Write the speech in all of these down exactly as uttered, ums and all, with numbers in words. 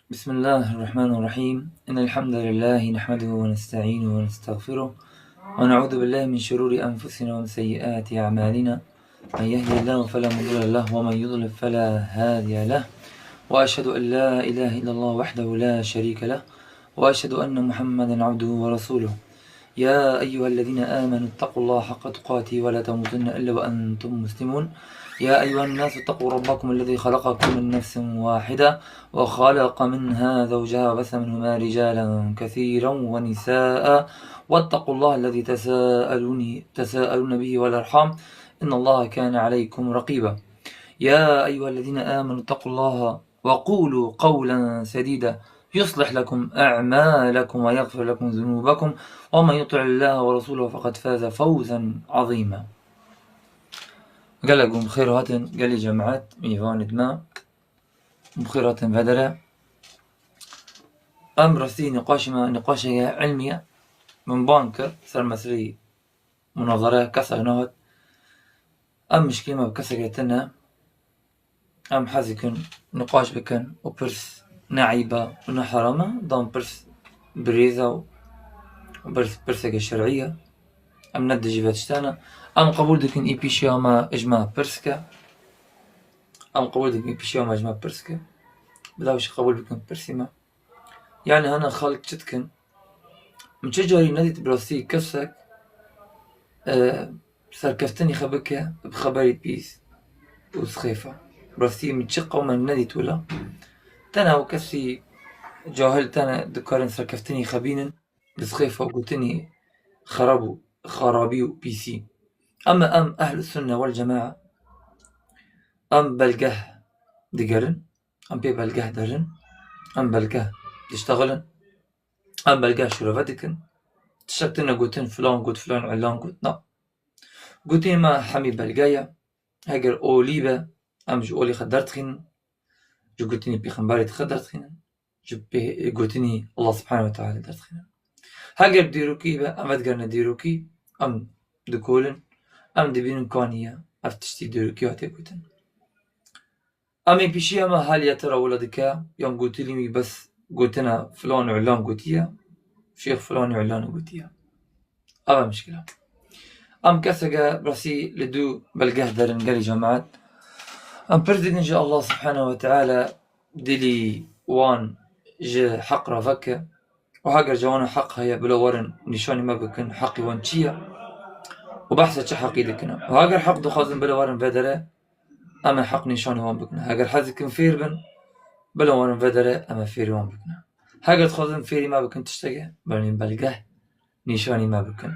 بسم الله الرحمن الرحيم. إن الحمد لله نحمده ونستعينه ونستغفره، ونعوذ بالله من شرور أنفسنا ومن سيئات أعمالنا. من يهده الله فلا مضل له، ومن يضلل فلا هادي له. وأشهد أن لا إله إلا الله وحده لا شريك له، وأشهد أن محمدا عبده ورسوله. يا أيها الذين آمنوا اتقوا الله حق تقاته ولا تموتن إلا وأنتم مسلمون. يا أيها الناس اتقوا ربكم الذي خلقكم من نفس واحدة وخلق منها زوجها وبث منهما رجالا كثيرا ونساء واتقوا الله الذي تساءلون، تساءلون به والأرحام إن الله كان عليكم رقيبا. يا أيها الذين آمنوا اتقوا الله وقولوا قولا سديدا يصلح لكم أعمالكم ويغفر لكم ذنوبكم ومن يطع الله ورسوله فقد فاز فوزا عظيما. Gelek hûn bi xêr hatin, gelê cemaet, mêvanê me. Bi xêr hatin vedere. Em rastî nîqaşê me, nîqaşeke ilmî ye. Min bang kir ser meseleyê munazere, kesek nehat. Em mişkilê me bi keseke tune. Em hez dikin nîqaş bikin û pirs ne eyb e û ne heram e, dan pirs bi rêz e û pirs, pirseke şer'î ye. Em ne dijî ve tiştane. Em qebûl dikin î pîşiya me ji me pirs ke. Em qebûl dikin î pîşiya me ji me pirs ke. Bila wişî qebûl bikin pirsî me. Yani hene xelk çi dikin? Min çi carî nedît bi rastî kesek, e, serkeftinî xwe bike bi xeberî pîs û sixêfa. Bi rastî min çi qewmek nedît wila. Tena ew kesî cahil tene dikarin serkeftinî xwe bînin bi sixêfa û gotinî xerab û xarabî û pîsî. Ama em ehl-i sunne vel cemae, em belgeh digerin. Em pê belgeh derin, em belgeh diştexilin, em belgeh şirove dikin. Tiştek tune gotin, filan got, filan ilan got, na. Gotinê me hemî belge ye. Heger olî be, em ji olî xwe derdixînin, ji gotinî pêxemberê xwe derdixînin, ji pê-, gotinî Allah subhanehu ve teala derdixînin. Heger dîrokî be, em vedigerine dîrokî, em dikolin, em dibînin kanî ye, ev tiştî dîrokî hatiye gotin. Em ê pîşiya me haliye te re wila dike, yan gotinî wî bes gotina filan û ilan gotiye, şêx filan û ilan gotiye. Ev e mişkila. Em keseke bi rastî li dû belgeh derin gelî cemaet. Em pirs dikin ji Allah subhanehu ve teala dilî wan ji heq re veke. Û heger ji wan heq heye, bila werin nîşanî me bikin, heqî wan çi ye? Û behsa çi heqî dikin? Û heger heq dixwazin, bila werin vedere, em ê heq nîşanî wan bikin. Heger hez dikin fêr bin, bila werin vedere, em ê fêrî wan bikin. Heger dixwazin fêrî me bikin tiştekê, berîn belgeh nîşanî me bikin.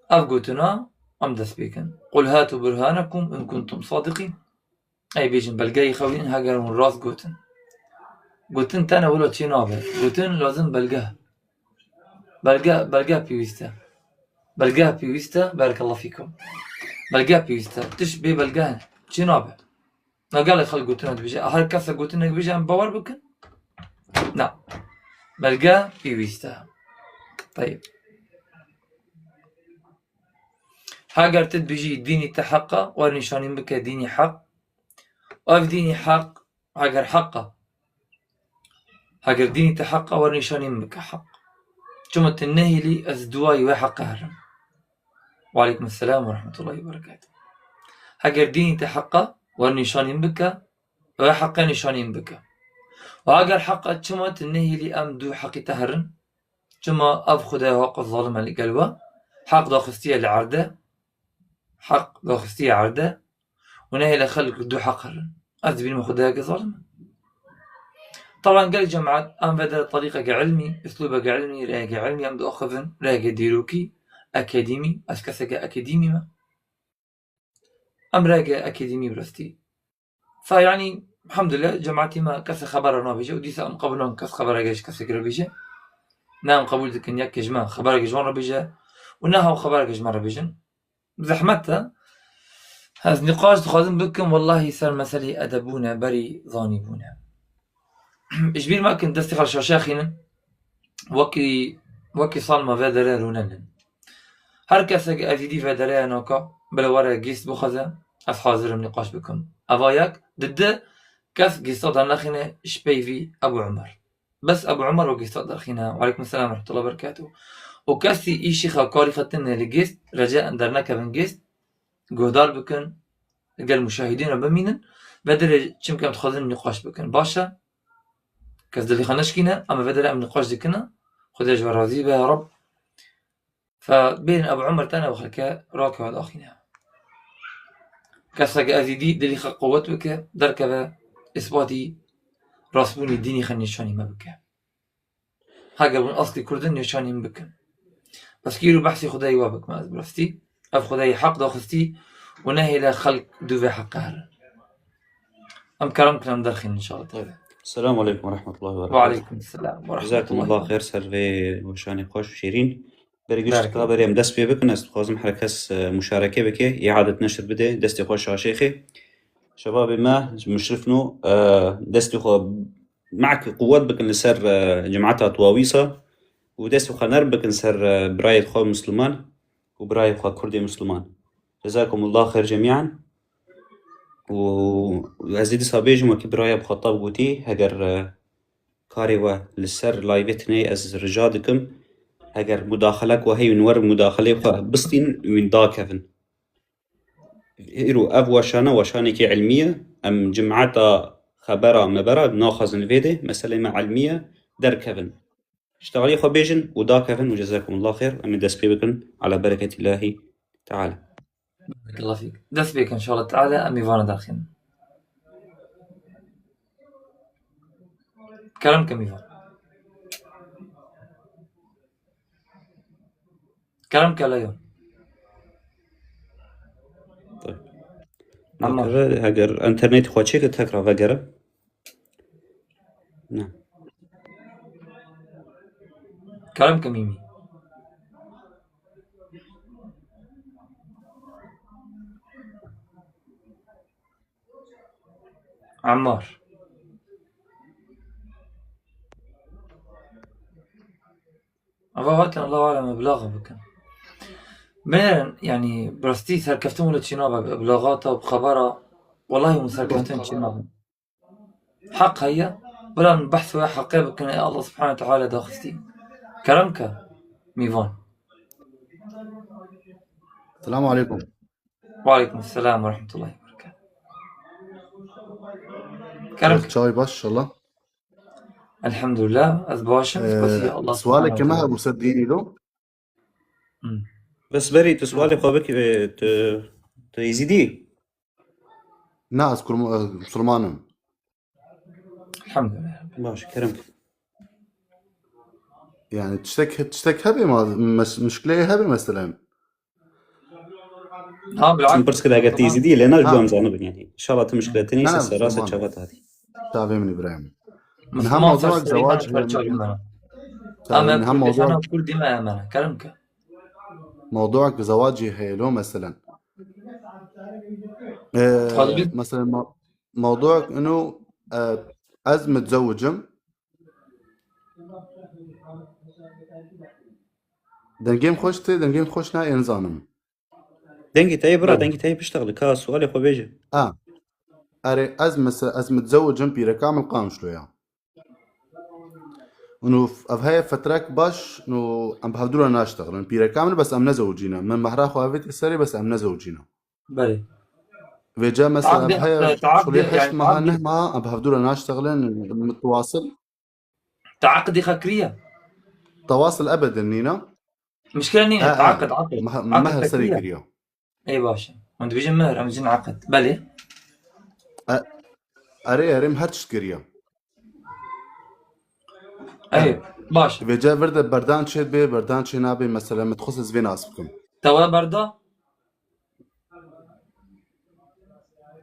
Ev gotina em dest pê kin. Qul hatu burhanakum in kuntum sadiqîn. Ey bêjin, belgeyê xwe wînin, heger hûn rast gotin. Gotin tene wilo çê nabe. Gotin lazim belge. Belge, belge pêwîst e. Belge pêwîst e, berekallah fîkum. Belge pêwîst e. Tiş bê belge çê nabe. Na gelek xelk gotina dibêje. Her kese gotinek bêje, em bawer bikin? Na. Belge pêwîst e. Teyib. Heger tu dibêjî dînî te heq e, wer nîşanî min bike dînî heq. Ev dînî heq, heger heq e. Heger dînî te heq e, wer nîşanî min bike heq. Çima tu nehêlî ez duwayî wê heqe herim. Wa aleykum selam we rehmetullahi we berekatuh. Heger dînî te heq e, wer nîşanî min bike, wê heqe nîşanî min bike. Û heger heq e, çima tu nehêlî em dû heqî te herin? Çima ev Xwedaya heq zalim e li gel we? Heq daxistiye li erde. Heq daxistiye erde. Û nehêle xelk li dû heq herin. Ez dibînim Xwedayeke zalim e. Taban gelek cemaet em vedigerin terîqeke ilmî, uslûbeke ilmî, rêyeke ilmî em diaxivin, rêyeke dîrokî, akademî, ez keseke akademî me. Em rêyeke akademî bi rastî. Sa yanî, elhamdulillah, cemaetî me kesê xebera nabêje û dîsa em qebûl nakin kes xebereke ji kesekî re bêje. Ne em qebûl dikin yekê ji me xebereke ji wan re bêje û ne hew xebereke ji me re bêjin. Zehmet e. Ez nîqaş dixwazim bikim, wellahî ser meselê edebûne, berî zanîbûne. Ji bîr mekin, destê xwe şaşe xînin. Wekî, wekî sal me vê derê rûnenin. Her kesek ez îdî vê derê naka, bila were gîst bixwaze, ez hazir im nîqaş bikim. Eva yek, di di, Kes gêsta dernexîne ji peyvî Ebu Umer. Bes Ebu Umer o gêsta derxîne. Aleykum selam ve rahmetullah ve berekatuh. O kesî îşî xwe karî xwe tine li gêst, rece dernekevin gêst, guhdar bikin, gel muşahidîn re bimînin, ve dirê çimkî em dixwazin nîqaş bikin. Baş e, kes dilê xwe neşkîne, em vê derê em nîqaş dikine, Xwedê ji we razî be ya Rab. Fe bêrin Ebu Umer tene û xelke rakeve daxîne. Kesek ezîdî dilî xwe quwet bike, derkeve îsbatî rastbûnî dînî xwe nîşanî me bike. Heger hûn aslî Kurd in nîşanî min bikin. Bes kî îro behsî Xwedayî we bikim ez bi rastî. Ev Xwedayî heq daxistî û nehêle xelk dû vê heqe herin. Em kerem kin em derxînin inşallah. Tabii. Selamun aleyküm ve rahmetullahi ve Ve berekatuhu. Aleyküm selam ve Cezakumullah rahmetullahi ve xêr ser vê weşanê xweş û şêrîn. Berê giş Berkê. Ka berê em dest pê bikin, ez dixwazim her kes, e, muşareke bike, îadet neşir bide, destê xwe şa şêxê. Şebabê me, muşrifno, e, destê xwe mek quwet bikin li ser, e, cemata Twawîsa û destê xwe nerm bikin ser, e, birayê xwe Musliman û birayê xwe Kurdê Musliman. Cezakumullah xêr cemîan. Û ez ê dîsa bêjim wekî biraya Muxatab gotî, heger, e, karê we li ser layvê tinê ez rica dikim, heger mudaxelek we heyî win werin mudaxelê xwe bistînin û win dakevin. Îro ev weşane weşanekî ilmî ye. Em cimeta xebera mebera naxwazin vê de, meselê me ilmî ye, derkevin. Ji tealî xwe bêjin û dakevin û cezakumullah xêr. Em ê dest pê bikin ala bereketî Lahî Teala. Barakallah fîk. Dest pê kin inşallah Teala em mîvana derxînin. Kerem ke mîvan. Kerem ke leyo. Tabii. Ama Nakeve, heger internetê xwe çêke tekrar vegere. Ne. Kerem ke mîmî. Ammar. Ava hatin Allah alem eblaxa bikin. Binêrin, yani, bi rastî serkeftin wilo çî nabe, bi eblaxata, bi xebera, wellahî hûn serkeftin çî nabe. Heq heye, bila min behs wê heqê bikin, ê Allah subhanahu teala daxistî. Kerem ke, mîvan. Selamu aleykum. Ve aleykum selam ve rahmetullahi ve berekatuhu. Kerem ke. Çay baş inşallah. Elhamdülillah, ez baş im, Ee, spasiya Allah subhanahu ve teala. Sualeke me hebû ser dînî do. Hmm. Bes berî tu sualê xwe bik, e, tu, tu Êzîdî? Na, ez kurm-, e, Musulman im. Elhamdülillah. Baş, kerem. Yani tiştek, tiştek hebe ma, mes-, muşkileyê hebe meselen. Ha, bilakis. Em pirs kir eger tu Êzîdî lê ne ji bo em zanibin yani. İnşallah tu muşkile tenê se serase çava hatî. Çavê min Îbrahîm. Niha mewduek zewac, niha mewduek Kurdî me emene. Kerem ke. Mewduek zewacî heye lo meselen. Ee, meselen me-, mewduek ino, e, ez mitzewic im. Dengê min xweş tê, dengê min xweş nayê nizanim. Dengê te yê bira, dengê te yê piştexile, ka sualê xwe bêje. A. Erê, ez mesela, ez mitzewic im, pîreka min qamşlo ya. Û ev heye fetrek baş, û em bi hevdû re naştexilin. Pîreka min bes em nezewicîne. Min mehra xwe avêtiye serê bes em nezewicîne. Belê. Vêca mesela ev heye şulê heşt meha, neh meha em bi hevdû re naştexilin, mutwasil. Te eqdê xwe kiriye? Tewasil ebedin nîne. Mişkile nîne, he, te eqd, eqd. Meh-, eqd meher te serê kiriye? Kiriye. Ê baş e. Hûn dibêjin meher, em dibêjin eqd. Belê. E, erê, erê, em her tişt kiriye. Ey, baş. Vêca vir de berdan çê bê, berdan çê nabê, mesela min dixwest ez vê nas bikim. Te we berda?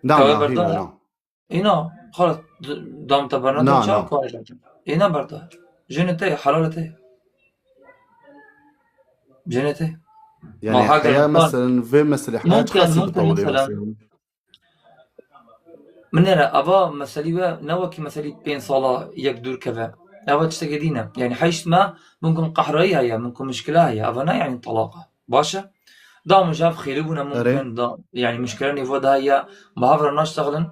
Na, na, hîna, na. Îna, xalas, d-, dam te berna. Na, çawa na. Kar e? Îna berda. Jinê te, helal te. Jinê te. Yani, ma heger heya, mesela, vê meselê heya çiqasî bitewilê mesela. Min nere, ava meselî we ne wekî meselî pênc sala yek dûr keve. Ava tiştekê dî ne. Yani, heşt me, min ku qehrayî heye, min ku mişkile heye. Ava ne yani talaq e. Baş e? Da min ji hev xêlî bûne mumkin, da, yani mişkile nêvo de heye, bi hev re naştexilin.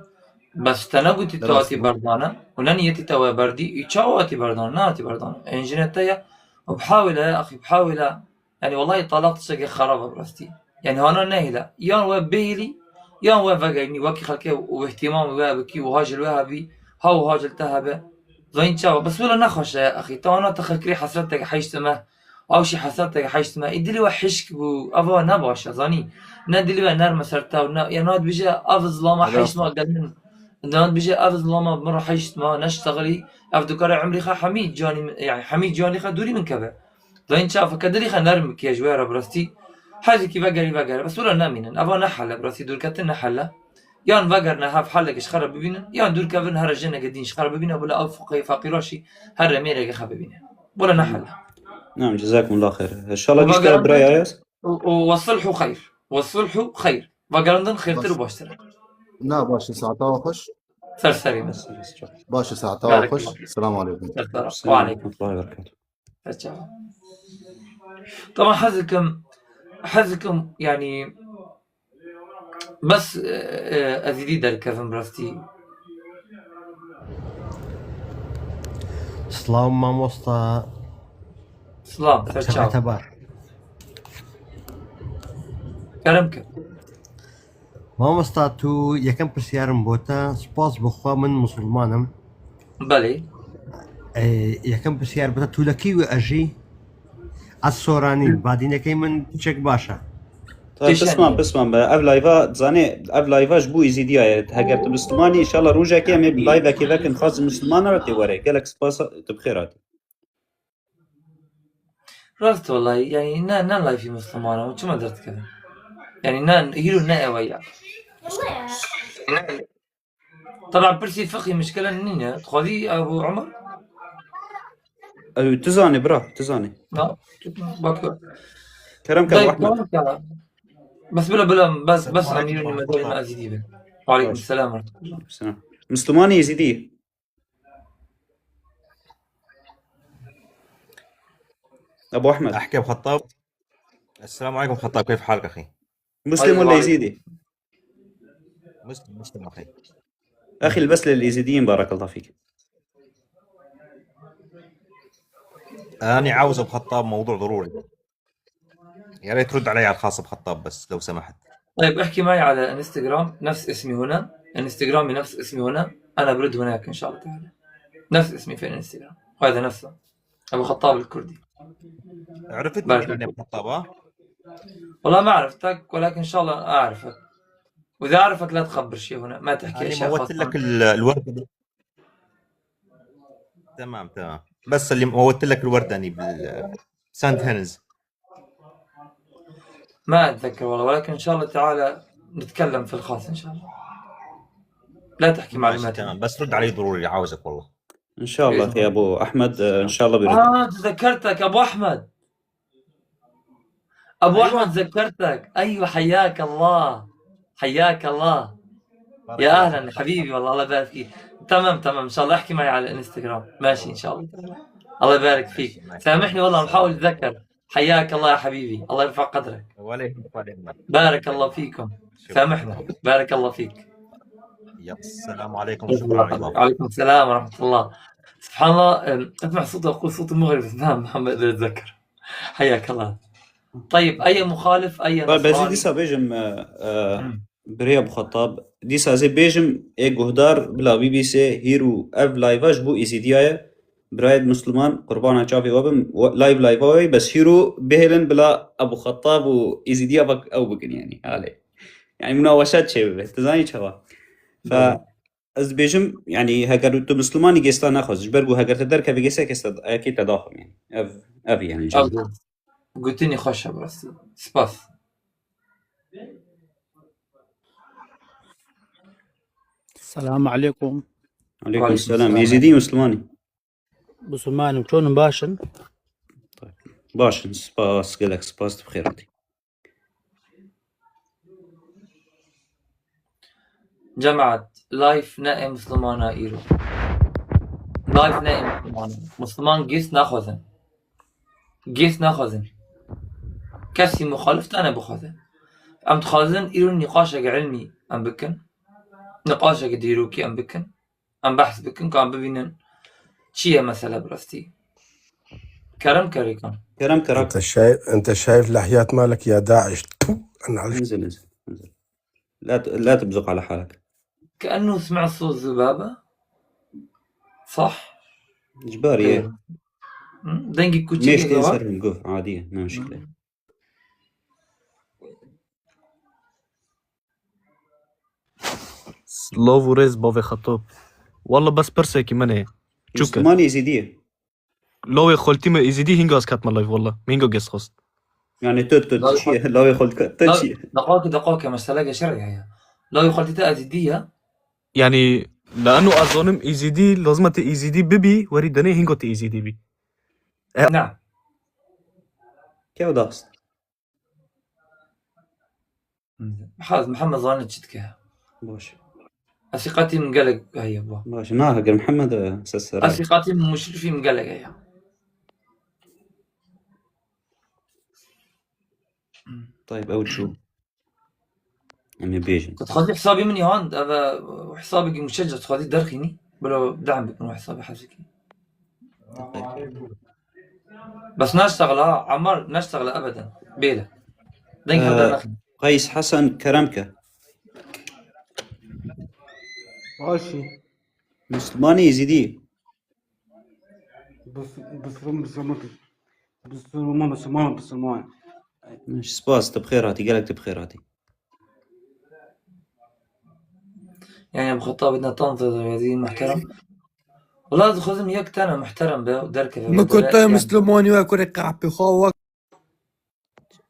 Bes te negotî tu hatî berdane û ne niyetî te we berdî, û çawa hatî berdane? Nehatî berdane. Ên jinê te ye û bihawile ya axî, bihawile. Yanî wellahî talaq tiştekî xerab e bi rastî. Yanî hana nehêle. Yan we bihêlî, yan we vegerînî, wekî xelkê û îhtîmamê we bikî û haj li we hebî, ha û haj li te hebe. Zanî çawa? Bes wele nexweş e ya axî. Te ana te xelkirî hesreteke heşt me. Ew jî hesreteke heşt me. Ê dilê we hişk bû. Eva ne baş e, zanî. Ne dilê we nerm e ser te û ne, ya niha dibêje ev zilama heşt me gel min. Niha dibêje ev zilama min re heşt me, neştexilî. Ev dikare emrê xwe hemî canî min, yanî hemî canî xwe dûrî min keve. Dayîn çav ke dilê xwe nerm bike ji we re bi rastî. Hezekî vegerî vegere. Bes wele nemînin. Eva ne hel e bi rastî. Dûrketin ne hel e. Yan vegerine hev heleke ji xwe re bibînin, yan dûr kevin here jineke din ji xwe re bibîne, bila ew feqî-, feqîra jî here mêreke xwe bibîne. Wele ne hel e. Naam, cezakumullah xeyr. Înşallah Û gişte vegerandin biraya yaz. û, û wesulhu xeyr. Wesulhu xeyr. Vegerandin xêrtir û baştir e. Na, baş e, saeta we xweş. Ser serî min. Baş e, saeta we xweş. Barakallah. Selamu aleykum. Ser serî. Selamu aleykum. Ve aleykum. Ser çava. Tamam, hez dikim, hez dikim, yanî, bes, e, e, ez êdî derkevim bi rastî. Silav mamosta. Silav, ser çava. Te baş. Kerem ke. Mamosta, tu yekem pirsyarım bo te. Spas bo xwe, min musulman im. Belê. E, yekem pirsyar bo te, tu li kî wî ejî? Ez Soranî, badînekey min piçek baş e. Tabii, pisman, pisman be. Ev live-a, zanê, ev live-a ji bo Êzîdiya ye. Heger tu Müslümanî, înşallah rojekê em ê live-ekê vekin, xas Müslüman re tê were. Gelek spas, tu bi xêr hatî. Rast wellahî, yanî ne, ne live-ê Müslüman e, çima derdikevin? Yanî ne, hîro ne ew e ya. Taban pirsî fiqhî mişkile nîne. Dixwazî Ebu Umar? Ew, tu zanî bira, tu zanî. Na, bak. Kerem ke, Dayı, Ahmed. Tamam ya. Bes bila, bila, bes, bes, Aleyküm amîrûn selam. Medînê Ezîdî bin. Aleyküm selam. Selam. Müslümanî Ezîdî. Ebu Ahmed. Ahkem Xettab. Esselamu aleykum Xettab, keyf halk axî? Muslim wala Ezîdî? Muslim, Muslim axî. أخي، بس للإيزيديين، بارك الله فيك. أنا عاوز أبو خطاب موضوع ضروري. يا ريت ترد علي على الخاص بخطاب بس، لو سمحت. طيب، احكي معي على انستغرام، نفس اسمي هنا، انستغرامي نفس اسمي هنا، أنا برد هناك إن شاء الله تعالى. نفس اسمي في الانستغرام، وهذا نفسه. أبو خطاب الكردي. عرفت بارك مين الله. أبو خطاب، ها؟ والله ما عرفتك، ولكن إن شاء الله أعرفك. وإذا أعرفك لا تخبر شيء هنا، ما تحكي أنا أشياء موتت خاصة. لك ال-، الورد. تمام، تمام. بس اللي موتت لك الورد أني بال-، سانت هنز. ما أتذكر والله، ولكن إن شاء الله تعالى نتكلم في الخاص إن شاء الله. لا تحكي ماشي، معلومات. تمام. بس رد علي ضروري، عاوزك والله. إن شاء الله بإذن يا الله. أبو أحمد، آه، إن شاء الله بيرد. آه، تذكرتك أبو أحمد. أبو أيوة. أحمد، ذكرتك. أيوة، حياك الله. حياك الله. بارك يا الله أهلًا فيك. حبيبي، والله الله يبارك فيك. تمام، تمام، إن شاء الله احكي معي على الانستغرام. ماشي، إن شاء الله. الله يبارك فيك. ماشي، ماشي. سامحني والله، عم حاول أتذكر. حياك الله يا حبيبي، الله يرفع قدرك. وعليكم السلام. بارك الله فيكم. شكرًا. سامحنا. بارك الله فيك. يلا، السلام عليكم، شكرًا على الإضافة. وعليكم السلام ورحمة الله. سبحان الله، أم، أسمع صوته، أقول صوته مغربي، بس ما، ما بقدر أتذكر. حياك الله. طيب، أي مخالف، أي نصراني؟ Ba, bezî dîsa bêjim, e, e, Hı. Birêya Xetab, dîsa ez ê bêjim, ê guhdar, bila B B C, hîro ev live-a ji bo Êzîdiya ye. Birayê Musliman, qurbana çavê we bim, we-, live, live-a we, bes hîro bihêlin bila Ebu Xetab û Êzîdiya vak ew bikin, yanî, halê. Yanî, munaweşa çê bibe, tu zanî çawa? Fe, Belê. Ez dibêjim, yanî, heger tu Muslimanî gêsta nexwaz, ji ber ku heger te derkeve gêsta, gêsta, ayakê te daxim, yanî. Ev, ev, yanî, Ev, gotinî xweş e, bi rastî. Spas. Selamu aleykum. Aleykum selam. Êzîdî, Muslimanî? Musulmanim, çon in, baş in? Baş in, spas, gelek spas, tu bi xêr hatî. Cemaat, live ne ê Muslimana îro. Live ne ê Muslimana. Musliman gêst naxwazin. Gêst naxwazin. Kesî muxalif tane bixwaze. Em dixwazin îro nîqaşeke ilmî em bikin. Niqaşeke dîrokî em bikin. Em behs bikin, ka em bibînin çi ye mesele bi rastî. Kerem kerê kan. Kerem kerem. انت شايف انت شايف لحيات مالك يا داعش؟ تو، انا على انزل انزل انزل. لا ت- لا تبزق على حالك. كأنه سمع صوت ذبابة. صح؟ جباري ايه. Hmm, dengê kuçekê ميشتي var. سر القف عادية، ما مشكلة. Lav û rêz bavê Xetop. Walla bes pirsekî min e. Çûke. مسلماني يزيدية. Lawê xaltî me Êzidî hinga ez ketme live walla. Min hinga gest xwest. يعني تو تو لا تشي لا يخل لا تشي. دقاقة دقاقة مسألة شرعية هي. لا يخلطي أزيدية. Yani, leeno ez zanim Êzidî, lazim e tu Êzidî bibî, werî denê hinga tu Êzidî bî. نعم. كيف داخس؟ Haz Muhammed zanî çi dike. باش. Esîqatî min gelek heye bu. باش. ناهق محمد سسر. Esîqatî min muşrifî min gelek heye. طيب، او شو؟ Em ê bêjin. Ku dixwazî hesabê min yan, ev e hesabekî muşecce dixwazî derxînî. Bilo dehm bikin û hesabê hezikî. Bes neştexle ha, Emar neştexle ebeden. Bêle. Deng Ee, hev dernexîn. Qays Hesen Keremke. Başî. Müslümanî Êzidî. Bus- Bus- Bus- Bus- Bus- Bus- Spas, tu bi xêr hatî, gelek tu bi xêr hatî. Yani bu xetabê ne tam zêde muhterem. Wala dixwazim yek tane muhterem be û derkeve. Min ku te Mislimanî we kurê qehpê xwe we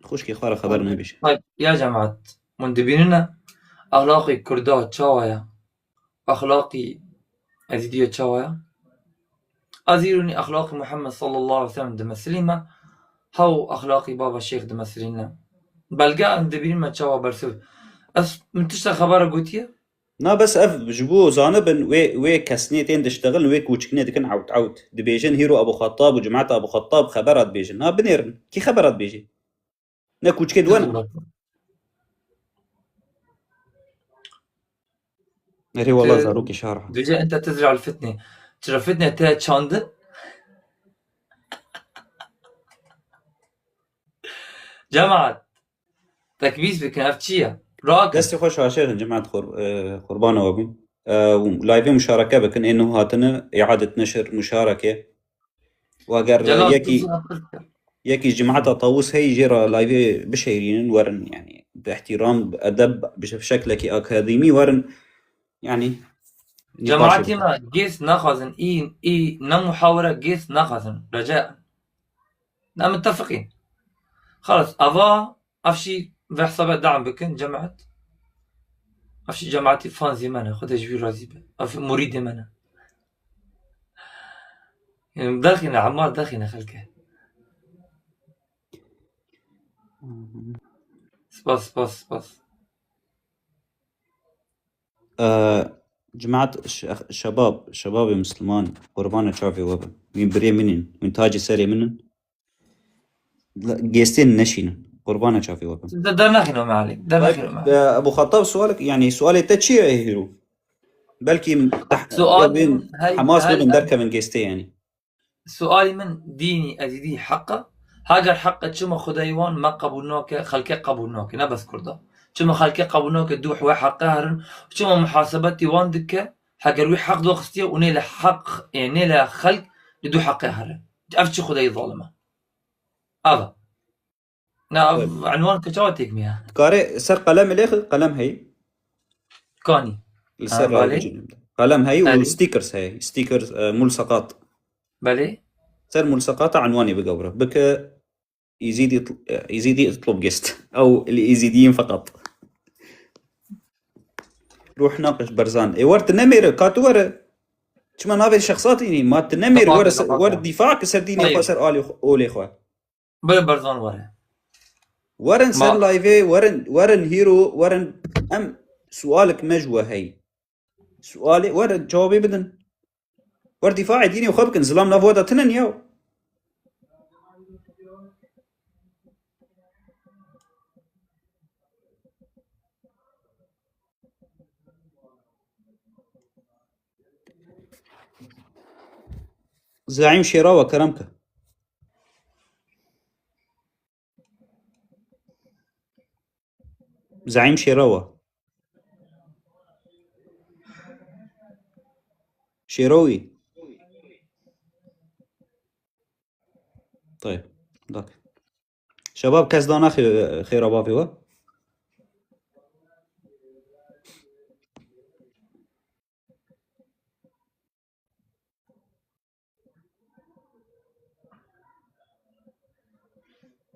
Xwişkê xwe re xeber nebêje. Tayyib, ya cemaat, hûn dibînine exlaqî Kurda çawa ye? Exlaqî Ezîdiye çawa ye? Ez îro nî exlaqî Muhammed sallallahu aleyhi ve sellem dimesilîme, hew exlaqî Baba Şêx dimesilîne. Belge em dibînime çawa bersiv. Ez min tişta xebera gotiye? Na bes ev ji bo zanibin wê, wê kesnê tên diştexilin, wê kûçikinê dikin ewt ewt. Dibêjin hîro Abu Xettab û cemaeta Abu Xettab xebera dibêjin. Na binêrin. Kî xebera dibêjê? Ne kûçikê di we ne? Erê wala Tu- zarokê şar. Dibêje ente tizra fitne. Çira fitne te çandin? Cemaat. Tekbîs bikin, ev çi ye? Rakin. Destê xwe şaşêrin, cemaat xur, e, qurbana we bûn. E, û live muşareke bikin, ê nuh hatine, îadet neşir muşareke. Û eger Celal, yekî, tu zî hepir kir. yekî cemaeta Tawus heyî jê re live bişêrînin, werin, yani, bi ihtiram, bi edeb, bi şeklekî akademî werin, yani, nîqaşê Cemaatî bikin. me gês naxwazin, î, î ne muhawere gês naxwazin. Reca. Ne mitefiqîn. Xelas, ava, ev şî ve hesaba deam bikin, cemaat. Ev şî cemaatî fanzî me ne, Xwedê ji wî razî be. Ev murîdê me ne. Em derxîne, Emmar derxîne xelke. Spas, spas, spas. Ee, Cemaat şe-, şebab, şebabê Misliman, qurbana çavê we bin. Wî birê min in, wî tacê serê min in. La-, gêstên neşînin, qurbana çavê we bin. De, dernexîne me alî, dernexîne me. Ee, Ebu Xettab sualek, yani sualê te çi ye hîro? Belkî teh-, Sual bin hey, Hamas hey, bibin derkevin gêstê yani. Sualê min dînî ezîdî heq e. Heger heq e, çima Xwedayê wan me qebûl nake, xelkê qebûl nake, ne bes Kurda. Çima xelkê qebûl nake, dû we heqê herin, çima muhasebetî wan dike, heger wî heq doxistiye û nê li heq, ê, nê li xelk li dû heqê herin. Ev çi Xwedayê zalim e? Ev e. Na, ev Evet. Enwan ke çawa têk miya? Kare ser qelemê lêxi, qelem heyî. Kanî. Li Ha, ser belê. ravêjin. Qelem heyî û Belê. stickers heyî. Stickers, e, mulseqat. Belê. Ser mulseqata enwanê bigewre. Bike Êzîdî tl-, e, Êzîdî itlub gest. Ew li Êzîdiyîn feqat. Ruh naqış Berzan. Ê wer tu nemêre, ka tu were. Çima navê şexsatî nî? Ma tu nemêre, Dixwaze, were se-, dixwaze. Wer dîfa ki ser dînê Hayır. xwe, ser alê xwe, olê xwe. Bire Berzan were. Werin ser Ma- liveê, werin, werin hîro, werin em sualek me ji we heyî. Sualê, werin cewabê bidin. Wer dîfaê dînê xwe bikin, zilam nav we de tune ne ya. Zeîm Şêrawa, kerem ke. Zeîm Şêrawa. Şêrawî. Tayeb. Dak. Şebab kes dana xê-, xêra bavê we.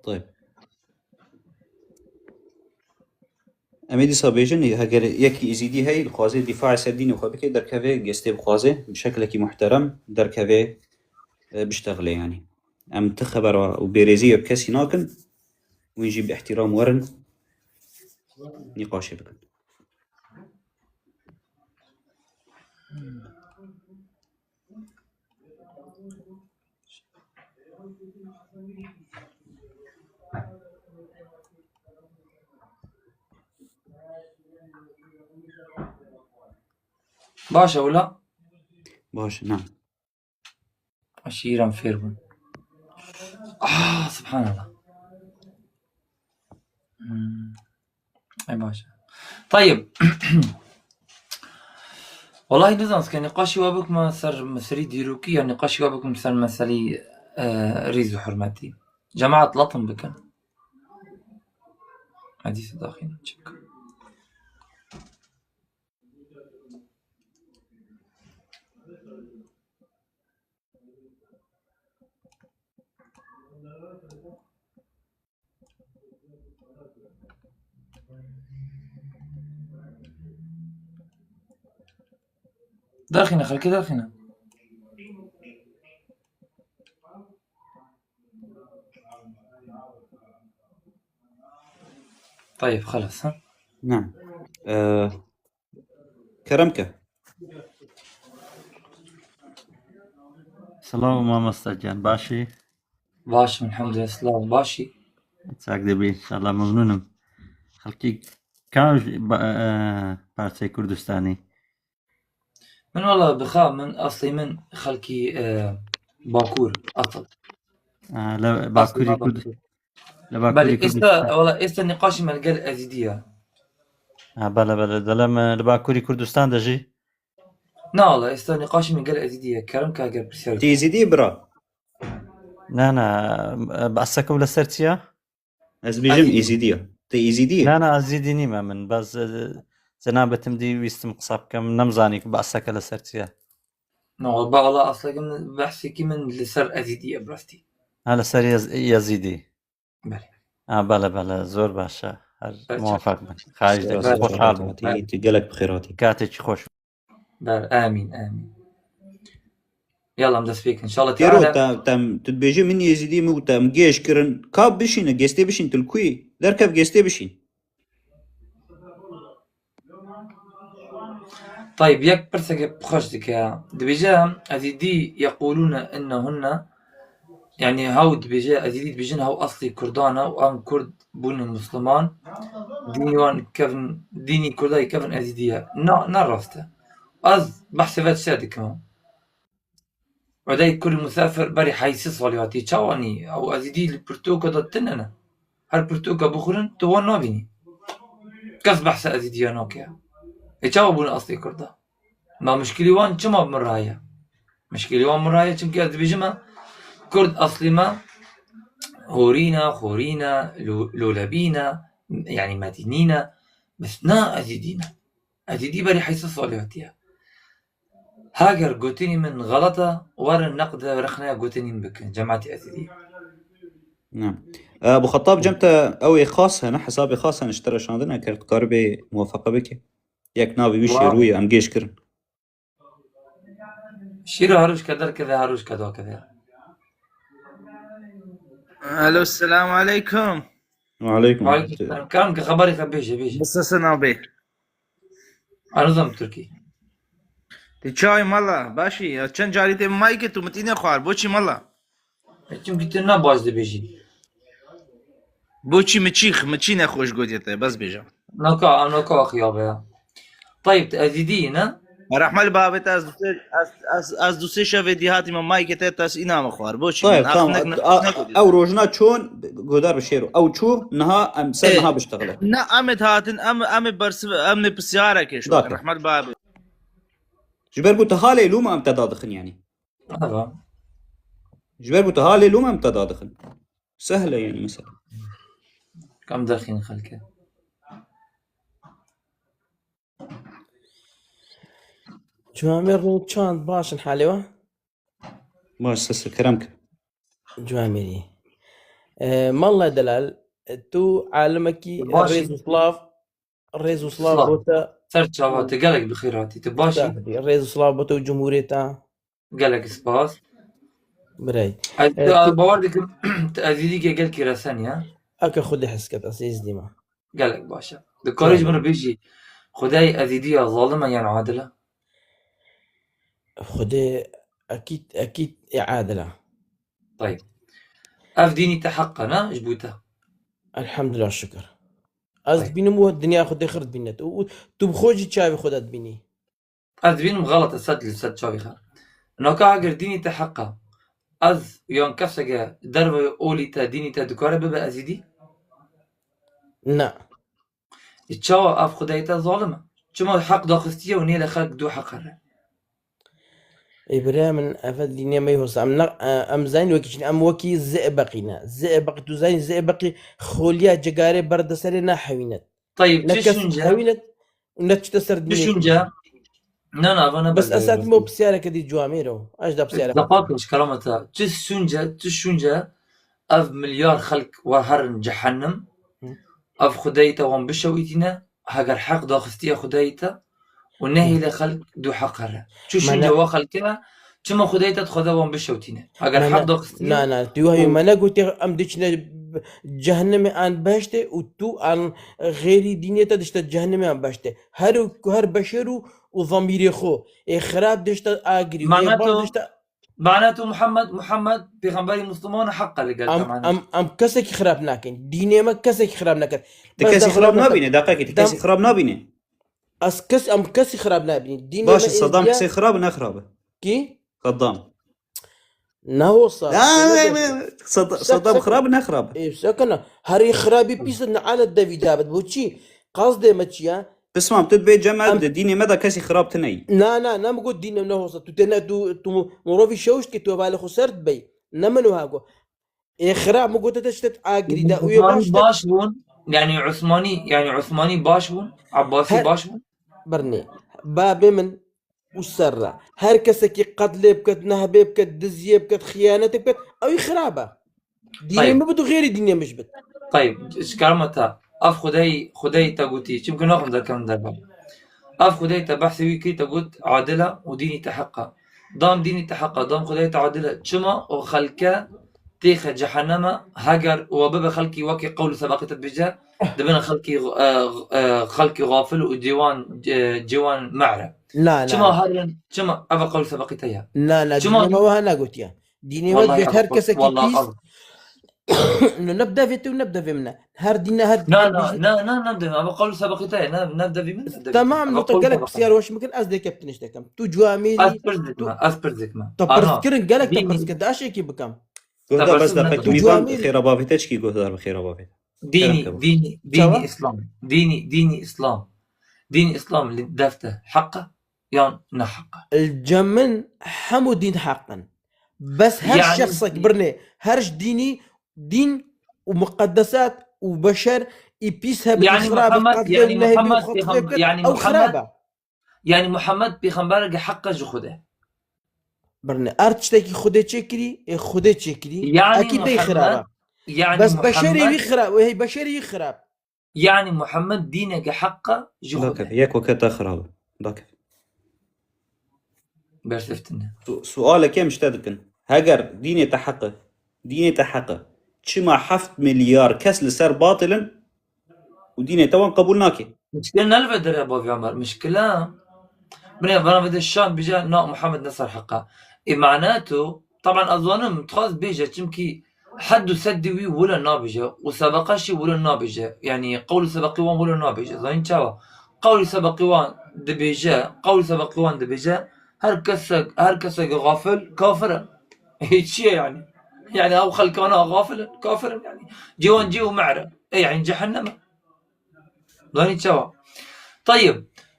Tayeb. Em ê dîsa bêjin, heger yekî Êzîdî heye, dixwaze dîfaê ser dînê xwe bike, derkeve, gestê bixwaze, bi şeklekî muhterem derkeve, e, biştexile yanî. Em ti xebera û bêrêzî bi kesî nakin, wî jî bi îhtîram werin, nîqaşê bikin. Baş e wila? Baş, na. Şîîran fêr bûn. Ah, subhanallah. Hmm. Ey baş e. Tayeb. Welahi nizanim ke nîqaşî we bikme ser meselî dîrokî ya nîqaşî we bikme ser meselî, e, rîz û hurmetî. Cemaat latin bikin. Hedîs daxîn çik. Derxîne, xelkê derxîne. Tayeb, xelas, ha? Ne. Ee, kerem ke. Silav mamosta can, başî? Baş im, elhamdulillah, silav, başî? Çak de bî, înşallah, memnûn im. Xelkî kam ji ba-, e, parçeyê Kurdistanê? Min wela bixa, min eslê min xelkî, e, Bakur, asl. Ha, li Bakurî Kurd-, Bakur. Li Bakurî Belê, Kurdistan. Êsta, wela êsta nîqaşî me li gel Ezîdî ye. Ha, bele, bele. Dilê me li Bakurî Kurdistan de jî. Na wela, êsta nîqaşî me gel Ezîdî ye. Kerem ke eger pirsiyar. Tê Ezîdî bira? Na, na, behseke wila ser çi ya? Ez bêjim Ezîdî. Êzîdî ye. Te Êzîdî ye? Na, na, Ezîdî nîme min. Bes, e, cenabê tim dî wîstim qisa bikim. Nemzanî ki behseke li ser çi ye. Na, ba wela asleke min behsekî min li ser Ezîdî ye, bi rastî. Ha, li ser Yez-, Yezîdî. Belê. Ha, bele, bele, zor baş e. Her muwafaq bin. Xahiş dikim. Xweşhal bûm. Gelek bi xêr hatî. Katê çi xweş. Ber, amîn, amîn. Yala, em dest pê kin. Înşallah Têro, Teala. Te, te, tu dibêjî min Yezîdî, min got te em gêj kirin. Ka bişîne, gestê bişîn, tu li ku yî? Derkev gestê bişîn. Tayib, yek pirseke xweş dike. Dibêje, Ezîdî yeqûlûne inne hunne. Yanî hew dibêje, Ezîdî dibêjin hew eslî Kurdan e û em Kurd bûne Musliman. Dînî wan kevin, dînî Kurda yê kevin Ezîdî ye. Na, ne rast e. Ez behsê ve tiştek dikim. Odayê Kurd musafir berî heyşt sed salî hatî. Çawa nî? Ew Ezîdî li pirtûka de tune ne. Her pirtûka bixwînin, tu wan nabînî. Kes behsa Ezîdiya nake. Ê çawa bûne eslê Kurda? Ma mişkilî wan çima min re heye? Mişkilî wan min re heye, çimkî ez dibêjim me, Kurd eslî me Horî ne, Xorî ne, Lo-, Lolebî ne, yanî Medînî ne. Bes na Ezîdî ne. Ezîdî berî heyşt sed salî hatiye. Heger gotinî min xelet e, werin neqde rexneya gotinî min bikin, cemaetî Ezîdî. Ne. E, Abu Xettab, cem te ew ê xas hene, hesabê xas hene, ji te re şandin, eger tu karibê muwafeqe bike. Yek navê wî Wa- Şêrû ye, em gêj kirin. Şîra her roj ke derkeve, her roj ke dakeve. Alo, selamu aleykum. Wa aleykum. Wa aleykum selam. Kam ki xeberê xwe bêje, bêje. Nasılsın abi? Anizam Tirkî. Ti çay mala, başî? Ya çend carî te mayke tu mitîne xwar, boçî mala? E, çimkî tu ne baş dibêjî. Boçî mi çîx, mi çî nexweş gotiye te, bes bêje. Naka, naka xiyabe ya. Tayib, tu Ezîdî yî, ne? Rehmet babê te, ez du sê, ez, ez, ez du sê şevê dî hatîme mayke te, te îna me xwar. Boçî Tayeb, min, tamam. axnek, A- axnek Ew rojna çûn, guhdar bi şêro. Ew çû, niha em ser Ê. Niha biştexile. Ne, em ê hatin, em, em ê bersiv, em ê pisyareke şo. Dakir. Rehmet babê. Ji ber ku te halê lûma em te dadixin yani. Ava. Ji ber ku te halê lûma em te dadixin. Sehle yani mesela. Kam derxîn xelke. Ciwamê rû çand baş in halê we? Baş, sese kerem ke. Ciwamêrî. E, Malla Delal, e, tu alimekî Baş rêz in. û slav, rêz û slav Slav. bo te. Ser çava te gelek bi xêr hatî. Tu baş î? Rêz û slav bo te û cumhuriyeta. Gelek spas. Birey. Ez E, te tu- bawer dikim te ezîdî ke gelkî resen ya. Eke Xwedê hes ket, ez êzdî me. Gelek baş e. Dikarî ji min re bêjî, Xwedayê ezîdî ya zalim e yan adil e? Xwedê ekîd, ekîd ê adil e. Tayeb. Ev dînî te heq e, ne? Ji bo te. Elhamdulillah, şikir. Ez Tayeb. Dibînim û dinya Xwedê xir dibîne. Tu, tu bi xwe jî çavê xwe de dibînî. Ez dibînim xelet e, sed li sed çavê xwe. Naka eger dînî te heq e, ez yan keseke derve olî te, dînî te dikare bibe ezîdî? Ne. E, çawa ev Xwedayê te zalim e? Çima heq daxistiye û nêle xelk du heq here? Ê birê min, ev dînê me yê hosa. Em ne, e, em zanîn wekî çin, em wekî zêbeqî ne. Zêbeqî, tu zanî zêbeqî xoliya cigarê berde serê nahewîne. Tayeb, Ne çi kes şûnce? hewîne û ne çite ser Çi dînê şûnce? Kurd. Na, na, ava ne Bes ez berdewê hatime o wekî. Pisyareke dî ciwamêr o. Ez da pisyareke. Zeqat baş, kerameta. Çi şûnce, çi şûnce ev milyar xelk wa herin cehennem, Hı. Ev Xwedayê te wan bişewitîne, heger heq daxistiye Xwedayê te û nehêle xelk du heq here. Çi Me şûnce ne- wa xelke, çima Xwedayê te dixwaze wan bişewtîne? Heger Me heq ne-, daxistiye na, na, tu wahî û me negotiye em diçine cehennemê an behiştê û tu an xêrî dînê te dişte cehennemê an behiştê. Her û, her beşer û, û zamîrê xwe. Ê xirab dişte agirî, ê Mana baş tu, dişte mana tu Muhammed, Muhammed pêxemberî Musliman heq e li gel te Em, mana. em, em kesekî xirab nakin. Dînê me kesekî xirab nakin. Tu Bes kesî da xirab xirab nabîne, deqekî, tu dem- kesî xirab nabîne. Ez kes, em kesî xirab nabînî. Dînê me Baş e, Saddam êzdiya kesî xirab e, ne xirab e? Kî? Saddam. Ne hosa. Ya, Öyle e, mi? e, Sadda- Sek, Saddam sek. xirab e, ne xirab e? Ê, sekina. Herî xirabî pîs ne alet devî dabit. Bu çi? Qasdê me çi ya? Pismam, tu dibê cem me Em- di dînê me de kesî xirab tune yî. Na, na, ne mi got dînê ne hosa. Tu têne tu, tu mirovî şewişt ki tu hevalê xwe ser dibey. Ne min wiha got. Ê xirab mi gote te ştet agirî de. Û yê Usmanî baş te baş bûn. Yani Usmanî, yani Usmanî baş bûn. Abbasî Her- baş bûn. Birnê. Babê min û serra. Her kesekî qetlê biket, nehbê biket, diziyê biket, xiyanetê biket, ew ê xirab e. Dînê Tayeb. min bit û xêrî dînê min jî bit. Tayeb, ji kerema te. Ev Xwedayî, Xwedayî te gotî. Çimkî naxim derkevin derve. Ev Xwedayî te behsê wî kir, te got adil e û dînî te heq e. Dam dînî te heq e, dam Xwedayî te adil e. Çima o xelke têxe cehenneme, heger we bibe xelkî wekî qewl û sebaqî te dibêje, dibin xelkî, e, e, xelkî xafil û cêwan, e, cêwan me're. Na, na, Çima na. herin, çima ev qewl û sebaqî te ye? Na, na, Çima? dînê me wiha negotiye. Dînê me Wallahi dibêt her ev, kesekî wallahi pîs. ev. Ne bi devê te û ne bi devê min e. Her dîne her Na, her na, pîs- na, na, na, devê. Ev qewl û sebaqî te ye. Ne, ne devê min, ne devê. Tamam, Ev no te qewl û gelek sebaqî. pisyar weş bikin, ez dê keptinê ji te kem. Tu ciwamêrî, Ez pirs dikim, tu, ez pirs dikim. te Ana, pirs kirin, gelek te dînî- pirs kirin. Daşekî bikim. Gohda Te bes pirs de ne pek dikim. mîvan Ciwamêrî- xêra bavê te çikî gohdar bi xêra bavê. Dînî, Kerem ke. dînî, dînî Çawa? Îslam. Dînî, dînî Îslam. Dînî Îslam li def te heq e yan ne heq e? Li cem min hemû dîn heq in. Bes her Yani- şexsek birnê, her ji dînî, dîn û muqeddesat û beşer î pîs hebin, Yani xirab e, Muhammed, qetlê yani û nehêbî û Muhammed xetlê pêxem-, bikin, yani ew xirab Muhammed, e. Yani Muhammed pêxembereke heq e ji Xwedê. Birnê. Er tiştekî Xwedê çêkirî, ê Xwedê çêkirî, Yani ekî tey xirab e. Muhammed, yani Bes beşerê Muhammed, wî xirab, hey beşerê wî xirab. Yani Muhammed dîneke heq e ji Xwedê. Dakeve, yek weke te xirab e. Dakeve. Bersiv tune. Su-, sualekê em ji te dikin. Heger dînê te heq e, dînê te heq e, çima heft milyar kes li ser batil in û dînê te wan qebûl nake? Mişkile ne li vê derê bavê Ömer. Mişkile. Binê vana vê de şan bije na Muhammed ne ser heq e. Ê mane tu, taban ez zanim, dixwaz bêje, çimkî hed û sedî wî wile nabêje û sebeqa şî wile nabêje. Yani qewl û sebeqî wan wile nabêje. Zanîn çawa? Qewlî sebeqî wan dibêje, qewlî sebeqî wan dibêje, her kesek, her kesek xafil kafir e. Hê çi ye yani? Yani ew xelkana xafil in, kafir in yani. Cê wan cê û me'r e. E yani cehennem e. Zanî çawa? Tayyib.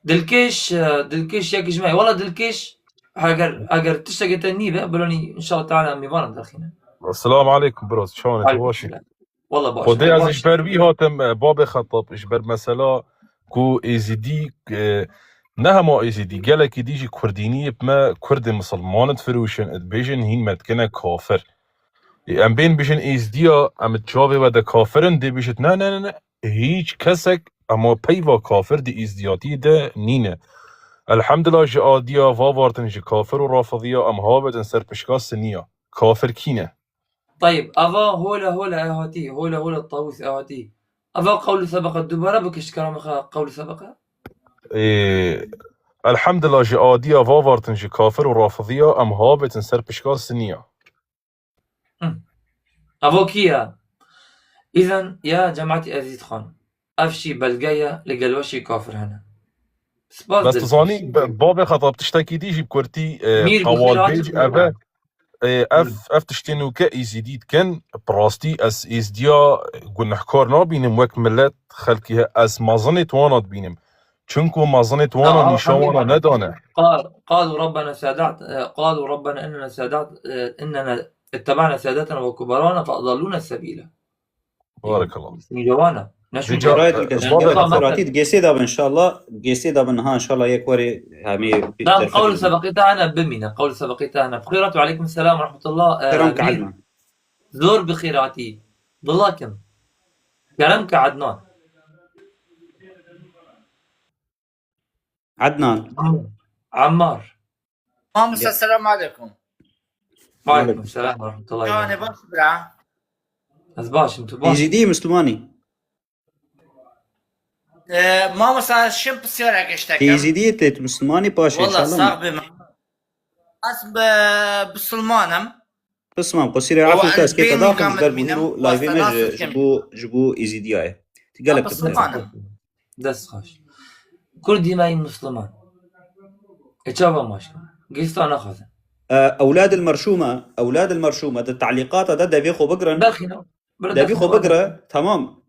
Dilkêş, e, dilkêş yek ji me. Wala dilkêş, eger, eger tiştekê te nîbe, bilanî inşallah teala em ê varan derxîne. Esselamu aleykum bro, çawan e, tu baş î? Aleykum selam. Wala baş. Xwedê ez ji ber wî hatim, e, babê Xetab, ji ber mesela ku Êzidî, e, ne hema Êzidî, gelekî dî jî Kurdîniyê bi me Kurdê misilman difiroşin, dibêjin hîn me dikine kafir. Ê, em bên bijin Êzdiya, em di çavê we de kafir in, dê bijit, ne, ne, ne, ne. Hîç kesek ema peyva kafir di Êzdiyatiyê de nîne. Elhamdulillah ji adiya vavartin ji kafir û rafidiya em havetin ser pişka siniya. Kafir kî ne? Tayib, ava hola hola e hatî, hola hola tawus e hatî. Ava qewlu sebeqa dubare bike ji kerama xwe qewlu sebeqa. Ê, elhamdulillah ji adiya vavartin ji kafir û rafidiya em havetin ser pişka siniya. Hı. Ava kî ye? Îzen ya cemaetî Ezîz Xan. Ev şî belge ye, li gel we şî kafir hene. Spas. Bes tu zanî, babê Xetab tiştekî dî jî bi kurtî, e, Mîr qewal bêj, ev e, e, ev, ev tiştê nûke Êzîdî dikin, bi rastî ez Êzdiya gunehkar nabînim wek milet, xelkî he, ez mezinê wana dibînim. Çunku mezinê wana nîşan wana nedane. قال، قالوا ربنا سادات، قالوا ربنا إننا سادات، إننا اتبعنا سادتنا وكبراءنا فأضلونا السبيلا. Barekallah. Sînce wana. Ne şu Rica, Rayet e, ülkesi. Barekallah. Fıratî, G S de bin inşallah. G S de bin ha inşallah yek weri hemi. Ben qewl sebaqî te hene bimîne. Qewl sebaqî te hene. Bixêr hatî, aleykum selam ve rahmetullah. E, Kerem ke Adnan. Zor bixêr hatî. Dilakim. Kerem ke Adnan. Adnan. Ammar. Mamosta, selamu aleykum. Aleykum selam ve rahmetullah. Çawan e, baş bira? Ez başim, tu baş? Êzîdî, Müslümanî? E, mamosta, şim pisyarek iştekim. Êzîdî tê, tu Müslümanî, paşê. Wala sax be. Ez be Müslümanım. Pisman, qusîrê efû te ez kê te daxim ji ber bihîr û layvê me ji, ji bo, ji bo Êzîdiya ye. Tu gelek tu Dest xweş. Kurdî me yî Musliman. E çava maşka. Gêsta naxwazin. E, ewlad el merşûme, ewlad el merşûme di te'lîqata de devê xwe bigirin. Berxîne. Devê xwe bigire, temam.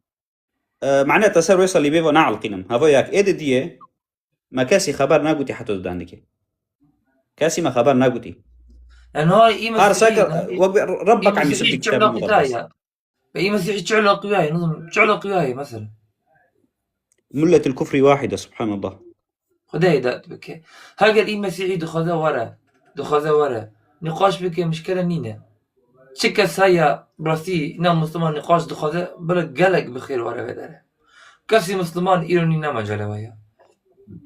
E, mane te ser wê salîbê ve neelqînim. Heva yek ê didiyê, me kesî xeber negotî heta tu dendikê. Kesî me xeber negotî. Her sek, wek Rebbek em yusuf dikişe bi muqaddes. Be î Mesîhî çi ilaqî wî ye? Nizam, çi ilaqî wî ye, mesela? Milletil kufrî wahide, subhanallah. Xwedê hidayet bike. Heger î Mesîhî dixwaze were, dixwaze were, nîqaş bike, mişkele nîne. Çi kes heye, bi rastî, ne Musliman nîqaş dixwaze, bila gelek bi xêr were vê derê. Kesî Musliman îro nîne mecalê we ye.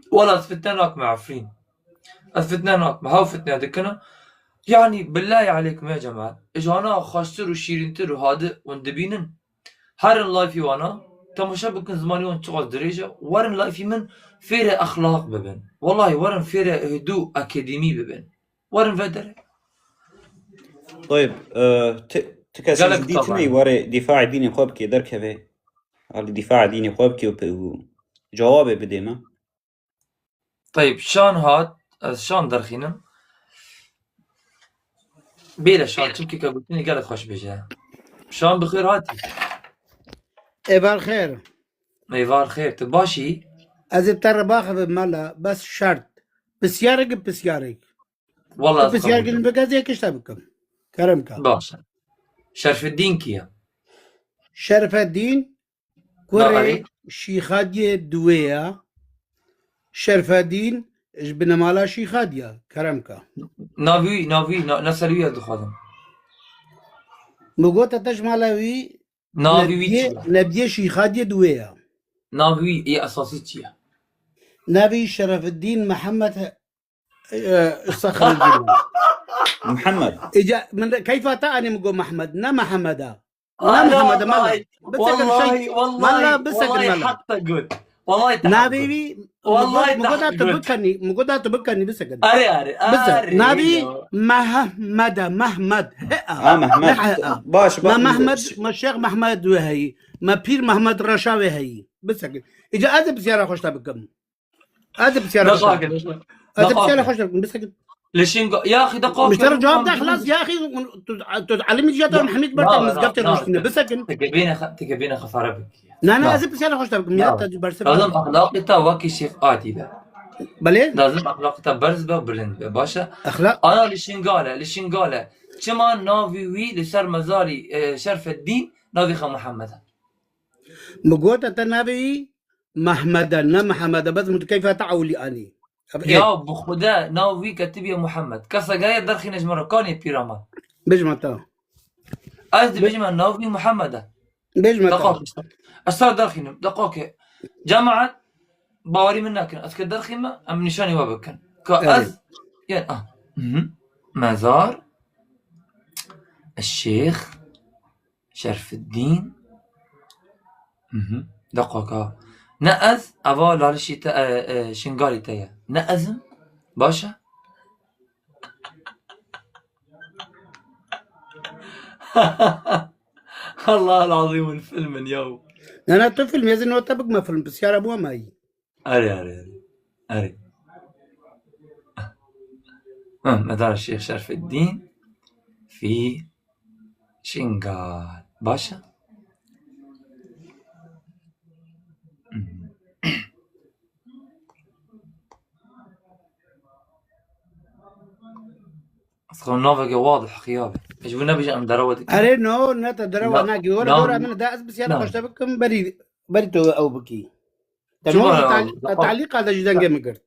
Wela ez fitne nakim Efrîn. Ez fitne nakim. Hew fitne dikine. Yanî, billahî aleykum ya cemaat. Ji wana xweştir û şîrîntir û hadi hûn dibînin. Herin layfî wana, temaşe bikin zimanî wan çiqas dirêj e. Werin layfî min fêrê exlaq bibin. Wellahî werin fêrê hidû akademî bibin. Werin vê derê. Tayib, e, ti, ti kesê Gelek ji dîtinê taban. Were dîfaê dînê xwe bikê, derkeve. Alî dîfaê dînê xwe bikê û pe-, û cewabê bidê me. Tayib, Şan hat, ez Şan derxînim. Bêle Şan, çimkî ke gotinê gelek xweş bêje. Şan bi xêr hatî. Êvar xêr. Êvar xêr, tu baş î? Ez ê te re baxivim mela, bes şert. Pisyarek, pisyarek. Wala ez pisyarek qebûl bike, ez yek tişt te bikim. Kerem ke. Baş e. Şerfeddîn kî ye? Şerfeddîn, kurê Şîxadiyê duwê ye. Şerfeddîn ji binemala Şîxadiya, kerem ke. Navî wî, navî wî, na-, ne ser wî ye dixwazim. Min got te ji mala wî. Navî wî çi ye? Nebdiyê Şîxadiyê duwê ye. Navî wî yê esasî çi ye? Navî Şerefeddîn Mihemed, e, Sexreddîn. Mihemed. Îca min re, keyfa te anî min got Mehmed, ne Mihemed e. Ne Mihemed e, mela. Bisekir şey, mela, bisekir mela. Haq te got. Wallahî te haq got. Navê wî, wallahî min got, min got tu bikenî, min got tu bikenî bisekir. Are, are, are. Navî Mehmed e, Mehmed. He, ha, Mehmed. Baş, baş. Me Mehmed, me Şêx Mehmed wê heyî. Me Pîr Mehmed Reşa wê heyî. Bisekir. Îca ez ê pisyara xwe ji te bikim. Ez ê pisyara xwe şer bikim. Ez ê pisyara xwe şer bikim. Bisekin. Li Şinga-, ya axî, deqa. Müşteri cevap de xlas, ya axî, tu, tu alimî ciya te Mehmîd Bertek mizgeftê rûştîne. Bisekin. Tikebîne xwe, tikebîne xwe fare bikî. Na, na, ez ê pisyara xwe şer bikim. Ya te berse. Lazim exlaqê te wekî Şêx Adî be. Belê? Lazim exlaqê te berz be û bilind be. Baş e? Exlaq. Ana li Şingal e, li Şingal e. Çima navî wî li ser mezarî, e, Şerfeddîn navî xwe Muhammed e? Min gote te navê wî Mehmed e, ne Mihemed e, bes min tu keyfa te ewilî anî. Ev ê. Ya bi Xude nav wî ketibiye Muhemed. Kesek heye derxîne ji min re, kanê pîraman. Bijme te. Ez dibêjime nav wî Muhemed e. Bijme te. Deqak işte. Ez ser derxînim. Deqakê. Cemaet bawerî min nekin. Ez ke derxîme, em nîşanî we bikin. Ka Evet. ez, yani, ah. Mhm. Mezar. Şêx. Şerfiddîn. Mhm. Deqaka. Ne ez, eva lalişî te, e, e, Şingalî te ye. Ne ez im? Baş e? Allah lazim in filmin ya. Ne, ne, tu film, ez nota bikme film, pisyara bu ama iyi. Erê, erê, erê. Erê. Ha, Medar Şêx Şerfeddîn fî Şingal. Baş e? Ez xwe naveke wadih xiya be. Ez ji bo nebêjim em derewa dikin. Erê, no, ne te derewa Na-, nakî. Were na-, dora min de ez pisyara na. Xweşte bikim, berî, berî tu ew bikî. Te Çima no, ya? te, te talîqa de ji dengê min girt.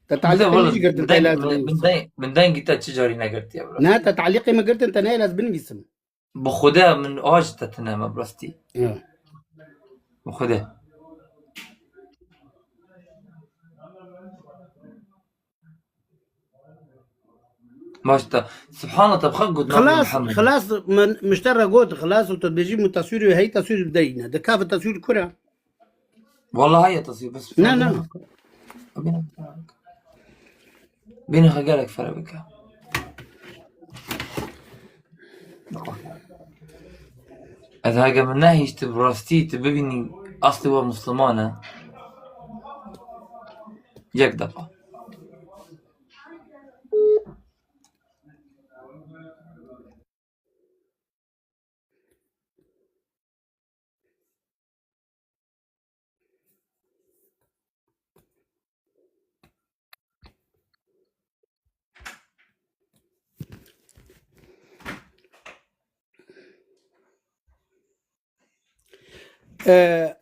Te Min de talîqê wele, min jî girtin, min te deng, lazim min, min deng, min dengî te çi carî negirtiye bira? Ne, te talîqê min girtin, te neyê ez binivîsim. Bi Xude min awa ji te tune me bi rastî. Ya. Bi Xude. Baş te. Subhanallah, te bi xwe got navê Xilas, Muhammed. Xilas, min, min ji te re got, xilas û tu dibêjî min teswîr wê heyî, teswîr bideyîne. Di kafi teswîr kura? Wala heye teswîr, bes Ne, ne. Bîne xwe gelek fere bike. Ez hege min nehîşt bi rastî tu bibînî aslê we Musliman e. Yek defa. Ee,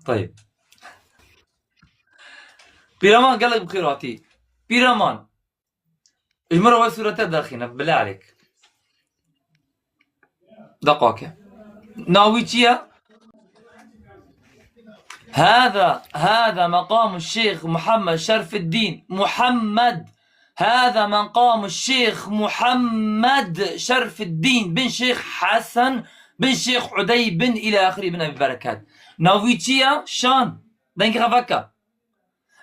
Tayib. Pîreman gelek bi xêr hatî. Pîreman. Ji min re wek sûrete derxîne, bilê aleyk. Deqake. Navî çi ye? Hâzâ, hâzâ meqamu Şêx Muhammed Şerfiddîn. Muhammed. Hâzâ meqamu Şêx Muhammed Şerfiddîn bin Şêx Hesen bin Şêx Udey bin îlâ axirî bin Ebî Bereket. Navî çi ye? Şan. Dengê xwe veke.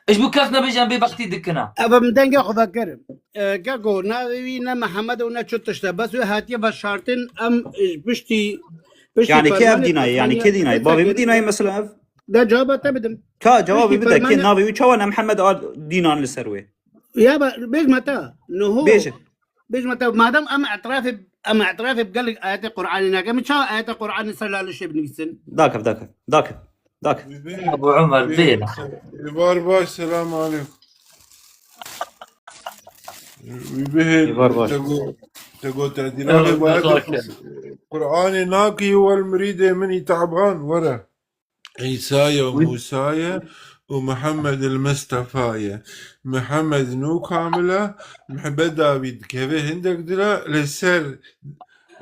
Ji bo kes nebêje em bêbextî dikine. Ev min dengê xwe vekir. E, keko, navê wî ne Mihemed û ne çi tişt e. Bes wê hatiye veşartin, em, e, piştî, piştî Yani kê ev fermanê, dînayê, yani fermanê, kê dînayê? Bavê min dînayê mesela ev? De cevaba te bidim. Ka cevabê Piştî bide, kê fermanê navê wî çawa ne Mihemed a dînan li ser wê? Ya be, bêjme te. Niho. Bêje. Bêjme te, madem em etirafê, em etirafê bi gelek ayetê Qur'anê nakin, em çawa ayetê Qur'anê ser lalişê binivîsin? Dakev, dakev, dakev, dakev. Ebu Umer bê. Êvar baş, selamu aleykum. Wî bihêl, Êvar baş. Te go-, te gote dînanê Evet, bu ayetê dakev. Qur'anê nakî wel mirîdê min î taban were. Îsa ye û Wî- Mûsa ye û Mihemed il Mistefa ye. Mihemed nû kamil e, mihbeda wî dikeve hindek dil e, li ser,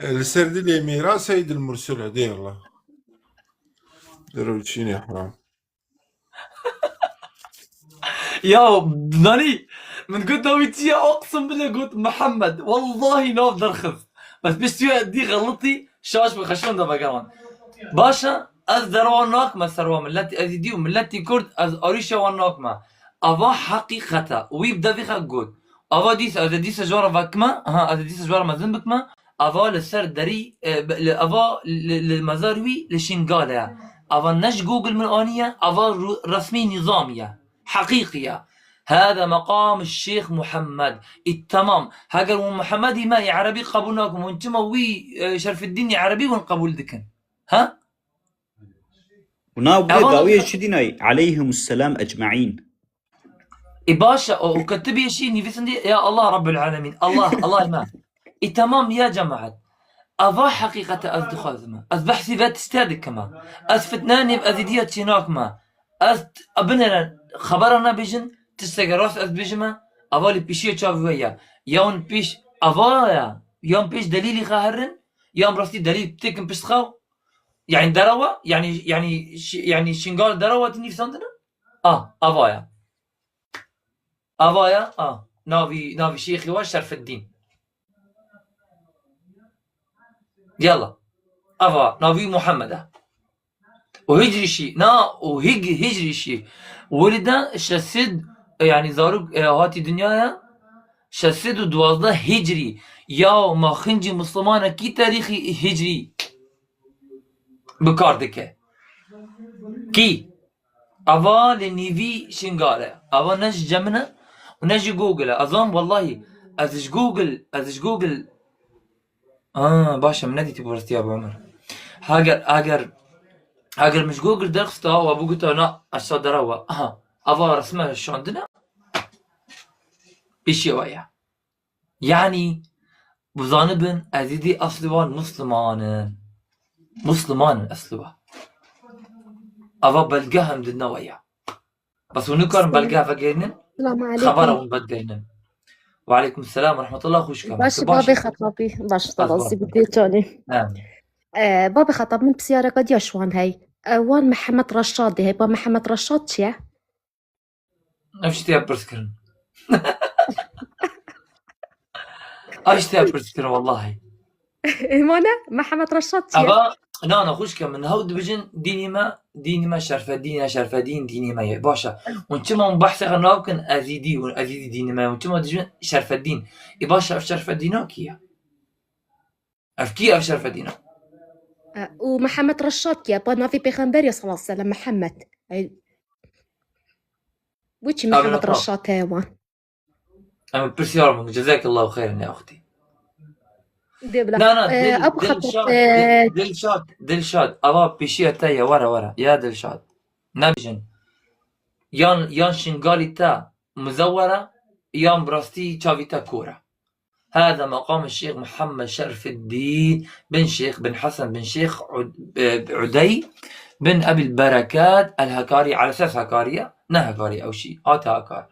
li ser dilê mêra Seyyid il Mursel e, dê Allah. Derew çînê heram. Ya, zanî, min got navê çi ye? Aqsim bile got Mihemed. Wellahî nav derxist. Bes piştî wê dî xelitî, şaş bi xeşan de vegeran. Baş e, ez derewa nakime ser wa miletî ezîdî û miletî kurd, ez arîşa wan nakime. Ava heqîqet e. Wî bi devî xwe got. Ava dîsa, ez ê dîsa ji wan re vekime, ha, ez ê dîsa ji wan re mezin bikime. Ava li ser derî, e, li, ava li, li mezar wî li Şingalê ye. Ava ne ji Google min aniye, ava ru-, resmî nîzamî ye. Heqîqî ye. Hada meqam Şêx Muhammed. Î temam. Heger hûn Muhammedî me yê Erebî qebûl nakin, hûn çima wî, e, Şerfiddîn yê Erebî hûn qebûl dikin? Ha? Û nav bê dawiyê çi dînayî? Aleyhimusselam ecmaîn. Ê baş e, o, o ketibê şî nivîsindî, ya Allah Rabbul Alemin. Allah, Allah me. Ê temam ya cemaet. Ava heqîqete ez dixwazim. Ez behsî ve tiştê dikime. Ez fitne nêv ezîdiya çênakime. Ez t-, binêre xebera nebêjin, tişteke rast ez bêjime, ava li pêşiya çavê we ye. Yan pêş ava ye, yan pêş delîlî xwe herin, yan rastî delîl têkin pişt xwe. Yani derewa, yani, yani, şi-, yani Şingal derewa tu nivîsandine? Ah, ava ye. Ava ye, ah. Navî, navî şêxî wa Şerfiddîn. Yalla. Ava, navî Muhammed e. Û hicrî şî, na, û hig-, hicrî şî. Wili de şeş sed, yani zarok, e, hatî dinyaya, şeş sed û duwazdeh hicrî. Ya ma xincî Muslimanekî tarîxî hicrî bi kar dike. Kî? Ava li nîvî Şingal e. Ava ne ji cem min e û ne ji Google e. Ez zam wellahî, ez ji Google, ez ji Google. Aa, baş e, min nedîtî bi rastî ya bi Omer. Heger, heger, heger min ji Google derxista, wa bigota na aşağı dera wa. Aha, ava resme şandine. Pêşiya wa ya. Yani, bizanibin, ezîdî eslî wan Musliman in. Musliman in eslî wan. Ava belge hem di ne we ya. Bes hûn nikarin belge vegerînin, Selamu xebera aleykum. hûn vegerînin. Ve aleykum selam ve rahmetullah, xweş ke. Baş Tu î baş babê î? Xetabî. Baş Ez spas, baş zî î. bi tê çanî. He. Ee, babê Xetab, min pisyareka diya ji wan hey. Ee, wan Mihemed Reşad dê hey. Ba Mihemed Reşad çi ye? Ev ji te ya pirs kirin. Ev ji te ya pirs kirin, wellahî. Ê, ma ne? Mihemed Reşad çi ye? Eva, na, na, xweş ke, min hew dibijin dînî me, dînî me Şerfedîn e, Şerfedîn dînî me ye. Baş e. Hûn çima hûn behsê xwe nakin Ezîdî, hûn Ezîdî dînî me ye. Hûn çima dibijin Şerfedîn? Ê baş e, ev Şerfedîna kî ye? Ev kî ye ev Şerfedîna? E, û Mihemed Reşad kî ye? Pa navê Pêxember ya sallallahu aleyhi ve sellem, Mihemed. Ey, wî çi Ev Mihemed Reşad. Reşad heye wan? Em pirsiyar bûn. Cezakallahu xeyran ya uxtî. Dê bila. Na, na, E, Dil, Abu Xetab, Dilşad, e, Dil, Dilşad, Dilşad. Ava pêşiya te ye, were, were. Ya Dilşad. Nebijin. Yan, yan şingalî te muzewwer e, yan bi rastî çavî te kor e. Hada meqam Şêx Muhammed Şerfiddîn bin Şêx bin Hesen bin Şêx Ud-, e, Udey bin Ebil Berekat el Hekarî, ala esas Hekarî ye, ne Hekarî ew şî, hate Hakar.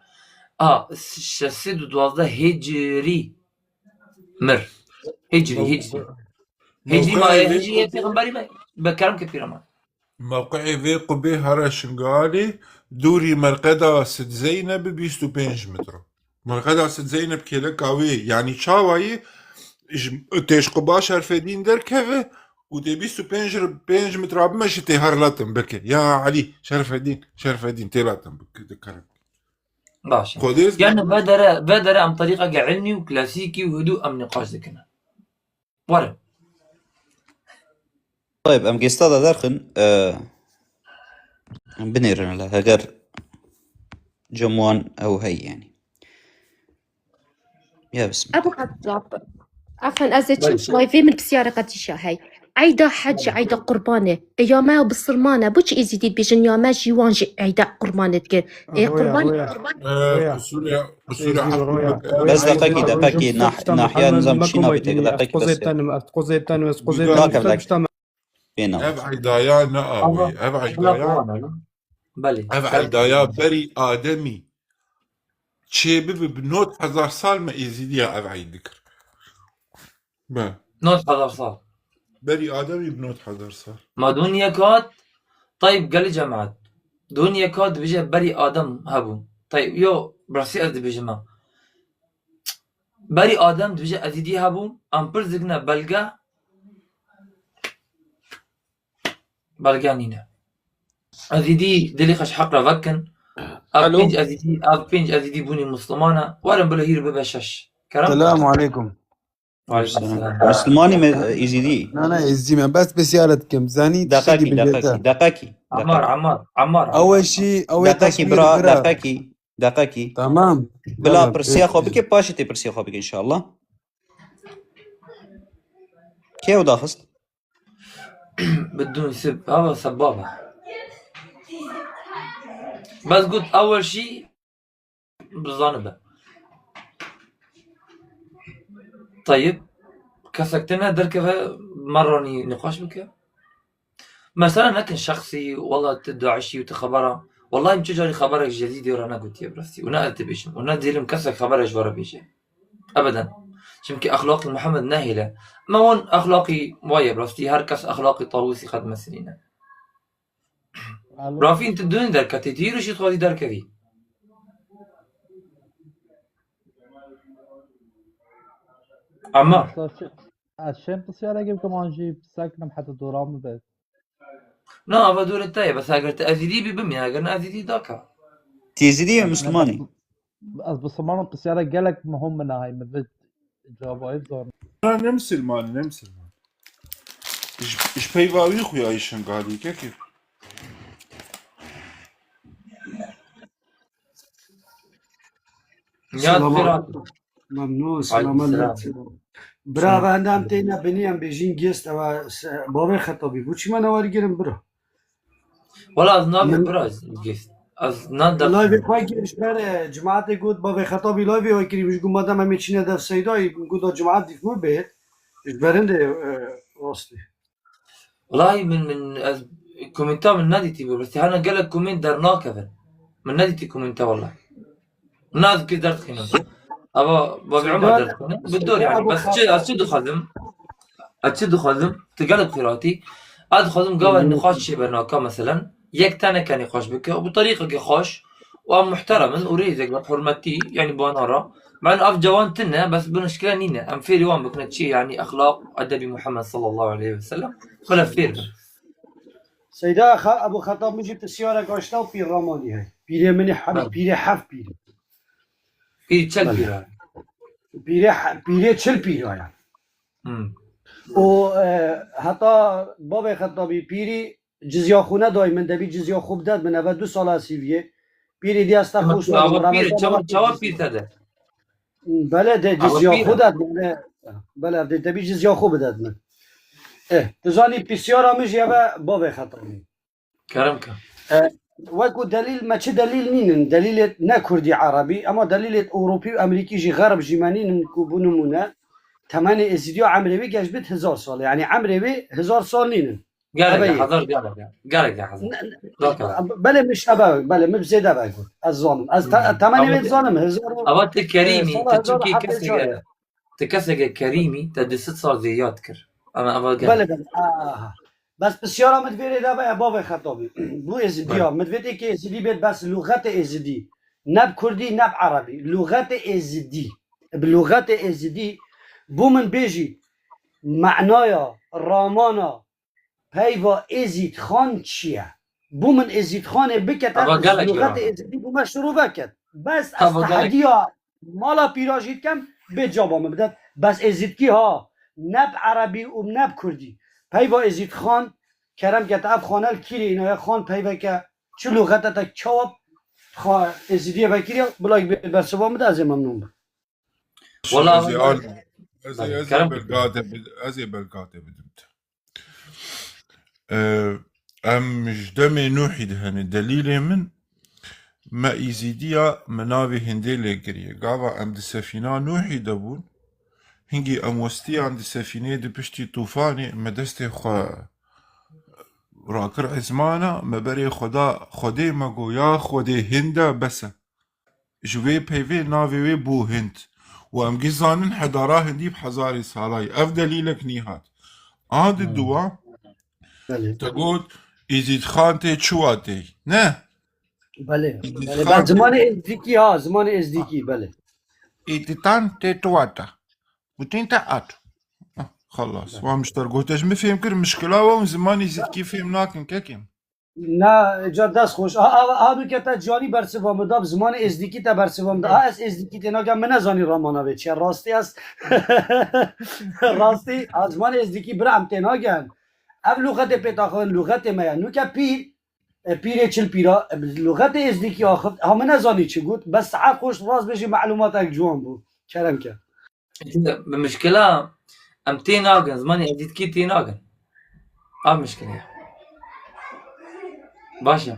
A, şeş sed û duwazdeh Hicrî mir. Hicrî, Hicrî. Hicrî ma ye, Hicrî ye pêxemberî me, be kerem ke pîra me. Mewqeê vê qubê here Şingalê, dûrî merqeda Sid Zeyneb bi bîst û pênc metro. Merqeda Sid Zeyneb kêleka wê, yanî çawa yê, ji, tê ji quba Şerfedîn derkeve û tê bîst û pênc re, pênc metra bimeşe tê her latin bike. Ya Elî, Şerfedîn, Şerfedîn, tê latin bike, dikare. Baş. Xwedê Yani vedere, vedere em terîqeke ilmî û klasîkî û hidû em nîqaş dikine. Were. Tayeb, em gêsta de derxin, e, em binêrin hele, heger cem wan ew hey yani. Ya bismillah. Ebu Xetab. Efendim, ez ê çim Belê. şivayê vê min pisyareka dîşa hey. Eyda hec, eyda qurbanê. E, ya me ya bisilman e. Bu çi Êzîdî dibêjin ya me jî wan jî eyda qurbanê dikin. E, Hoya, qurban, hoya. qurban. Ee, qusûrê, qusûrê Êzîdî, heqû hoya, bike. hoya. Bes deqekî de, pekî Êzîdî, nah-, Êzîdî, nahiya Êzîdî, nizam me çîna koma bite, dî, ez deqekî qozê bes. tenim, ez qozê tenim, ez qozê Bî tenim. gavek. Nakevlek. Tişta me- Pêna. Ev eydaya ne awê? Ev eydaya, Belê. ev eydaya berî Ademî çê bibi bi nod hezar sal me Êzîdiya ev eyd dikir. Be. Nod hezar sal. Berî Ademî bi nod hezar sal. Ma dûniyek hat, tayb gelî cemaat. Dûniyek hat dibêje berî Adem hebû. Tayib, yo, bi rastî ez dibêjim me. Berî Adem dibêje Ezîdî hebû, em pirs dikine belge, belge nîne. Ezîdî dilê xwe ji heq re vekin. Ev Alo. pênc Ezîdî, ev pênc Ezîdî bûnî Muslimane. Werin bila hîr bibe şeş. Kerem? Selamu aleykum. Aleykum selam. Muslimanî me, Êzîdî? Na, na, Êzîdî me. Bes pisyarê dikim. Zanî tiştekî Deqekî, bigê te. Deqekî, deqekî, Ammar, deqekî. Ammar, Ammar. Ew ê şî, ew ê Deqekî, teşmîr bira, bira. Deqekî, deqekî. Tamam. Bila Tamam. pirsiya xwe bike, paşê tê pirsiya xwe bike inşallah. Kê ew daxist? Bidûn sib-, hava sebaba. Bes got, ewel şî bizanibe. Tayib, kesek tine derkeve, me ranî niqaş bike. Mesela nekin şexsî, wela tu DAIŞî û tu xebera. Wellahî min çi carî xeberek ji Yezîdê re negotiye bi rastî. Û ne ez dibêjim. Û ne dêlim kesek xeberek ji we re bêje. Ebeden. Çimkî exlaqî Muhammed nehêle. Me wan exlaqî wa ye bi rastî. Her kes exlaqî Tawusî xwe dimesilîne. Alo. Rafîn, tu dûnî derketî. Tu îro jî dixwazî derkevî. Ema. Usta, şi-, ez şêm pisyareke bikim an jî sekinim heta dora min be. Na, ava dûrê te ye, bes eger tu Ezîdî bî bimîne, eger ne Ezîdî daka. Tu Êzîdî yê Mislimanî? Ez, ez Misliman im, pisyara gelek muhim min a, hey, min vê cevabê bizanim. Na, ne Mislimanî, ne Misliman. Ji, ji peyva wî xuya yî Şingalî, kekê. Ya Selam Firat. Memnun, selamet. Aleyküm selam. Bira, selam. Bendem têne binî em bêjîn gêst, ewa se-, bavê Xetabî. Bu çima ne werigirin bira? Wala ez nabim Min- bira gêst. Ez nan Live xwe kir, ji ber, e, cemaatê got, bavê Xetabî live wekirî, ji got madem em ê çîne dev Seydayî, got da cemaat dîf min bê. Ji berindê, e, rastî. Wellahî min, min, ez komenta min nedîtî bi rastî. Hene gelek komênt dernakevin. Min nedîtî komenta wellahî. Min ez kî derdixînim. Eva Babî Umar derdixînim. Bi dor yani. Bes çi, ez çi dixwazim? Ez çi dixwazim? Tu gelek xêratî. Ez dixwazim gava nîqaş çê bernaka meselen. Yek teneke nîqaş bike. Û bi terîqekî xweş. Û em muhterem in û rêzek bi hurmetî, yani bana ra. Meno ev cawan tune, bes bi nişkile nîne. Em fêrî wan bikine çi, yani exlaq, edebî Muhammed sallallahu aleyhi ve sellem. Bila fêr bin. Seyda Xa-, Ebu Xetab min jî pisyarek aşta û pîr Ramanî heye. Pîrê min ê heb-, Belê. Pîrê heft pîr. Pîr çel Belê. Pîr heye. Pîrê he-, pîrê çil pîr heye. Hmm. Û, e, heta bavê Xetabî pîrî cizya xwe nedayî min, debî cizya xwe bidet min, eve du sala sîviyê. Pîrî dî hesta Ama xwe tu şûndim, ava pîr, Remezan çawa, eve çawa pîr te de? Belê de Ava cizya pîr xwe e. Det min, e, belê de debî cizya xwe bidet min. Eh, tu zanî pisyara min jî eve bavê Xetabî. Kerem ke. E, wekû delîl, me çi delîl nînin. Delîlê ne kurdî, erebî, ema delîlê ewropî û emerîkî jî, xerb jî me nînin ku bi nimûne temenê êzidiya emrê wî geş bit hezar sal. Yani emrê wî hezar sal nînin. Gelek Eve de ye. Hezar, gelek de. Gelek de hezar. Ne, ne, Daka. Belê min şebe, belê min zêde ve got. Ez zanim. Ez te-, Hmm. temenê Ama wê te-, zanim. Hezar, ama te e, kerîmî, sala te hezar çimkî heft kesek, hezar e, e. Te kesek e kerîmî, te du sed sal zêyat kir. Ama ava gelek. Belê, belê. Aha. Bes pisyara min di vê rê de be, bavê Xetabî. Bu Êzidiya, Belê. Min divêt êkê Êzidî bêt, bes lûxetê Êzidî. Ne bi Kurdî, ne bi Erebî. Lûxetê Êzidî. Bi lûxetê Êzidî, bu min bêjî, manaya, ramana, peyva Êzîd Xan çi ye? Bu min Êzîd Xanê bikete, Ava gelek lûxetê giran. Êzidî bu me şirove ket. Bes ez Ava gelek. Tehediya mala pîra jî dikem, bê caba min bidet. Bes êzîdkî ha, ne bi erebî û ne bi kurdî. Peyva Êzîd Xan, kerem ke te ev xanel kîrê înaye xan peyveke çi lûxete te çawa xwe êzîdiyê vekiriye, bila bê bersiva min de ez ê memnûn bim. Wala Ez ê wala al-, ez ê, Belê, ez ê kerem belgate bid-, ez ê belgate bidim te. Ee, em ji demê Nûhî de hene delîlê min, me Îzîdiya, me navê hindê lê kiriye. Gava em di sefîna Nûhî de bûn, hingî em westiyan di sefînê di piştî tûfanê, me destê xwe rakir ezmana, me berê xwe da Xwedê, me got, ya Xwedê, hinda bes e. Ji vê peyvê navê wê bû Hind. Û em gî zanin hedara Hindî bi hezarê salayî. Ev delîlek nîhat. A di Hmm. duwa, Belê. Te got, Îzîd Xan tê çi wateyî? Ne. Belê. Belê. Zimanê Êzdîkî, ha, zimanê Êzdîkî, belê. Îtitan tê tuwata. Butîn te at. Ah, xelas. Wa mişter gote ji min fêm kir, mişkila we û zimanê Êzdîkî fêm nakin, kekê min. Na, ca dest xweş. A, a, a, bike te canî bersiva min da, bi zimanê Êzdîkî te bersiva min da. A, ez Êzdîkî tê nakim, min nezanî ramana vê çi ye. Rastî ez, rastî, a, zimanê Êzdîkî bira em tê nakin. Ev lûxetê pê taxin, lûxetê me ye. Nûke pîr, e, pîrê çil pîra, e, lûxetê Êzdîkî axift. Ha, min nezanî çi got. Bes saet xweş rast bêjî, melumatek ciwan bû. Kerem ke. Bi mişkila em tê nagin, zimanê Êzdîkî tê nagin. Ev mişkile ye. Baş e.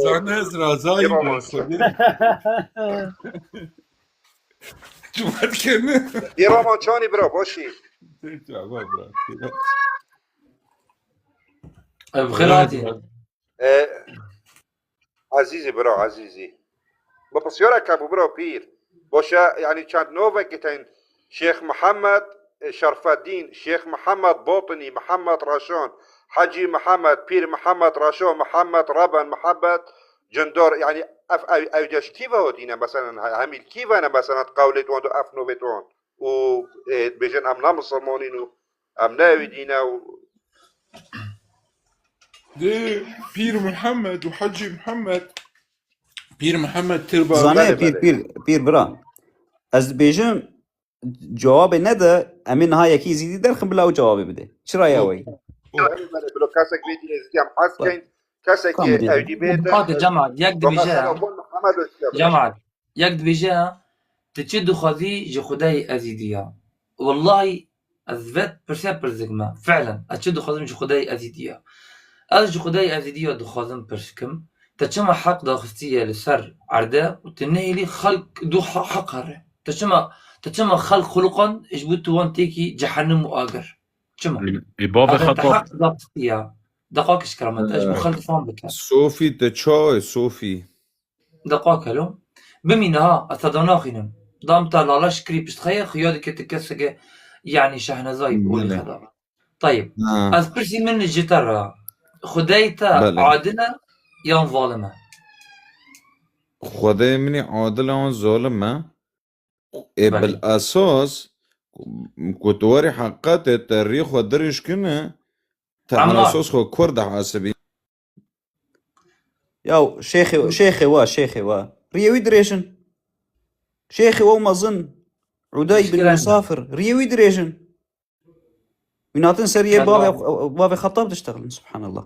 Zane ez razayî Ê baba. Cumat kene. Ê baba, çanî bira, başî. Tek çava bira. Ev xêr hatî. E, Ezîzî bira, ezîzî. Bi pisyarek hebû bira pîr. Baş e, yanî çend navekî tên Şêx Mihemed, e, Şerfeddîn, Şêx Mihemed Batinî, Mihemed Reşan, Hecî Mihemed, Pîr Mihemed Reşan, Mihemed Reben, Mihemed Cindar, yanî ev, ev, ew deş kî ve hatîne, meselen, he-, hemî li kî ve ne, meselen, qewlê wan do ev novê wan. Û, e, dibêjin em ne misilmanîn û em ne ewî dîne û Dê Pîr Mihemed û Hecî Mihemed. Pîr Mihemed Tirba. Zane Belê, pîr, belê. Pîr, pîr bira. Ez dibêjim cewabê nede, em ê niha yekî zîdî derxin bila ew cewabê bide. Çira ya Yok. Wey? Belê, belê, bilo kesek vê dînê zîdî em hez Bak. Keyn, kesek Tamam, ew dî bê de. Hadi cemaat, yek dibêje. Mesela bû Mihemed Öztürk. Cemaat, yek dibêje, tu çi dixwazî ji Xwedayê Ezîdî ya? Wellahî, Ez vê pirsê pirs dikim, fi'len, ez çi dixwazim ji Xwedayê Ezîdî ya. Ez ji Xwedayê Ezîdî ya dixwazim pirs kim, te çima heq daxistiye li ser erde û tu nehêlî xelk du he-, heq here? Te çima, te çima xelk xuluqand ji bo tu wan têkî cehennem û agir? Çima? Ê, ê, bavê Eger te Xettab. Heq daxistiye, deqak ji keramet, ez ji bo Ee, xelk fam bike. Sofî, te çawa ye, Sofî? Deqak helo. Bimîne ha, ez te danaxînim. Dam te lala şikirî pişt xeye, xuya dike tu keseke, yanî şehnezayî bi olî Belê. Xeda. Tayib. Ha. Ez pirsî min ji te re. Xwedayê te Belê. Adil e yan zalim e? Xwedayê min î adil e yan zalim e? Ê, Belê. Bil esas, ku tu werî heqetê te rî xwe dirêj kine, te Ema esas xwe kur dihesibî. Ya şêxê, şêxê wa, şêxê wa. Riyê wî dirêjin. Şêxê wa mezin. Uday bin Teşekkür ederim. Musafir. Riyê wî dirêjin. Wî natin ser yê Eyvallah. Bavê, bavê Xettab diştexilin. Subhanallah.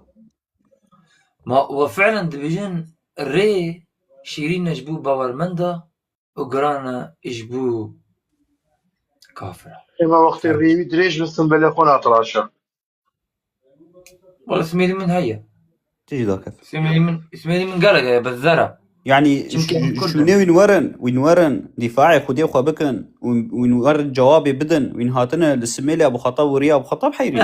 Ma we fi'len dibêjin rê şîrîn e ji bo bawermenda û giran e ji bo kafira. Ema wextê riyê wî dirêj bi simbelê xwe natilaşe. Wala simêlî min heye. Tijî dakef. Simêlî min, simêlî min gelek heye, bi zera. Yani Çimkî em Kurd in. Şûnê wîn werin, wîn werin, dîfaê Xwedê xwe bikin, wîn, wîn werin cewabê bidin, wîn hatine li simêlê Abu Xetab û riya Abu Xetab heyrin.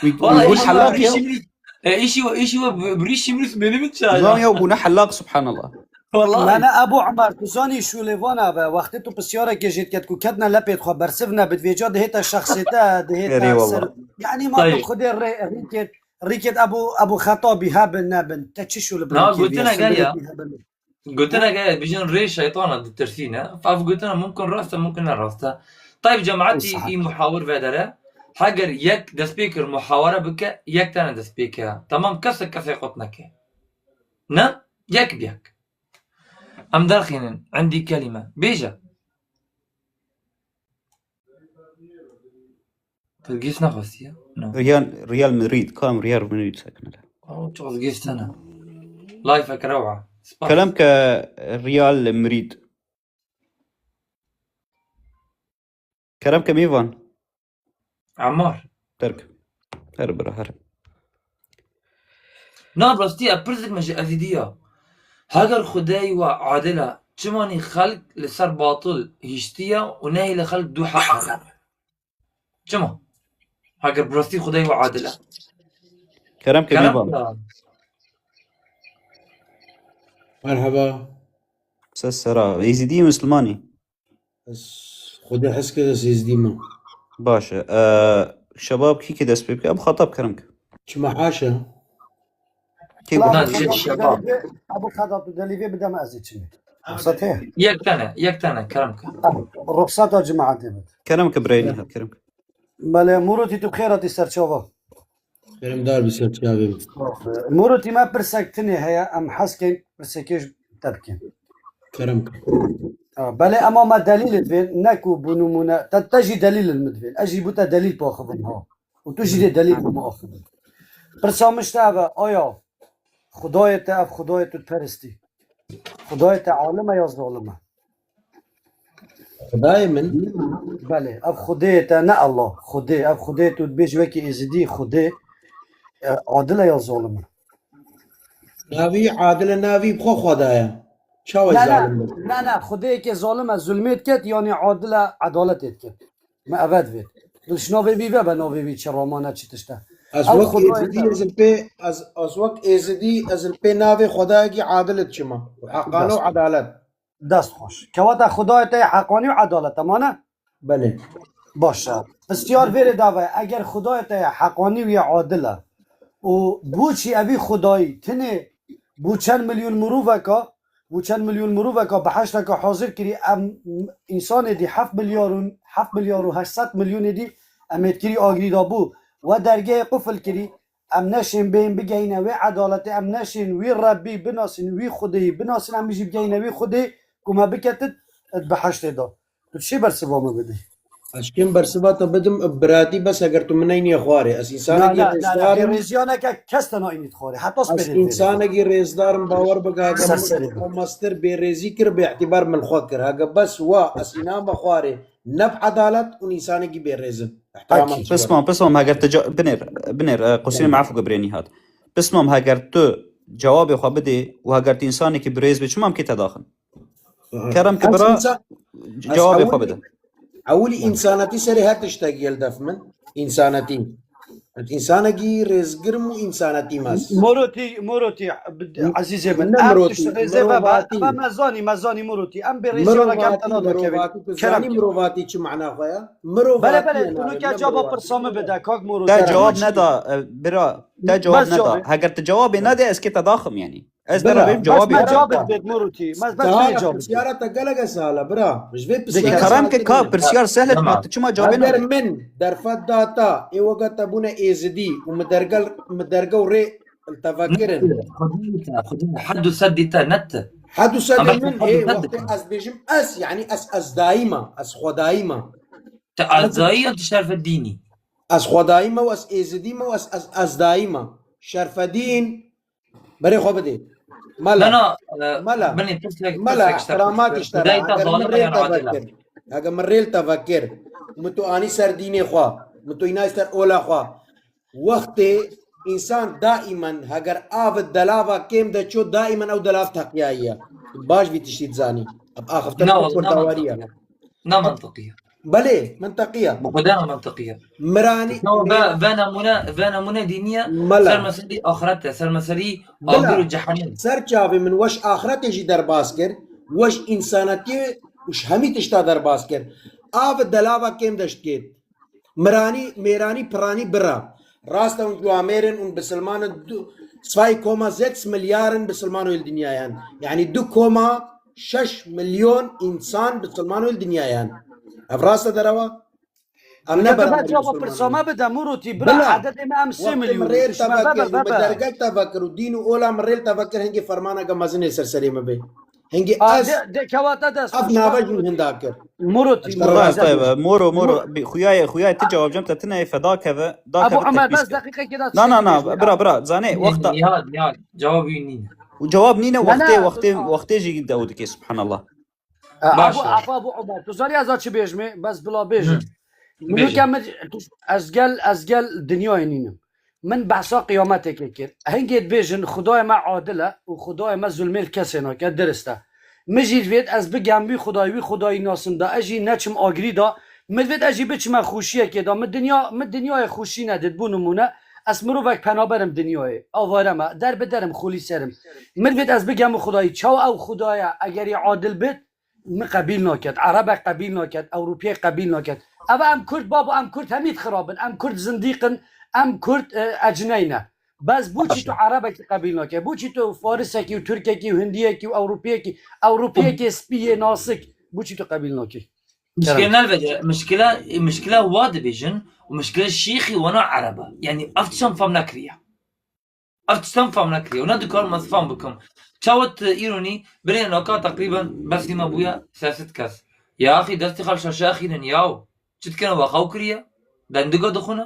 Wîn, wîn bûn hellaq ya. Îşî, e, îşî, îşî we bi, bi rîşî min simêlî min çaya. Zan ya bûne hellaq, subhanallah. Wallahi. Mene Ebu Umer, tu zanî şûlê vana ve, wextê tu pisyarekê jê diket ku ketne lepê xwe, bersiv nebit, vêca dihête şexsê te, dihête Erê ser. Wallah. Yanî ma tu Xwedê rê, rîkêt, rîkêt Ebu, Ebu Xetabî hebin nebin. Te çi şûl bi Na, rîkê gotine vê, gel ya. Sibirêkî hebin. Gotine gel, bijin rê şeytana ditirsîne. Ev gotine mumkin rast e, mumkin ne rast e. Tayb cemaetî Saha. Î muhawir vedere. Heger yek dest pê kir muhawere bike, yek tane dest pê ke. Tamam, kesek kesê qot neke. Ne? Yek bi yek. Em derxînin, endî kelîme. Bêje. Tu gîs nexwestiye? No. Real, Real Madrid. Kam Real Madrid sekine. Oh, çok gîs tane. Life ek rewa. Spas. Kerem ke Real Madrid. Kerem ke mêvan. Ammar. Terk. Her bira, her. Na, rastî, e, pirsik me ji Ezîdî ya. Heger Xwedayî we adil e, çimanî xelk li ser batil hiştiye û nehêle xelk du heq herin? Çima? Heger bi rastî Xwedayî we adil e. Kerem ke Kerem mêvan. Ke. Merhaba. Ses sera. Êzîdî, Mislimanî? Ez Xwedê hez kir ez Êzdî me. Baş e. Ee, Şebab kî kê dest pê bike? Ebu Xetab kerem ke. Çima haşa? Kê Lan, got? Ebu Xetab, tu delî vê, Ebu Xetab, tu delî vê bide me, ez ê çimê. Ruxsat heye? Yek tane, yek tane, kerem ke. Ruxsata cemaetê bide. Kerem ke birayê Nîhat, kerem ke. Belê, Murotî, tu bi xêr hatî serçava. Keremdar bi serçavê min. Murotî, me pirsek tinê heye, em hez kên pirsekê ji te bikin. Kerem ke. Ha, belê, ema me delîl divên, ne ku bi nimûne, te, te jî delîl min divên. Ez jî bo te delîl paxivim ha. Û tu jî dê delîl min axivî. Pirsa min ji te ev e, aya Xwedayê te, ev Xwedayê tu diperistî, Xwedayê te alim e ya zalim e? Xwedayê min? Belê, ev Xwedayê te, ne Allah, Xwedê, ev Xwedê tu dibêjî wekî Êzidî, Xwedê, e, adil e ya zalim e? Navî adil e, navî bi xwe Xweda ye. Çawa Ne, ne, zalim e? Ne, ne, Xwedêyekê zalim e, zulmê diket, yanî adil e, edaletê diket. Me eve divêt. Tu ji navê vî vebe navê vî çi ramane çi tişt e. Ez Ew wek Xwedayê Êzidî te. Ez li pê, ez, ez wek Êzidî ez li pê navê Xwedayekî adil diçima. Û heqane û Dest. Edalet. Dest xweş. Kewata Xwedayê te yê heqanî û edalet e, mane? Belê. Baş e. Pisyar vêrê dava ye. Eger Xwedayê te yê heqanî û yê adil e û bo çi evî Xwedayî tinê bo çend milyon miroveka, bo çend milyon miroveka biheşteke hazir kirî, em însanê dî heft milyar û, heft milyar û heşt sed milyonê dî em ê dikirî agirî da bo we dergehê qufil kirî, em neşên bên bigeyne wê edaletê, em neşên wî Rebbî binasin, wî Xwedêyî binasin, em jî bigeyne wî Xwedê ku me biketit di behiştê de. Tu çi bersiva min bidî? Ez kêm bersiva te bidim, biratî, bes eger tu min neyniye xwarê. Ez Na, însanekî na, na, na, rêzdar im. Bêrêziya neke, kes te naînît xwarê. Heta Ez sperê însanekî rêzdar im, bawer bike, heke min Serserê be. Mastir bêrêzî kir, bêîtîbar min xwe kir. Heke bes wa, ez îname xwarê. Ne bi edalet û însanekî bêrêz im. Ehtiramê Akî. Çi Pismam, pismam, heger tu ca-, binêr, binêr, e, qusîrê me efû birê Nîhat. Pismam, heger tu cewabê xwe bidê û heger tu însanekî birêz bê, çima em kê te daxin? Kerem ki Ez bira insan, ez cewabê xwe ewil, bide. Ewil însanetî serê her tiştekî li def min. Însanetî. Ez însanekî rêzgir im û însanetî me. Morotî, Morotî, ezîzê min. Ne Em Mirotî, tişt rêzê ve, mirovatî. Ve me zanî, me zanî Morotî. Em bê rêzî Mirovatî, nake, te nada kevin. Mirovatî, tu Kerem zanî ki. Mirovatî çi mana xwe ye? Belê, belê, Mirovatî tu ne, nuke ne caba Mirotî. Pirsa min bide, kak Morotî. Te cewab neda, e, bira. Te cewab neda. Heger tu cewabê nedê, ez kê te daxim, yanî. Ez Bira, dera bêjim bes cewabê me te. Cevabê bêt Morotî. Bes, bes Daha me cevabê bêt. Pisyara te gelek e sala, bira. Ji vê Dikî pisyara kerem sala ke te ka gelek. Pisyar sehl e, Tamam. Tu çima cevabê Eger nadê? Min derfet da ta, ê weke te bûne êzidî û mi dergel, mi derge û rê li te vekirin. Xwedî te, Xwedî, hed û sedî te, net te. Hed û sedî Ama min, hed û ê, sedî wextê te. Ez bêjim ez, yanî ez, ez dayî me, ez xwedayî me. Te ez dayî ya tu şerfedînî? Ez xwedayî me û ez êzidî me û ez, ez, ez dayî me. Şerfedîn, Berê xwe bidê. Mela. Bena, e, Mela. Binê pirsek, Mela, pirsek işte, ehtiramatiş te re. Hudayê te Heger min zalim rê e, te adil e. Vekir. Heger min rê li te vekir. Min tu anî ser dînê xwe. Min tu înay ser ola xwe. Wextê însan daimen heger av delava kêm de ço, daimen ew delav teqiyayî ye. Baş vî tiştî dizanî. Ev axiftin Ne, wala, ne kurdawarî ye. mantıklı. Ne mantıklı. Belê, mintiqî ye. Bi Xwedê ne mantiqî ye. Miranî Ve, ve nemûne, ve nemûne dînî ye. Mela. Ser meselî axiret e, ser meselî Bila. Agir û cehennem. Ser çavê min weş axiretê jî derbas kir, weş însanetiyê û ji hemî tişta derbas kir. Av delava kêm de ji dikêt. Miranî, mêranî, piranî bira. Rast e hûn ciwamêr in, hûn bisilman in, du, zwei Komma sechs Milliarden bisilmano li dinyayê hene. Yanî du koma şeş milyon însan bisilmano li dinyayê hene. Ev rast e derewa? Em ne Heke tu beraber bes cevaba pirsa bisilman in. Me bide, Murotî, bira, Bila, ededê me em sê wextê milyon min rê in. Ji me tevekir bebe, û min bebe. Dergek tevekir û dîn û ola min rê tevekir, hingê fermaneke mezin ê ser serê me bê. Hingî A, ez de, de kewata dest ev xweş, nava bak. Jî min hinda kir. Murotî, Murotî, Murotî, ez Murotî, Muro, Muro, Mur- bi xuyayê, xuyayê ti cevab cem te tine feda keve, da Abu keve Umer, tekbîs bes kir. Deqîqekê de Na, na, na, çekî bira, bira, zanê, wexta Nihal, Nihal, cevabî wî nîne. Û cevab nîne, Na, wextê, na, wextê, na. Wextê jî dew dike, subhanallah. E, Baş Abu, e. Abu, Abu Umer, tu zanî ez a çi bêjmê? Bes bila bêjim. Hı. Min Bêje. Ke min, tu, ez gel, ez gel dinyayê nînim. Min behsa qiyameteke kir. Hingê dibêjin, Xwedayê me adil e û Xwedayê me zulmê li kesê nake, dirist e. Min jî divêt ez bigem wî Xwedayê, wî Xwedayî nasim da, ez jî neçim agirî da. Min divêt ez jî biçime xweşiyekê da. Min dinya, min dinyayê xweşî nedît, bû nimûne. Ez mirovek penaberim dinyayê. Avare me, der bi derim, xulî serim. Min divêt ez bigem wî Xwedayî. Çawa ew Xwedaya, eger yê adil bit, min qebîl naket, Erebek qebîl naket, Ewropiyek qebîl naket. Eva em Kurd babo, em Kurd hemî dixirabin. Em Kurd zindîq in, em Kurd, e, ecney ne. Bes bo çi tu Erebekî qebîl nake? Bo çi tu Farisekî û Tirkekî û Hindiyekî û Ewropiyekî, Ewropiyekê spî yê nasik, bo çi tu qebîl nake? Mişkile Kerem. Nelvece, mişkile, mişkile wa dibêjin û mişkile şîxî wana Ereba. Yanî ev tiştan fam nekiriye. Ev tiştan fam nekiriye û ne dikarim ez fam bikim. Çawa tu îronî birê naka teqrîben besî me bûye sê sed kes. Ya axî destê xwe şaşe axînin yaw. Çi dikene wa xew kiriye? Dendiga dixwine?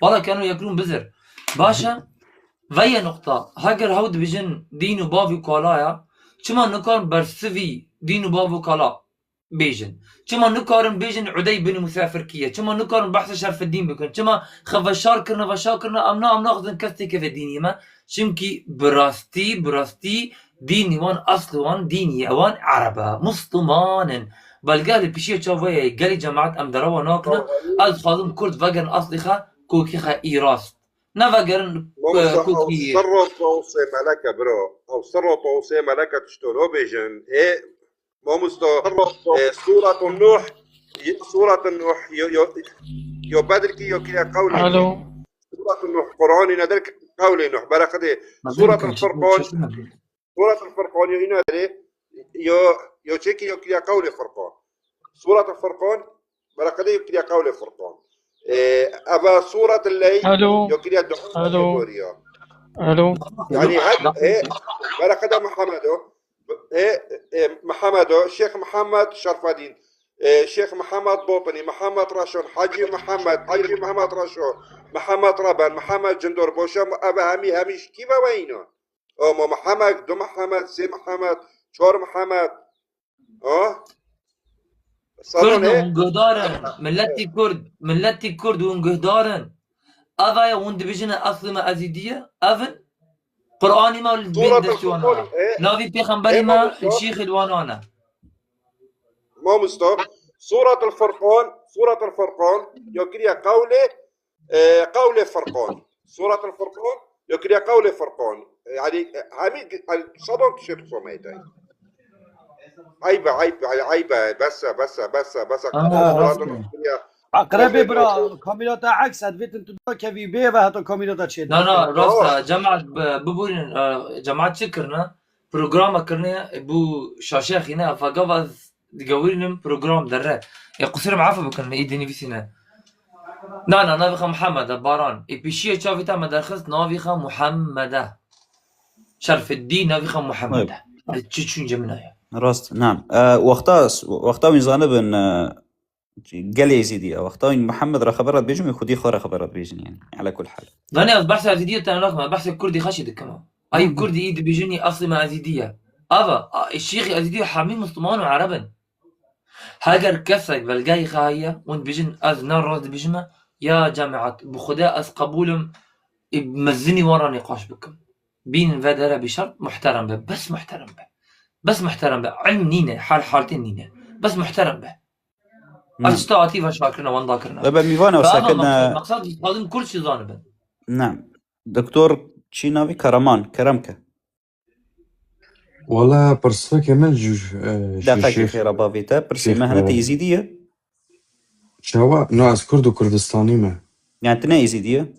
Wala keno yekrûn bizir. Baş e. Veye nuqta. Heger hew dibêjin dîn û bav û kala ya. Çima nikarin bersivî dîn û bav û kala bêjin? Çima nikarin bêjin Udey bin Musafir kî ye? Çima nikarin behsa Şerfeddîn bikin? Çima xwe veşar kirine, veşar kirine, em na, em naxwazin kes têkeve dînî me? Çimkî bi rastî, bi rastî dînî wan, eslî wan, dînî wan Ereb e, Musliman in. Belge li pişiya çav weye, gelî cemaet em derewa nakine, ez dixwazim Kurd vegerin eslî xwe, kokî xwe î rast. Ne vegerin, e, Mamosta, ew kokî. Serro tawsê meleke biro. Ew serro tawsê meleke tiştolo bêjin. Ê, Mamosta, e, Suretun Nuh, Suretun Nuh, yo, yo, yo bedrkî yo kiriye qewlê. Alo. Suretun Nuh, Qur'anî ne der qewlê Nuh, bereqedê. Suretun Furqan, Suretun Furqan, yo îna derê, yo, yo çekî yo kiriye qewlê Furqan. Suretun Furqan, bereqedê yo kiriye qewlê Furqan. E, eva Suretun Leyl, Alo. Yo kiriye dua Alo. Goriya. Alo. Yani, he, bereqede Muhammedo. E, e, Mihemedo, Şêx Mihemed Şerfedîn, e, Şêx Mihemed Botinî, Mihemed Reşon, Hecî Mihemed, Hecî Mihemed Reşo, Mihemed Reben, Mihemed Cindor, Boşe, ev hemî, hemî ji kî ve weyî ne? O, ma Mihemed, du Mihemed, sê Mihemed, çar Mihemed. Ha? Kurd in, hûn guhdar in. Miletî Kurd, miletî Kurd hûn guhdar in. Eva ye hûn dibêjin eslê me Ezîdî ye. Ev in. Qur'anî me li bên destê wan e. Navî pêxemberî me şîxê li wan e. Mamosta, Suretul Furqan, Suretul Furqan, yo kiriye qewlê, e, qewlê Furqan. Suretul Furqan, yo kiriye qewlê Furqan. Yani, e, hemî, yani, sedon tiştê dixwe meydan. Eyb e, eyb e, eyb e, bes e, bes e, bes e, bes e. Aha, rast e. Eqrebê bira, kamîrata eks, ez vêtin tu dakevî bê ve heta kamîrata çê. Na, na, rast e, cemaat bi-, bibûrin, e, cemaat çi kirine? Programa kirine, e, bû şaşeya xîne, ev gav ez digewirînim program derre. E, qusirim, efe bikin, me îdî nivîsîne. Na, na, navê xwe Mihemed e, Baran. E, pêşiya çavê te me derxist, navê xwe Muhemed e. Şerfeddîn, navê xwe Muhemed e. Çi çûnce min heye. Rast, nam. E, wexta, wexta wîn zanibin, e, gelê Êzîdî ye. Wexta wîn Mihemed re xebera dibêjin, wî xwedî xwe re xebera dibêjin, yani. Ala kul hal. Zanî, ez behsa Êzîdî te nakim, ez behsa Kurdî xeşî dikim. Ay Kurdî î dibêjin, î eslê me Êzîdî ye. Ava, a, şêxê Êzîdî hemî Musliman û Ereb in. Heger kesek belgeyê xwe heye, hûn dibêjin, ez ne rast dibêjime, ya cemaat, bi Xwedê ez qebûl im, ê, mezinî wan re nîqaş bikim. Bînin vê derê bî şert, muhterem be, bes muhterem be. Bes muhterem be, ilm nîne, hal haltê nîne. Bes muhterem be. Ev tişta hatî veşarkirine, wenda kirine. Ebe mîvan e, Ve ama sekine. Meqsed, meqsed dixwazim Kurd jî zanibin. Ne. Doktor çî navî Karaman, kerem ke. Wala pirsekê min ji, e, ji Deqekê Şêx xêra bavê te, pirsê Şêx me hene, te Êzîdî ye? Çawa? No, ez Kurd û Kurdistanî me. Yani tu ne Êzîdî ye?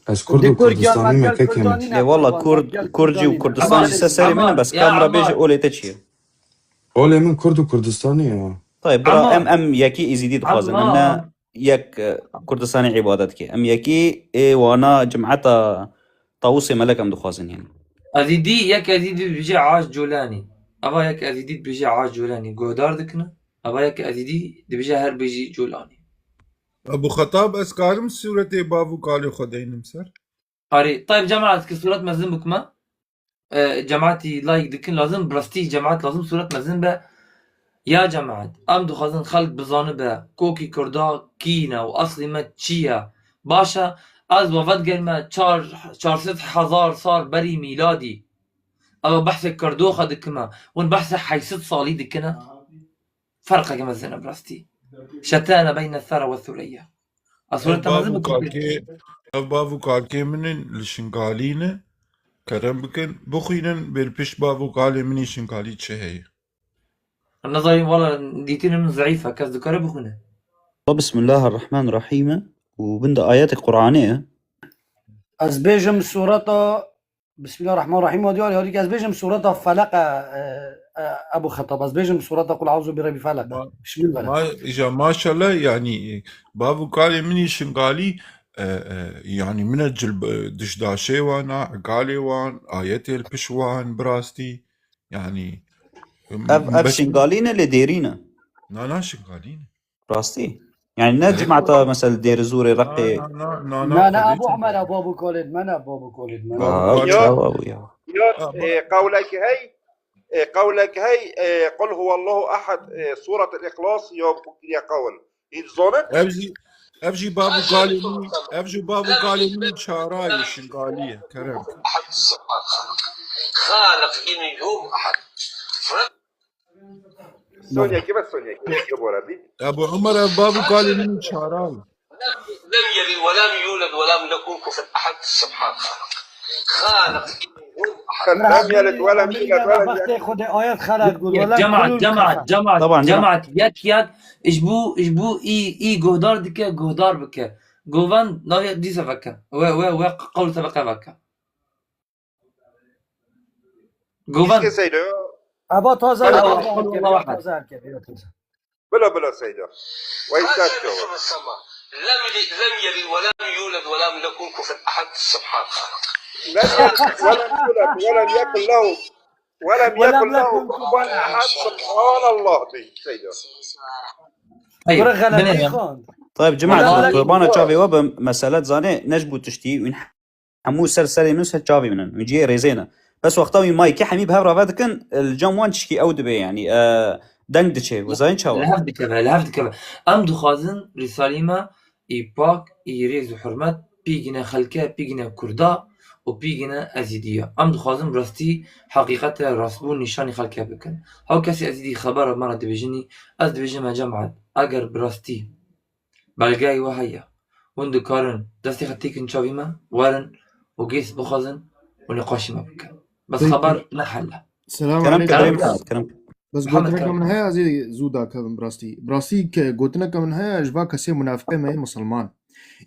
Ez Kurd û Kurdistanî me, kekê min. Ê wala Kurd, Kurd jî û Kurdistan jî ser serê min e, bes kamera bêje olê te çi ye? Olê min Kurd û Kurdistanî ye. Tayyib, bira, em, em yekî Êzîdî dixwazin. Em ne yek, e, Kurdistanê îbadet ke. Em yekî ê wana cemeta Tawusê Melek em dixwazin yani. Ezîdî, yek Ezîdî dibêje Aş Colanî. Ava yek Ezîdî dibêje Aş Colanî. Guhdar dikine. Ava yek Ezîdî dibêje her bêjî Colanî. Ebu Xetab, ez karim sûretê bav û kalê xwe deynim ser? Arê, tayyib cemaat ki sûret mezin bikme. E, cemaatî like dikin, lazim bi rastî cemaat lazim sûret mezin be. Ya cemaat, em dixwazin xelk bizanibe, kokî Kurda kî ne û eslî me çi ye. Baş e, ez we vedigerime çar, çar sed hezar sal berî mîladî. Ev behsê Kurdo xwe dikime, hûn behsê heyt sed salî dikine. Ferqeke mezin e bi rastî. Şetane beyne thera we thureyya. Ez sûreta mezin bikim. Ev bav û kalkê, ev bav û kalkê min in, li Şingalî ne. Kerem bikin, bixwînin, bêr pişt bav û kalê min ê Şingalî çi heye. Em nezanîn, wala dîtinê min zeîf e, kes dikare bixwîne? Bismillahirrahmanirrahîm û bin de ayetê Qur'anê ye. Ez bêjim sureta Bismillahirrahmanirrahîm. Wa diyar yarî ez bêjim sureta Felaq e, e, Ebu Xetab. Ez bêjim sureta Kul Euzu bi Rebbil Felaq. Ma, Bismillah. ma, îja maşallah, yanî, e, bav û kalê min î Şingalî, e, e, yanî, min e cilb, e, dişdaşê wan a, egalê wan, ayetê li piş wan, bi rastî, yanî, Ev, ev Şingalî ne, lê Dêrî ne. Na, na, Şingalî ne. Rastî? Yani ne cemaata mesela Dêrizûrê, Reqê? Na, na, na, Na, na, xwedê Ebu çi Umer, ne? Ebu, Ebu Kolid, mena. Bav û Aa, kalê. çawa bû ya? Ya, e, qewlek hey, e, qewlek hey, e, Qul huwallahu ehad, e, Suret el-Îxlas ya bû kiriye qewl. Hîn zonin? Ev jî, ev jî bav û kalê min, ev jî bav û kalê min çarayê Şingalî ye. Kerem. أحد الصفات خالق. خالق إني هم أحد. Soniyekî bes soniyekî. Ji bo re bî. Ebu Umer, ev bav û kalê min çarayê. لم يلد ولم يولد ولم يكن كفوا أحد. سبحان خالق. خالق إني هم أحد. Lem yelid ve lem yulad ve lem Bextê Xwedê ayet xelat got. Wela Cemaat, kulul cemaat, kafa. cemaat, Taban, cemaat. cemaat, yek yek, ji bo, ji bo î, î guhdar dike, guhdar bike. Govan navê dîsa veke. We, we, we qewl tebeqe veke. Govan. Kîske Seydo? Eva taze Eva, erkek, Allahu erkek, Allahu taze erkek, erkek. Bila bila Seydo. Wey ser çawa. لم يلد، لم يلد ولم يولد ولم يكن كفوا أحد. سبحان خالق. Lem yelid ve lem yulad ve lem yekun lehu ve lem yekun lehu kufuven ehad. Subhanallah bî Seydo. Hey, Bura binê xeletî ya. xand. Tayyib, cemaat, Wala qurbana çavê we bim, mesele zanê, ne ji bo tiştî, wîn hemû ser serê min, ser çavê min in. Wî cihê rêzê ne. Bes wexta wî maykê hemî bi hev re vedikin, li cem wan tişkî ew dibe, yanî, e, deng diçe. We zanî çawa? Li hev dikeve, li hev dikeve. Em dixwazin Rîsalî me î pak, î rêz û hurmet pîgine xelke, pîgine kurda û pîgine ezîdiya. Em dixwazin bi rastî heqîqete rastbûn nîşanî xelke bikin. Hew kesî ezîdî xebera me re dibêjinî, ez dibêjim me cemaat, eger bi rastî belgeyê we heye, hûn dikarin destê xwe têkin çavî me, werin û gês bixwazin û nîqaşî me bikin. Bes Peki. Xeber ne hel e. Selam Kerem, aleykum. kerem, Kerem. kerem. Bes Muhammed gotineke Kerem. Min heye, ez ê zû dakevim bi rastî. Bi rastî ke gotineke min heye ji va kesê munafiqê me yê misilman.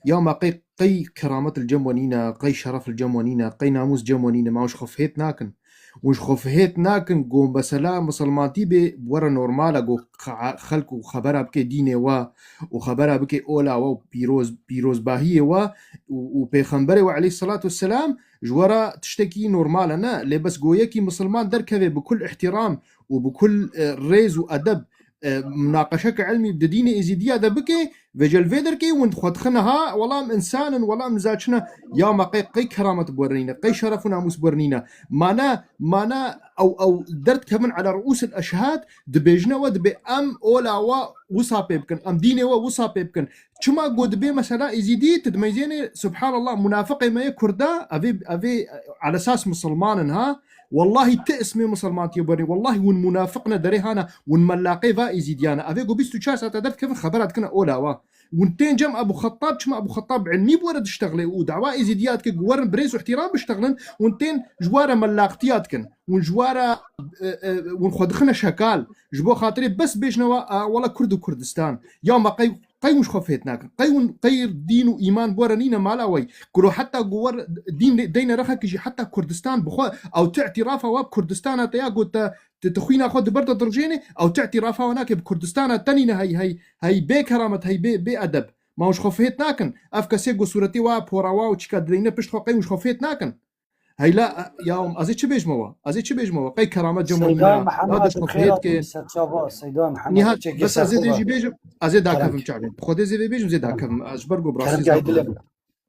Ya ma qey, qey keramet li cem we nîne, qey şeref li cem we nîne, qey namûs cem we nîne, ma hûn ji xwe fihêt nakin. Hûn ji xwe fihêt nakin ku mesela misilmantî bê bi we re normal e ku xe-, xelk û xebera bike dînê we û xebera bike ola we û pîroz, pîrozbahiyê we û, û pêxemberê we aleyhisselatu vesselam ji we re tiştekî normal e, ne? Lê bes go yekî misilman derkeve bi kul îhtîram û bi kul, e, rêz û edeb, e, munaqeşeke ilmî di dînê êzîdiya de bike, vêce li vê derkê hûn xwe dixine ha, wela em însan in, wela em niza çi ne, ya ma qey, qey keramet bi we re nîne, qey şeref û namûs bi we re nîne. Ma ne, ma ne ew, ew derdkevin ala ruûsil eşhad, dibêjine we, dibê em ola we wisa pê bikin, em dînê we wisa pê bikin. Çima got dibê mesela êzîdî, tu dimeyzênê, subhanallah, munafiqê me yê kurda, evê, evê, e, alesas misilman in ha. Wallahî ti ismê misilmantiyê bernî. Wallahî hûn munafiq ne, derê hana, hûn mellaqê va êzîdiyan e. Evê got bîst û çar saete derdikevin xebera dikine ola wa. Hûn tên cem Ebu Xettab, çima Ebu Xettab bi ilmî bi we re diştexilê û dawa êzîdiya dike, ku werin bi rêz û îhtîram biştexilin, hûn tên ji we re mellaqtiya dikin. Hûn ji we re, e, e, hûn xwe dixine şekal. Ji bo xatirê bes bêjine we, a, wela Kurd û Kurdistan. Ya me qey, qey hûn ji xwe fêt nakin? Qey hûn, qey dîn û îman bi we re nîne mala wey? Kuro heta ku we re dîn deyne rexekî jî heta Kurdistan bi xwe, ew tu îtîrafa we bi Kurdistana te ya ku te, tu, tu xwîna xwe di ber de dirijênê, ew tu îtîrafa we nake bi Kurdistana te nîne hey, hey, hey bê keramet, hey bê, bê edeb. Ma hûn ji xwe fêt nakin? Ev kesê ku sûretê wa, pora wa û çîka direyne pişt xwe qey hûn ji xwe fêt nakin? Heyla, ya ez ê çi bêjme we? Ez ê çi bêjme we? Qey keramet cem we Seyda nîne. Mihemed Nade ji xwe xêra fêt ke. Seyda Mihemed Nihat, çekê bes ser ez ê dê xwe jî ve. bêjim, ez ê dakevim Kerem. çavên. Xwedê zê vê bêjim, zê Kerem. dakevim. Ez ji ber ku bi Kerem rastî gel dilim.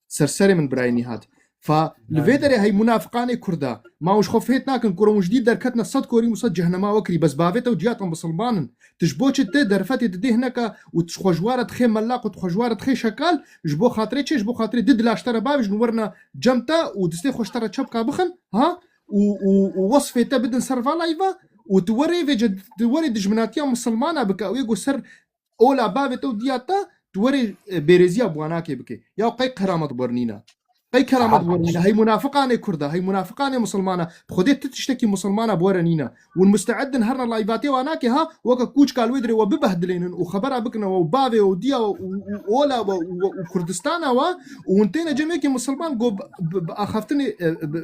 ser serê min birayê Nihat. Fa li vê derê hey munafiqanê Kurda. Ma hûn ji xwe fêt nakin, kuro hûn ji dî derketine sed korî û sed cehnema we kirî. Bes bavê te û ciya te misilman in. Tu ji bo çi te derfetê didê hineka û tu ji xwe ji ware dixê mellaq û tu xwe ji ware dixê şekal, ji bo xatirê çi? Ji bo xatirê di dila ji te re bavêjin werna cem te û distê xwe ji te re çepka bixin, ha? Û, û, û wesfê te bidin ser va layva û tu werê vêce, tu werê dijminatiya misilmana bike, ew ê ku ser ola bavê te û diya te, tu werê, e, bêrêziya bi wanakê bike. Ya qey keramet bi we re nîne. Qey keramet bi we re nîne. Hey munafiqanê Kurda, hey munafiqanê Musulmana. Bi Xwedê tu tiştekî Musulmana bi we re nîne. Hûn musteedin herna layvatê wa nake ha, weke kûçka li wê dirê we bibehdilênin û xebera bikine we û bavê we û diya we û, û ola we û, û Kurdistana we û hûn têne cem yekê Musulman go bi, bi, bi axaftinê, e, bi, bi,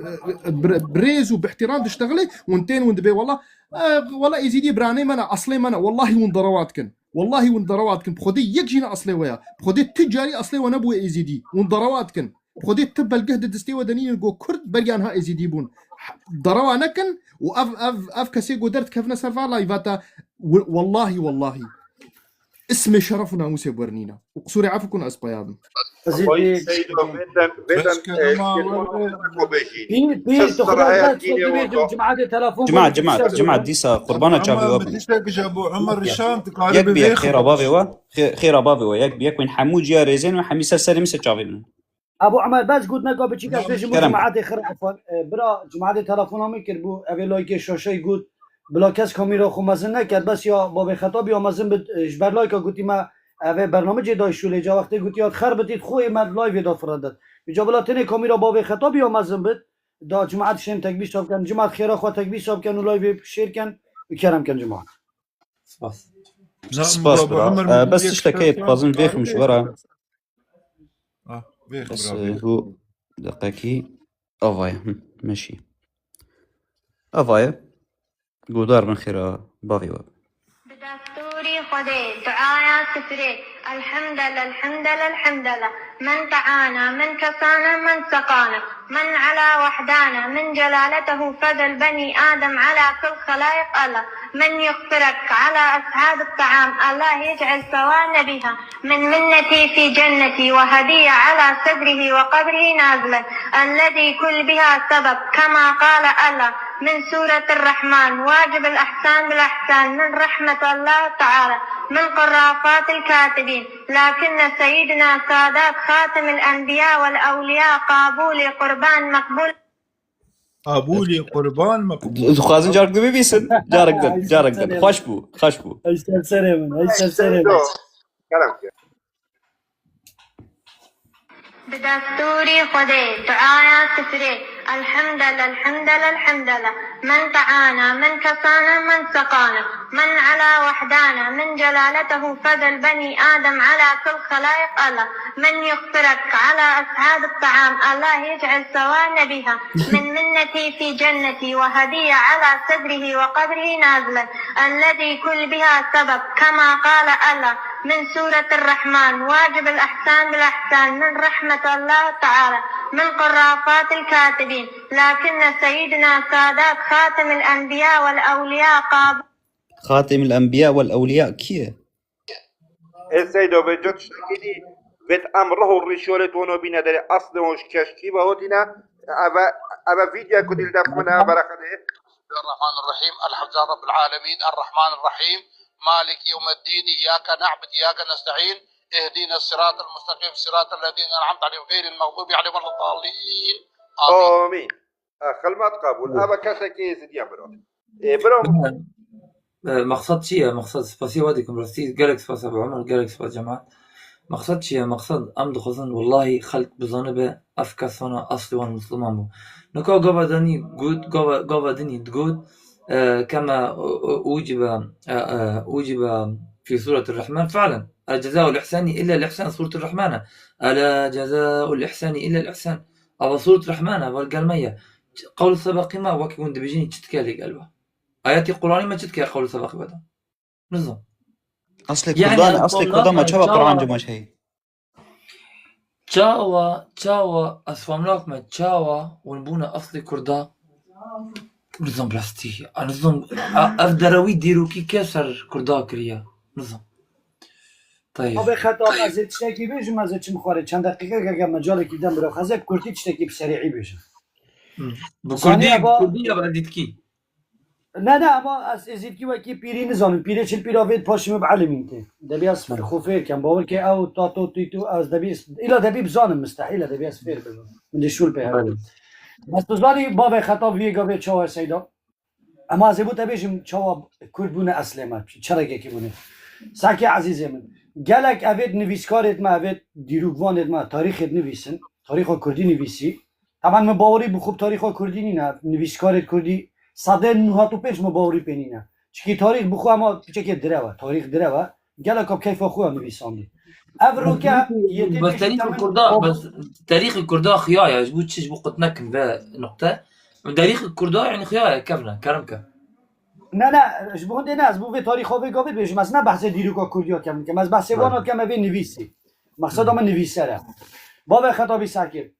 bi, bi rêz û bi ihtiram diştexilê, hûn tên hûn dibê wela, e, wela Êzîdî biranê me ne, aslê me ne. Wellahî hûn derewa dikin. Wellahî hûn derewa dikin. Bi Xwedê yek jî ne aslê we ya. Bi Xwedê tu carî aslê we nebûye Êzîdî. Hûn derewa dikin. Xwedê tu belgeh di destê we de nînin go Kurd beriya niha Êzîdî bûn. Derewa nekin û ev, ev, ev kesê go derdikevine ser va layvata, we-, wellahî, wellahî. Ismê şeref û namûsê bi we re nîne. Û qisûrê efw kun ez paya bim. Êzîdî. Pîr, pîr, tu xwe bes, tu xwe bes, tu xwe bêjî. Pîr, pîr, tu xwe bes, tu xwe bêjî, cimadê telefon Cima, bû, cima, dîsa cima, dîsa qurbana çavê we bin. Tiştek ji Ebu Emer Rişan, tu karî Yek bi yek, xêra bavê we, xê-, xêra bavê we, yek bi yek wên hemû ciya rêzên we, hemî ser serê min ser çavê min. Ebu Emer, bes got neka biçîk ez bêjim bo Kerem. Cimaetê xir, efan, e, bira, cimaetê telefona min kir bû, evê laykê şaşeyî got, bila kes kamîra xwe mezin neket, bes ya babê Xetabî ya mezin bit, e, ji ber layka gotî me, evê bernamecê dayî şûlê, ca wextê gotî ya xer bitît, xwe ê me layvê da firendit. Îca bila tenê kamîra babê Xetabî ya mezin bit, da cimaet şên tekbîr şa bikin, cimaet xêra xwe tekbîr şa bikin û layvê şêr kin û kerem kin cimaet. Spas. Spas bira. E, bes tiştekê dixwazim vêxim ji we re. Ah, vêx bira, vêx. Bes, e, hû deqekî ava ye. Hı, meşî. Ava ye. Guhdar bin xêra bavê we. Bi destûrî Xwedê, duaya sifrê. الحمد لله، الحمد لله، الحمد لله. من دعانا، من كسانا، من سقانا. من على وحدانا، من جلالته فضل بني آدم على كل خلائق الله. من يغفرك على أصحاب الطعام، الله يجعل ثوابنا بها من منتي في جنتي وهدية على صدره وقبره نازلة، الذي كل بها سبب، كما قال الله من سورة الرحمن، واجب الإحسان بالإحسان، من رحمة الله تعالى، من خرافات الكاتبين. لكن سيدنا سادات خاتم الأنبياء والأولياء قابولي قربان مقبول. Qabûlî qurban me. Dixwazin carek din bibîsin. Carek din, carek din. Xweş bû, xweş bû. Ey ser serê min, ey ser serê min. Kerem kir. Bi destûrî Xwedê, duaya sifrê. الحمد لله، الحمد لله، الحمد لله. من دعانا، من كسانا، من سقانا. من على وحدانا، من جلالته فضل بني آدم على كل خلائق الله. من يغفرك على أصحاب الطعام، الله يجعل ثوابنا بها من منتي في جنتي وهدية على صدره وقبره نازلة، الذي كل بها سبب، كما قال الله من سورة الرحمن، واجب الإحسان بالإحسان، من رحمة الله تعالى، من خرافات الكاتبين. لكن سيدنا سادات خاتم الأنبياء والأولياء قابل. Xatim el-Enbiya wel-Ewliya kî ye? Ê Seydo, vê cot tiştekî dî, vêt em rih û rîşolê tono bîne derê, aslê wan ji keşkî ve hotîne, eve, eve vîdya ku dîl def min e, bereqedê. الرحمن الرحيم، الحمد لله رب العالمين، الرحمن الرحيم، مالك يوم الدين، إياك نعبد، إياك نستعين، اهدنا الصراط المستقيم، صراط الذين أنعمت عليهم، غير المغضوب عليهم ولا الضالين. آمين. Amîn. Ha, xilmat qebûl. Eva kesekî êzidiya biro. Ê, biro. E, mexsed çi ye? Mexsed spasiya we dikim. Rastî gelek spas Ebu Emer, gelek spas cemaat. Mexsed çi ye? Mexsed em dixwazin wellahî xelk bizanibe ev kes vana eslê wan Misliman bû. Nika gava dinî got, gava, gava dinî digot, e, kema, e, e, ucibe, e, e, ucibe fi suretir Rahman. Fi'len. El ceza'ul ihsani illa el ihsan, suretir Rahman. Ela ceza'ul ihsani illa el ihsan. Ava suret Rahman e, vel gel me ye. Qewlê sebaqî me wekî hûn dibêjin çi dike lê gel we? Ayetê Qur'anî me çi dike qewlê sebaqî we de? Nizam. Eslê Kurdan, eslê Kurdan me çawa Qur'an cima heye? Çawa, çawa, ez famlak me, çawa hûn bûne eslê Kurda? Nizam rastî. A, nizam, a, ev derewî dîrokî ke ser Kurda kiriye? Nizam. Tayyip. Abi Xetab, ez ê tiştekî bêjim, ez ê çim xwarê. Çend deqîqe gege mecalekî dem biro. Ez ê bi kurtî tiştekî bi serî'î bêjim. Hı. Bi kurdî, bi kurdî ya bi ezîtkî? Ne, ne, ama ez êzîtkî wekî pîrî nizanim. Pîrê çil pîra vê paşî min bi elimîn tê. Debî ez xwe fêr kem. Bawer ke ew tato tîto ez debî, îla debî bizanim mistehîl e, debî ez fêr bibim. Min dê şûl pê hebe. Belê. Bes tu zanî bavê Xetab vê gavê çawa Seyda? Ema ez ê bo te bêjim çawa Kurd bûne eslê me, çi regekî bûne. Sakê ezîzê min. Gelek evêt nivîskarêt me, evêt dîrokvanêt me, tarîxêt nivîsin. Tarîxa kurdî nivîsî. Teban min bawerî bi xwe bi tarîxa kurdî nîne. Nivîskarê kurdî sedê nod û pênc min bawerî pê nîne. Çikî tarîx bi xwe ema piçekê direw e. Tarîx direw e. Gelek bi keyfa xwe ya nivîsandî. Ev roke yê tê Bes pêşî tarîxê temin kurda, bes tarîxê kurda xiya ye. Ji bo çi, ji bo qut nekin ve nuqte. Tarîxê kurda, yani, xiya ye, kevne, kerem ke. Ne, ne, ji bo hindê ne, ez bo vê tarîxa vê gavê dibêjim, ez ne behsê dîroka kurdiya kem dikim, ez behsê wana dikim, evê nivîsî. Mexseda min nivîser e. Bavê Xetabî serkê.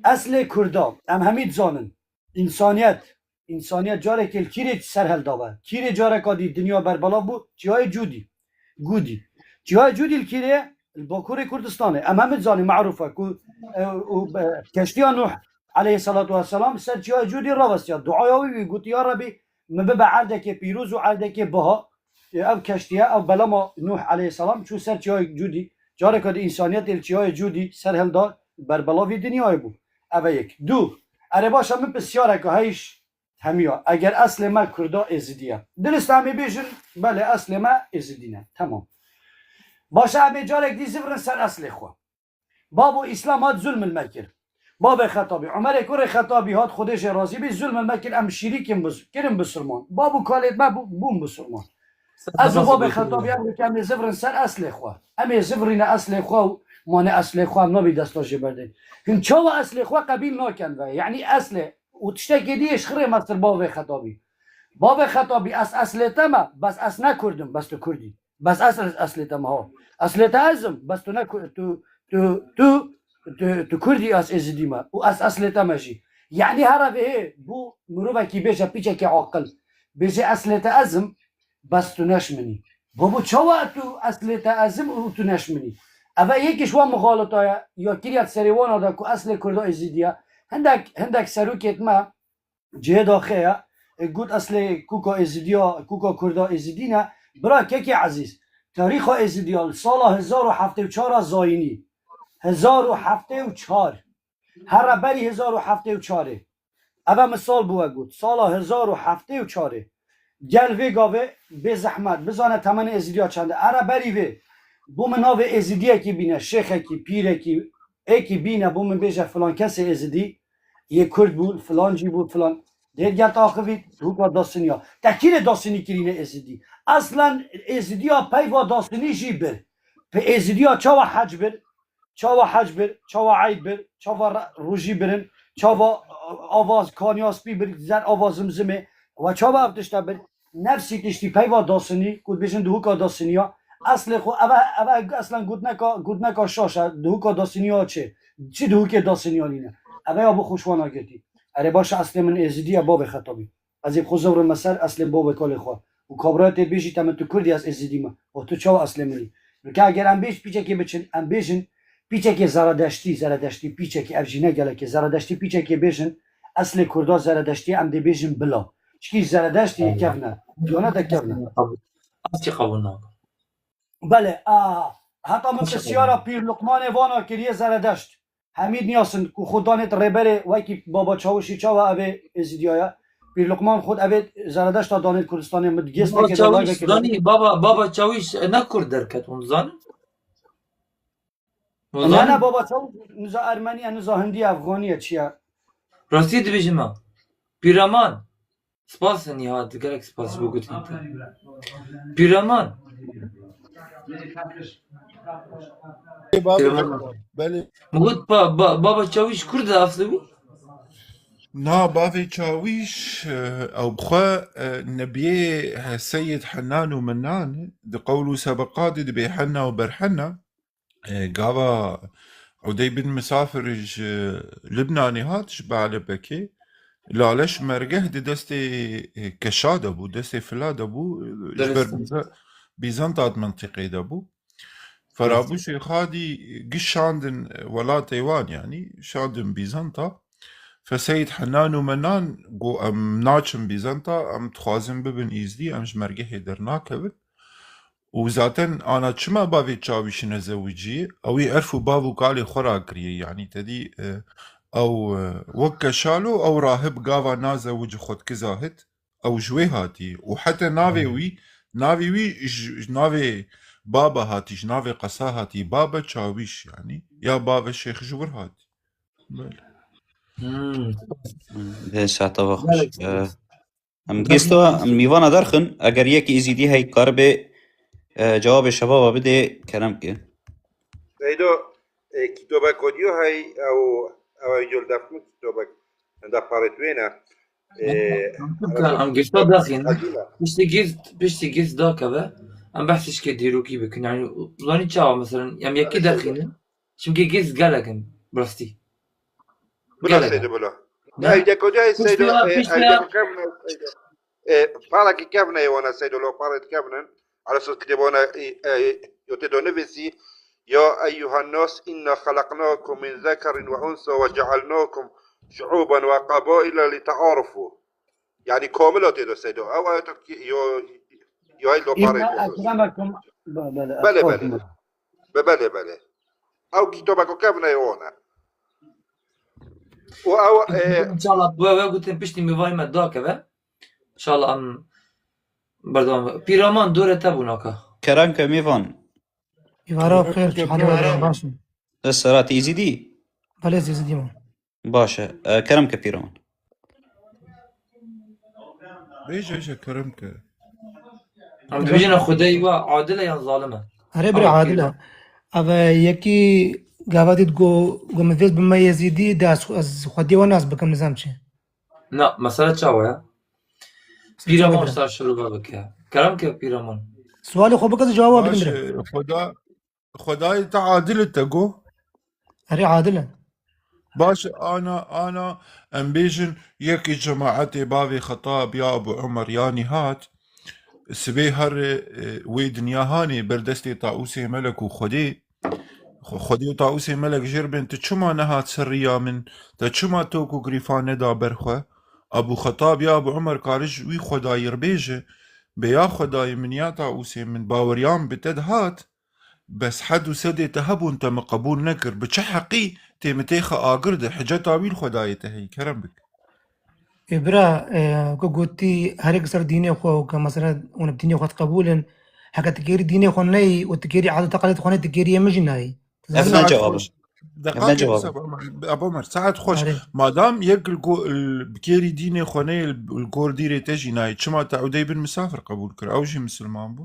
Eslê kurda, em hemî dizanin. Însaniyet, însaniyet carekê li kîrê ser heldawe. Kîrê careka dî dinya berbelav bû, çiyayê Cûdî. Gûdî. Çiyayê Cûdî li kîrê ye? Li Bakurê Kurdistanê. Em hemî dizanin, merûf e ku, e, û, e, keştiya Nuh aleyhisselatu vesselam ser çiyayê Cûdî rawestiya. Duaya wî wî got, ya Rebî, min bibe erdekê pîroz û erdekê biha. E, ev keştiye, ev belama Nuh aleyhisselam çû ser çiyayê Cûdî. Careka di însaniyetê li çiyayê Cûdî ser hilda, berbelavî dinyayê bû. Ev e yek. Du, erê baş e, min pisyareke heyş hemiya. Eger eslê me Kurda Êzidî ye. Dirist em ê bêjin, belê eslê me Êzidî ne. Temam. Baş e, em ê carek dî zivirin ser eslê xwe. Babo Îslam hat zulm li me kir. Bavê Xetabî, Umerê kurê Xetabî hat, Xwedê jê razî bî, zulm li me kir, em şîrîkin biz, kirin bisurman. Bab û kalêt me bû-, bûn bisurman. Ez û babê Xetabî em dikin em ê zivirin ser eslê xwe. Em ê zivirîne eslê xwe û mane eslê xwe em nabî desta jê berdin. Hin çawa eslê xwe qebîl nakin ve? Yanî eslê û tiştekê dî êşxirê me sir bavê Xetabî. Bavê Xetabî ez eslê te me, bes ez ne Kurd im, bes tu Kurd î. Bes ez, ez eslê te me ha. Eslê te ez im, bes tu ne Ku-, tu, tu, tu, tu, tu Kurd î, ez Êzidî me. Û ez eslê te me jî. Yanî here vê hê bû mirovekî bêje pîçekê aqil. Bêje eslê te ez im, bes tu neş min î. Babo çawa tu eslê te ez im û tu neş min î? Eve yek ji wan mixalita ye, ya kiriye di serê wana de ku eslê Kurda Êzidî ye. Hindek, hindek serokêt me cihê daxê ye, e, got eslê kûka Êzidiya, kûka Kurda Êzidî ne. Bira kekê ezîz, tarîxa Êzidiya li sala hezar û heftê û çar a zayînî. Hezar û heftê û çar. Here berî hezar û heftê û çarê. Eve min sal bû we got. Sala hezar û heftê û çarê. Gel vê gavê bê zehmet, bizane temenê Êzidiya çend e. Here berî vê. Bo min navê Êzidiyekî bîne, şêxekî, pîrekî, êkî bîne, bo min bêje filan kesê Êzidî, yê Kurd bû, filan cî bû, filan. Dêr gel taxivî, hûka dasiniya. Te kîrê dasinî kirîne Êzidî? Aslen Êzidiya peyva dasinî jî bir. Pe Êzidiya çawa hec bir? Çawa hec bir, çawa eyd bir, çawa re-, rojî birin, çawa, e, ava kaniya spî bir, zer ava zimzimê, we çawa ev tişte bir? Nefsî tiştî peyva dasinî, ku dibêjin dihûka dasiniya, eslê xwe, eve, eve eslen gotneka, gotneka şaş e, dihûka dasiniya çi? Çi dihûkê dasiniya nîne? Eve ya bo xwe ji wana girtî. Erê baş e, eslê min Êzidî ye, bavê Xetabî. Ez ê bi xwe zewrim me ser eslê bavê kalê xwe. Û kabiraya tê bêjî te min tu Kurd î, ez Êzidî me. O tu çawa eslê min î? Rike eger em bêj pîçekê biçin, em bêjin pîçekê zeredeştî, zeredeştî pîçekê, ev jî ne gelekê, zeredeştî pîçekê bêjin, eslê Kurda zeredeştî em dê bêjin bila. Çikî zeredeştî kevne, diyane de kevne. Ez jî qebûl nakim. Belê, a, heta min pisyara Pîr Luqmanê vana kiriye zeredeşt. Hemî diyasin ku xwe danêt rêberê wekî Baba Çawişî çawa evê Êzidiya ye. Pîr Luqman xwe evê Zeredeşta danêt Kurdistanê, min digêstekê de live kiriye. Baba Çawîş, zanî, Baba, Baba Çawîş, e, ne Kurd derket, hûn zanin? Ne, ne, Baba Çawîş niza Ermenî ye, niza Hindî ye, Efxanî ye, çi ye? Rastî dibêjim ha. Pîraman. Spas Nihat, gelek spas ji bo gotinên te. Pîraman. Ê, bavê Pîraman. Belê. Min got ba-, ba-, Baba Çawîş Kurd e eslê wî? Na, bavê Çawîş, e, ew bi xwe, e, nebiyê, e, Seyid Henan û Menan, di qewl û sebeqa de dibê Hena û Berhena. E, gava Udey bin Misafir ji Libnanê hat, ji Bealebekê. Lale ji mergeh di destê, e, keşa de bû, destê fila de bû, e, ji ber Dereste. Biza-, Bizantat mentiqê de bû. Ferabû Dereste. Şêxadî giş şandin welatê wan, yanî şandin Bizanta. Fe Seyid Henan û Menan got, em naçin Bizanta, em dixwazin bibin Îzdî, em ji mergehê dernakevin. Û zaten ana çima bavê Çawîş nezewicî? Ewî erf û bav û kalê xwe rakiriye. Yanî te dî, e, ew, e, wek keşalo, ew rahib gava nazewici xwe dikiza hit, ew ji wê hatî. Û heta navê wî, navê wî ji, ji navê baba hatî, ji navê qesa hatî. Baba Çawîş, yanî ya bave Şêx ji wir hatî. Belê. Hmm. Bê saeta ve xweş. Gelek Ee, spas. Em gêsta, em mîvana derxin. Eger yekî Êzîdî hey karibe, e, cewabê şebaba bide, kerem ke. Seydo, e, kitobek audio hey, ew, ew audio li def min kitobek henda parêt wê ne. E, Em gêsta derxînin. Piştî gêst, piştî gêst dakeve, em behsê şikê dîrokî bikin. Yani, zanî çawa mesela, em yekî derxînin. Çimkî gêst gelek in, bi rastî. Bila Seydo, bila. Ne? Ev dekode Seydo, e, ev dekode kevne Seydo. E, para ki kevne wana Seydo, lo para ki kevnen. Ala sos kitêbona, e, e, yo tê do nivîsî, "Ya eyyuhan nas, inna xalaqnakum min zekerin ve unsa ve cealnakum şuuban ve qabaila li ta'arufu." Yani komil o tê do Seydo. Ew ayet ki yo, yo ay lo para Inna ekremakum, belê, belê. Be-, belê, belê. Ew kitobek o kevne wana. O ew, e, İnşallah bu eve gotin piştî mîvayê me dakeve. İnşallah em berdewam. Pîraman dore te bû naka. Kerem ke mîvan. Îvara xêr, hal baş. Ez Serhat Êzîdî. Belê Êzîdî me. Baş e. E, kerem ke pîraman. Bêje, bêje, kerem ke. Em dibêjin Xwedê wa adil e yan zalim e? Erê bira Ama adil e. Ev e yekî gava dît go, go min vêst bime Yezîdî de ez, ez xwediyê wan nas bikim nizam çi. Na, mesela çawa ya? Pîraman sar şirove bike. Kerem ke pîraman. Sualê xwe bike, cewaba bidim bira. Baş e, Xweda, Xwedayê te adil e te go. Erê adil e. Baş e, ana, ana, em bêjin yekî cemaetê bavê Xetab ya Ebu Umer yanî hat, sibê herê, e, wê dinya hanê ber destê Taûsê Melek û Xwedê. Xwe-, Xwedê û Taûsê Melek jêr bên, tu çima nehat ser riya min? Te çima tok û girîfa neda ber xwe? Ebu Xetab ya Ebu Umer karî ji wî Xwedayî re bêje, bê ya Xwedayê min ya Taûsê min, baweriya min bi te dihat, bes hed û sedê te hebûn, te min qebûl nekir. Bi çi heqî tê min têxe agir de, hiceta wî li Xwedayê te heyî, kerem bik. Ê bira, e, ku gotî herêk ser dînê xwe û ke mesela hûn bi dînê xwe diqebûlin, heke tu gêrî dînê xwe neyî û tu gêrî adet û teqalîd xwe neyî, tu gêrî yê min jî nayî. Tu zanî Saet cewab xweş. Deqakê, Saet, Ebo Mer, saet xweş. Erê. Madam yek li go-, li, bi gêrî dînê xwe neyê, li, li gor dîrê te jî nayê, çima te ew dey bin misafir qebûl kir? Ew jî misilman bû.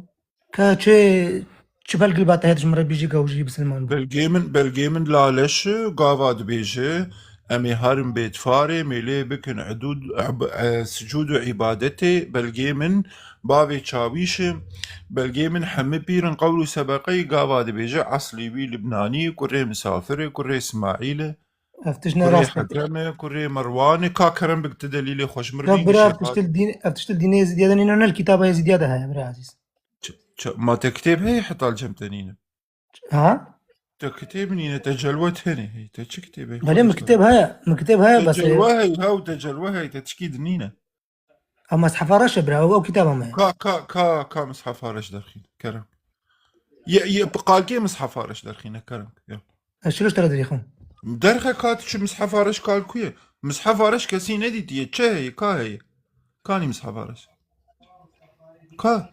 Ka çi, çi belgil ba te heye tu ji min re bêjî ka ew jî bisilman bû? Belgê min, belgê min laleş e, gava dibêje, em ê herin bêdfarê, em ê lê bikin edûd, eb-, e, sicûd û îbadetê, belgê min bavê Çawîş e, belgê min hemî pîr in, qewl û sebeqeyî gava dibêje, eslê wî Libnanî, kurê Misafir e, kurê Îsmaîl e, ev tişt ne kurê rast e. Hekem e, kurê Merwan e, ka kerem bik tu delîlê xwe ji min re bînîşe. Ya bira, ev tişt li dîn-, ev tişt li dînê Êzîdiya de nîne, ne li kitaba Êzîdiya de heye, bira ezîz. Ç-, ç-, ma te kitêb heye heta li cem te nîne? Ha? Te kitêb nîne, te celwe tenê heye. Te çi kitêb heye? Belê, min kitêb heye. Min kitêb heye, bes. Te celwe heye, ha, û te celwe heye, te tişkî din nîne. Ama Mishefa Reş e bira, ew, ew kitaba me ye. Ka, ka, ka, ka Mishefa Reş derxîne, kerem. Ye, ye, bi qalkê Mishefa Reş derxîne, kerem. Ya. Ez çilo ji te re dirêxim. Derxe ka tu çi Mishefa Reş kal ku ye? Mishefa Reş kesî nedîtiye. Çi heye? Ka heye? Kanî Mishefa Reş? Ka?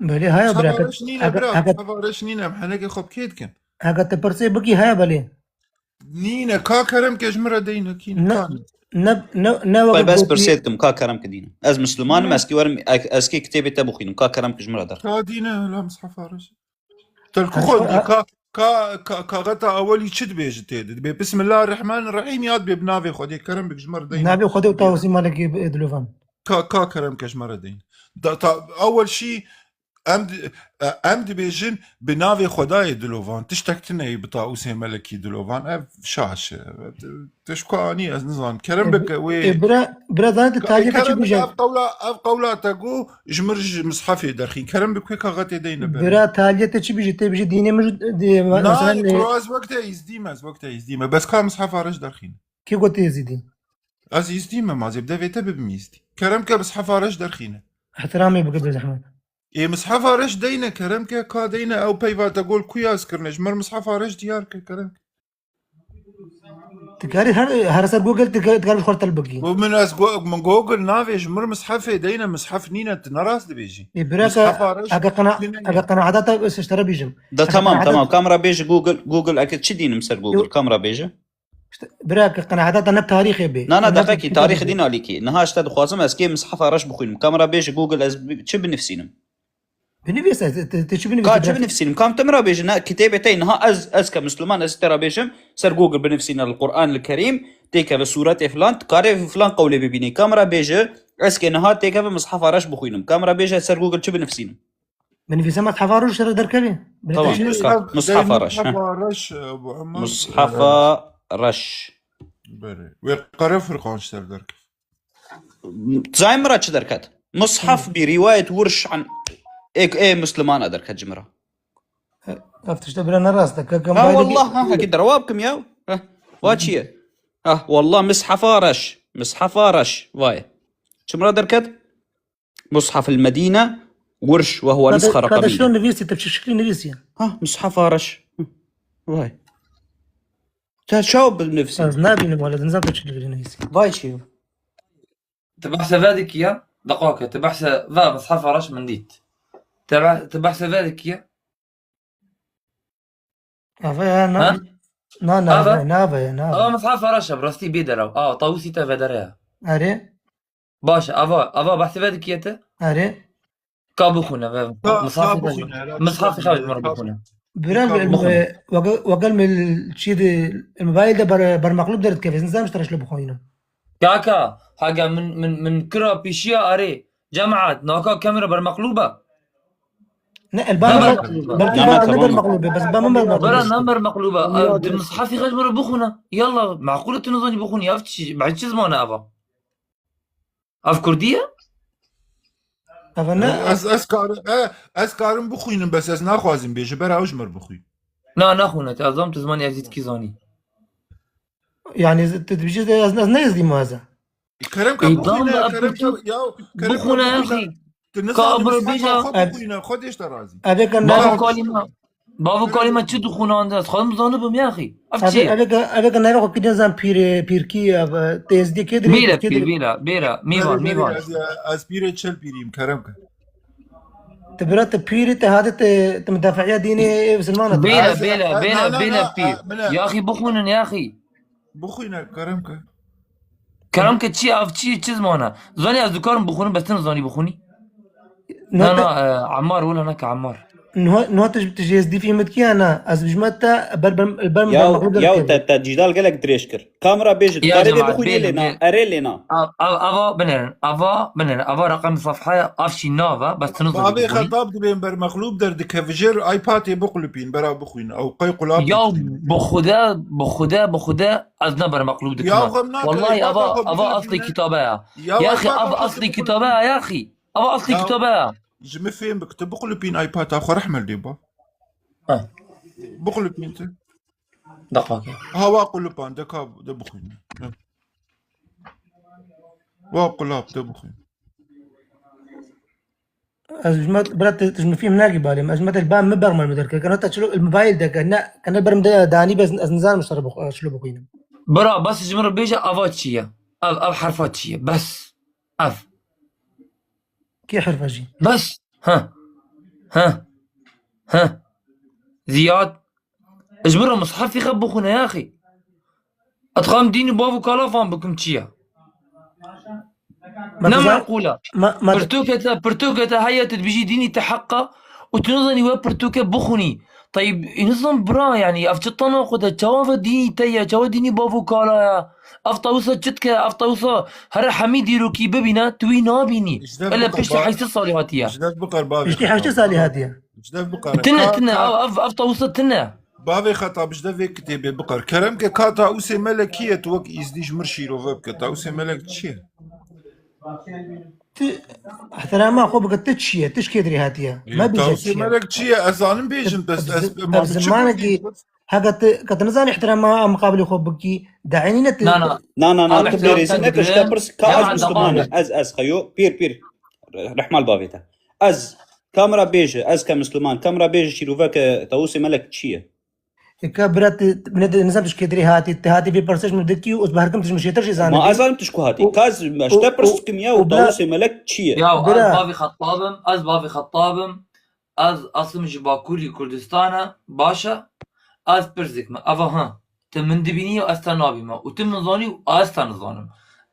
Belê haya bira. Mishefa Reş nîne bira. Mishefa Reş nîne. Em henekê xwe bi kê dikin? Heke tu pirsê bikî haya belê. Nîne. Ka kerem ke ji min re deyne. Kî ne, kanî? Ne, ne, ne wek bes pirsê dikim. Ka kerem ke dîne. Ez Misliman im, ez kî werim, ez kî kitêbê te bixwînim. Ka kerem ke ji min re derxe. Ka dîne, la Mishefa Reş. Telku xwe dî, ka, ka, ka, kaxeta ewelî çi dibêje tê de? Dibê Bismillahirrahmanirrahîm ya dibê bi navê Xwedê, kerem bik ji me re deyne. Navê Xwedê û Tawusî Malekî Dilovan. Ka, ka kerem ke ji me re deyne. Da, ta, ewel şî em di, e, em dibêjin bi navê Xwedayê Dilovan. Tiştek tune ye bi Tawusê Melekî Dilovan. Ev şaş e. Te ji ku anî ez nizanim. Kerem bike wê. E, bira, bira zanî tu taliyê te çi bije? Ev qewla, ev qewla te got, ji mir ji mishefê derxîn. Kerem bike kaxetê deyne ber. Bira taliyê te çi bije? Tê bije dînê min ji, di, na, mesela, e, ez wek te êzdî me, ez wek te êzdî me. Bes ka mishefa reş derxîne. Kê got êzdî? Ez êzdî me, ma zê bi devê te bibim êzdî. Kerem ke mishefa reş derxîne. Ehtiramê bike bê zehmet. Ê mishefa reş deyne, kerem ke ka deyne, ew peyva te got li ku yaz kirine. Ji mir mishefa reş diyar ke, kerem ke. Dikarî her, her ser Google dikar-, dikarî xwe tel bigî. Got min ez go-, min Google navê ji mir mishefê deyne, mishef nîne, tu ne rast dibêjî. Ê bira ke, mishefa reş ege qena-, ege qenaeta te ji te re bîjim. Da ege tamam, qenaeta tamam. Kamera bêje Google, Google eke çi dînim ser Google, kamera bêje. Bira, ki qenaeta te ne tarîxê bê. Na, na, deqekî, tarîx dîn alîkî. Niha ji te dixwazim ez kê mishefa reş bixwînim. Ka min re bêje Google, ez bi-, çi binivîsînim? Binivîs, ez, tu, tu çi binivîsî? Ka çi binivîsînim? Kam tu min re bêje, ne, kitêbê te ye. Niha ez, ez ke Misliman, ez te re bêjim, ser Google binivîsîne li Quran li Kerîm, têkeve sûretê filan, tu karê filan qewlê bibînî. Ka min re bêje, ez kê niha têkeve mishefa reş bixwînim. Ka min re bêje, ser Google çi binivîsînim? Binivîse mishefa reş ser derkevê. Tamam, Binivîse ka, mishefa reş, he. Mishefa reş, e, bu ama, Mishefa reş. Berê. Wê qere Furqan ji ser derkev. Zay min re çi derket? Mushaf bî rîwayet Wirş an ê, ê Muslimana derket ji min re. Ev tişte bira ne rast e. Ka, ka Ha, wallah, ha, hekî derewa bikim ya. Ha, wa çi ye? Ha, wallah, mishefa reş. Mishefa reş. Vay. Çi min re derket? Mushaf el Medîne, Wirş, ve huwa Ka de, nuskha ka de raqamî. Şilo nivîsî, te bi çi şiklî nivîsî? Ha, mishefa reş. Hı. Vay. Te çawa binivîsî? Ez nabînim wele, nizam te çi nivîsî. Vay çi yo. Tu behse ve dikî ya? Deqake, tu behse ve mishefa reş min dît. Tu be-, tu behse ve dikî ya? Ava ya, na, Ha? na, na, Ava? Ava, na, ava ya, na, ava. Ava mishefa reş e, bi rastî bê derew. Ava, Tawusî te vedere ya. Erê? Baş e, ava, ava behsê ve dikiye te? Erê. Ka bixwîne ve. Ka, Misafî ka xwe, bixwîne, hele misafî ka xwe ji min re bixwîne. bixwîne. Bira, Ka bixwîne. e, weke, weke me çî de, mobayl de ber, ber meqlûb derdikeve, ez nizam ji te re şilo bixwînim. Kaka, hege min, min, min kira pêşiya erê. Cemaat, naka kamera ber meqlûb e? Ne, elba Ne me ber ber, meqlûb e? Belkî Ne, ber, ne, ne ber tamam. meqlûb e, bes ba min ber meqlûb e. Bera, ne ber meqlûb e. Ev di misafî xwe ji min re bixwîne. Yallah, meqûl e tu nizanî bixwînî. Ev çi, bi çi ziman e eva? Ev kurdî ye? Eva ne? Ez, ez karim, e, ez karim bixwînim, bes ez naxwazim bê, ji ber ew ji min bixwîn. Na, naxwîne, tu, ez zanim tu zimanê ezîdkî zanî. Yani, tu dibêjî ez, ez ne ezîdî me ez e. Kerem ke Ê, bixwîne, dam, kerem ke, ya, kerem ke bixwîne, bixwîne. Axî. Tu Ka nizanî, bira mishefa bêje. xwe bixwîne, xwe dê ji te razî. Eve ke Bavo nava Kalîma, Bavo Kalîma çi dixwîne, ez xwazim zanibim ya axî. Ev çi Eve, ye? eve ke, eve ke nava xwe kî nizan pîrê, pîrkî, ev, têzdî kê dirê, Bêre kê pîr, dirê. bêre, bêre. Mîvan, Bêre, bêre, mîvan. Ez, ez pîrê çel pîrîm, kerem ke. Tu bira tu pîrî, tu hate tu, tu mudafaiya dînê ê Musulmana tu. Bêre, Ez, bêre, e, bêre, na, na, bêre na, pîr. e, bine. Ya axî bixwînin ya axî. Bixwîne, kerem ke. Kerem ke çi, ev çi, çi ziman e? Zanî ez dikarim bixwînim, bes tu nizanî bixwînî? Na, Nota na, e, Ammar, wela neke Ammar. Niha, niha tu, tu ji êzdî fî min dikiya na? Ez bijme te ber, ber, ber, Yaw, ber, yaw, ber, te, te cîdal gelek dirêj kir. Kamera bêje, Ya dikarê vê cemaat, bixwînê bêje, lê na, bê-, erê lê na. Av, av, ava binêrin, ava binêrin, ava reqem sefhaya, av şî nava, bes tu nizanî Bavê bixwînî. Xetab dibên ber mexlûb derdikeve jêr iPadê biqulipîn, bera bixwîn. Ew qey qulap Ya dikîn. bi Xuda, bi Xuda, bi Xuda ez ne ber mexlûb Ya dikime. xem nake, Wallahî iPada ava, xwe ava biqulipîne. aslê kitabe ya. Ya Ya axî, iPada av xwe aslê biqulipîne. kitabe ya axî. Ava aslê Ya kitabe ya. ji min fêm bik, tu biqulipîn iPada xwe rehmel dê ba. Ha. Biqulipîn tu. Deqake. Ha, wa qulipan, de ka, de bixwîn. Wa qulap, de bixwîn. Ez ji me, bira, tu, tu ji min fîm nakî balê min. Ez ji me te li ba min berxwe min derkir. Kana te çilo, li mobayl de ke, ne, kana ber min de danî, ez, ez nizanim ji te re bix-, çilo bixwînim. Bira, bes ji min re bêje ava çi ye? Ev, ev herfa çi ye? Bes. Ev. Kê herfa jî? Bes. Heh. Heh. Heh. Ziyad. Ji min re mushefî xe bixwîne ya axî. Ez dixwazim dînî bav û kala fam bikim çi ye? Ma Ne tu zan-, meqûl e. ma, ma tu Pirtûke te, pirtûke te heye tu dibêjî dînî te heq e û tu nizanî we pirtûke bixwînî. Teyb, nizam bira, yanî ev çi tena xwe de, çawa ve dînî te ye, çawa dînî bav û kala ye? Ev tawisa çi dike? Ev tawisa here hemî dîrokî bibîne, tu wî nabînî. Ji dev Ele biqe piştî ba-, heyşt salî hatiye. ji dev biqer bavê Piştî xwe heyşt salî hatiye. Ji dev biqere. Tine, Ka-, tine, ka-, ev, ev, ev tawisa tine. Bavê Xetab, ji dev vê kitêbê biqer. Kerem ke ka Tausê Melek kî ye, tu wek îzdî ji mir şîrove bike. Tausê Melek çi ye? Tu ihtirama xwe bike, tu çi ye? Tu ji kê dirê hatiye? Ê, Me bêje Tausê çi ye? Melek çi ye? Ez zanim bêjim, Ev, bes ev ez, zi-, ma ev tu çi zimanekî, bêjî? heke tu, ke tu nizanî ihtirama miqabilê xwe bikî, de'enîne tu Na, na. Na, na, na, Ev tu ihtiram bêrêzî sen neke, ji te digirin, pirs, ka ez hemen Misliman devam im. et. Ez, ez xeyo, pîr, pîr. Rehmal bavê te. Ez, kamera bêje, ez ke Misliman, kamera bêje şîroveke Tausê Melek çi ye? Ka bira tu, tu, ne, nizam tu ji kê dirê hatî, tu hatî vê pirsê ji min dikî û ez bi her kim tu ji min çêtir jî zanî. Ma ez zanim tu ji ku hatî. Û, Ka ez, ez û, te pirs û, dikim ya û û bira, Tausê Melek çi ye? Ya, ez bira. bavê Xettab im, ez bavê Xettab im, ez esim ji Bakurî Kurdistan e, baş e, ez pirs dikim. Eva ha, Tu min dibînî û ez te nabîme. Û tu min zanî û ez te nizanim.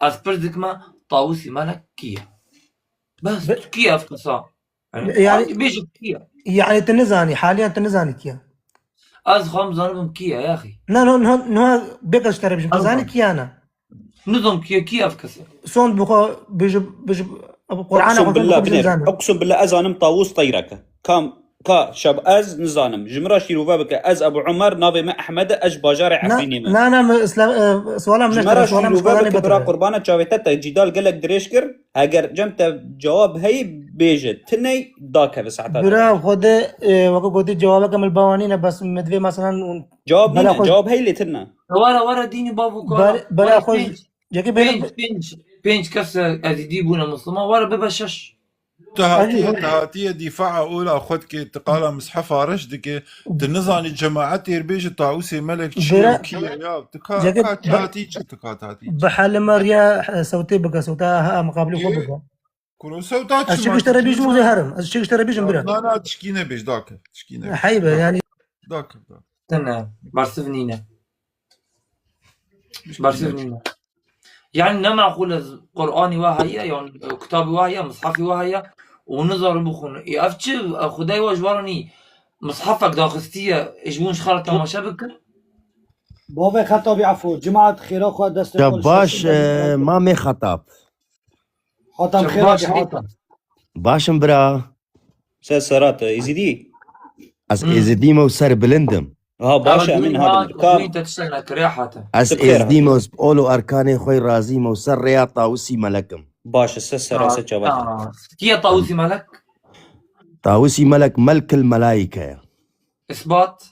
Ez pirs dikime, Tawusî Melek kî ye? Bes, Be- kî ye ev kesa? Yani, Yani- hadi bêje kî ye? Yani tu nizanî, haliyan tu nizanî kî ye? Ez xwem zanibim kî ye, yaxî. Na, no, no, no, bêka ji te re bijim. Tu Tamam. zanî kî ye ne? Nizam kî ye, kî ye ev kes e? Sond bixwe, bijim, bijim, Qur'ana Uqsum xwe billah, bijim binêr. Zanim. Uqsum billah, ez zanim Tawus Teyrek e. Kam, ka, şab, ez nizanim. Ji min re şîrove bike. Ez Ebu Umer, navê me Ehmed e, ez ji bajarê Na, Efrînê me. na, na, me isla-, e, suala min Ji me re suala min şîrove bike, bira qurbana çavê te, te cîdal gelek dirêj kir. Heger cem te cewab heyî bêje. Tiney dakeve saeta te. Bira xwe de, e, weke gotî cewabeke min li ba wan nîne, bes min divê, meselan, hûn Cewab bela nîne, xwe cewab heyî lê tune. Were, were dînî bav û kara. Bel-, bela Were xwe pênc, jekê bêne pênc, pênc, pênc kes ezîdî bûne Misliman, were bibe şeş. Tu hatiye, Hadi. tu hatiye dîfaa ola xwe dikê, tu qala mishefa reş dike, tu nizanî cemaet têr bêje Tawusê Melek çi ye Bira, û kî ye ya? Tu ka, Jekê ka, ka be-, hatî çi, tu ka hatî çi? Bi hale me riya, e, sewtê bike, sewta ha, muqabilê xwe Kê? bike. Kuro sewta Ez çi çi ma gişte re çi bîjim çi û zê herim. Ez çi gişte re bîjim bira. Na, na, tişkî nebêj, dake. Tişkî nebêj. Heybe, Dake. yani. Dake, dake. Tine, bersiv nîne. Tişkî Bersiv nebêj. nîne. Yani ne maqul ez Qur'anî wa heye, yan, e, kitabî wa heye, mishafî wa heye, û nizarim bixwin. E, ev çi, e, Xwedayê wa ji wa re nî. Mishafek daxistiye, e, ji bo ji xwe re temaşe bikin. Bavê Xetabî efo, cemaat xêra xwe destê Ya xwe li baş, ser e, mamê Xetab. Hatem Şef xêra baş, ki hatem. Hatem. Baş im bira. Ser sera te, Êzidî? Ez Hmm. Êzidî me û ser bilind im. Ha, baş e, Emin, ha, ha, bilind. Ka- Emin te tiştek nekiriye Hatem. Ez Ti bi xêr Êzidî me û bi ol û erkanê xwe razî me û ser rêya Tawusî Melek im. Baş e, ser sera, Ha, ser çava te. ha. Kî ye Tawusî Melek? Tawusî Melek Melkil Melaîke ye. Isbat?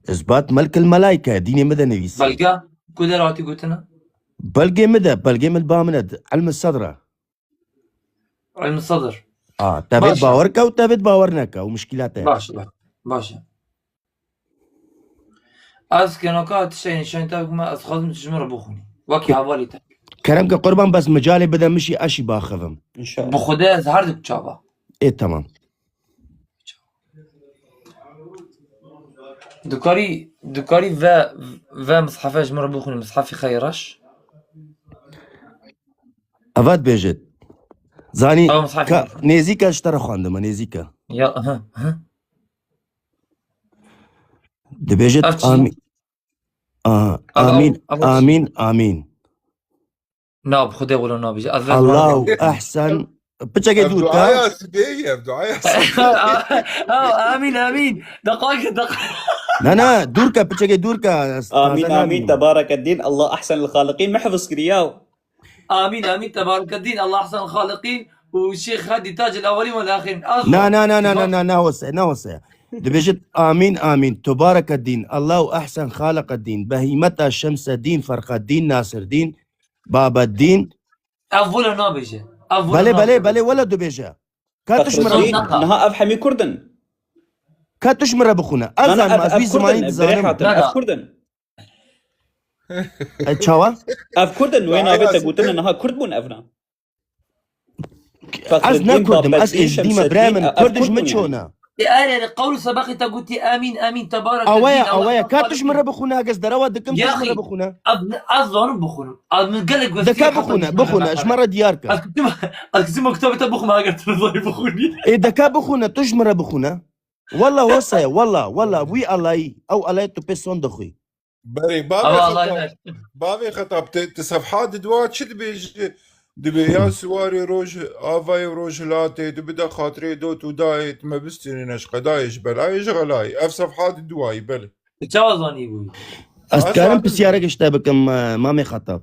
Isbat Melkil Melaîke ye. Dînê min de nivîsî. Belge? Ku der hatî gotine? Belgê min de, belgê min li ba min e. Ilmi sedre. Ilmi sadr. A, tevêt Baş e. bawer ke û tevêt bawer neke û muşkîla te. Baş e, baş e. Ez kenaka tiştê nîşanî te bikime, ez xwazim tu ji min re bixwînî. Wekî hevalî te. Kerem ke qurban, bes micalê bide min jî, ez jî baxivim. Înşallah. Bi Xwedê ez her du çava. Ê, temam. Dikarî, dikarî ve, ve mishefe ji min re bixwînî, mishefî xeyr reş? Eva dibêjit. Zanî, Ew mishefî ka, nêzîk e ji te re xwendime, nêzîk e. Ya, hı, hı. Dibêjit, Ev çi? amî-, aha, Ev, ev, amîn, ev çi? amîn, amîn. Na, bi Xwedê wilo nabêje. Ez vê Allahu ehsen. Piçekê Ev dûr duaya ka. Sibê ye, ev duaya sibê. Ew, amîn, amîn. Deqayeke, deqa- Na, na, dûr ke, piçekê dûr ke. Ez Amîn, taze amîn, nabînim. Tebarekeddîn. Allah ehsen el xaliqîn. Min hifz kiriya. Amîn, amîn, tebarekeddîn. Allah ehsen el xaliqîn. Û Şêx Hedî tac el ewelîn wal axirin. Ez Na, na, na, na, na, Zor- na, na, wese, na, wese. Dibêjit, amîn, amîn. Tebarekeddîn. Allahu ehsen xaliqeddîn. Behîmeta Şemseddîn, Ferqeddîn, Nasirdîn. Babeddîn. Ev wilo nabêje. Ev wilo Belê, belê, nabêje. belê, wele dibêje. Ka tu ji min re Fexruddin, bixwîne. Niha ev hemî Kurd in? Ka tu ji min re bixwîne. Ez Na, na, zanim, ev, ez ev wî Kurd zimanî in, birê dizanim. Hatim, Na, ev na. Kurd in. E, çawa? Ev Kurd in, wê navê te gotine, niha Kurd bûn ev na. Ez Fexruddin, ne Kurd im, ez Babeddîn, Êzidî me, birayê min, Şemseddîn, ev Kurd ji Kurd min bûn yani. çona. Ê, erê, erê, qewl û sebeqê te gotî, "Amîn, amîn, tebarek Awe ye, eddîn, awe ye. Allah Ka tu ji min re bixwîne, ez derewa dikim, tu ji min re Yaxî, bixwîne. ez, ez zanim bixwînim. Ez min gelek wezîfê De ka xwe bixwîne, tiştî bixwîne, ji me re diyar ke. Ez kitim, ez kitim o kitabê te bixwim, eger tu nizanî bixwînî. Ê, de ka bixwîne, tu ji min re bixwîne. Walla wese ye, walla, walla, wî Allahî, ew Allahî tu pê son dixwî. Berê, bavê Ama Allah Xetab, bavê Xetab, te, te sefha di dua çi dibêje? Dibê ya siwarê roj, avayê roj hilatê, tu bide xatirê dot û dayê, tu me bistînîne ji qedayê, ji belayê, ji xelayê. Ev sefha di duayî, belê. Tu çawa zanîbûyî? Ez Aslında dikarim pisyarek ji te bikim, e, Mamê Xetab?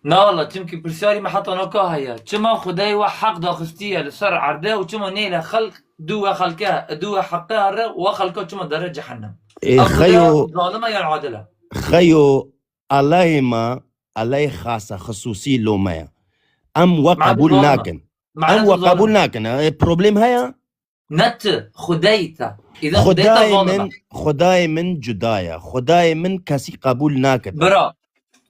Na wala, çimkî pirsyarî me heta naka heye. Çima Xwedayê we heq daxistiye li ser erdê û çima nêle xelk dû we xelke, dû we heqe here, we xelka çima dere cehennem? Ê, Ev Xwedaya xeyo, zalim e yan adil e? Xeyo, Allahê me, Allahê xas e, xisûsî lo me ye. Em we Mane qebûl zalim e. nakin. Mane Em we zalim qebûl e. nakin. E, problem heye? Ne tu, Xwedayê te. Îdin Xwedayê te Xwedayê zalim e. min, Xwedayê min cuda ye. Xwedayê min kesî qebûl nake. Bira,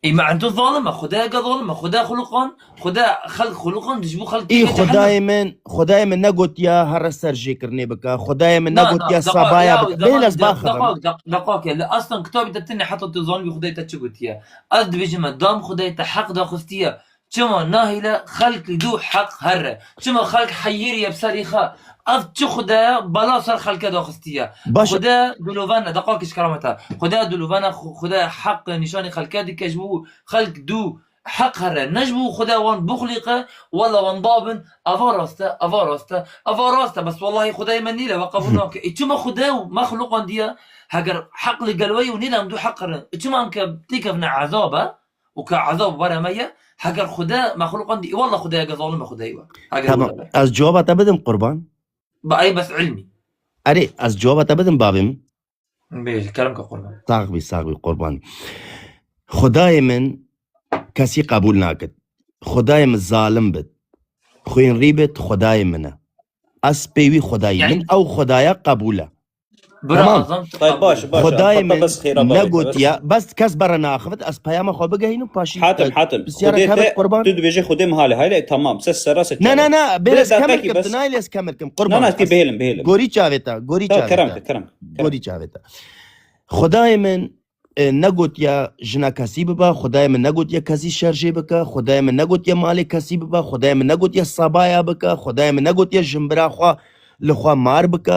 Î me ento zalim e, Xwedayeke zalim e. Xwedaya xuluqan, Xwedaya xelk xuluqan, ji bo xelk Î têkete Xwedayê hene. Min, Xwedayê min negotiya here ser jêkirinê bike. Xwedayê min Na, na, negotiya deqa-, sabaya ya, bike. Bêhn ez deqa-, baxivim. Deqa-, deq-, deqake, li aslan kitabê te tune heta tu zanibî Xwedayê te çi gotiye. Ez dibêjim me, dam Xwedayê te heq daxistiye. Çima nahêle xelk li dû heq here? Çima xelk heyîrî ye bi serî xwe? Ev çi Xwedaya bela ser xelke daxistiye? Baş. Xwedaya dilovane, deqakî ji kerama te. Xwedaya dilovane, Xwe-, Xwedaya heq nîşanî xelke dike ji bo xelk dû heq here. Ne ji bo Xwedaya wan bixulîqe, wela wan babin, eva rast e, eva rast e, eva rast e. Bes wellahî Xwedayê me nîle, we qebûl nake. Ê çima Xwedaya û mexluqan diye, heger heq li gel we ye û nîle em dû heq here? Ê çima em ke têkevine ezab e? û ka ezab were me ye, heger Xuda mexluqan dî, walla Xudayeke zalim e Xudayê we. Heger Tamam. were me. Ez cevaba te bidim qurban. Ba ey bes ilmî. Erê, ez cevaba te bidim babê min. Bêje, kerem ke qurban. Sax bî, sax bî qurban. Xudayê min kesî qebûl nakit. Xudayê min zalim bit. Xwên rî bit, Xudayê min e. Ez pê wî Xudayî. Yani Min ew Xudaya qebûl e. Bira Tamam. Azam, tu Tay qebûl. baş, baş. Xwedayê Xwedê min bes xêra bavê te, bes. negotiya, bes kes bere naxivit, ez peyama xwe bigehînim, paşî Hatim, te Hatim. pisyara Xwedê te te, qurban. tu dibêjî Xwedê min hale, hale, tamam, se sera se Ne, çawa. ne, ne, bê Bê ez kemir dakikî kim, bes. tu nayê ez kemir kim, Na, qurban. na, ti Ez bêlim, bêlim. gorî çavê te, gorî Ta çavê kerem te. ke, kerem ke, kerem. Gorî çavê te. Xwedayê min, e, negotiya jina kesî biba, Xwedayê min negotiya kesî şerjê bike, Xwedayê min negotiya malê kesî biba, Xwedayê min negotiya sabaya bike, Xwedayê min negotiya jinbira xwe li xwe mar bike.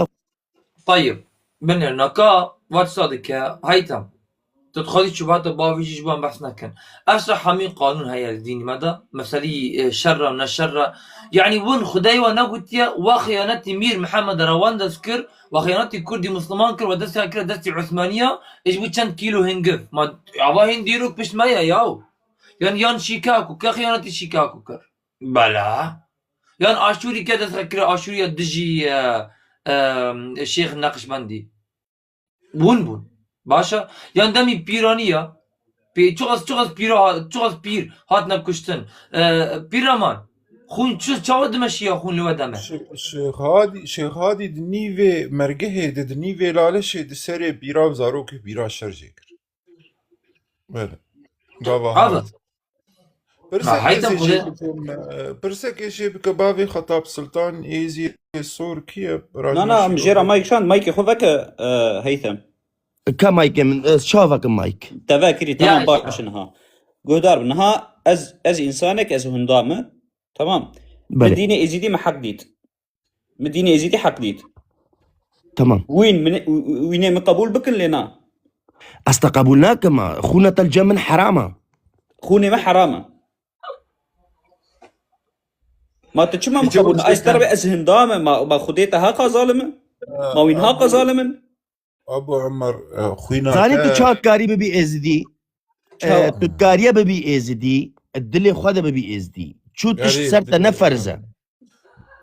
Tayib, binêr naka, vat sa dike, Heytem. Tu dixwazî çûbata bavê jî ji bo em behs nekin. Ev sa hemî qanûn heye li dînî me de, meselî, e, şer e, ne şer e. Yanî win Xwedayê we negotiye, we xiyanetî Mîr Mihemed Rewandez kir, we xiyanetî Kurdî Misliman kir, we destê kire destê Osmaniya, e, ji bo çend kîlo hingiv. Ma ava hîn dîrok pişt me ye yaw. Yan, yan Şîkako, ke xiyanetî Şîkako kir? Bela. Yan Aşûrî ke dest xwe kire Aşûriya dijî, e, e, Şêx Neqşbendî. Bûn bûn. Baş e. Yan demî pîranî ya. Pê, çiqas, çiqas pîra ha-, çiqas pîr hatine kuştin. E, pîreman. Xûn çi, çawa dimeşiya xûn li we deme? Şê-, Şêxadî, Şêxadî di nîvê mergehê de, di nîvê lalişê di serê pîra û zarokê pîra şer jê kir. Belê. Gava Abi. hat. Pirsekê Ha, hayda jê buraya. bikim, e, pirsekê jê bike bavê Xetab Sultan Êzî Sor kî ye? Na, na, em jê re mayk şand, maykê xwe veke, e, Heytem. Ka maykê min, e, çava ke mayk. Te vekirî, Ya, tamam, ya. baş in ha. Guhdar bin, ha, ez, ez insanek, ez hunda me. Tamam. Belê. Bi dînê Êzîdî me heq dît. Min dînê Êzîdî heq dît. Tamam. Wîn min, wînê min qebûl bikin lê na. Ez te qebûl nakim, ma xûna te li cem min heram e. Xûnê me heram e. Ma tu çima min Peki, qebûl o na? Ez te re bê ez hinda me, ma, ma Xwedê te haqa zalim e? Ha, Ma wîn haqa Abu, zalim in? Abu Umar, e, xwîna Zanî tu te çawa karî bibî Êzidî? Çawa? E, tu dikariye bibî Êzidî, dilê xwe de bibî Êzidî. Çû tişt Yarî, ser te ne dilê ferz e. xwe.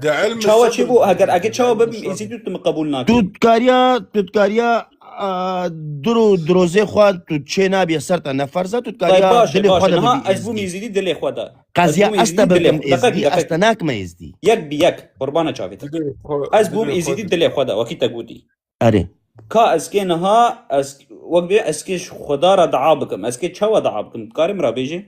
Di ilm Çawa çi bû? Heger ege çawa bibim Êzidî tu min qebûl nakî. Tu dikariya, tu dikariya, a, diro, dirozê xwe tu çê nabiye ser te ne ferz e, tu Tay dikariya baş e, dilê baş xwe e. de Niha bibî ez bûm Êzidî. Êzidî dilê xwe de. Qeziya Ez bûm ez te Êzidî dilê bikim xwe. Êzidî, Deqek, ez deqek. te nakim Êzidî. Yek bi yek, qurbana çavê te. Dilê xwe, Ez bûm dilê xwe Êzidî de. dilê xwe de, wekî te gotî. Erê. Ka ez kê niha, ez, wek bê ez kê ji Xweda re dua bikim. Ez kê çawa dua bikim? Dikarî min re bêjî?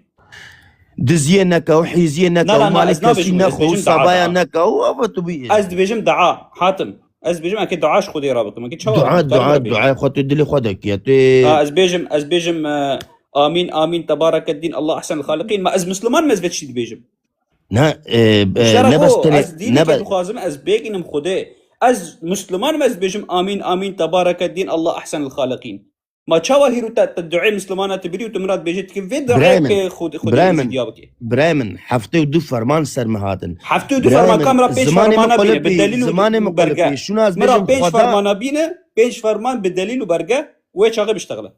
Diziyê neke û hîziyê neke Na, û na, na, malê ez kesî nabêjim, ez neke û bêjim dua, sabaya dua. neke û ava tu bî. Ez dibêjim dua, Hatim. Ez dibêjim eke dua ji Xwedê re bikim. Eke çawa Dua, bikim? Dikarî min dua, re bêjî. dua xwe tu dilê xwe de kiye. Tu Ka ez bêjim, ez bêjim, e, amîn, amîn, tebarekeddîn, Allah ehsenul xaliqîn. Ma ez Misliman me, ez vê tiştî dibêjim. Ne, e, e, Şeref ne bes o, tenê, ez dînê ne ke be- dixwazim, ez bêgînim Xwedê. Ez Misliman me, ez dibêjim amîn, amîn, tebarekeddîn, Allah ehsenul xaliqîn. Ma çawa hîro te, te duê Mislimana tu birî û tu min re dibêjî, tu vê duê Birayê min, ke Xwedê, Xwedê birayê min, Êzîdiya bikê? birayê min, heftê û du ferman ser me hatin. Heftê û du Birayê ferman min, kam re pênc zimanê min fermana bîne, bi qulipî, delîl û zimanê min belge. qulipî. Şuna ez Min re bêjim pênc Xweda fermana bîne, pênc ferman bi delîl û belge, wê çaxê biştexile.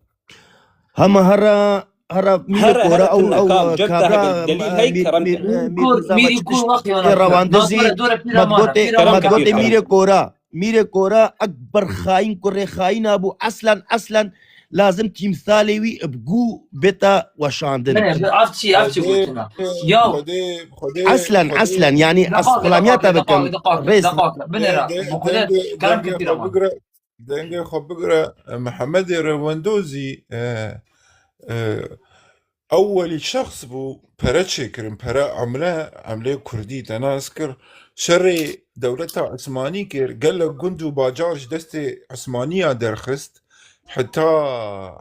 Hema hera, hera mîrê Hera, kora hera ew, tune ew, kam, cem te kabra, hebe delîl hey, mîr-, kerem mîr-, ke. mîr-, Kur, mîrî kur, wextî ana. Rawandizî, Dore pîra me mane, gote, pîra me mane, gote pîra mîrê mane. kora, mîrê kora, ekber xaîn, kurê xaîn abû, eslen, eslen, lazim tîmsalê wî bi gû bête weşandin. Ne, ne, ev çi, ev çi Xwedê, gotina? Ya. Xwedê, Xwedê, Eslen, Xwedê. eslen, yanî Ne, ez bak, xilamiyata bak, bikim, bak, bak, rêz. bak, bak, binêre, Dengê, bi Xwedê dengê, kerem dengê ke pîra xwe mane. bigire, dengê xwe bigire, e, Mihemedê Rewendozî, e, e, ewwelî şexs bû, pere çêkirin, pere emle, emlê kurdî te nas kir, şerê dewleta Osmanî kir, gelek gund û bajar ji destê Osmaniya derxist, heta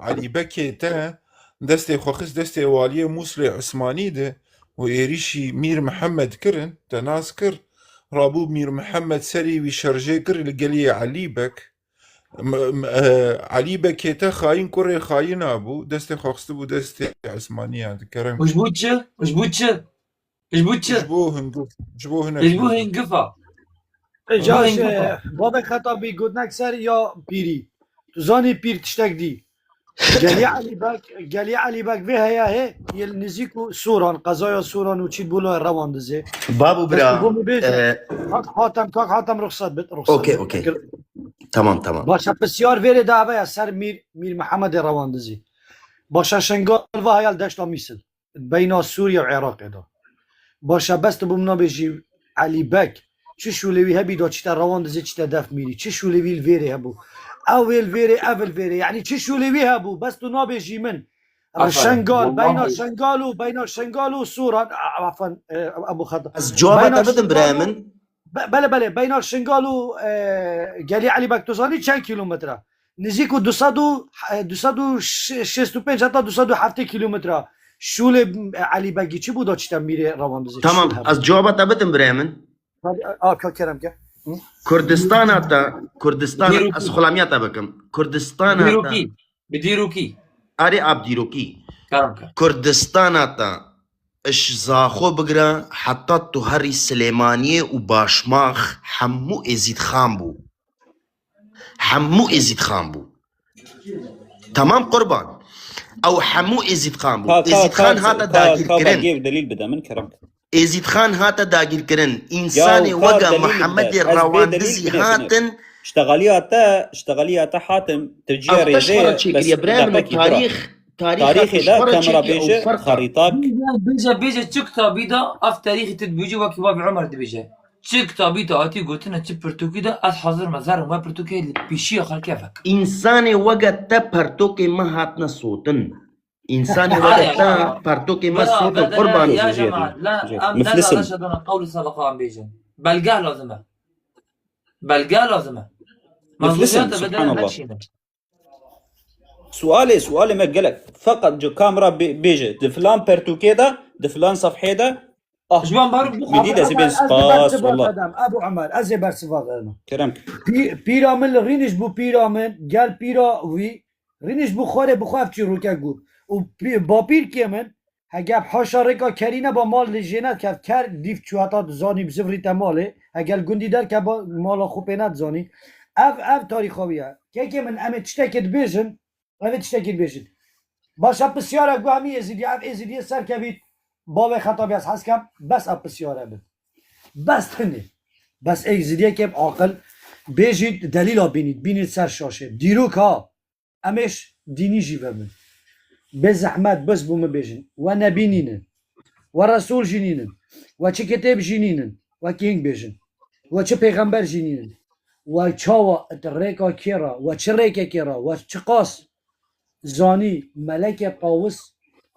Elî Bekê te destê xwe xist destê waliyê Mûslê Osmanî de û êrîşî Mîr Mihemed kirin, te nas kir, rabû Mîr Mihemed serê wî şerjê kir li geliyê Elî Bek. M-, m-, e, Elî Bekê te xayîn kurê xayîna bû, destê xwe xistibû destê Osmaniyan. Kerem. Ji bo çi? Ji bo çi? Ji bo çi? Ji bo hingif-, ji bo hinek Ji bo hingif. hingifa. Ji bo Caş, hingifa. e, Babê Xetabî gotinek ser ya pîrî. Tu zanî pîr tiştek dî. Gelî Elî Bek, Gelî Elî Bek vê heya hê, yê li nizîk û Soran, qezaya Soran û çît bû lo Rewandizê. Babu bira, Destû bû bêje. e, Kak Hatem, Kak Hatem ruxsat bit, ruxsat Okey, bit. okey. Kir- Tamam, tamam. Başa pisyar vêrê de eve ya ser Mîr, Mîr Mihemedê Rewandizî. Başa Şengal va heya li deşta Mîsil. Beyna Sûriye û Iraqê de. Başa bes tu bû min nabêjî Elî Bek. Çi şûlê wî hebî da çîte Rewandizê çîte def Mîrî. Çi şûlê wî li vêrê hebû. Ew ê li vêrê, ev li vêrê. Yanî çi şûlê wî hebû. Bes tu nabêjî min. Aferin. Şengal, Vallahi. beyna Şengal û, beyna Şengal û Sûran, a, a, afan, e, Ebu Xetab. Ez cevaba Beyna te bidim, birayê Şengal û, min. be-, belê, belê, beyna Şengal û, e, Gelî Elî Bek tu zanî çend kîlometre? Nizîk û du sed û, e, du sed û şêst û pênc heta du sed û heftê kîlometre. Şûlê, e, Elî Begî çi bû da çîte Mîrê Rewandizê? Tamam, Şûl hebû. ez cevaba te bidim, birayê min. Hadi, a, ka kerem ke. Hı? Kurdistana te, Kurdistan, Dîrokî. ez xulamiya te bikim. Kurdistana te. Dîrokî. Bi dîrokî. Erê, ab dîrokî. Kerem ke. Kurdistana te ji Zaxo bigire heta tu herî Silêmaniyê û Başmax hemû Êzîdxan bû. Hemû Êzîdxan bû. Tamam qurban. Ew hemû Êzîdxan bû. Ka, ka, Êzîdxan ka, hate ka, ka dagîrkirin. belgê û delîl bide min kerem ke. Êzîdxan hate dagîrkirin. Ya, Însanê ka weke delîl bide. Muhemedê Ez bê delîl Rewandizî bine, bine. hatin. Ştexaliya te, ştexaliya te Hatim, tu ciya Ev qeş rêzê xwe re ye, çêkiriye, bes birayê min, daqekî bira. tarîx, tarîxa Tarîxê tu de xwe re kamera çêkiriye, bêje, ew ferq çêkiriye. xerîtak. Bêje, bêje, bêje çi kitabî de ev tarîxê tu dibêjî wekî bavê Omer dibêje. Çi kitabî tu hatî gotine, çi pirtûkî de ez hazir me, zer me pirtûkê li pêşiya xelkê vek. Însanê weke te pertokê me hatine sotin. Însanê Are, weke te ya. pertokê me Bira, sotin, bedene qurban. ya Jê, jê, jemaat, jê, la, jê. em Miflisim. dela leşe dana qewli sadaka em bêjin. Belge lazim e. Belge lazim e. Miflisim, Mezlûmiyete bedene subhanallah. mekşîne. Sualê, sualê me gelek. Feqet ji kamera bê-, bêje. Di filan pertûkê de, di filan sefhê de. Ah, Ji wan bar bu Min dî destê bên ez, ez spas, bersiva wallah. Xedem, Ebu Omer, ez ê bersiva xedem. Kerem. Pî-, pîra min li rîniş bû pîra min, gel pîra wî, rîniş bû xwarê bi xwe ev çîroke got. Û pî-, bapîrkê min, hegeb haşa rêka kerî neba mal li jê nedikevt, ker dîv çû heta dizanî bi zivrî te malê, hegel gundî derkeba mala xwe pê nedizanî. Ev, ev tarîxa wî ye. Kekê min, em ê tiştekê dibêjin, Ev ê tiştekî bêjin. Baş e, pisyara ku hemî Êzidî, ev Êzidiyê serkevît, bavê Xetabî ez hez kem, bes ev pisyare bin. Bes hinê. Bes Êzidiyekê bi aqil bêjît, delîla bînît, bînît ser şaşê. Dîrok ha, em êş dînî jî vebin. Bê zehmet, bes bû min bêjin. We nebî nînin. We Resûl jî nînin. We çi kitêb jî nînin. We kî hing bêjin. We çi pêxember jî nînin. We çawa di rêka kê re, we çi rêkekê re, we çiqas zanî melekê tawis,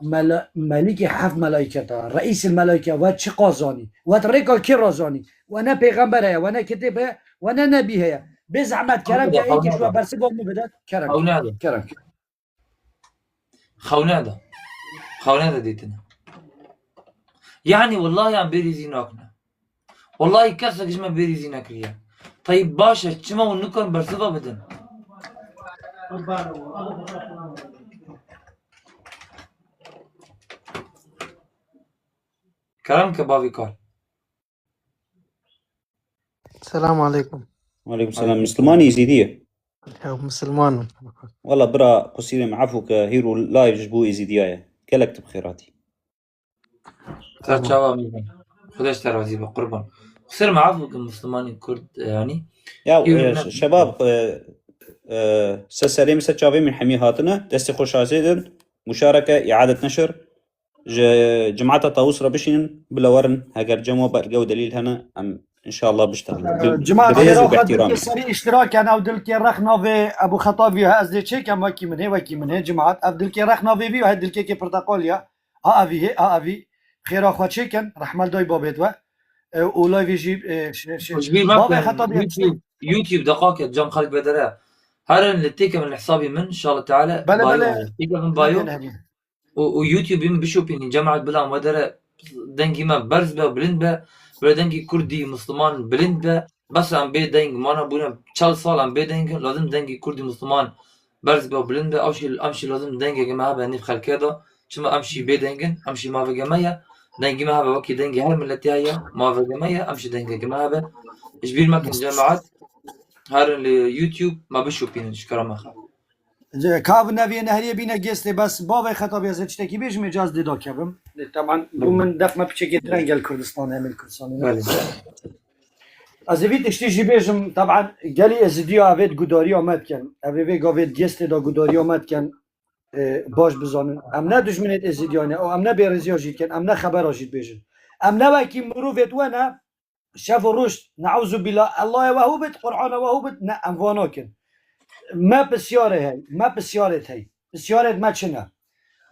mele-, melikê heft melayketa, reîsîl melaike, we çiqas zanî. We di rêka kê re zanî. We ne pêxember heye, we ne kitêb heye, we ne nebî heye. Bê zehmet kerem ke, êkê ji we bersiva min bide. Kerem ke. Kerem ke. Xewne de. Xewne de dîtine. Yanî wellahî em bêrîzî nakine. Wellahî kesek ji me bêrîzî nekiriye. Tayîb baş e, çima hûn nikan bersiva bidin? Kerem ke bavî kar. Selam aleykum. Aleykum selam. Misliman î, Êzîdî ye? Ya, Misliman im. Wela bira, qusîrê me, efû ke hîro live ji bo Êzîdiya ye. Gelek tu bi xêr hatî. Ser çava min. Xwedê ji te razî be, qurban. Qusîrê me, efû ke Mislimanî Kurd, e, yanî. Ya, hîro e, ne- şebab, e, e, se serê min, se çavê min hemî hatine. Destê xwe şazê din. Muşareke, îadet neşir. Ji cemaeta Tawus re bişînin, bila werin, heger cem we belge û delîl hene, em înşallah biştexilin. Bi, Cemaat bi rêz û bi îhtiramê. Dilkê serî îştirak ken, ew dilkê rex navê Ebû Xetavî he, ez dê çêkem wekî min hê, wekî min hê, cemaat. Ev dilkê rex navê vî, he dilkekê pirteqalî ye. A evî hê, a evî xêra xwe çêkin, rehmel dayî babêt we. E, û layvê jî, e, şi-, şi-, Ji bîr bavê mekin, Xetabî YouTube, YouTube deqake cem xelk vedere. Herin li têkevin li hesabî min, inşallah teala, Bele, bayo bele. Têkevin bayo. Bele, bele. Û, û YouTube min bişopînî, cemaet bilan vedere, dengî me berz be, bilind be. Böyle dengî Kurdî, Musliman bilind be. Bes em bê deng, mana bûne çel sal em bê deng, lazim dengî Kurdî, Musliman berz be, bilind be. Ew şî, em şî lazim dengeke me hebe nîv xelkê de. Çima em şî bê dengin, em şî mavege me ye. Dengî me hebe wekî dengê her miletê heye, mavege me ye, em şî dengeke me hebe. Ji bîr mekin cemaet, herin li YouTube me bişopînin, ji kara me xwe. Kav neviyê nehriyê bîne gêstê, bes bavê Xetabî ez ê tiştekî bêjim, ê caz dê dakevim. Teban, bû min def me piçekê direng gel Kurdistan, hemî Kurdistanê ne. Belê. Ez ê vî tiştî jî bêjim, teban, gelî Êzidiya evê di gudariya me dikin. Ev ê vê gavê di gêstê de gudariya me dikin, e, baş bizanin. Em ne dijminê Êzidiya ne, û em ne bêrêziya jî dikin, em ne xebera jî dibêjin. Em ne wekî mirovêt we ne, şev û roj, ne'ûzubîllah, Allahê we hû bit, Qur'ana we hû bit, ne, em va nakin. Me pisyarê hey, me pisyarêt hey. Pisyarêt me çi ne?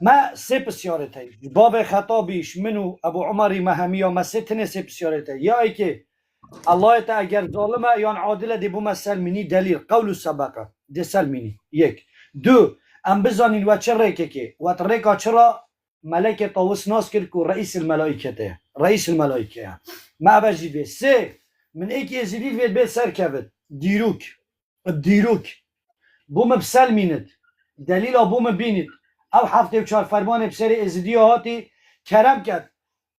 Me sê pisyarêt hey. Ji bavê Xetabî, ji min û Ebu Umerî me hemiya me sê tinê sê pisyarêt hey. Ya êkê, Allahê te eger zalim e yan adil e, dê bo me selmînî delîl, qewl û sebeqe. Dê selmînî. Yek. Du, em bizanîn we çi rêkekê, we di rêka çi ra Melekê Tawus nas kir ku Reîs el Melaîke te ye. Reîs el Melaîke ye. Me eve jî vê. Sê, min êkî Êzidî vê bê serkevit. Dîrûk. Dîrûk. Bo min biselmînit. Delîla bo min bînit. Ew heftê û çar fermanê bi serê Êzidiya hatî kerem ket.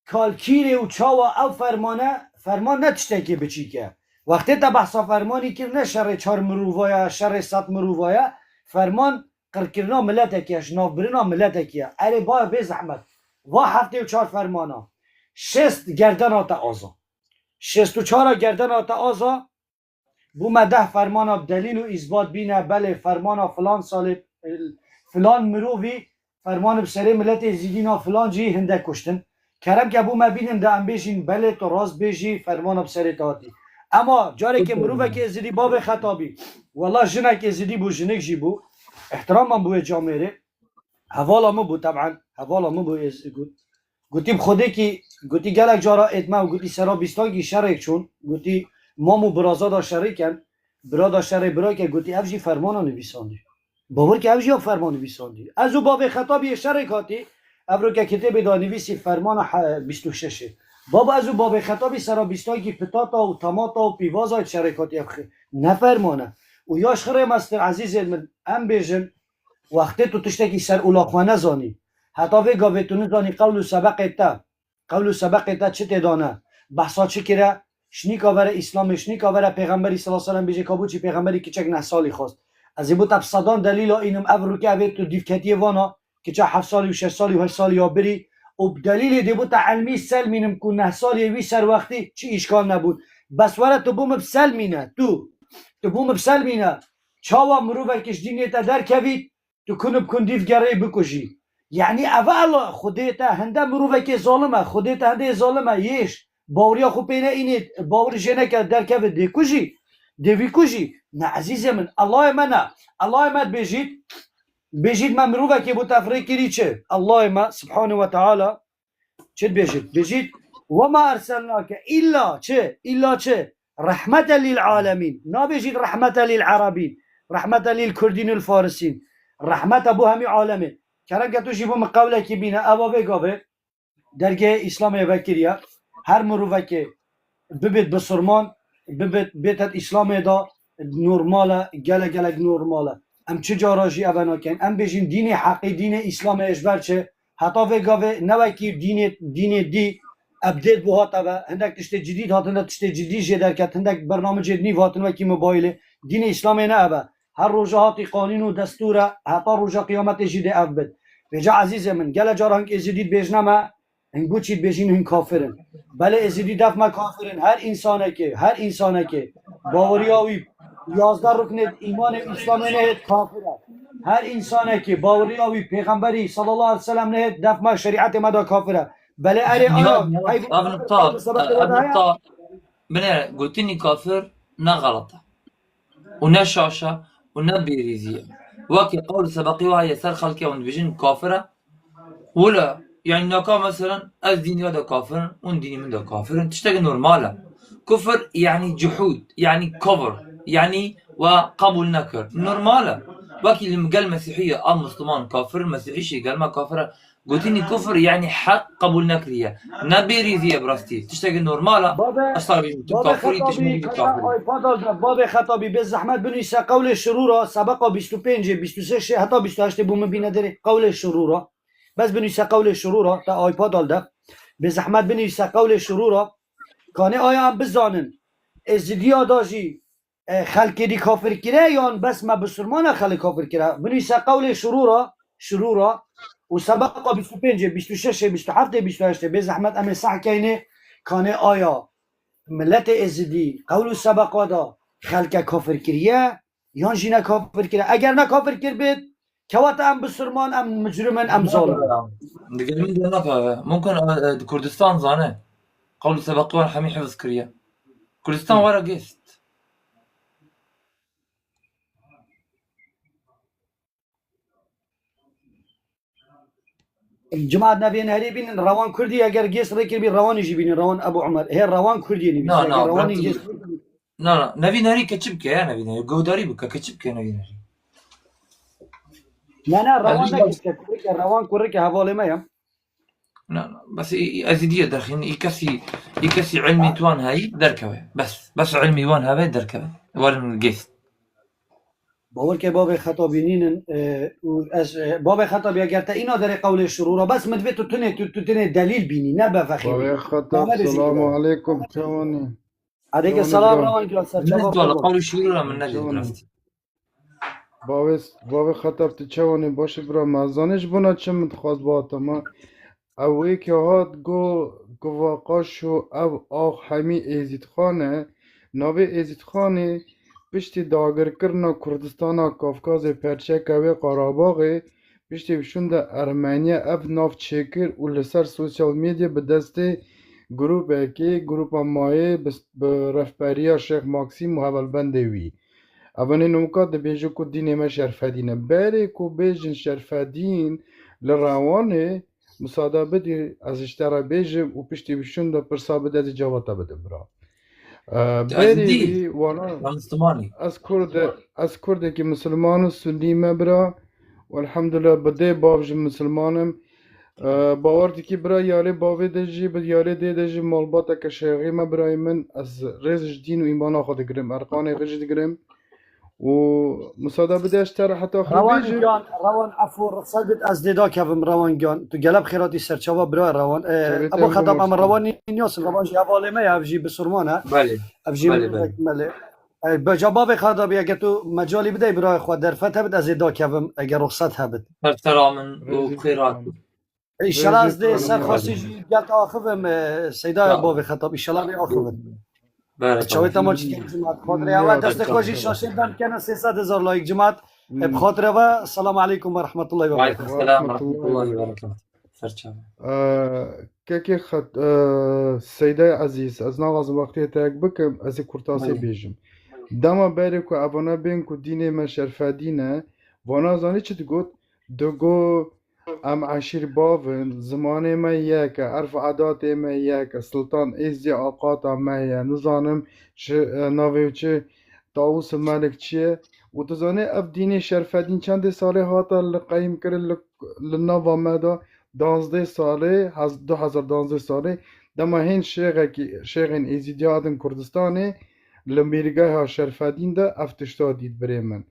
Kalkîrê û çawa ew fermane, ferman ne tiştekî biçîk e. Wextê te behsa fermanî kir, ne şerê çar mirova ye, şerê sed mirova ye. Ferman qirkirina miletekî ye, ji nav birina miletekî ye. Erê, ba bê zehmet. Va heftê û çar fermana. Şêst gerdena te aza. Şêst û çar a gerdena te aza. Bo me deh fermana bi delîl û îsbat bîne, belê fermana filan salê, filan mirovî fermanê bi serê miletê Êzidî na filan cihî hindek kuştin. Kerem ke bo me bînin de em bêjîn, belê tu rast bêjî, fermana bi serê te hatî. Ema carekê mirovekê Êzidî bavê Xetabî, wela jinek Êzidî bû, jinik jî bû. Îhtiraman bo wê camêrê. Hevala min bû, teban, hevala min bû, ez got, gotî bi Xwedêkî, gotî gelek cara êt me û gotî sera bîstankî şerêk çûn, gotî mam û biraza da şerî ken, bira da şerê bira ke, gotî ev jî fermana nivîsandî. Bawer ke ev jî ya ferman nivîsandî. Ez û bavê Xetabî yê şerêk hatî, ev roke kitêbê da nivîsî fermana he-, bîst û şeş ê. Baba ez û bavê Xetabî sera bîstankî pitata û tamata û pîvaza şerêk hatî ev xi-, ne ferman e. Û ya ji xirê mestir ezîzên min, em bêjin, Wextê tu tiştekî ser ola xwe nezanî, heta vê gavê tu nizanî qewl û sebeqê te, qewl û sebeqê te çi tê dane, behsa çi kire, şinîka vere Îslamê, şinîka vere Pêxemberî sallallahu aleyhi ve sellem bêje ka bo çi Pêxemberî kiçek neh salî xwest. Ez ê bo te bi sedan delîla înim ev rûke evê tu dîvketiyê vana, kiça heft salî û şeş salî û heşt salî ya birî û bi delîlê dê bo te elmî selmînim ku neh salî yê wî ser wextî çi îşkal nebûn. Bes were tu bo min biselmîne, tu, tu bo min biselmîne. Çawa mirovekî ji dînê te derkevît, tu kun bi kun dîv gerê bikujî. Yanî eve ela Xwedê te hinde mirovekê zalim e, Xwedê te hindê zalim e, yêş, baweriya xwe pê ne înê, baweri jê neke derkeve dê kujî, dê vî kujî. Ne ezîzê min, Allahê me ne, Allahê me dibêjît, bêjît me mirovekê bo te firê kirî çi? Allahê me, Subhane ve Teala, Çi dibêjit? Dibêjit, "Ve ma erselnake illa çi? Illa çi? Rehmete lil alemîn." Nabêjit rehmete lil erebîn, rehmete lil kurdîn û farisîn. Rehmete bo hemî alemê. Kerem ke tu jî bo min qewlekî bîne, eva vê gavê dergehê Îslamê vekiriye. Her mirovekê bibêt bisurman, bibêt, bête Îslamê de normal e, gelek gelek normal e. Em çi cara jî eve nakin. Em bêjin dînê heqî, dînê Îslamê ji ber çi? Heta vê gavê ne wekî dînê, dînê dî update bû hate ve. Hindek tiştê cidîd hatine, tiştê cidîd jê derket. Hindek bernamicê nîv hatin wekî mobaylê. Dînê Îslamê ne ev e. Her roja hatî qanûn û destûr e. Heta roja qiyametê jî dê ev bit. Vêca ezîzê min, gele cara hing êzidî dibêjne me, Hûn boçî dibêjin hûn kafir in? Belê, êzidî def me kafir in. Her însanekê, her însanekê baweriya wî yazdeh ruknê îmanê û Îslamê nehêt kafir e. Her însanekê baweriya wî pêxemberî sallallahu aleyhi ve sellem nehêt def me şerîetê me de kafir e. Belê, erê, Ya, aya, ya, ev nukta, ev nukta, binê gotinî kafir ne xelet e. û ne şaş e û ne bêrîzî ye. Wekî qewl sebeqî wa ye ser xelkê hûn dibêjin kafir e. Wila Yani naka mesela ez dînê de kafir in, hûn dînê min de kafir in. Tiştekî normal e. Kufr yani cuhûd, yani cover, yani we qebûl nekir. Normal e. Wekî li gel Mesîhî ye, a Musliman kafir, Mesîhî jî gel me kafir e. Gotinî kufr yani heq qebûl nekiriye. Ne bêrîzî ye bi rastî. Tiştekî normal e. Bavê, Esla bî tu bavê kafirî, Xetabî, tiştekî kafirî. Ay padal de, bavê Xetabî, bê zehmet binîse qewlê şirûra, sebeqa bîst û pêncê, bîst û şeşê, heta bîst û heştê bû min bîne derê. Qewlê şirûra. Bes binîse qewlê şirûra, te iPad al de. Bê zehmet binîse qewlê şirûra. Kanê aya em bizanin. Êzidiya da jî, e, xelkê dî kafir kire yan bes me bisurmana xelk kafir kire. Binîse qewlê şirûra, şirûra. Û sebeqa bîst û pêncê, bîst û şeşê, bîst û heftê, bîst û heştê. Bê zehmet em ê seh keynê. Kanê aya miletê Êzidî qewl û sebeqa da xelke kafir kiriye. Yan jî ne kafir kir. Eger ne kafir kir bêt, kewata em bisurman, em micrim in, em zalim in. Digel min de nakabe. Mumkin e, e, di Kurdistan zane. Qewl û sebeqê wan hemî hifz kiriye. Kurdistan were gêst. Cimat nevê neherê bînin, Rewan Kurdî eger gêst rê kiribî, Rewanî jî bînin, Rewan Ebu Umer. Hê Rewan Kurdî nivîsî, Na, eger na, Rewanî bes gêst rê kiribî. Na, na, nevî neherî keçi bike ya, nevî neherî. Guhdarî bike, keçi bike nevî neherî. Ne, ne, Rewan ne keçi bike, kurike, Rewan kurike, hevalê me ya. Na, na, bes î, î, ez î diye derxîn, î kesî, î kesî ilmî tuwan heyî derkeve. Bes, bes ilmî wan heve derkeve. Werin gêst. Bawer ke bavê Xetabî nînin, e, û ez, e, bavê Xetabî eger te îna derê qewlê şirûra, bes min divê tu tunê, tu, tu tunê delîl bînî, ne bevexînî. Bavê Xetab, Bavê selamu aleykum, çawanî? Aleyke selam, Rewan Giran, serçava. Min qewlê şirûra min nedî rastî. Bavê, bavê Xetab, tu çawanî? Baş î bira me? Ez zanî ji bona çi min dixwast bihata me. Ew ê ke hat got, ku va qaşo ev ax hemî Êzîdxan e. Navê Êzîdxanê piştî dagirkirina Kurdistana Kafkazê, perçeke wê Qarabaxê, piştî şûnde Ermeniye ev nav çêkir û li ser sosyal medya bi destê grûpekê, grûpa Mayê bi, bi rehberiya Şêx Maksîm û hevalbendê wî. Evanê nûka dibêje ku dînê me şerfedîn e. Berê ku bêjin şerfedîn li Rewanê, misade bidî ez ji te re bêjim û piştî wî şûnde pirsa bide, ez ê cevaba te bidim, bira. E, Berê wî wana, ez Kurd e, ez Kurdekî misilman û sunnî me, bira. Û elhamdulillah bi dê bav jî misilman im. E, bawer dikî bira, yarê bavê de jî, bi yarê dê de jî malbateke şêxî me, birayê min, ez rêz ji dîn û îmana xwe digirim, erqanê xwe jî digirim. Û misade bide ez te re heta xwe Rewan bêjim. Giyan, Rewan efo, rixset bit ez dê dakevim, Rewan Giyan. Tu gelek xêratî serçava bira Rewan. E, Ebo Xetab, em Rewan nîyasin, Rewan jî hevalê me ye, ev jî bisurman e. Belê. Ev jî belê, belê. Belê. E, beca bavê Xetab, eger tu mecalî bidey birayê xwe derfet hebit, ez ê dakevim, eger rixset hebit. Serçava min û xêrat. Înşallah ez dê ser xwestî jî gel te axivim, e, Seydaya bavê Xetab, înşallah rê axivin. Çawê te maç dikin cimat. Xatirê ewe destê xwe jî şaşê dem kene sê sed hezar like cimat. E, bi xatirê ve, Selamu aleykum ve rahmetullahi ve berekatuhu. Aleykum selam ve rahmetullahi ve berekatuhu. Serçava. Ee, kekê Xet-, ee, Seydayê Ezîz, ez naxwazim wextê te yek bikim, ez ê kurtasê bêjim. Dema berê ku evana bên ku dînê me şerfedîn e, vana zanî çi digot? Digot, Em eşîr bav in, zimanê me yek e, erf û edatê me yek e, Siltan Êzî aqata me ye, nizanim çi, e, navê çi, Tawûs Melik çi ye? Û tu zanî ev dînê şerfedîn çendê salê hate li qeyim kirin li, li nava me de? Danzdeh salê, hez-, du hezar danzdeh salê, dema hên şêxekî, şêxên Êzîdî hatin Kurdistanê, li mîrgeha şerfedîn de ev tişta dît birê min.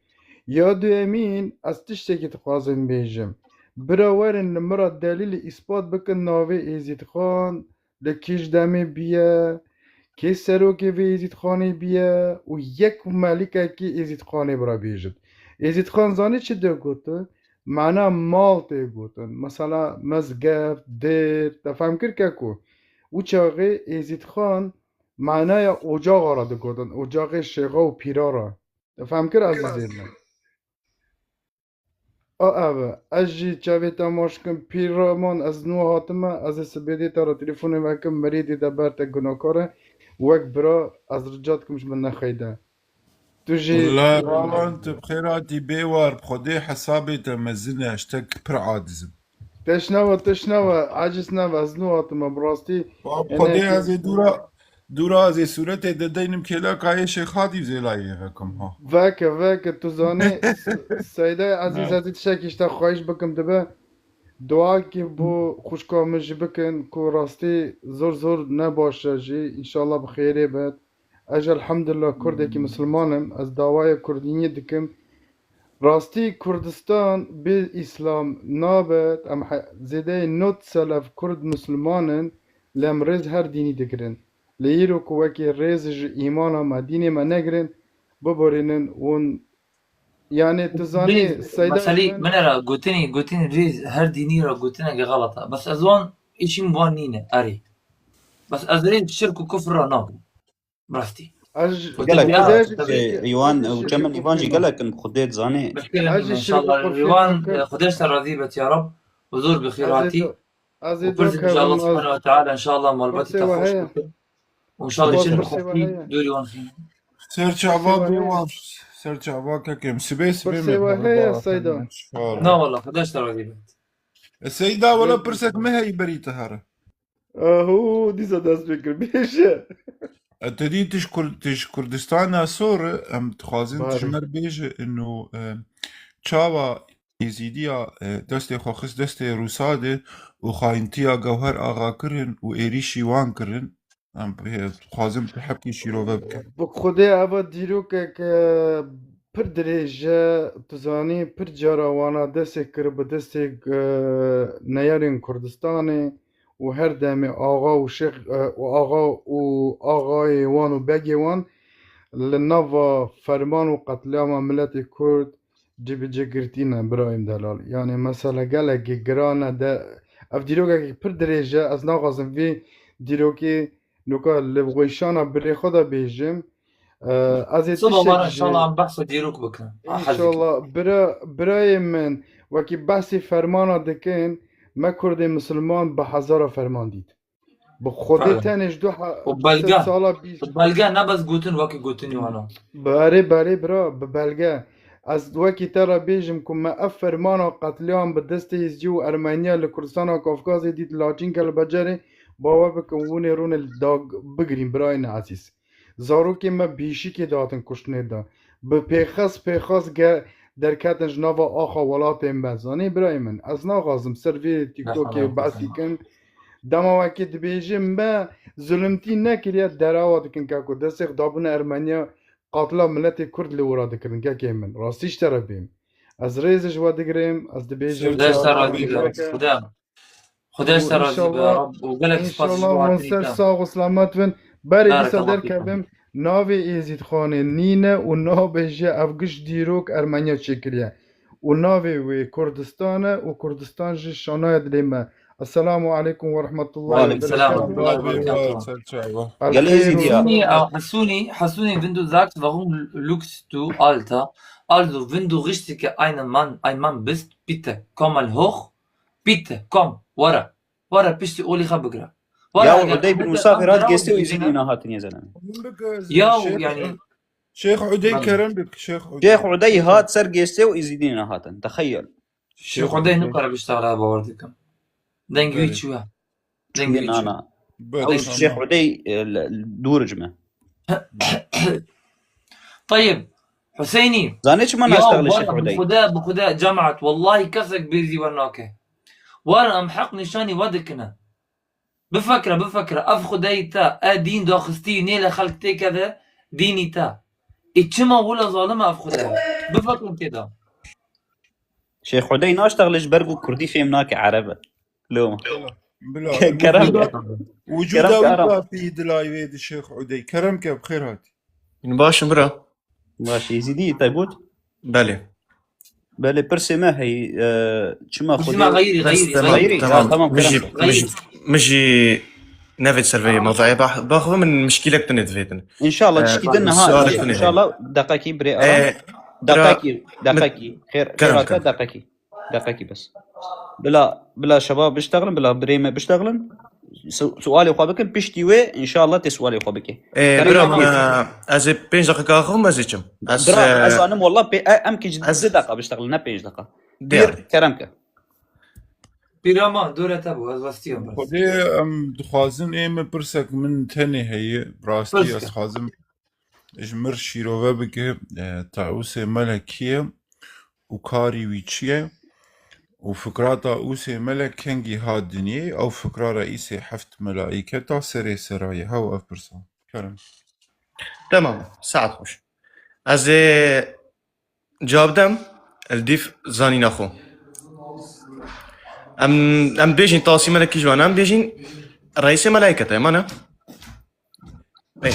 Ya duyemîn, ez tiştekî dixwazim bêjim. Bira werin li min re delîlê îspat bikin navê Êzîdxan li kîj demê bûye, kê serokê vê Êzîdxanê bûye û yek melîkekî Êzîdxanê bira bêjin. Êzîdxan zanî çi tê gotin? Mana mal tê gotin. Mesela mezgeft, dêr, te fehm kir keko? Û çaxê Êzîdxan manaya ocaxa re digotin, ocaxê şêxa û pîra re. Te fehm kir ezîzê min? A ev e. Ez jî çavê te maç kim, pîra man, ez nû hatime, ez ê sibê dê te re telefon vekim, mirî dê te ber te gunakar e. Wek bira, ez rica dikim ji min nexeyde. Tu jî Wela Rawan, tu bi xêr hatî bê war, bi Xwedê hesabê te mezin e, ez ji te pir aciz im. Teşnawa, teşnawa, aciz nava, ez nû hatime, bi rastî. Xwedê ez ê dûra, dûra ez ê sûretê de deynim kêleka yê Şêx Hadî zêlayê vekim ha. Veke, veke, tu zanî, Seydayê Ezîz, ez ê tiştekî ji te xwahiş bikim dibe. Duakî bo xwişka min jî bikin ku rastî zor zor ne baş e jî. Înşallah bi xêrê be. Ez elhamdulillah Kurdekî Misilman im. Ez dawaya Kurdîniyê dikim. Rastî Kurdistan bê Îslam nabet. Em he-, zêdeyê nod sed ev Kurd Misilman in. Lê em rêz her dînî digirin. Lê îro ku wekî rêz ji îmana me, dînê me negirin, biborînin hûn Yani tu zanî Rêz, Seyda meselî min min ra gotinî, gotinî rêz her dînî ra gotineke xelet e. Bes ez wan îşîm wan nîne, erê. Bes ez rêz şirk û kufr ra nakim. Rastî. Ez Gotin Gelek ya, Xwedê e, Rîwan û Çemen Îvan jî gelek in, Xwedê dizanê. Bişkirin Ez jî inşallah. Rîwan, e, Xwedê ji te razî be ya Rab. Huzur bi xêr hatî. Û pirsî inşallah subhanahu ve teala inşallah malbatî te xweş bikin. Û inşallah çi xweş dûrî wan xîn. Ser çava bê wan, ser çava kekim. Sibê sibê me. Pirsê we heye, Seyda? Na wala, Xwedê ji te razî be. E, Seyda, wala pirsek me heyî berî te here. Aho, dîsa dest pê kir. Bêje. E, te dî tu ji Kur-, tu ji Kurdistana sor, em dixwazin tu ji me re bêje, ino, e, çawa Êzîdiya, e, destê xwe xist destê Rûsa de û xayintiya Gewher Axa kirin û êrîşî wan kirin. Em pê dixwazin bi hepkî şîrove bikin. Bi Xwedê eva dîrokek, e, pir dirêj e, tu zanî pir cara wana destê kir bi destê, e, neyarên Kurdistanê û her demê axa û şêx, e, û axa û axayê wan û begê wan li nava ferman û qetlîama miletê Kurd cibicigirtî ne birayên delal. Yanî mesele gelekî giran e de, ev dîrokekî pir dirêj e, ez naxwazim vî dîrokî nuka li weşana birê xwe de bêjim. E, ez ê Siba tiştek me re ji inşallah em behsa dîrok bikin. A hezî. Înşallah bira, birayê min, wekî behsî fermana dikin, me Kurdê Misilman bi hezara ferman dît. Bi Xwedê tenê ji du he-, û belge, sala bîst. Bi belge ne bes gotin wekî gotinî wana. Berê, berê bira, bi belge. Ez wekî te re bêjim ku me ev fermana qetlîam bi destê Êzidî û Ermeniya li Kurdistana Kafkazê dît laçînke li becerê, bawer bikin hûn ê rûnê li dag bigirîn birayên ezîz. Zarokên me bi hişîkê dihatin kuştinê de. Bi pêxas pêxas ge-, derketin ji nava axa welatên me. Zanî birayê min, ez naxwazim ser vê TikTokê behsî kim. Dema wekî dibêjim me zulmtî nekiriye, derawa dikin keko. Destê xwe dabûne Ermeniya, qatila miletê Kurd li wira dikirin kekê min. Rastî ji te re bêm. Ez rêzê ji we digirim, ez dibêjim. Dest te razî be. Xuda. Xwedê ji te razî be, Rab, û gelek spas ji bo hatî te. Ser sax û selamet bin. Berê dîsa derkevim, navê Êzîdxanê nîne û nabêje ev giş dîrok Ermeniya çêkiriye. Û navê wê Kurdistan e û Kurdistan jî şanaya dilê me. Esselamu aleykum ve rahmetullahi ve berekatuhu. Ve aleykum selam ve rahmetullahi ve berekatuhu. Gelê Êzîdiya. Hasûnî, Hasûnî, Hasûnî, wenn du sagst, warum lügst du, Alter? Also, wenn du richtige einen Mann, ein Mann bist, bitte, komm mal hoch. Bitte, komm, were. Were, piştî olî xwe bigire. Were, ya Udey bin Musafir hat gêstê û Êzîdî nehatin ya zeleme. Ya, yanî. Şêx Udey kerem bik, Şêx Udey. Şêx Udey hat ser gêstê û Êzîdî nehatin. Texeyel. Şêx Udey nikare biştexile, bawer dikim. Dengê wî çûye. Dengê wî çûye. Ew Şêx Udey, e, dûr ji me. Teyib, Huseynî. Zanê çima naştexlê Şêx Udey? Bi Xuda, bi Xuda, cemaat, wellahî kesek bêzî we nake. Werin em heq nîşanî we dikine. Bifikre, bifikre, ev Xudeyî te, e dîn daxistî, nê li xelk têkeve, dînî te. Ê çima wila zalim e ev Xude? Bifikrin tê de. Şêx Udey naştexlê ji ber ku Kurdî fêm nake, Ereb e. Loma. Bila, bila. Kerem. Kerem. Wicûda wî kafî dilay wê di Şêx Udey. Kerem ke, bi xêr hatî. Baş im bira. Baş, Êzîdî yî te got? Belê. Belê, pirsê me heyî, e, çima Xwedê... Xeyîrî, xeyîrî, xeyîrî. Tamam, tamam, min jî, min jî, min jî nevêt ser vê mewzûyê. Ba, baxwe min mişkîlek tune divêtin. Înşallah, e, tişkî din niha, înşallah, deqekî birê aram. E, deqekî, deqekî. Xêr, xêr hate, deqekî. Deqekî bes. Bila, bila şebab biştexilin, bila birê me biştexilin. Su-, sualê xwe bikin, piştî wê, înşallah, tê sualê xwe bikê. Ê, bira, e, ez ê pênc deqîqa axivim, ez ê çim. Ez, bira, e, ez zanim, wallah, pê-, e, em kî ji ez du deqa biştexilin, ne pênc deqa. Dêr, kerem ke. Pîra ma, dore te bû, ez westiya pirs. Xwedê em dixwazin ê min pirsek min tenê heye, bi rastî Pirs ez ke. Dixwazim ji mir şîrove bike, e, Taûsê Melek kî ye û karî wî çi ye? Û fikrata Usê Melek kengî hat dinê, ew fikra reîsê heft melaîketa serê sera ye. Hew ev pirsa. Kerem. Temam, saet xweş. Ez ê cewab dem, li dîf zanîna xwe. Em, em bêjin Taûsê Melek kî ji wan, em bêjin reîsê melaîketa ye, ma ne? Ê.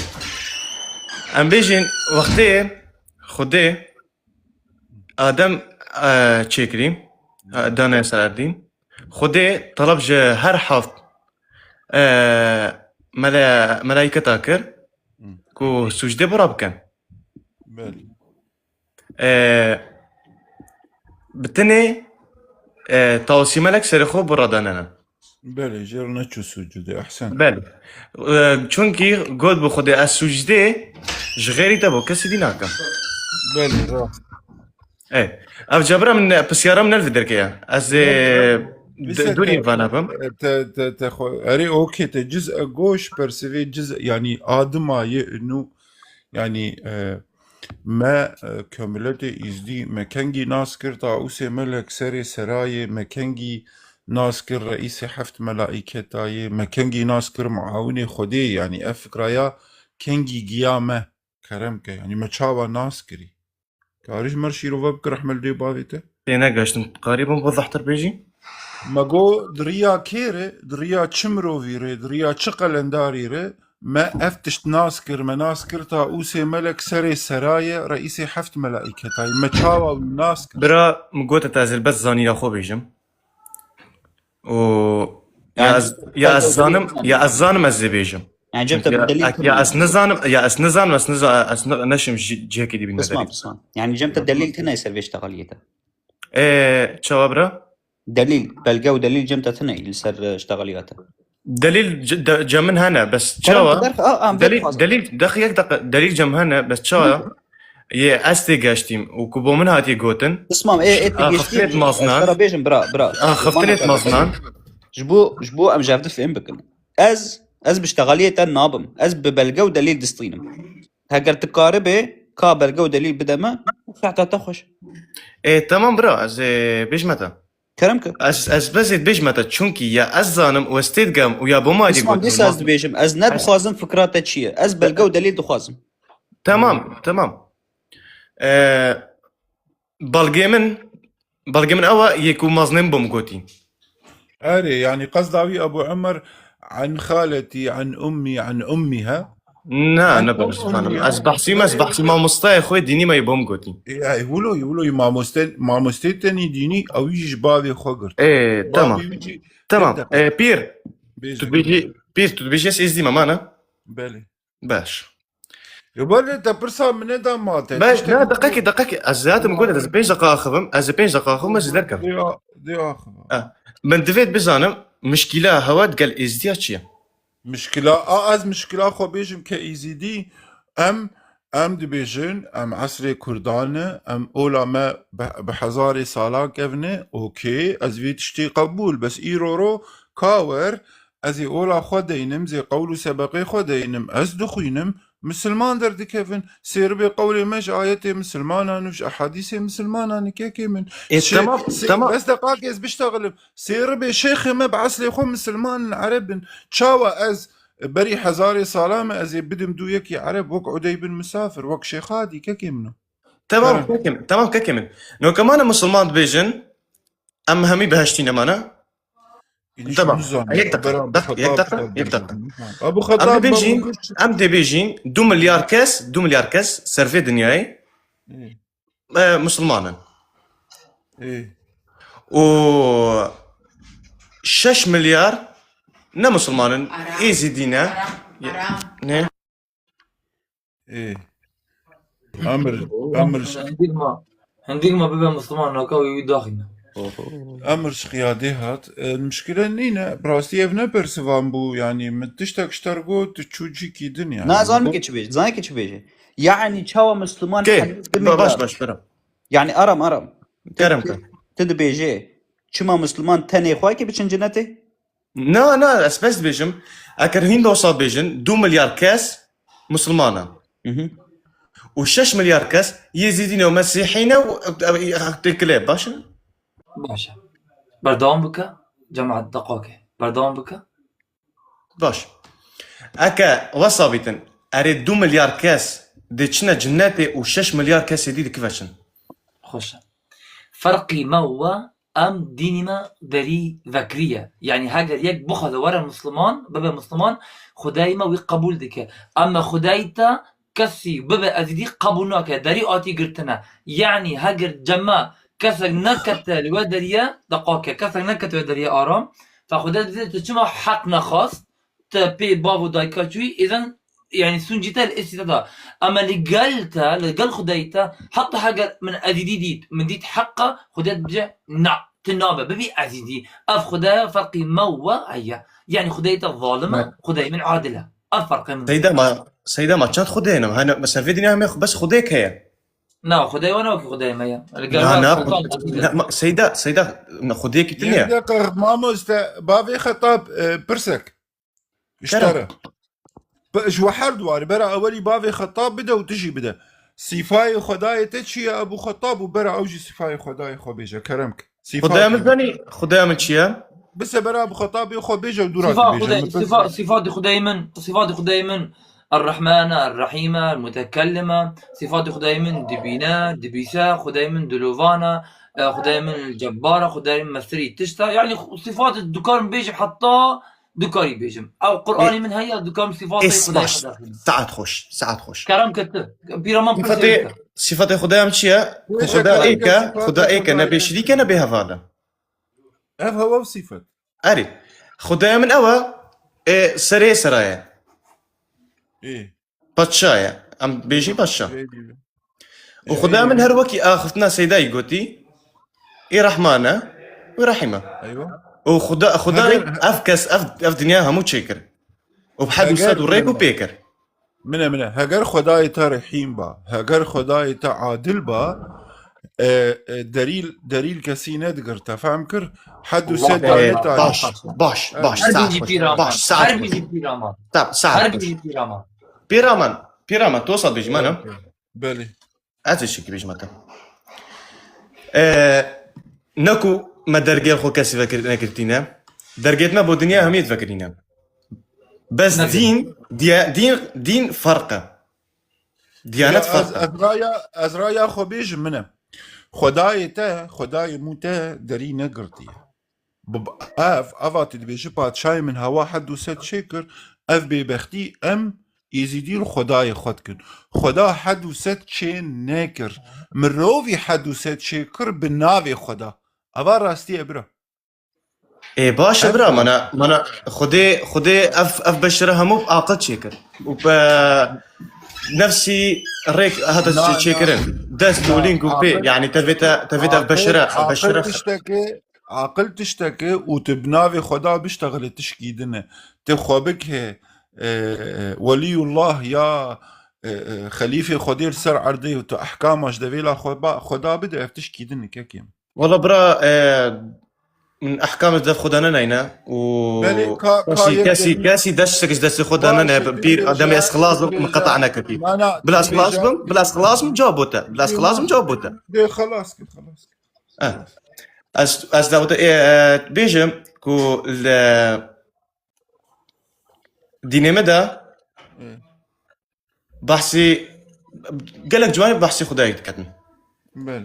Em bêjin wextê Xwedê Adem, e, çêkirî, e, dane ser erdî. Xwedê teleb ji her heft, e, mele-, melaîketa kir Hmm. ku sucdê bira bikin. Belê. E, bi tenê, e, Taûsê Melek serê xwe bira danene. Belê, jê re neçû sucudê, ehsen. Belê. E, çunkî got bi Xwedê, ez sucdê ji xêrî te bo kesî dî nakim. Belê, rast. E, ev cebira min ne, pisyara min ne li vê derkê ye. Ez ê Rast, rast. d-, Wisa durî te, vana bim. Te, te, te xwe, erê, okê, te ciz e goş persivê ciz, yanî adima ye inu, yanî, e, me, e, ke miletê Îzdî, me kengî nas kir Taûsê Melek serê serayê, me kengî nas kir reîsê heft melaîketayê, me kengî nas kir muawinê Xwedê, yanî ev fikraya kengî giya me, kerem ke, yanî me çawa nas kirî? Karî ji me re şîrove bike rehme li dê bavê te? Tênegeştim, karî bim wezehtir bêjî? Me got, di riya kê re, di riya çi mirovî re, di riya çi qelendarî re, me ev tişt nas kir, me nas kir Taûsê Melek serê sera ye, reîsê heft melaîketayê. Me çawa wî nas kir? Bira, min gote te ez ê li bes zanîna xwe bêjim. Û ya Yani, ez, ya ez zanim, ya ez zanim ez ê bêjim. Yani cem Çünkü te ya, delil ya ez nizanim, ya ez nizanim, ez niza-, ez ne-, neşim ji cihekî dî bînim. Pisman, pisman. Yani cem te delil tine ser vê iştexaliyê te. Ê, çawa bira? Delil, belge û delil cem te tine li ser, e, iştexaliya te. Delil ce-, de-, cem min hene, bes çawa? Delil, delil, dex-, yek deqe, delil cem hene, bes çawa? Yê ez tê geştîm û ku bo min hatiye gotin. Pismam, ê, ê, tê A, geştî, xiftinê ez maznan. Te re bêjim, bira, bira. A, xiftinê maznan. Ji bo, ji bo em ji hev di fêm bikin. Ez, ez bi iştexaliyê te nabim. Ez bi belge û delîl distînim. Heger tu karibê, ka belge û delîl bide me, saeta te xweş. Ê, temam bira, ez ê bêjme te. Kerem ke. Ez, ez bes ê dibêjme te, çunkî ya ez zanim û ez tê digem û ya bo me dî Pismam, gotin dîsa ez maznan. Dibêjim, ez ne dixwazim fikra te çi ye. Ez belge û delîl dixwazim. Temam, temam. Ee, belgê min, belgê min ew e, yê ku maznin bûm gotî. Erê, yani qesda wî Ebu Ömer an xaletî, an ummî, an ummiha. Na, ne behs xanim. Ez behsî me, ez behsî mamostayê xwe dînî me yê bûm gotî. Ê, ay, wilo, wilo, mamoste, mamostê tenî dînî, ew jî ji bavê xwe girt. Ê, tamam. Bavê wî jî Tamam. Ê, pîr, Bêjin. Tu dibêjî, pîr, tu dibêjî ez êzdî me, ma ne? Belê. Baş. Yo, belê te pirsa min neda ma te. Baş, tiştek ne, deqekê, deqekê. Ez zaten gote, ez pênc deqa axivim, ez pênc deqa axivim, ez derkevim. Dê a-, dê axivim. Ha. Min divêt bizanim, mişkîla hewa digel êzdiya çi ye? Mişkila, a, ez mişkila xwe bêjim ke êzidî, em, em dibêjin, em esrê Kurdan e, em ola me bi, bi hezarê salan kevne, okê, ez vê tiştê qebûl, bes îro ro ka wer, ez ê ola xwe deynim, zê qewl û sebeqê xwe deynim, ez dixwînim, misilman derdikevin, sê ribê qewlê me ji ayetê misilmanan û ji ehadîsê misilmanan e kekê min. Ê, Şê-, tamam, sê-, tamam. Bes deqakê ez biştexilim. Sê ribê şêxê me bi eslê xwe misilman in, ereb in. Çawa ez berî hezarê sala me ez ê bidim dû yekî ereb wek Udey bin Misafir, wek şêxa dî kekê min o. Tamam, Kerem. Kekê min. Tamam, kekê min. Noke ma ne misilman dibêjin, em hemî behiştî ne ma ne? Îdî Tamam. Nizanim. Yek deqa. Bera Bak, yek Xetab deqa, Xetab yek deqa. Nizanim. Abu Em Xetab dibêjin, Babu em dibêjin, du milyar kes, du milyar kes ser vê dinyayê, Ê. e, musulman in. Ê. Û şeş milyar ne musulman in, Aram. Êzidî ne. Aram, Ye-, Aram. Ne? Ê. Emir, emir. Hindîk ma, hindîk ma bibe Misliman, naka wî wî daxîne. Emir ji qiyadê hat. E, mişkile nîne. Bi rastî ev ne bersivan bû. Yanî min tiştek ji te re got, tu çû cîkî din yanî. Na, zanim ke çi bêje, zanim ke çi bêje. Yanî çawa Misliman Kê? Hindîk Ba-, baş, milyar. Baş, bira. Yanî aram, aram. Kerem, kerem. Tu dibêje, Çima Musliman tenê xwe ki biçin cinetê? Na, na, ez bes dibêjim. Eger hîn dosa bêjin, du milyar kes Musliman in. Mhm. Û şeş milyar kes Yezîdî ne û Mesîhî ne û, e, e, têkilê, baş e? Baş e. Berdewam bike. Cemaat deqake. Berdewam bike. Baş. Eke wesa bîtin, erê du milyar kes dê çine cinnetê û şeş milyar kesê dî dikiveçin. Xweş e. Ferqî me we em dînî me derî vekirî ye. Yanî heger yek bixwaze were Musliman, bibe Musliman, Xwedayê me wî qebûl dike. Ema Xwedayê te kesî bibe Ezîdî qebûl nake, derî atî girtine. Yanî heger cema kesek nekete li we derî ye, deqake, kesek nekete we derî ye aram, fe Xwedayê dibêje tu çima heq nexwast, te pê bav û dayika çûyî, îzen, yanî sûncî te li êstî te da. Ema li gel te, li gel Xwedayê te, heta heger min Ezîdî dît, min dît heq e, Xwedê dibêje, na, tu nabe, bibî Ezîdî. Ev Xwedaya ferqî me û we heye. Yanî Xwedayê te zalim e, Me- Xwedayê min adil e. Ev ferqê min. Seyda ma, Seyda ma çend Xwedê ne? Hene, mesela vê dinya heme bes Xwedêk heye. Na, Xwedayê we ne wekî Xwedayê me ye. Li gel Na, we na, Sultan na, ma, Seyda, Seyda, na, Xwedêkî tune Yek ye. deqe mamoste, bavê Xetab, e, pirsek. Kerem. Îştara. Bi- Ji we her duwarî, bera ewelî bavê Xetab bide û tu jî bide. Sîfayê Xwedayê te çi ye, Ebû Xetab, û bera ew jî sîfayê Xwedayê xwe bêje. Kerem ke. Sîfa Xwedaya min çi ye? zanî, Xwedaya min çi ye? Bise bera Ebû Xetab ê xwe bêje û dûra Sifa bêje. Xwedayê, Min pir- sifa, sifat Xwedayê min, sifat Xwedayê min, Er-Rehmane, Er-Rehîme, El-Mutekellime, sifat Xwedayê min dibîne, dibîse, Xwedayê min dilovane, e, Xwedayê min Cebbare, Xwedayê min mestirî tişta. Yanî xu-, sifat dikarim bêjim heta dikarî bêjim. Ew Qur'anê min heye, dikarim sifat Ê, Xwedayê baş. Xwedayê. Saet xweş, saet xweş. Kerem ke tu. Pîra min pirsê Sifatê, bike. Sifatê Xwedaya min çi ye? Wê Xuda şekerê êk e, ke sifat Xuda êk e, ne Xwedayê bêşirîk e, ne bêheval e. Ev hewa û sifet. Erê. Xwedaya min ew e, e, serê sera ye. Ê. Padşa ye. Em bêjî padşa. Ê, dî. Û Xwedaya min her wekî axiftina Seydayî gotî, ê Rehman e, û Rehîm e. Eywa. Û Xuda, Xuda Heger- ev kes, ev, ev dinya hemû çêkir. Û bi hed û sed û rêk û pêkir. Mine, mine. Heger Xwedayê te rehîm ba, heger Xwedayê te adil ba, e, e, derîl, derîl kesî nedigirt, te fehm kir? Hed û sed Ee, tane tarî. baş, baş, baş, Her saet bijî xweş, pîra baş, me. saet Her xweş. bijî pîra me. Tamam, saet Her xweş. bijî pîra me. Pîra min, pîra min, tu wisa dibêjî, mane? Belê. Ez ê şikî bêjime te. Ee, ne ku me dergê xwe kesî vekir-, nekirtîne. Dergêt me bo dinya hemî vekirîne. Bes Nebê. dîn, diye-, dîn, dîn ferq e. Diyanet Ya, ferq ez, e. ez raya, ez raya xwe bêjim mine. Xwedayê te, Xwedayê mû te derî negirtiye. Bi-, bi-, ev, eva tu dibêjî, padşayê min hewa hed û sed çêkir, ev bêbextî em Êzîdî li Xwedayê xwe dikin. Xweda hed û sed çê nekir. Mirovî hed û sed çêkir bi navê Xweda. Eva rastî ye bira. Ê, baş e, Ev bira, rast. mana, mana Xwedê, Xwedê ev, ev beşere hemû bi aqil çêkir. Û bi nefsî rêk hate Na, na. çêkirin. Dest û Na, lîng û pê, aqil, yanî tevê te, tevê te ev aqil, beşere, ev aqil beşere. Tiştekê, aqil tiştekê û tu bi navê Xweda biştexilî tişkî din e. Tu xwe bike, e, e, welîyullah ya, e, e, xelîfê Xwedê li ser erdê û tu ehkama ji devêla xwe ba-, Xweda bide, ev tişkî din e, kekê min. Wala bira, e, min ehkamê dev Xweda nenayne û Belê, ka, ka kesî, yek kesî, delîl, kesî dest tiştek ji destê Xweda nene, pîr, demê ez xilas bim, min qeta nekir pîr. Bila ez xilas bim, bila ez xilas bim, cevap bo te. Bila ez xilas bim, cevap bo te. Dê xelas kir, xelas kir. Eh. Ez, ez dawete, e, e, bêjim ku li dînê me de Hı. Behsî, gelek ciwanî behsî Xwedayê diketin. Belê.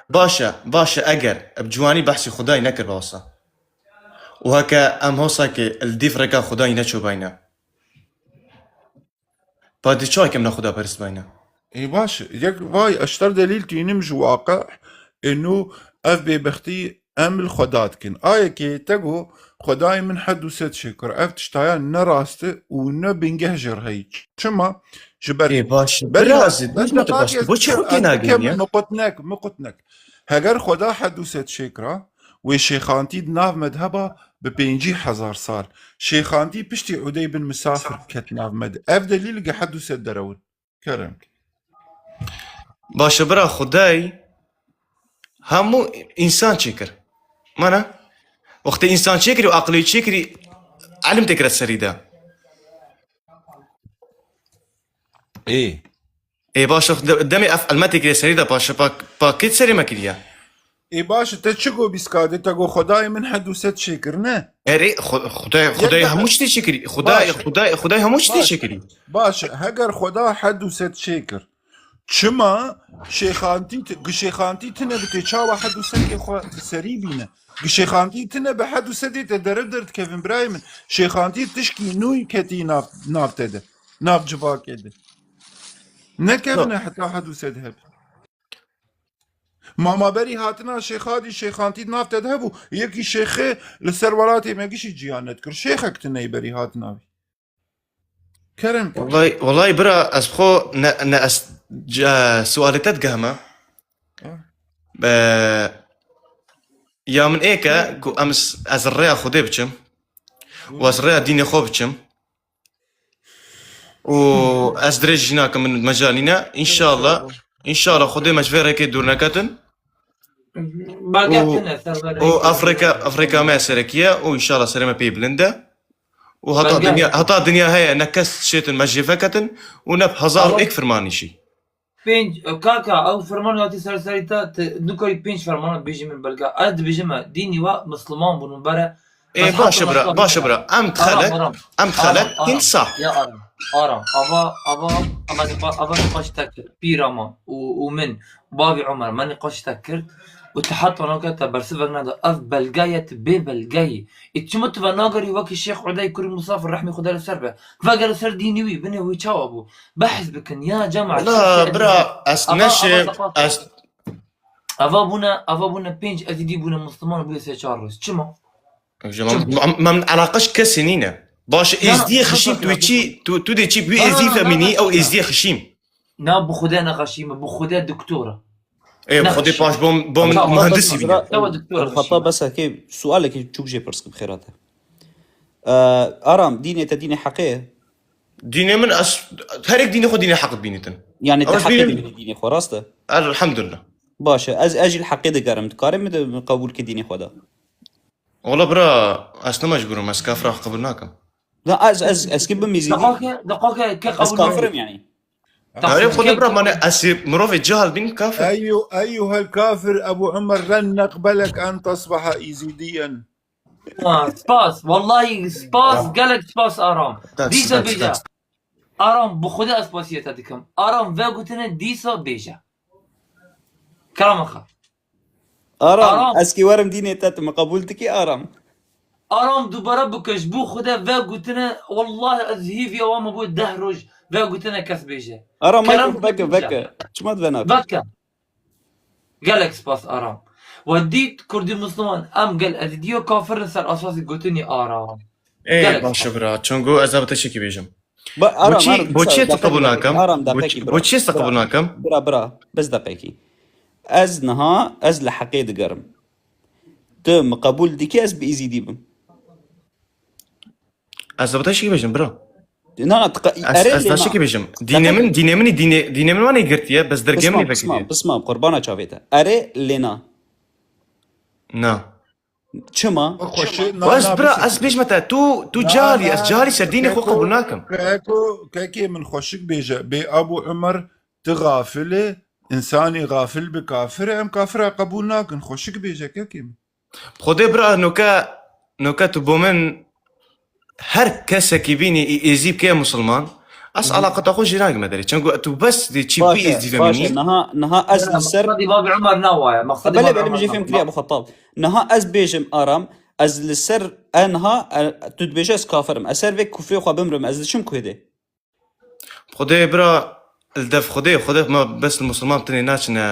Baş e, baş e, eger bi ciwanî behsî Xwedayê nekir be wisa. Û heke em hosa ke li dîv rêka Xwedayê neçûbayne. Pa di çawa ke em ne Xweda perist bayne. Ê baş, yek vay eşter delîl tînim ji waqe, ê nû ev bêbextî em li Xweda dikin. Ayekê te got, Xwedayê min hed û sed çêkir. Ev tiştaya ne rast e û ne bingeh jê re heyî. Çima? Ji ber Ê, baş, belê biraz, ne, biraz, ne, ne, baş, bu çi rokê nagîn ya? Miqutnek, miqutnek. Heger Xweda hed û sed çêkira, wê şêxantî di nav medheba bi pêncî hezar sal. Şêxantî piştî Udey bin Misafir ket nav med. Ev delîl ge hed û sed derewin. Kerem. Baş e, bira, Xwedayê hemû însan çêkir. Mana? Wextê însan çêkirî û aqilê çêkirî, elim tê kire serî de. Ê. Ê, baş e, de-, demê ev elmetê kiriye serî de paşe pa, pa kê serê me kiriye? Ê, baş e, te çi got bîskadê? Te got Xwedayê min hed û sed çêkir, ne? Erê, Xwe-, Xwedayê, Yek Xwedayê deqa. Hemû tiştê çêkirî. Xwedayê, Baş e. Xwedayê, Xwedayê hemû tiştê Baş e. çêkirî. Baş e, heger Xweda hed û sed çêkir, çima şêxantî ti-, gi şêxantî tine bi tê çawa hed û sedê xwe bi serî bîne? Gi şêxantî tine bi hed û sedê te derew derdikevin birayê min. Şêxantî tişkî nû ketî nav, nav te de. Nav civakê de. Nekevine heta hed û sed heb. Mama berî hatina şêxa dî şêxantî nav te de hebû. Yekî şêxê li ser welatê me gişî ciya nedikir. Şêxek tine berî hatina wî. Kerem ke. Wellay, wellay bira, ez xwe ne, ne ez ca-, sualê te digehime. Ha. Be, ya min êke ku em s-, ez rêya Xwedê biçim û ez rêya dînê xwe biçim û ez dirêj jî nakim, min mecal nîne. Înşallah, înşallah Xwedê me ji vê rêkê dûr neketin. Belge û, tine, ser û Afrîka, Afrîka me serekî ye û înşallah serê me pê bilind e. Û heta Belge. Dinya, heta dinya heye, ne kes şêtin me jê veketin û ne bi hezar û Ama êk firmanî jî. Pênc, kaka, ew ferman hatî ser serî te, tu nikarî pênc fermana bêjî min belge. Ez dibêjim me, dînî we Misliman bûn, min bere Ê, Qet baş e heta bira, baş e bira. Em Aram, dixelek, aram, em aram, dixelek, aram. Însa. Ya aram, aram. Ava, ava, ava niqa-, ava niqaş te kir. Pîra me û, û min, bavî Omer, me niqaş te kir. Û tu heta nake te bersivek neda. Ev belge ye, tu bê belge yî. Ê çima tu venagerî wekî Şêx Udey kurî Musafir rehmî Xuda li ser be. Vegere ser dînî wî, binê wî çawa bû? Behs bikin, ya cemaat. Wala, bira, ez neşe, ez Ava bûne, ava bûne pênc ezîdî bûne Misliman bûye sê çar roj. Çima? Ji Çima? Mam, mam, mam eleqe ji kesê nîne. Baş, Na, êzdiyê na, xişîm na, tu na, çî, tu, tu dê çî bi Na, na, êzdî na, na, femînî, na, ew na. Êzdiyê xişîm. Na, bi Xwedê ne xişîm, bi Xwedê doktor e. Ê, bi Ne Xwedê xişîm. paş bom, bom Xeta, mühendisî xeta, bîne. Ew doktor e Xeta xişîm. Bes hekê sualekî çûk jê pirs kim xêra te. Ee, Aram, dînê te dînê heqê ye? Dînê min, ez, her yek dînê xwe dînê heq dibînitin. Yani te Ew ez heqê bînim. dibînî dînê xwe, rast e? Elhamdulillah. Baş e. Ez, ez jî li heqê digerim. Dikarê min de qebûl ke dînê xwe de? Wala bira, ez ne mecbûr im, ez kafira qebûl nakim. Na, ez, ez, ez kê bimîzî Daqa ke, daqa ke, ke Ez qebûl kafirim nabî. yani. Erê Xwedê bira, mane ez ê mirovê cahil bînim kafir. Eyu-, eyyuhel kafir Ebu Umer, len neqbelek en tasbaha izidiyen. Ha, spas. Wallahî spas. Gelek spas Aram. Dîsa bêje. Aram, bi Xwedê ez spasiyê te dikim. Aram, vegotine dîsa bêje. Kerema xwe. Aram, Aram. Ez kî werim dînê te, tu min qebûl dikî Aram? Aram, dubare bike, ji bo Xwedê vegotine, wallahî ez hîviya wan me bû deh roj, vegotine kes bêje. Aram, Kerem Michael, veke, bike. veke. Çima tu venakî? Veke. Gelek spas Aram. We dît Kurdî Misliman em gel ezîdiyo kafir in ser asasî gotinî Aram. Ê, Gelek baş e spas. bira. Çungo ez ê bi te çekî bêjim. Ba, Aram, Boçî, Aram, boçî ez te deqekî qebûl bira. nakim? Aram, Boçî, deqekî boçî ez te bira. qebûl nakim? Bira, bira. Biz deqekî. Ez li heqê digerim. Tu mi qebûl dikî ez bi Êzîdî bim. Ez li te çi bêjim, bira? Na, na, tika-, Ez, erê ez lê te na. çi bêjim? Dînê Deqekî. min, dînê min, dînê, dînê min wan ê girtiye, bes dergê min ê Pismam, pismam, vekiriye. pismam, qurbana çavê te. Erê lê na. Na. Çima? Xweşi, na, Bas, na, bira, bisin. ez bêjme te, tu, tu Na, cahilî, ez na, cahilî ser dînê xwe keko, qebûl nakim. Keko, kekê min xweşik bêje, bê Abu Umer, tu gafil e, insanî gafil bi kafir e, em kafira qebûl nakin, xweşik bêje, kekê min. Xwedê bira, noke, noke tu bo min her kesekî bînî ê êzî bike musulman, ez Hı hı. alaqeta xwe jê nagime derê. Çengo tu bes dê çî Baş bî e, êzî baş e. vemînî. Niha, niha ez Ya, li ser maqsadî Babî Umar ne waye. Maqsadî Belê, Babî belê, min Umar jê ne fêm waye. kiriye, bi Xetab. Niha ez bêjim Aram, ez li ser, e, niha, e, tu dibêje ez kafir im. Ez ser vê kufrê xwe bimrim, ez diçim kuê dê? Xwedê bira, li dev Xwedê, Xwedê me bes li musulman tinê naçine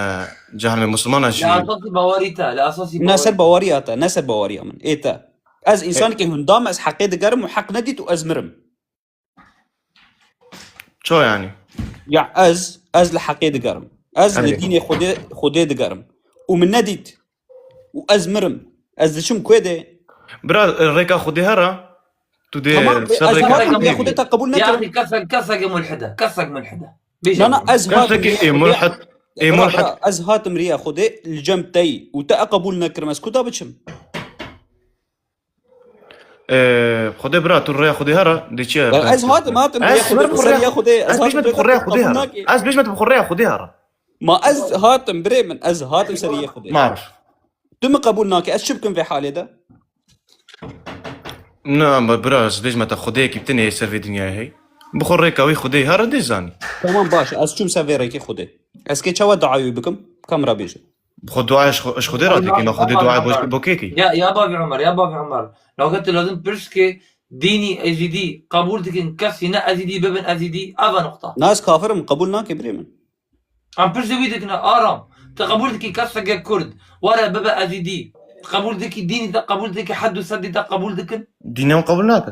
cehennemê, musulmana jî. Li esasî bawerî te, li esasî Ne ser bawerî. baweriya te, ne ser baweriya min. Ê te. Ez Ê. însanekî hunda me, ez heqê digerim û heq nedît û ez mirim. Ço yanî? Ya ez, ez li heqê digerim. Ez li Erê. dînê Xwedê, Xwedê digerim. Û min nedît. Û ez mirim. Ez diçim kuê dê? Bira, rêka Xwedê hera, tu dê Tamam, ser ez rêka niha Xwedê niha bî. Xwedê te qebûl Ya nekirim. axî kesek, kesek mulhid e. Kesek mulhid e. Bêje Na, na, bana. ez Kesek hatim ê ya mulhid. Ê, bira, mol bira, ez hatim riya Xwedê li cem te yî û te qebûl nekirim, ez kuda biçim? Ee, Xwedê bira, tu rêya Xwedê here, de çi ye? Bira, ez hatim, hatim, ez rêya Xwedê, ser rêya Xwedê, ez hatim, tu rêya Xwedê here. Ez bêjme tu bi xwe rêya Xwedê here. Ma ez hatim, birê min, ez hatim ser rêya Xwedê. Marş. Tu min qebûl nake, ez çi bikim vê halê de? Na, ma bira, ez bêjme te Xwedêyekî bi tinê ser vê dinyayê heye. Bi xwe rêka wî Xwedê here dê zanî. Tamam, baş, ez çûm ser vê rêkê Xwedê. Ez kê çawa duayê wî bikim? Kamera bêje. Xwe dua ji xwe, ji Xwedê re dikî, ma Xwedê dua bo, bo kê kî? Ya, ya bavê Omer, ya bavê Omer. Naka tu lazim pirs ke dînî Ezîdî qebûl dikin, kesî ne Ezîdî bibin Ezîdî, ev e nuqta. Na, ez kafir im, qebûl nake birê min. Em pirsê wî dikine, Aram, tu qebûl dikî keseke Kurd were bibe Ezîdî? Tu qebûl dikî dînî te qebûl dikî, hed û sedî te qebûl dikin? Dînê min qebûl nake.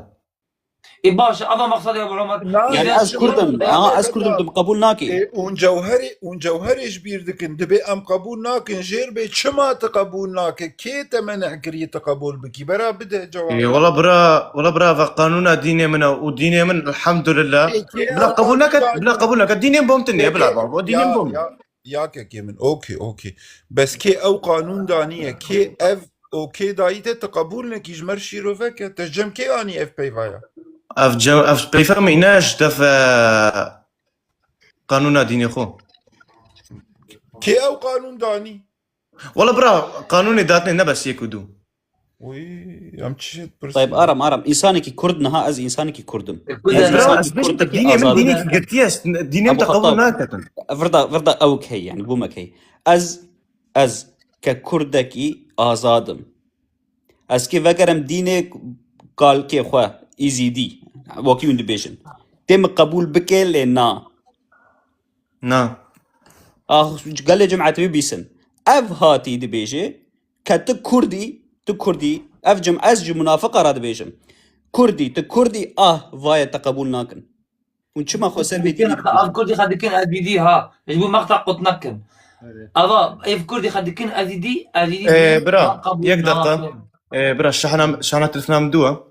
Ê baş e, eva mexsedê Ebu Omer. Na, yani ez Kurd im, ha, ez Kurd im, tu qebûl nakî. Ê, hûn cewherê, hûn cewherê ji bîr dikin. Dibê em qebûl nakin, jêr bê çima tu qebûl nake? Kê te meneh kiriye tu qebûl bikî? Bera bide cewabê. Ê, wela bira, wela bira, ve qanûna dînê min e û dînê min, elhamdulillah. Ê, kê bila ew qebûl nake, qanûn bila qebûl nake. Dînê bom tine, bila bom. O dînê bom. Ya, ya kekê min, okey, okey. Bes kê ew qanûn daniye, kê ev okey dayî te, tu qebûl nekî, ji mer şîrovek e, te cem kê anî ev peyva ya? Ev cem, ev peyva min îne ji def, e, qanûna dînê xwe. Kê ew qanûn danî? Wela bira, qanûnê datnê ne bes yek û du. Wî, em çi pirsin? Tayyip, aram, aram. Însanekî Kurd niha, ez însanekî Kurd im. E, Kurd ez e, bira, însanekî ez bêjim te, Kurdekî dînê min azad im. Dînekî girtî ye, dînê min te qebûl naketin. Virda, virda ew key, yani bû me key. Ez, ez ke Kurdekî azad im. Ez kê vegerim dînê kalkê xwe, Îzîdî, wekî hûn dibêjin. Tê min qebûl bike lê na. Na. Ah, gelê cemaetê wî bîsin. Ev hatî dibêje, ke tu Kurdî, tu Kurdî, ev cem-, ez ji munafiqa re dibêjim. Kurdî, tu Kurdî, ah, vaye te qebûl nakin. Hûn çima xwe ser vê dînî dikî? Ev Kurdî xwe dikin Ezîdî ha. Ji bo mexta qut nekin. Eva, ev Kurdî xwe dikin Ezîdî, Ezîdî Ee, bira, yek deqa. Ee, bira, şahna, şahna telefona min dû e.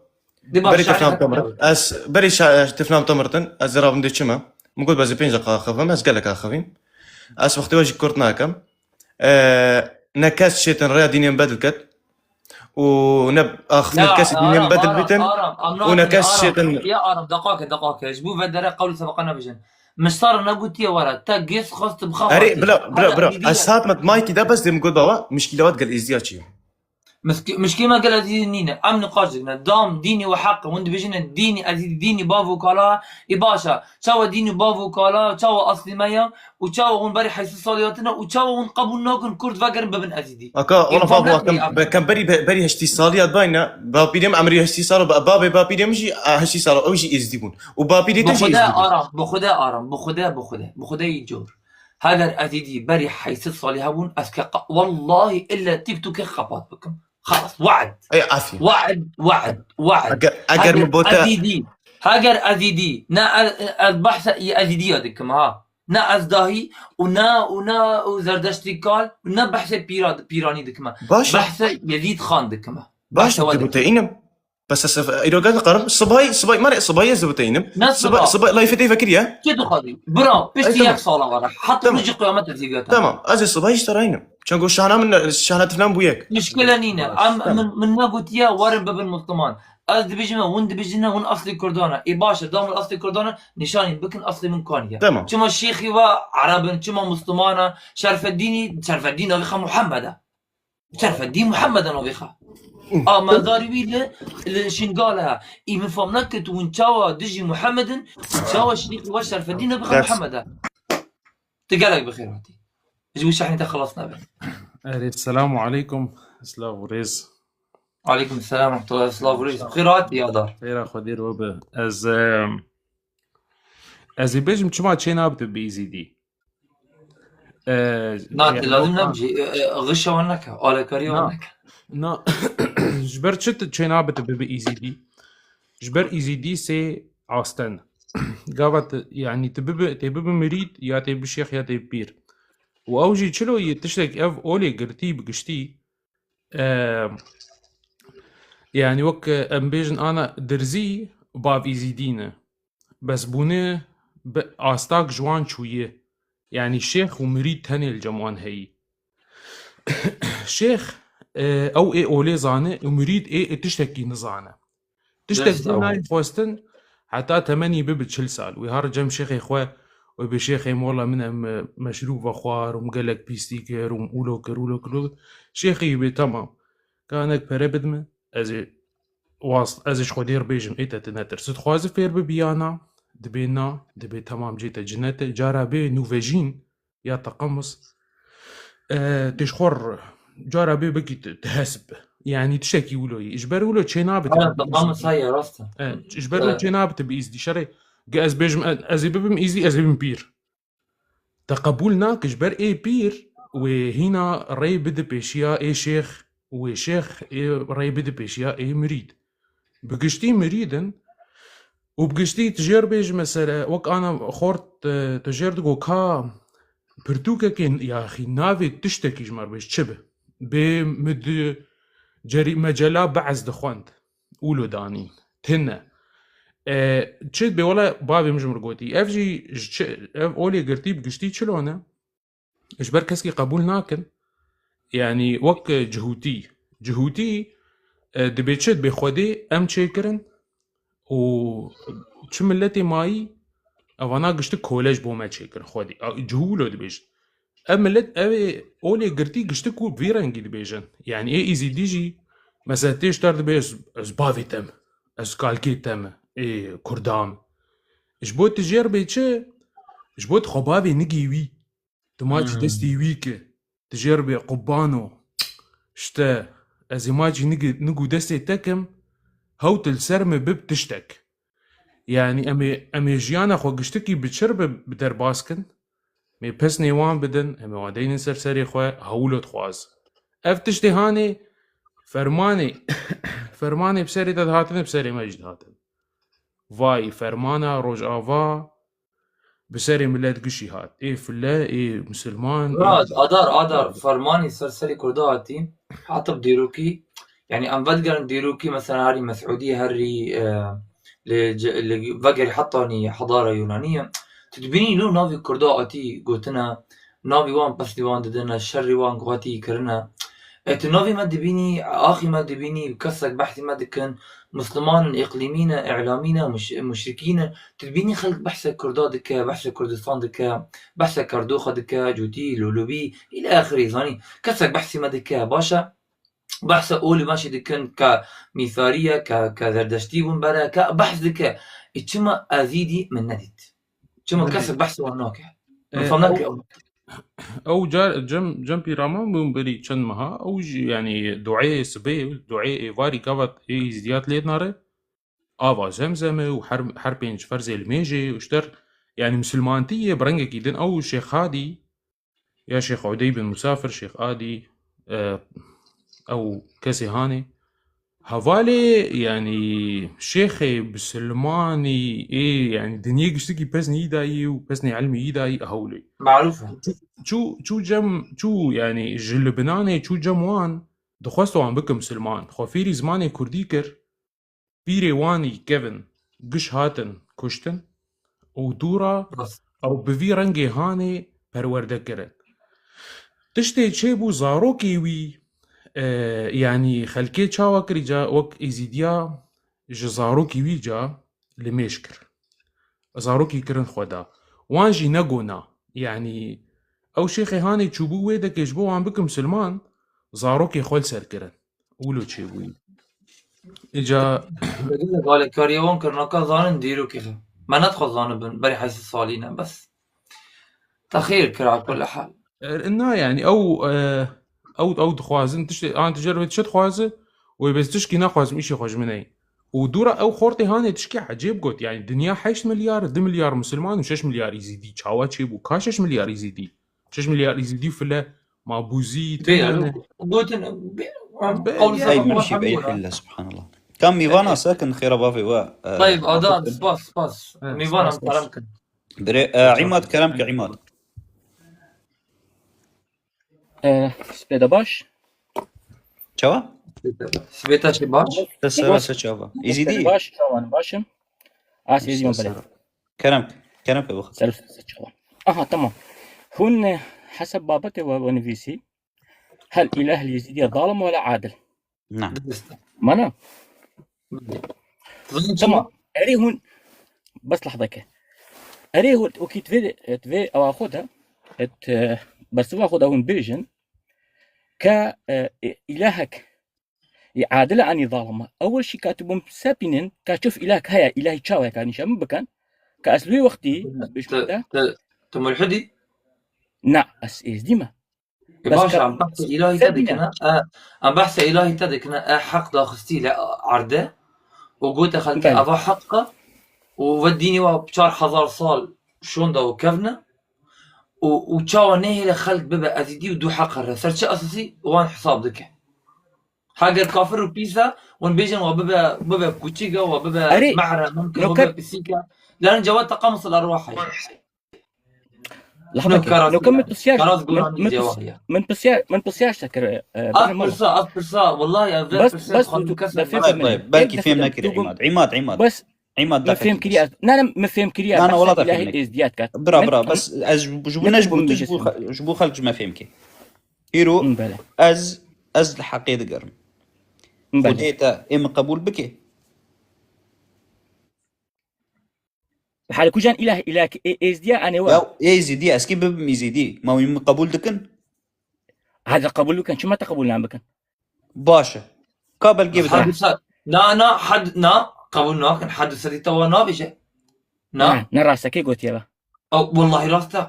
Berî telefona min tomir. Ez, berî şa-, telefona min tomir tin. Ez ê rabim dê çima. Min got, ez ê pênc deqa axivim, ez gelek axivîm. Ez wextê we jî kurt nakim. Ee, ne kes şêtin rêya dînê min bedil ket. Û ne axivîn kesî dînê min bedil bitin. Û ne kes şêtin. Ya Aram, deqake, deqake. Ji bo ve dere qewlê sebeqa nebijin. Min sar negotiye were. Te gês xwest bixa. Erê, bila, bila, bila. Ez hatime maykî de bes dê min got baba, mişkîla we digel Êzdiya çi ye? Misk-, mişkê me gel Ezîdî nîne. Em niqaş dikine. Dam, dînî we heq e. Hûn dibêjine dînî Ezîdî, dînî bav û kala. Ê baş e. Çawa dînî bav û kala, çawa aslî me ya û çawa hûn berî heştê salî hatine û çawa hûn qebûl nakin Kurd vegerin bibin Ezîdî? Aka, wala babo, kem, kem berî, berî heştê salî hat bayne. Bapîrê min emrî heştê sal û ba-, babê bapîrê min jî, a, heştê sal, ew jî Êzidî bûn. Û bapîrê te jî Êzidî bûn. Bi Xwedê Aram, bi Xwedê Aram, bi Xwedê, bi Xwedê, bi Xwedê î cor. Heger Ezîdî berî heyşt sed salî hebûn, ez ke qa-, wellahî illa TikTokê xepat bikim. Xelas, we'd. Ey, afî. We'd, we'd, we'd. Eger, eger min bo te Ezîdî, heger Ezîdî, ne ez, ez behsa î Ezîdiya dikim, ha. Ne ez dahî û ne, û ne û Zerdeştî kal, û ne behsê pîra, pîranî dikime. Baş e. Behsê Yezîd Xan dikime. Baş e, behsê we dikim. Bes ez îro gel dikarim. Sibay, sibay, mane, sibay ez dibiteynim. Ne sibay, sibay, layfê te vekiriye. Çi dixwazî? Bira, piştî yek sala were. Heta rojî qiyamet ez vî. Tamam. Ez ê sibay ji te re înim. Çengo şahna min, şahna tifnan bû yek. Mişkile nîne. Em, min, min negotiye werin bibin Musliman. Ez dibêjim, hûn dibêjin, hûn aslê Kurdan e. Ê baş e, da min aslê Kurdan e, nîşanî bikin aslê min kan ye. Tamam. Çima şêxî we Ereb in, çima Musliman e? Şerfeddînî, Şerfeddîn navê xwe Muhammed e. Şerfeddîn Muhammed e navê xwe. A mezarî wî li, li Şingal e. Î min fam nekir tu hûn çawa dijî Muhammed in, çawa şêxî we Şerfeddîn navê xwe Muhammed e. Tu gelek bi xêr hatî. Ji bo şehnê te xilas nebe. Erê, selamu aleykum. Silav û rêz. Aleykum selam, rahmetullah, silav û rêz. Xêr hatî, yadar. Xêra Xwedê re be. Ez, em, ez ê bêjim çima çê nabite bi Êzîdî. E, na, yani, lazim nebijî, e, e, xişa wan neke, alekariya wan neke. Na, ji ber çi tu çê nabite bi, bi Êzîdî? Ji ber Êzîdî sê asten. Gava tu, yani, tu bibi, tê bibi mirîd, ya tê bi şêx, ya tê bi pîr. Û ew jî çilo yê tiştek ev olê girtî bi giştî, e, yani, wek, e, em bêjin ana dirzî bav Êzîdî ne. Bes bûne bi astak ji wan çûye. Yanî şêx û mirîd tenê li cem wan heyî. Şêx, e, ew ê olê zane û mirîd ê, ê tiştekî nizane. Tiştek Dest ew. Nayê xwestin, heta temenî bibe çil sal. Wî har cem şêxê xwe, wê bê şêxê mola min em, e, meşrûb vexwar û gelek pîstî kir û ûlo kir, ûlo kir, ûlo. Şêxî bê temam. Ka nek pere bidme, ez ê wast, ez ê ji Xwedê re bêjim, ê te tu netir. Tu dixwazi fêr bibî ya na? Dibê na, dibê temam cê te cinete. Cara bê nûvejîn ya teqemus. E, tu ji xwe re cara bê bikî tu, tu hesib. Yanî tiştekî wilo yî. Ji ber wilo çê nabe tu Aynen, bibî teqemus îzdî. Heye, rast e. E, ji ber wilo Evet. çê nabe tu bi îzdî. Şerê, ge ez bêjim, e, ez ê bibim îzdî, ez ê bibim pîr. Te qebûl nake, ji ber ê pîr wê hîna rê bide pêşiya ê şêx û wê şêx ê rê bide pêşiya ê mirîd. Bi giştî mirîd in û bi giştî tu jêr bêjî mesele, wek ana xort, e, tu jêr digo ka pirtûkekê yaxî navê tiştekî ji me re bêj çi bi? Bê min di cerî-, mecela Be'ez dixwend. Ûlo danîn. Tine. E, çi bê wele bavê min ji min re gotî. Ev jî ji çi, ev olê girtî bi giştî çilo ne? Ji ber keskî qebûl nakin. Yanî wek, e, cihûtî. Cihûtî, e, dibê çi? Dibê Xwedê em çêkirin û çi miletê mayî, evana giştik kole ji bo me çêkirin Xwedê. A, cihûlo dibêjin. Ev milet, ev ê olê girtî giştik û vî rengî dibêjin. Yanî ê Îzîdî jî, mesela tê ji te re dibê ez, ez bavê te me, ez kalkê te me, ê Kurda me. Ji bo tu jêr bê çi? Ji bo tu xwe bavê nigê wî. Tu maçî Hmm. destê wî ki. Tu jêr bê qurbano. Ji te, ez ê maçî nigê, nig û destê te kim, hew tu li ser min bib tiştek. Yanî em ê, em ê jiyana xwe giştikî bi çi re bi, bi derbas kin? Em ê pesnê wan bidin, em ê wan deynin ser serê xwe, hewlo dixwaz. Ev tiştê hanê fermanê, fermanê bi serê te dihatin, bi serê me jî dihatin. Vay, fermana Rojava bi serê milet gişî hat. Ê file, ê misilman, ê Murat, Adar, Adar, fermanî ser serê Kurda hatî, hatib dîrokî, yanî em vedigerin dîrokî, mesela herî Mesûdî, herî, e, li ce-, li vegerî hetanî hedara Yunanî ye. Tu dibînî lo navê Kurda hatî gotine, navê wan pesnê wan didine, şerê wan hatî kirine. E, tu navê me dibînî, axî me dibînî, kesek behsî me dikin, Misliman in, îqlîmî ne, îlamî ne, muş-, muşrikî ne. Tu dibînî xelk behse Kurda dike, behse Kurdistan dike, behse Kerdoxa dike, cûtî, lûlûbî, île axirî, zanî. Kesek behsî me dike, baş e. Behse olî me jî dikin, ke mîsarî ye, ke, ke zerdeştî bûn bere, ke behs dike. Ê çima Ezîdî min nedît? Çima Min kesek behsê wan nake? Min E, fam ew, nake. Ew car cem, cem pîraman bûn berî çend meha. Ew jî, yanî, duayê sibê, duayê êvarî gava ê îzdiyat lê nare. Ava zemzeme û her, her pênc ferzê limêjê û ji der, yanî, misilmantî yê bi rengekî din. Ew Şêx Hadî, ya Şêx Udey bin Musafir, Şêx Adî, e, ew kesê hanê. Hevalê, yanî, şêxê bisilmanî ê, yanî, dinyê giştikî pesnî yî dayî û pesnê ilmî yî dayî hewlê. Marûf e. Çû, çû, çû cem, çû, yanî, ji Libnanê çû cem wan, dixwest wan bike misilman. Xwe fêrî zimanê kurdî kir, pîrê wanî kevin giş hatin kuştin û dûra Rast. ew bi vî rengê hanê perwerde kirin. Tiştê çêbû zarokê wî, e, yanî xelkê çawa kirî ca wek Êzîdiya ji zarokê wî ca limêj kir. Zarokî kirin xwe da. Wan jî negona. Yanî ew şêxê hanê çûbû wê dekê ji bo wan bikim silman, zarokê xwe li ser kirin. Wilo çêbûyî. Îca Alekariya wan kirnaka zanin dîrokê xwe. Me nedixwest zanibin, berî heyşt salî ne, bes. Te xêr kir, a kulli hal. E, na, yanî, ew, e, ew, ew dixwazin, tiştê, an ticer ve tişt dixwazi, wê bes tişkî naxwazim, îşê xwe ji min ey. Û dûra ew xortê hanê tişkî ecêb got, yanî, dinya heşt milyar, du milyar misilman û şeş milyar îzîdî. Çawa çêbû? Ka şeş milyar îzîdî? Şeş milyar îzîdî file, mabûzî, Bê, tene. Gotin, bê, Bê, qewl ya. Ey, safa min şî bey hille, subhanallah. Kam mîvana sekin xêra bavê we, e, Tayyip, Adar, spas, spas. Evet, mîvana spas, spas. Kerem kin. Bire, e, Îmad, kerem ki Îmad. E, spêda baş. Çawa? Spêta şî baş. Te sera se çawa? Îzîdî. Baş, çawan, başım. As Îzî bele. Kerem, kerem ki bixwe. Ser, ser, çawa. Aha, tamam. Hûn, e, heseb babetê we, we nivîsî, hel îlah li Yezîdî ye zalim wela adil. Na. Mana? Tamam. Erê hûn, bes lehzeke. Erê hûn, wekî divê, divê ewa xwe de, et, e, bersiva xwe de hûn bêjin, ke, e, e, îlahek, e, adil e anî zalim e. Ewil şî ka tu bûn sepînin, ka çuf îlahek heye, îlahî çawa ye ka nîşan min bikin, ka ez li wê wextî, bêjim Te, te, te, te mulhidî? Na, ez êzdî me. E, Bes baş e, ka, em behsê îlahî te sepîne. Dikine, e, em behsê îlahî te dikine, e, heq daxistî li erde û gote xelkê Belê. eva heq e û ve dînê wa çar hezar sal şonda û kevne û, û çawa nehêle xelk bibe ezîdî û du heq here. Ser çi esasî wan hesab dike? Heger kafir û pîs e, wan bêjin wa bibe, bibe kûçik e, wa bibe Erê, mehre, mumkin, wa noker bibe pisîk e. Lerin cewat teqamus el erwah heye. Lehzeke, Karaz noker min gurane, pisyar, karaz min, gurane min, cevap pis-, ya. Min pisyar, min pisyar şte kir, e, Az bana mala. pirsa, az pirsa, wallahi ez vê Bas, pirsê bas, xwe tu, tu, kesek befê nake. min. Tayyip, belkî Befê fêm min. nekir Tu bas, Îmad. Îmad, Îmad. bas, Îmad min daxil fêm kiriye. bas. Na, na, min fêm kiriye. Na, na, Behsa wala te fêm îlahê nekir. êzdiyat kat. Bira, Min, bira, min, bes ez ji, ji bo min ne ez ji bo bûm tu, bêje ji bo sîn. xel-, ji bo xelk ji me fêm kê. Hîro, Min bele. ez, ez li heqê digerim. Min bele. Xwedê te ê min qebûl bike. Hali kucan îlah, îlah ki ê-, êzdiya anê wa. Ya ê Êzîdî, ez kî bibim Êzîdî. Ma wî min qebûl dikin? Hadi qebûl bikin. Çima te qebûl nan bikin? Baş e. Ka belgê bide. Hadu se-, na, na, had, na, qebûl nakin. Hadu sedî te wa nabêje. Na. Ha, ne rast e, kê gotiye be? Ew, wallahi rast e.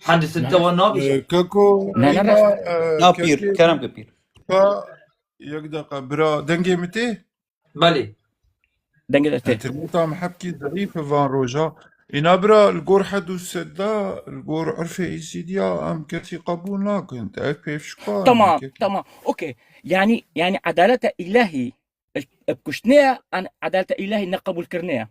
Hadu sedî te wa nabêje. E, Keko, Ne, ne Îma, rast e. e, Ya pîr, Kekê, kerem ke pîr. ka yek deqa bira dengê min tê? Belê. Dengê te tê. Înterneta min hebkî zeyîf e van roja. Îna bira li gor hed û sed da, li gor urfê Êzîdiya em kesî qebûl nakin. Te ev pêv şikar Tamam, Kekê. Tamam. Okey. Yani, yani adaleta îlahî, e, e, kuştine ya, an adaleta îlahî ne qebûl kirine ya.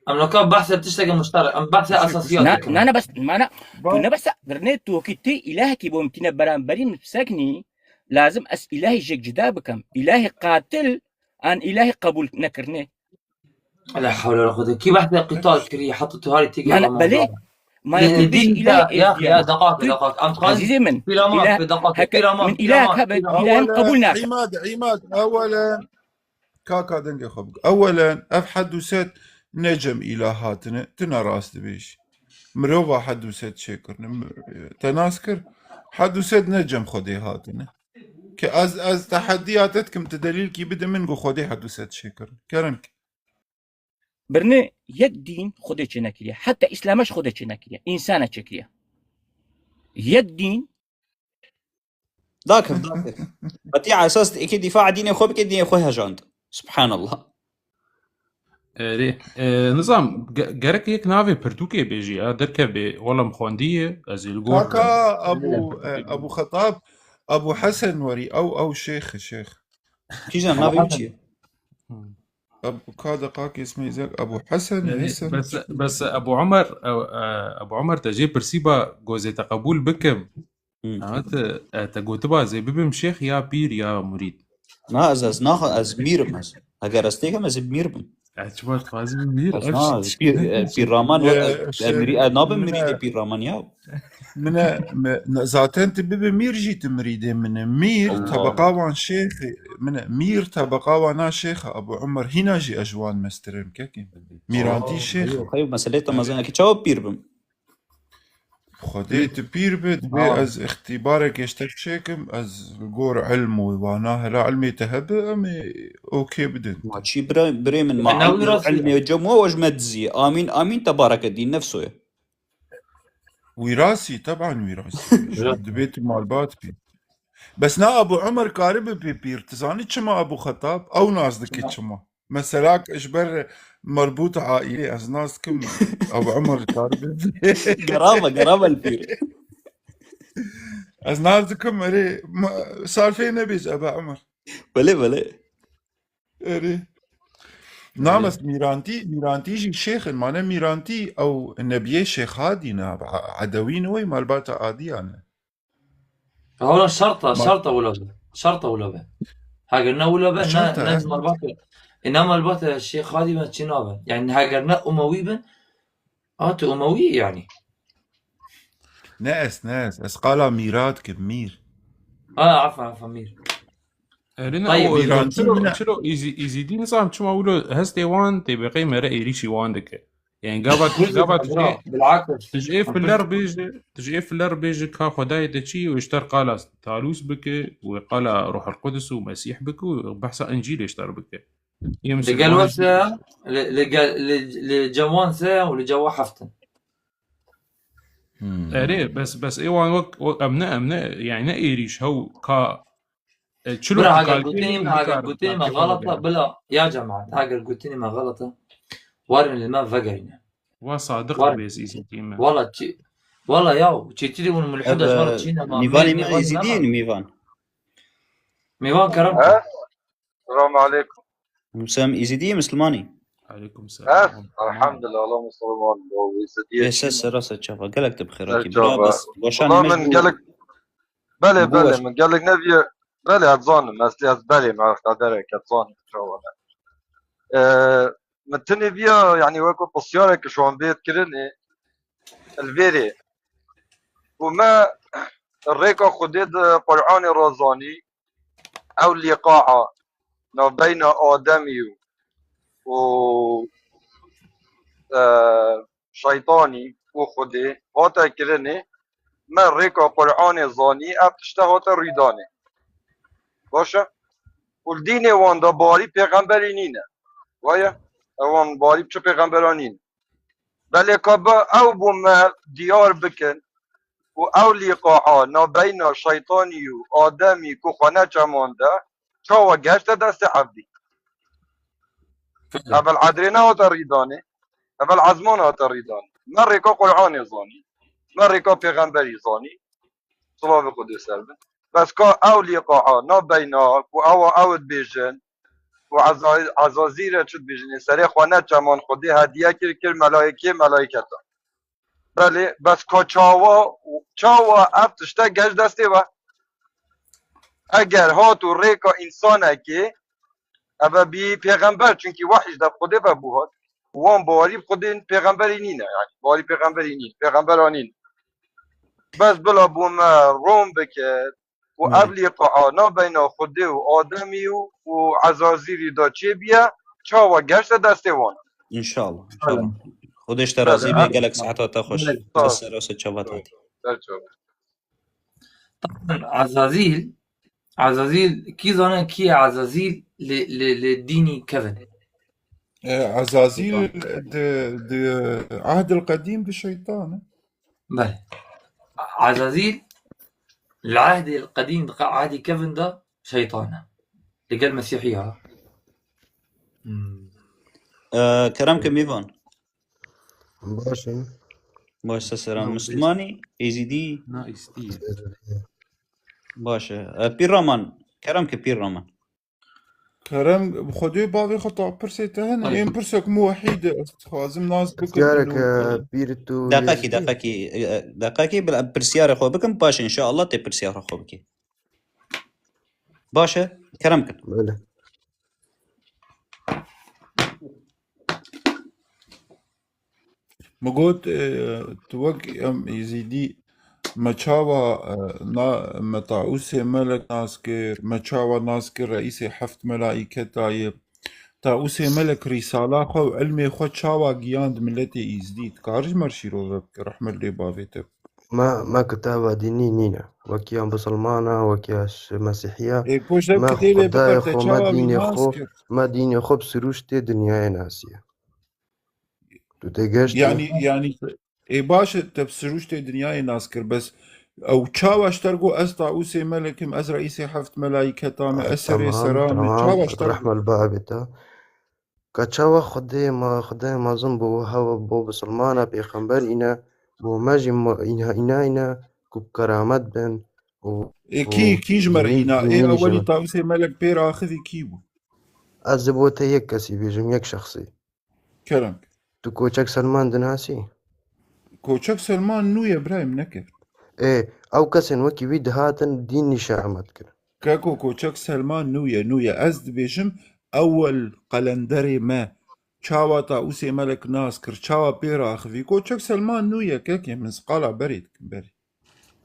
Em naka behse tişteke muşterek. Em behse Tiştek esasiyat Na, muşterek. dikin. na, na, bes, mana, tu Ba, ne bes, birine tu ki tu îlahekî bo min tîne beramberî min biseknî, lazim ez îlahî jek cida bikim. Îlahî qatil, an îlahî qebûl nekirine. La hewle wala quwwete. Kî behse qital kiriye, heta tu harî têkê Mana, Ramadan. belê, maya Li, tu li bêjî dîn te, îlahî ya, êzdiya ya, min. daqat, daqat. Em dixwazin Ezîzê min, pîrama, îlah, pê daqat, heke, pîrama, min pîrama, îlahek hebe, pîrama. îlahê min qebûl Ewelen, nake. Îmad, Îmad, ewelen, kaka dengê xwe bik. Ewelen, ev hed û sed ne cem îlah hatine, tu ne rast dibêjî. Mirova hed û sed çêkirine, mi-, te nas kir, hed û sed ne cem Xwedê hatine. Ke ez, ez tehediya te dikim, tu delîlkî bide min ku Xwedê hed û sed çêkirine. Kerem ke. Birine yek dîn Xwedê çênekiriye. Heta Îslama jî Xwedê çênekiriye. Însana çêkiriye. Yek dîn Dakif, dakif. Qetî esas êkê dîfa dînê xwe bike, dînê xwe hejand. Subhanallah. Erê, e, nizam, ge-, gerek yek navê pirtûkê bêjî, ya derkevê, wela min xwendiye, ez ê li gor Kaka bim. Ebu, e, Ebu Xetab, Ebu Hesen werî, ew, ew şêx e, şêx. Kîjan navê wî çi ye? Ebu, ka deqakê ismê zek, Ebu Hesen, Erê, Hesen. bes, bes Ebu Omer, e, e, Ebu Omer te jê pirsî ba, gozê te qebûl bikim. Hı. Ama te, e, te gotiba ez ê bibim şêx ya pîr ya murîd. Na, ez, ez naxa, ez mîr im ez. Heger ez têkim, ez ê mîr bim. E, çima dixwazî bibî mîr? Ez na, ez pîr, e, pîr Raman, Ye, e, e, şey, mirî-, e, nabim min e, mirîdê pîr Raman ya. min e, me-, ne-, zaten tu bibe mîr jî tu mirîdê min e. Mîr, Allah. tebeqa wan şêx e, min e. Mîr, tebeqa wana şêx e, Ebu Omer, hîna jî ez ji wan mestir im, kekê. Mîrantî şêx e. Xeyo, xeyo, meselê te mezin e ki çawa pîr bim? Xwedê tu pîr be, dibê Tamam. Ez îxtîbarek ji te çêkim, ez li gor ilm û wana hela ilmê te hebe, em ê okê bidin. Ma çî bira, birê min, ma E, ne ilm, wî rastî. Ilmê cem we ji me dizî. Amîn, amîn, tebareke dîn nefsoye. Wîrasî, teban wîrasî. Ji Ya. dibê tu malbat bî. Bes na Ebu Omer karibe pê pîr. Tu zanî çima Ebu Xetab? Ew nas dike çima. Mesela ji ber merbût aîlê ez nas kim Ebu Omer karibe. Gerava, gerava li pîr. Ez nas dikim erê ma-, sarfê nebêj Ebu Omer. Belê, belê. Erê. Names mîrantî, mîrantî jî şêx in. Mane mîrantî ew nebiyê şêx Hadî ne, Edewî ne, wê malbata Adiyan e. Hewla şerta, Ma- şerta wila be. Şerta wila be. Heger ne wila be, ne, Şerta, ne he. malbate. E, ne malbate Şêx Hadî be çi nabe. Yani heger ne Umewî bin, a tu Umewî yani. Ne ez, ne ez. Ez qala mîra dikim, mîr. Ah, afan, afan, mîr. Erê ne Tayyib, o Îran çilo, ne? çilo Êzî- Êzîdî nizam çima wilo hestê wan tê beqê mere êrîşî wan dike. Yani gava gava tu jê Bilakis. tu jê filer bêje, tu jê filer bêje ka Xwedayê te çi û ji ter qala Talûs bike û qala Ruhul Qudus û Mesîh bike û behsa Încîlê ji ter bike. Yê Li Musulman gel we se, li, li, gel- li, li cewan se û li cewa heftin. Hmm. Erê, bes bes ê wan wek wek- em ne em ne yani ne êrîş hew ka e, çilo Bira, tu eger kalkê gotinê me, eger gotinê me xelata, bila, ya cemaat, eger gotinê me xelata, warin li me vegerîne. Wa sadiq Var. Bêz Êzîdî me. Wala çi, wala ya, çêtirî hûn mulhûda ji me re çîne ma, Mîvanê mê- me mêvan Êzîdî nema. Ên mîvan. Mêvan kerem. He? Selamun aleykum. Musem Êzîdî Muslimanî. Aleykum He? selam. Elhamdülillah, Allahümme salli ve sellem. Ê ses serasa çava. Gelek te bi xêr Ser akî. Bira çava. bes. Başan Valla me min ji gelek, belê, bu belê, baş- min gelek neviye, belê ez zanim, ez, ez belê me qaderek ez zanim çava ne. Ee, min tenê viya, yani weko pisyarek ji wan bê kirinê, li vêrê. Û me rêka Xwedê di Qur'anê re zanî, ew lîqaa navbeyna Ademî û, û, e, şeytanî û Xwedê hate kirinê, me rêka Qur'anê zanî, ev tişte hate rûydanê. Baş e? Û li dînê wan de barî pêxemberî nîne. Waye? Ew wan barî çi pêxembera nîne. Belê ka bi ew bo me diyar bikin û ew lîqaa navbeyna şeytanî û Ademî ku xwe neçeman de çawa geşte destê evdî. Evel edrê nehate rîdanê, evel ezman hate rîdanê. Me rêka Qur'anê zanî, me rêka pêxemberî zanî. Silavê Xwedê ser bin. Bes ka ew lîqaa navbeyna ku ewa ew dibêjin, ku Eza- Ezazîl re çi dibêjin, ê serê xwe neçeman Xwedê hediye kir, kir melayikê, melayiketa. Belê, bes ka çawa, çawa ev tişte geş destê we? Eger hat û rêka însanekê, eve bî pêxember, çunkî wehy ji dev Xwedê ve bû hat. Wan bawerî bi Xwedê pêxemberî nîne, yani bawerî pêxemberî nîn, pêxembera nîn. Bes bila bo me rom bike, û Belê. Ev lîqaa navbeyna Xwedê û Ademî û, û Ezazîlî de çêbiye, çawa geşte destê wan. İnşallah. İnşallah. Xwedê ji te razî be, gelek saeta te xweş. Ser rasa çava te hatî. Ser çava. Ezazîl, Ezazîl, kî zane kî ye Ezazîl li, li, li dînî kevin? E, Ezazîl di, di Ehdil Qedîm di şeytan e. Belê. Ezazîl li ehdê qedîm, di ehdê kevin de şeytan e. Li gel Mesîhiya. Hmm. E, kerem ke Mîvan. Baş in. Baş, te selam. Tamam, Müslümanî, Êzîdî. Na îstî. Baş e. E, Pîr Raman. Kerem ke Pîr Raman. Kerem, bi Xwedê bavê xwe ta pirsê te hene. Em pirsek muwehîd e, ez dixwazim nas bikim. Diyarek e, pîr tu Deqekî, Êzidî. Deqekî, e, Deqekî, bila pirsiyarê xwe bikim, paşê inşallah tê pirsiyarê xwe bikî. Baş e, kerem kin. Belê. Mi got, e, tu wek em Êzîdî, me çawa, e, na, me Taûsê Melek nas kir, me çawa nas kir reîsê heft melaîketa ye. Taûsê Melek rîsala xwe û ilmê xwe çawa giyand miletê Êzidî? Dikarî ji me re şîrove bike, rehmet lê bavê te. Me, me kitaba dînî nîne. Wekî ya bisilmana, wekî ya ş-, mesîhiya. Ê, ku ji Me kitêbê Xwedayê biber te xwe, me çawa wî dînê nas xwe, kir? me dînê xwe bi sirûştê dinyayê nasiye. Tu tê geştî? Yani, yani, ê, baş e, te bi sirûştê dinyayê nas kir, bes ew çawa ji te re got, ez Taûsê Melek im, ez reîsê heft melaîketa me, ez serê Tamam, seran me, tamam. çawa ji te re got? Rehme li bavê te. Ka çawa Xwedê ma, Xwedê mezin bo hewa bo bisilmana pêxember îne, bo me jî ma, îna, îna, îne ku bi keramet bin û, Ê, kî, û kî ji me re dînî, îna? Ê, dînî ewelî nişînin. Taûsê Melek pê re axivî kî bû? Ez ji bo te yek kesî bêjim, yek şexsî. Kerem. Tu Koçek Selman dinasî? Koçek Selman nû ye, birayê min, neke. Ê, ew kesên wekî wî dihatin dîn nîşa me dikir. Keko, Koçek Selman nû ye, nû ye. Ez dibêjim, ewel qelenderê me çawa Taûsê Melek nas kir, çawa pê re axivî? Koçek Selman nû ye, kekê min, ez qala berê dikim, berê.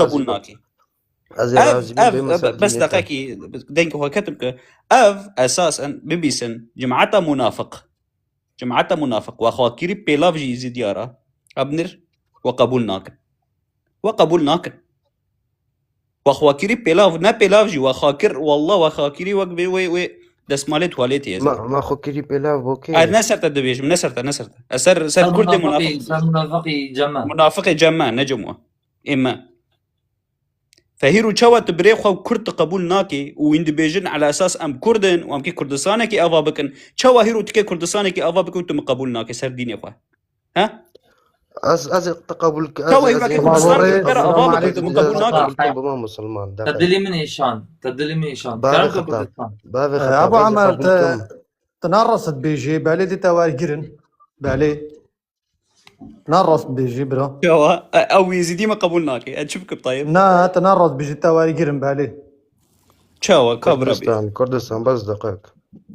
qebûl nakî. Ev, ev, bes deqekî dengê xwe ketim ki ev esasen bibîsin cemaeta munafiq. Cemaeta munafiq we xwakirî pêlav jî Êzîdiya re. Ebnir we qebûl nakin. We qebûl nakin. We xwakirî pêlav, ne pêlav jî we xakir, wallah we xakirî wek bê wê, wê destmalê tuwaletê ye. Ma, ma xwakirî pêlav bo kê? Ez ne ser te dibêjim, ne ser te, ne ser te. Ez ser, ser Kurdê munafiq. Ser munafiqî cem me. Munafiqê cem me, ne cem we. Ê me. Fe hîro çawa tu birê xwe Kurd tu qebûl nakî û wîn dibêjin ala esas em Kurd in û em kê Kurdistanekî ava bikin? Çawa hîro tu kê Kurdistanekî ava bikin û tu min qebûl nakî ser dînê xwe? He? Ez, ez ê te qebûl ke-, ez, Çawa hîro ez kê ê Kurdistanekî te re ava bikin tu min qebûl nakî? Bima musulman, Te dilê min êşan, te dilê min êşan. Bavê Kerem xeta, Kurdistan. Bavê xeta, Abu Emer, te, te narast dibêjî, belê dê te wergirin. Belê. Narast dibêjî, bira. Çawa? E, ew Êzîdî me qebûl nake. Ez çi bikim, Tayyip? Na, te narast dibêjî, te wergirin, belê. Çawa? Ka bira bê. Kurdistan, Kurdistan, bes deqek.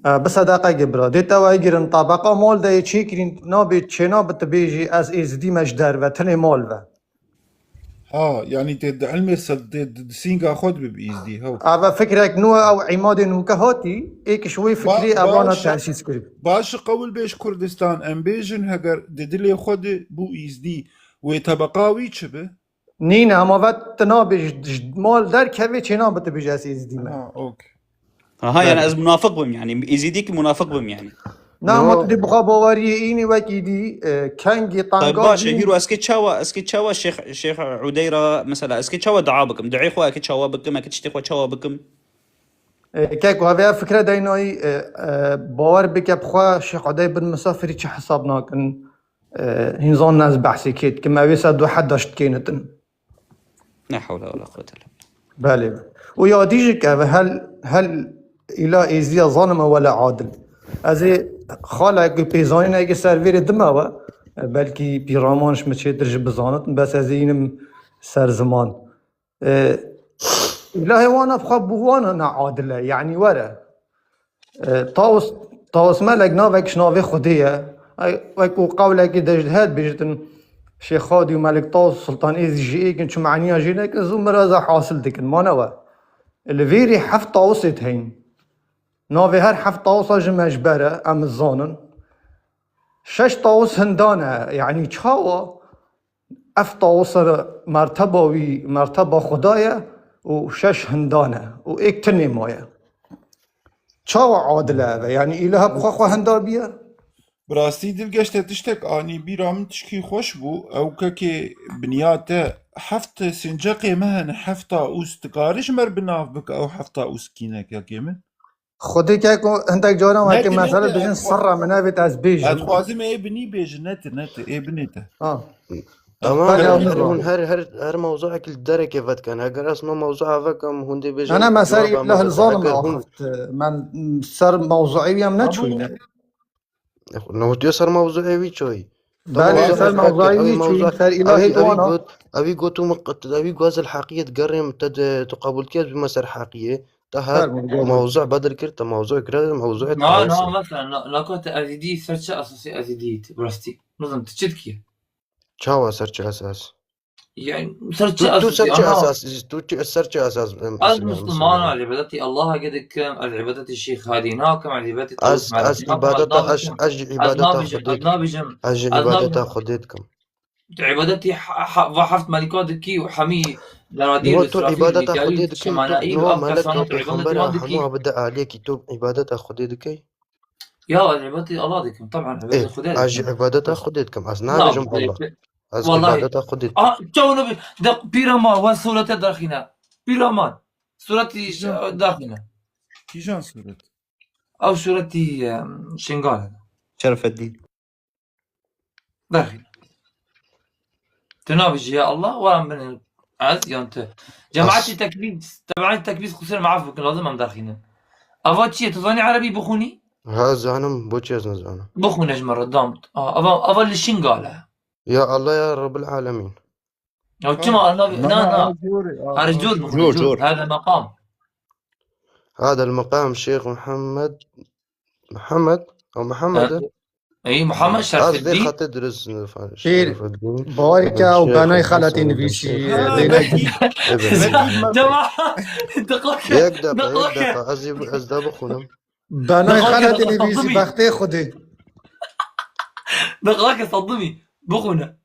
E, bi sedeqe ge, bira. Dê te wergirin, tabeqa mal de yê çêkirîn, nabê çênabe tu bêjî, ez Êzîdî me ji derve, tenê mal ve. Ha, yanî tê di ilmê sed-, tê di, di sînga xwe dibe bi Êzîdî, hew. Eve fikrek nû ye, ew îmadê nûke hatî, ê ki ji wê fikrê Ba-, evana baş e. Tesîs kirî. Baş e, qewil bê ji Kurdistan, em bêjin heger di dilê xwe de bû Êzîdî, wê tebeqa wî çi be? Nîne, hema ve tu nabêj, ji mal derkevê çênabe tu bêjî ez êzidî me. Ha, ok. Aha, yani ez munafiq bim yani. Êzidî ki munafiq bim yani. Na, hema tu dê bi xwe baweriyê înî wekî dî, e, kengî Tayyip tenga Baş, dî. Hîro ez kê çawa, ez kê çawa Şêx, Şêx Udeyra, mesela, ez kê çawa dua bikim? Duayê xwe ez kê çawa bikim, ez kê tiştê xwe çawa bikim? E, keko, hevê ev fikre deynayî, e, e, bawer bike bi xwe Şêx Udey bin Misafirî çi hesab nakin. E, hîn zan ez behsê kê dikim, ew ê ser du heda ji dikê nitin. La hewle wela quwwete illa billah. Belê. Û ya dî jî ke ev hel, hel îla êziya zanim e wele adil. Ez ê xalek pêzanînekê ser vêrê dime we. E, belkî pîraman ji min çêtir jî bizanit, bes ez ê înim ser ziman. E, îlahê wana bi xwe bû wana ne adil e, yanî were. E, Tawus, Tawus Melek navek ji navê Xwedê ye. Ay, wek û qewlekî de ji her bêjtin Şêx Xadî û Melik Tawus Sultan êzî jî êkin çi maniya jê nekin, zû miraza hasil dikin. Mane we. Li vêrî heft Tawusê heyîn. Navê her heft Tawusa ji me ji ber e, em zanin. Şeş Tawus hindan e, yanî çawa? Ev Tawusa merteba wî, merteba Xuda ye û şeş hindan e û êk tinê maye. Çawa adil e ev e? Yanî îlaha bi xwe xwe hinda biye? Bi rastî dilgeş te tiştek anî bîra min tişkî xweş bû. Ew kekê biniya te heft sinceqê me hene, heft Tawus. Dikarî ji me re bi nav bike ew heft Tawus kî ne kekê min? Xwedê keko hindek caran weke Neke, mesele neke, dibêjin ez xwe-, serra min evêt ez bêjim. Ez dixwazim ê binî bêjin, ne tu, ne tu, ê binê te. Ha. Tamam, Bak, yani, anladım. Hûn her, her, her mewzuekî li derekê vedikin. Eger ez me mewzua vekim, hûn dê bêjin, Ana mesele cevaba me îlah bide. Zalim Eger hûn axift. Men ser mewzuê wî em neçûyne. Newtiyo ser mewzuê wî çoyî. Belê, ser mewzuê wî çoyî, ser îlahê wana. Evî got, evî got û min qet-, evî got ez li heqiyê digerim, te de, tu qebûl kir, ez bime ser heqiyê. Te her mewzu bedil kir, te mewzu kir, mewzu Na, na, mesela, na, naka te ezîdî, ser çi esasî ezîdî, bi rastî? Nizam, tu çi dikî? Çawa ser çi esas? Yani, ser çi Tu, tu esas, ser çi ana esas, tu çi, ser çi esas, em, Ez Müslüman, Müslüman, al ibadeti Allah'a dikim, al ibadeti Şeyh Hadi nakim, al ibadeti Ez, Tawus ez Malik nakim, ez ibadeta, ez, nabijim, ez ez ibadeta nabijim, Xwedê ez dikim. nabijim, Ez ez ibadeta nabijim. Xwedê dikim. Tu ibadeti ha-, ha-, va heft melika dikî û hemî deradî Niha û tu Îsrafîl û ibadeta Mîkaîl Xwedê û dikî, tu, Şemanîl niha û ev melek kesana û tu ibadeti pêxember wan a dikî. Hemû abide aliyekî tu ibadeta Xwedê dikey? Ya, ez îbadetê Allah dikim, teban, îbadetê Xwedê dikim. Ez jî îbadeta Xwedê dikim. Ez nabêjim Allah. Ez îbadeta Xwedê dikim. Ah, çaw nabe, de pîra ma, wan surete derxîne. Pîra ma, suretî Kîjan? Derxîne. Kîjan suret? Ew suretî, em, Şingal e. Şerfeddîn. Derxîne. Tu nabêjî ya Allah, werin bin ez yan tu. Cemaetî tekbîr, tebeî tekbîr xusir me af bikin, lazim em derxînin. Ava çi ye? Tu zanî erebî bixwînî? Ha, zanim, bo çi ez nizanim? Bixwîne ji me re, dam. A, ava, ava li Şingal e. Ya Allah ya Rabbil Alemîn. Ya çima Allah, na, na. Her cor bixwîne, cor, cor. Hada meqam. Hada meqam Şeyh Muhammed Mihemed, ew Mihemed e? Ey, Mihemed Şerfeddîn. Ez vê xetê dirust nifam. Pîr, Şerfeddîn. Bawer ke ew benay xeletî nivîsî, Şerfeddîn. Dema, diqake, Yek deqa, yek diqake. Deqa, ez ê, ez de bixwînim. Benay xeletî nivîsî, bextê Xwedê. Diqake Sedimî, bixwîne.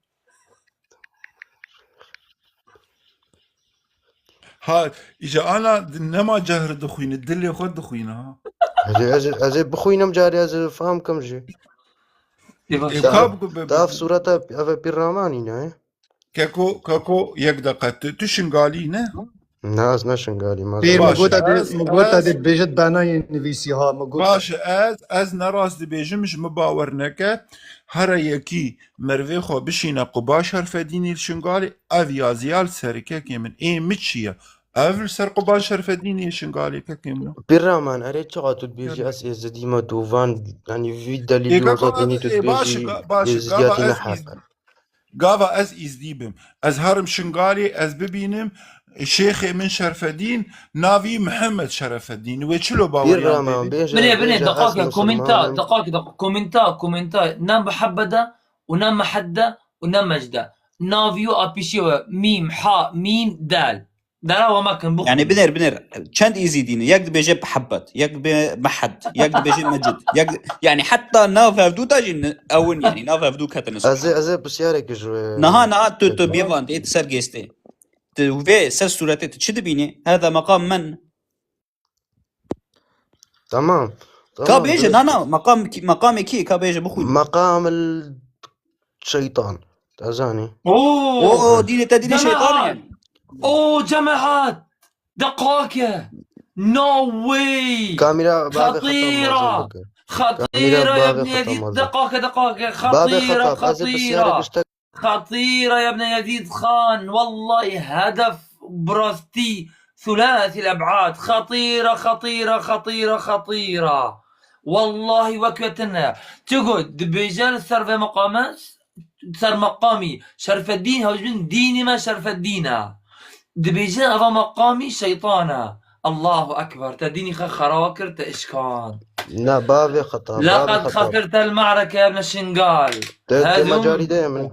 Ha, îja ana di-, nema cehr dixwîne, dilê xwe dixwîne, ha. Ez ê, ez ê, ez ê bixwînim carê, ez ê fam kim jî. Ê, Ê, ka bixwe be, Te ev sureta, ev e pîr Ramanî ne? Keko, keko, yek deqa, tu, tu Şingalî ne? Ne, ez ne Şingalî, ma Pîr, min Baş, gota dê, ez, min gota ez dê bêjit benayê nivîsî ha, min gota. Baş, ez, ez ne rast dibêjim, ji min bawer neke. Here yekî merivê xwe bişîne quba Şerfedînê li Şingalê, ev yazîya li serê kekê min ê min çi ye? Ev li ser quba Şerfedînê Şingalê kekê min. Pîr Raman, erê çawa tu dibêjî ez êzidî me, tu van, yanî vî delîlî weza tênî tu dibêjî êzidiyatî ne heq e. Gava ez îzdî bim. Ez herim Şingalê, ez bibînim, şêxê min Şerfedîn, navî Mihemed Şerefedîn. Wê çilo baweriyan pê bê? Binê, binê, deqake, komenta, deqake, deqake, komenta, komenta, ne mihebede û ne mehedde û ne mecde. Navî û apîşiyo we, mîm, ha, mîm, del. Dera we mekin, bixwînin. Yani binêr, binêr. Çend îzîdî ne? Yek dibêje Mihebbet, yek dibê Mehed, yek dibêje Mecid. Yek, yani heta nav hevdû de jî ne-, ewin yani, nav hevdû ketine. Ez ê, ez ê pisyarek ji we Niha, niha tu, tu bêvan, ê ser gêstê. Vê ser sûretê tu çi dibînî? Hada meqam men. Tamam. Ka tamam, bêje, na, na, meqam kî, meqamê kî, ka bêje bixwîn. Meqam el şeytan. Te zanî. Oo, o, o, dînê te dînê şeytan e yani. O, cemaat. Deqake. No way. Kamera, bavê xetan mazin bike. Kamera, bavê xetan mazin. Deqake, deqake. Xatîra, xatîra. Xatîra ya bne Yezîd Xan, wellahî hedef bi rastî sulâsî l-eb'ad. Xatîra, xatîra, xatîra, xatîra. Wellahî wek we tune. Çi got? Dibêje li ser vê meqame, ser meqamî Şerfeddîn, hewcbin dînî me Şerfeddîn e. Dibêje eva meqamî şeytan e. Allahu Ekber. Te dînî xwe xerawa kir, te işkan. Na, bavê xeta, bavê xeta. Leqed xesirtel me'reke ya bne Şingal. Te, te Hezûm. Mecarî de ye min.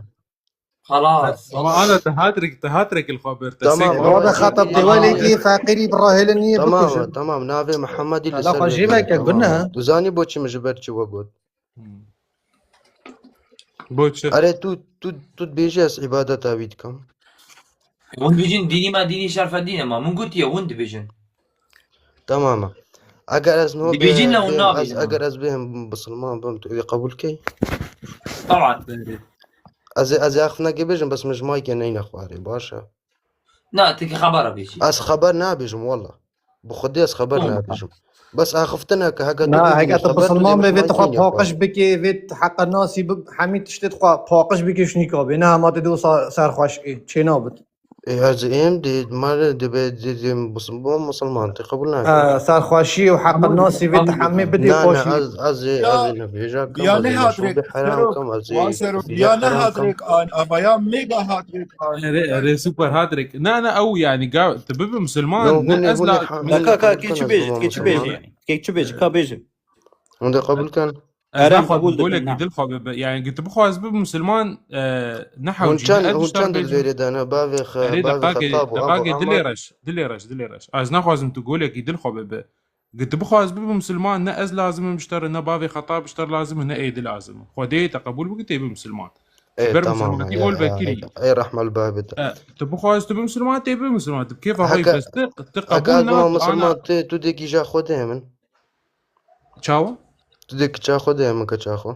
Xelas. Ama ana te hat rek, te hat rek li xwe bir, te Tamam, sek. Bavê xeta, pêwelekî feqîrî bi rahêlin niyê bikujin. Tamam, tamam, navê Mihemedî li ser. Ala xwe jê veke, gune. Tu zanî boçî min ji ber çi we got? Hmm. Boçi. Erê tu, tu, tu dibêjî ez îbadeta wî dikim. Hûn dibêjin dînî me dînî Şerfedîn e, ma min gotiye hûn dibêjin. Tamam e. Eger ez no Dibêjin le hûn bêm, ez, nabêjin. Eger ez bêm bisilman bim, tu wê qebûl key? Taban. Ez, ez ê axiftinekê bêjim, bes min ji maykê neyne xwarê, baş e? Na, tu ki xebera bêjî. Ez xeber nabêjim, wela. Bi Xwedê ez xeber Tamam. Nabêjim. Bes axiftineke heke tu Na, bibînî, heke tu xeber tu bisilman dê bê, vê tu xwe paqij bikê, vê heqa nasî bi hemî tiştê tu xwe paqij bikê şnîka bê. Ne hema tu dê wisa serxweş ê. Çê nabit. Ê, ez êm dê, mare dê be, dê, dê, bus-, bo musulman, te qebul nake. Ha, serxweşî û heqa nasî vê tu hemî bidê Na, na, paşî. Ez, ez, ez, Ya, ez nabêja kam, ya ez ne hadrek, heram Sero, kam, ez, ya Sero, ya ne hadrek an, ama ya mega hadrek an. Erê, erê, super hadrek. Na, na, ew yani, ga, tu bibi musulman, ne ez la. Ka, ka, kê çi bêje, kê çi bêje yani? Kê çi bêje, ka bêje. Hûn dê qebul kin? Ez Eren naxwazim qebûl dikin, golekî na. Dil xwe bibe. Yani, gi tu bixwaz bibe musulman, e, ne Hûn hewcî, çend, ne ez hûn diştar çend bêjim. Dil vêrê dane, bavê xe-, Erê, bavê deqakê, xetab û deqakê, abo dilê Amer. Reş, dilê reş, dilê reş. Ez naxwazim tu golekî dil xwe bibe. Gi tu bixwaz bibe musulman, ne ez lazim im ji te re, ne bavê xetab ji te re lazim e, ne êdî lazim e. Xwedê te qebûl bike, tê bibe musulman. Ê, Ber tamam, musulmanetî ê, bol ê, vekirî. Ê, ê, rehme li bavê te. E, tu bixwaz tu bibe musulman, tê bibe musulman. Tu bi kêfa xwe Heke, bes tu, tu heke qebûl ez bima nake, musulman, ana tu, tu dê kîja xwe dê min. Çawa? Tu dê kiça xwe de min kiça xwe.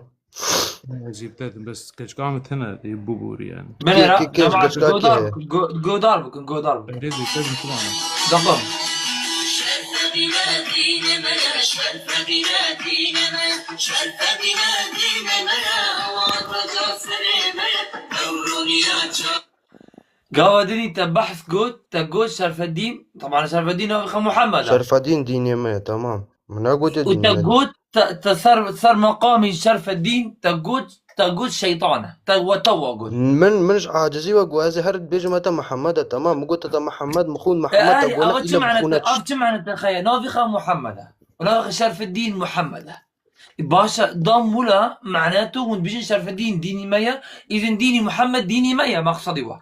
Ez ê bitedim, bes keçika min tine dê bibûrî yani. Kê, kê, kê ji keçika kê? Godar bikin, godar bikin. Erê, zî te zî tine. Tamam. Gava dinî te behs got, te got Şerfeddîn, taban Şerfeddîn navê xwe Muhammed e. Şerfeddîn dînê me ye, tamam. Min negotiye dînê me. Û te got, te, te ser, ser meqamî Şerfeddîn, te got, te got şeytan e. Te we te wa got. Min, min ji acizî we got, ez ê her bêjim te Muhammed e, tamam. Min got te Muhammed, min xwîn Muhammed, te got, ev çi mane te, ev çi mane te xeye? Navê xwe Muhammed e. Û navê xwe Şerfeddîn Muhammed e. Baş e, dam wila mane tu hûn dibêjin Şerfeddîn dînî me ye, îzin dînî Muhammed dînî me ye, maqsedî we.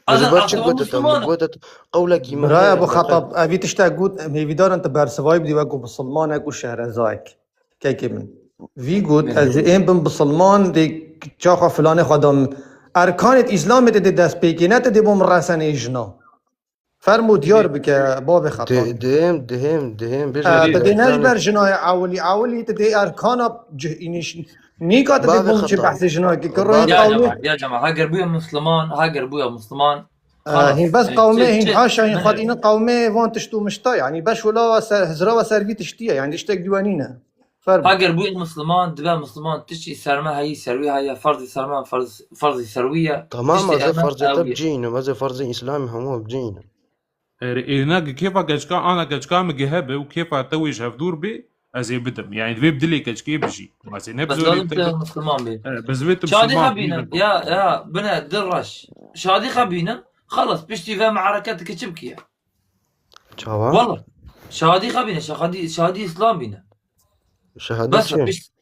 Ez ji ber çi gote te, min gote te qewlekî min heye. Biraya bo Xetab, evî tiştek got, em hêvîdar in tu bersivayî bidî wek ku bisilmanek û şehrezayek. Kekê min. Vî got, ez ê êm bim bisilman, dê çaxa filanê xwe da min. Erkanê Îslamê te dê dest pê kê, ne te dê bo min resenê jina. Fermo diyar bike, bavê Xetab. Dihêm, dihêm, dihêm, bêje. Te dê ne ji ber jinayê ewilî, ewilî te dê erkana cih-, înîş-, nîka te dê bom çi behsê jinayê kir. Ya cema, ya cema, heger bûye Musliman, heger bûye Musliman, xelas. Hîn bes qewmê, hîn haşa, hîn xwedînin qewmê van tişt û mişta, yanî beş wila we ser, hizra we ser vî tiştî ye, yanî tiştek dî we nîne. Fermo. Heger bûye Musliman, dibe Musliman tiştî ser me heyî, ser wî heye, ferzî ser me, ferz, ferzî ser wî ye. Tamam, ez ê ferzê te bicînim, ez ê ferzê Îslamê hemû bicînim. Erê, êna gi kêfa keçika, ana keçika min gi hebe û kêfa te wê ji hevdûr bê, ez ê bidim. Yani divê bi dilê keçikê bijî. Ez ê ne bi zorê te. Bes lazim te Musliman bê. E, bes divê tu Şadî Musliman xebîne. Ya, ya, bine, dil reş. Şadî xebîne. Xelas, piştî ve me'reke dike çi bikiye? Çawa? Wala. Şadî xebîne, şahadî, şahadî Îslam bîne. Şehadet çi? Bes, pişt-,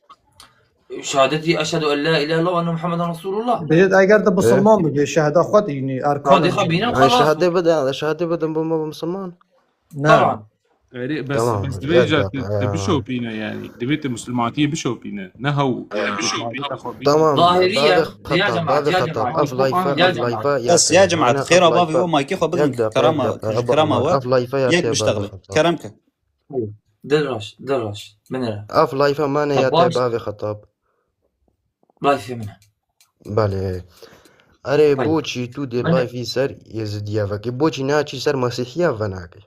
şehadetî eşhedû en la ilahe illallah ve enne Muhammeden Resulullah. Bêjit eger tu bisilman bibî, şehda xwe dînî, erkan. Xwedî xwe bînin, xelas. Şehadê bide, şehadê bide, bû me musulman. Ne. Tamam. Erê, bes, Tamam, bes divê ya, ya, tu, tu ya. bişopîne yani. Divê tu Müslümantiye bişopîne. Ne hew, yani, Müslümantiye xwe bîne. Tamam, Zahiriye, bavê ya Xetab, cemaat, bavê ya Xetab. cemaat. Ev layfa, Ya ev cemaat. layfa ya Bes, ya te, cemaat, ana xêra ev bavê layfa. we maykê xwe bidin, Yek deqiqa, kerama, yek deqiqa, kerama Abu we. Ammar, ev layfa ya Yek te, biştexile. bavê Xetab. Kerem ke. Dil raş, dil raş. Binêre. Ev layfa mane Xetab ya te, baş. bavê Xetab. Layfê min e. Belê. Erê, Belê. boçî tu dê Belê. layfî ser Yezîdiya vekî? Boçî naçî ser Mesîhiya venakî?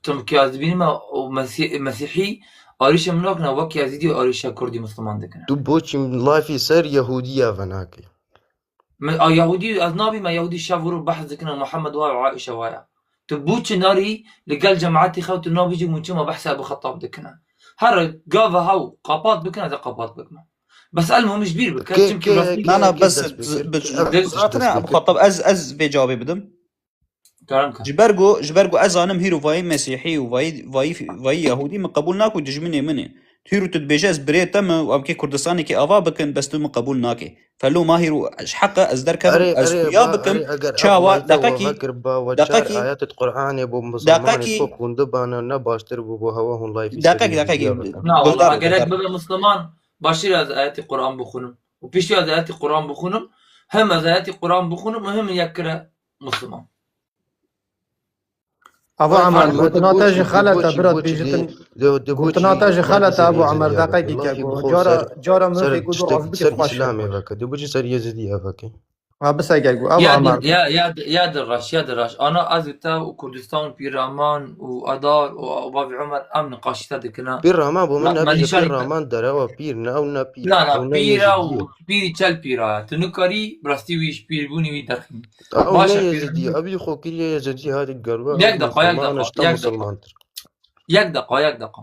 Tim ki ez dibînim, o Mesî-, Mesîhî arîşa min nakine, wek Yazîdî arîşa Kurdî Misliman dikine. Tu boçî layfî ser Yahûdiya venakî? Me, a, Yahûdî ez nabî, me Yahûdî şev û rû behs dikine, Muhammed wa ye, Aîşe wa ye. Tu boçî narî li gel cemaetî xew, tu nabêjî hûn çima behsa Ebu Xettab dikine? Her gava hew qapat bikine, ez ê qapat bikime. Bes elmuhim ji bîr bike, Kê, çimkî kê, rastî kê, Na, na, kê bes, dest pê kir? bi, bi, Kê, bi, kê dest pê hatine kir? Abu Xettab, ez, ez vê cewabê bidim. Kerem ke. Ji ber ku, ji ber ku ez zanim hîro vayî Mesîhî û vayî, vayî, vayî Yahûdî min qebûl nake û dijminê min e. Tu hîro tu dibêje ez birê te me û em kê Kurdistanekê ava bikin, bes tu min qebûl nake. Felo ma hîro ji heqe ez derkevim, Erê, ez erê, xuya ba, bikim, erê, eger çawa, ev layfê deqekî, we vekir ba, we çar deqekî, ayetê Qur'anê bo deqekî, Musulmanê xwe xwendibana, ne baştir bû bo hewa hûn layfî Na, serî wala, Yezîdiya gerek bikin. Na, wala, Guhdar gerek bike. bibe Musliman, baştir ez ayetê Qur'an bixwînim. Û piştî ez ayetê Qur'an bixwînim, hem ez ayetê Qur'an bixwînim û hem yek kire Musliman. Ava Emer, gotina te jî xelet e, bira dibêjin. Gotina te jî xelet e, Ebu Emer, deqekî ke got. Cara, cara min fê got, ser Îslamê veke. Dê boçî ser Yezîdî veke. Ha, bise gel got. Ebu Emer. Ya, ya, ya, ya de raş, ya de raş. Ana ez û te û Kurdistan, Pîr Rahman û Adar û, û Bavê Emer em niqaşî te dikine. Pîr Rahman bo min nebêje, Pîr Rahman derewa pîr ne, ew ne pîr. Na, na, pîr e û pîrî çel pîra ye. Tu nikarî bi rastî wî ji pîrbûnî wî derxînî. Ew ne Yezidî ye, ew jî xwe kiriye Yezidî, hadi gerwa. Yek deqa, yek deqa, yek deqa. Yek deqa, yek deqa.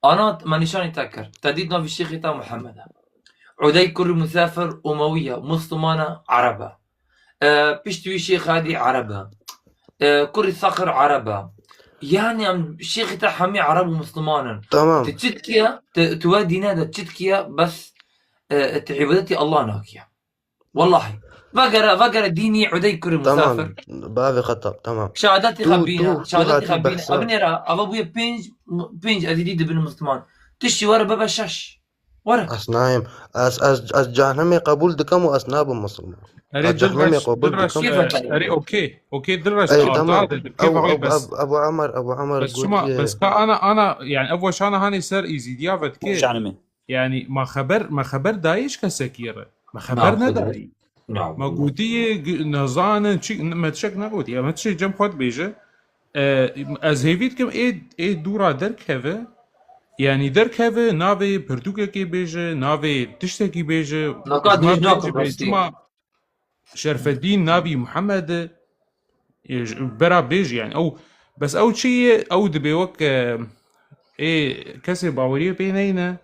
Ana me nîşanî te kir. Te dît navê şêxê te Muhammed e. Udey kurî Musafir Umewiye, Muslimane, Erebe. E, piştî wî şêx hadî Erebe. E, kurî Saxir Erebe. Yani em şêxê te hemî Ereb û Musliman in. Tamam. Tu çi dikiye? Tu, tu we dîne de çi dikiye? Bes, e, tu îbadetî Allah nakiye. Wellahî. Vegere, vegere dînî Udey kurî Musafir. Tamam. Bavê Xetab, tamam. Şehadetî xebîne, şehadetî xebîne. Ebinêra, ava bûye pênc, pênc ezîdî dibin Musliman. Tiştî were bibe şeş. Were. Ez nayêm. Ez, ez, ez cehnemê qebûl dikim û ez nabim Musliman. Erê, ez cehnemê qebûl dikim. Erê, okey. Okey, Dilreş, Erê, tamam. Ebu Emer, Ebu Emer gotiye. Bes çima, bes ka ana, ana, yani ev weşana hanê ser Êzîdiya ve dike. Cehnemê. Yani ma xeber, ma xeber dayî ji kesekî re. Ma xeber nedayî. Ma gotiyê nezanin çi, me tişek negotiye. Me tişek cem xwe dibêje. E, ez hêvî dikim ê, ê dûra derkeve. Yani derkeve, navê pirtûkekê bêje, navê tiştekî bêje. Naka dirêj nakim rastî. Çima Şerfedîn navî Muhammed e, e, ji, bera bêj yani. Ew, bes ew çi ye? Ew dibe wek, e, ê kesê baweriyê pê neyne.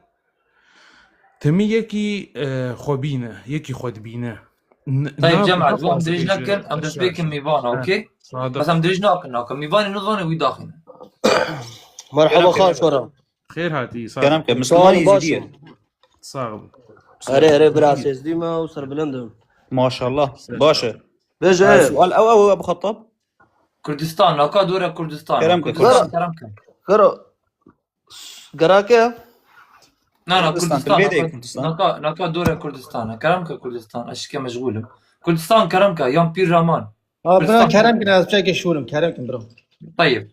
Timî yekî, e, xwe bîne, yekî xwe dibîne. Tayyip Cemaat, em dirêj nekin, em dest pê kin mîvana, okey? Bes em dirêj nakin, nakin. Mîvanê nizane wî daxîne. Merhaba, xaş were. Xêr hatî, sağ ol. Kerem ke, Mislimanî Êzidî ye. Sağ ol. Erê, erê, bira Êzidî me û serbilind im. Maşallah. Baş e. Bêje. Sual ew, ew, ew, Ebu Xettab. Kurdistan, naka dore Kurdistan. Kerem ke, Kurdistan, Kurdistan. Kerem ke. Kero. Gerake? Na, na, Kurdistan, Kurdistan, tu lê de naka, Kurdistan. Naka, naka dore Kurdistan. Kerem ke Kurdistan, ez şike meşgûl im. Kurdistan, kerem ke, yan Pîr Rahman. Ha, bira, Kurdistan, kerem kin, ez çekê şûr im, kerem kin, bira. Tayyip.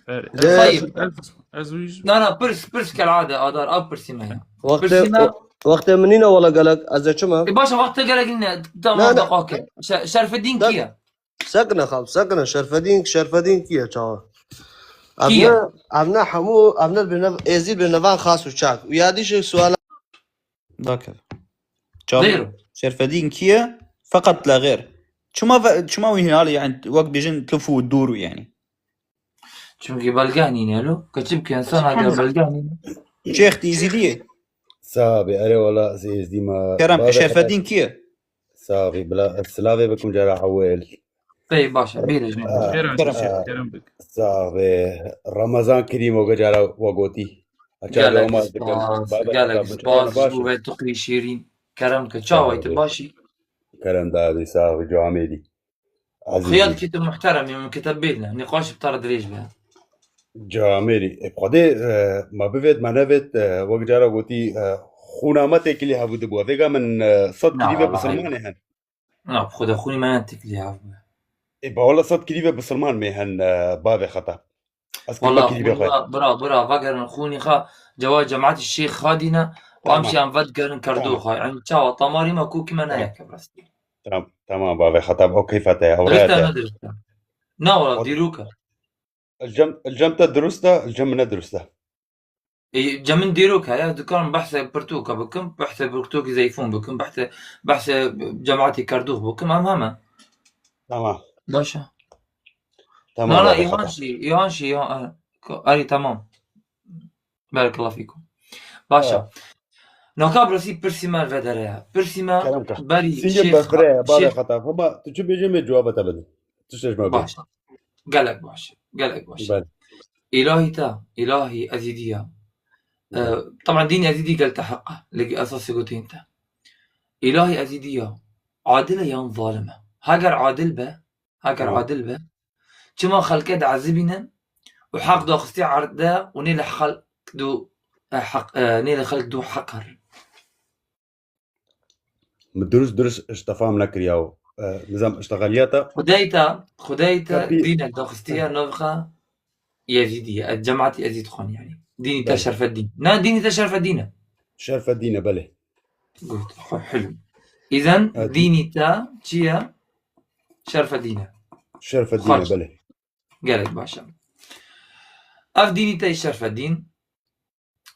Erê. Tayyip. Ez, ez, ez wî Na, na, pirs, pirs kelade, Adar, ev pirsî me ya. Wextê, pirsî me. Wextê min nîne wela gelek, ez ê çima? E, baş e, wextê gelek nîne, tamam, deqa ke. Şe-, Şerfedîn kî ye? Sekine xal, sekine. Şerfedîn, Şerfedîn kî ye çawa? Kî ye? Ev ne, ev ne hemû, ev ne bi nev-, Êzî bi nevan xas û çak. Û ya dî jî suala. Dakir. Çawa? Zero. Şerfedîn kî ye? Feqet la xêr. Çima ve-, çima wî hînalî, yani, wek bêjin tlif û dûr yani? Çünkü belge nîne lo. Keçim ki insan hadi belge nîne. Şêx Êzidî ye. Sabi, erê wala ez Êzidî me. Kerem, Şerfedîn kî ye? Sabi, bila, ez silavê bikim cara ewel. Pey baş e, bêre ji min. Kerem, Kerem. Kerem bik. Sabi, Ramazan Kerîm o cara we gotî. Gelek spas, gelek spas ji bo vê tuqî şîrîn. Kerem ke, çawa yî, tu baş î? Kerem dadî, sabi, camêdî. Xiyal kî tu muhterem î, min kiteb bêdine. Nîqaş bi te re dirêj be. Camêrî. E, Xwedê, e, ma bivêt, ma nevêt, e, wek cara gotî, e, xûna me têkilî hebû dibû. Vêga min, e, sed Na, kilî ve wala bisilmanê hen. Na, bi Xwedê xûnî me ne têkilî hebû. E, ba wala sed kilî ve bisilman mê hen, e, bavê xeta. Ez Wala kilî ve xwe. Bira, bira, vegerin xûnî xwe, cewa cemaetî Şêx Xadî ne, Tamam. Em şiyan vedigerin kerdo Tamam. xwe. Yani çawa tamarî me kokî me ne Tamam. yek e rastî. Tamam, tamam, bavê xeta, o keyfa te, ew raya Dirist e, te. ne dirist e? Na, wala O dîrok e. Ilcem, ilcem te dirust e, ilcem min ne dirust e. E, cem min dîrok heye, ez dikarim behsê pirtûka bikim, behsê pirtûkî zeyfûn bikim, behsê, behsê cemaetî kerdûx bikim, em heme. Tamam. Baş e. Tamam, Na, na, bavê xeta. Îhan jî, Îhan jî, Îhan, e, ko-, erî, tamam. Berekallah fîkum. Baş e. Evet. Naka birasî pirsî me vedere ye. Pirsî me Kerem ka. berî Singil Şêx bevire, bavê Şêx xeta. Hema tu çi bêjî me cewaba te bidin. Tiştê ji me bê. Baş e. Gelek baş e. Gelek baş e. Belê. Îlahî te, îlahî ezîdî ya. E, Belê. Taban dînê ezîdî gel te heq e. Lê esasê gotin te. Îlahî ezîdî ya. Adil e yan zalim e? Heger adil be, heger Tamam. adil be, çima xelkê diezibînin û heq daxistî erde û nê li xelk du, e, heq, e, nê li xelk du heq herin? Min dirust, dirust ji te fam nekiriya û, e, nizam iştexaliya te. Xwedayê te, Xwedayê te Kapî. dînek daxistiye nav xwe Yezîdî ye. Ez cemaetî Ezîd xwan yani. Dînî te Belê. Şerfeddîn. Na, dînî te Şerfeddîn e. Şerfeddîn e, belê. Gut, xwe hilm. Îzen Evet. dînî te çi ye? Şerfeddîn e. Şerfeddîn e, Xaç. belê. Gelek baş e. Ev dînî te Şerfeddîn.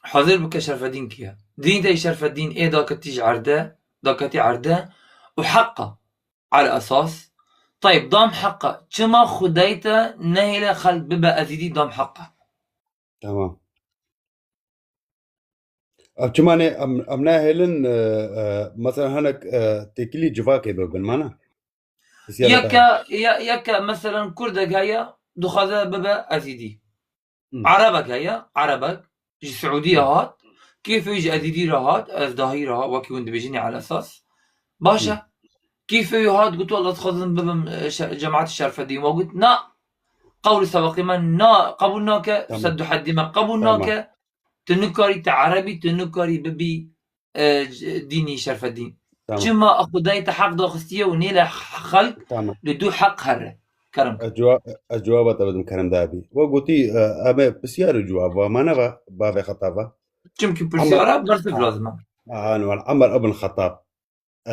Hazir bike Şerfeddîn kî ye. Dînî te Şerfeddîn ê daketî ji erde, daketî erde û heq e. Ala esas. Tayb, dam heq e. Çima Xwedayê te nehêle xelk bibe Ezîdî dam heq e? Tamam. Ev çima ne, em, em nehêlin, e, e, mesela hinek, e, têkilî civakê bibin, mana? Pisyara te Yeke, heye. ye-, yeke, meselen, Kurdek heye, dixwaze bibe Ezîdî. Hmm. Erebek heye, Erebek, ji Siûdiyê hat, kêfê wî ji Ezîdî re hat, ez dahî re hat, wekî hûn dibêjin, ya elesas. Baş e. Hmm. Kêfê wî hat, got, "Wela, dixwazim bibim, e, şe-, cemaetê Şerfedîn." Wa got, "Na, qewlê sebeqê me na, qebûl nake, Tamam. sed û heddî me qebûl Tamam. nake." Tu nikarî, tu erebî, tu nikarî bibî, e, c-, dînî Şerfedîn. Tamam. Çima Xwedayê te heq daxistiye û nêle xelk Tamam. li dû heq here. Kerem. Ez cewa-, ez cewaba te bidim, Kerem Dabî. We gotî, e, em ê pisyar û cewab va, ma neva bavê xeta va. Çimkî Ama pisyara bersiv Aha. lazim e. Aha, Emar ibn Xetab. E,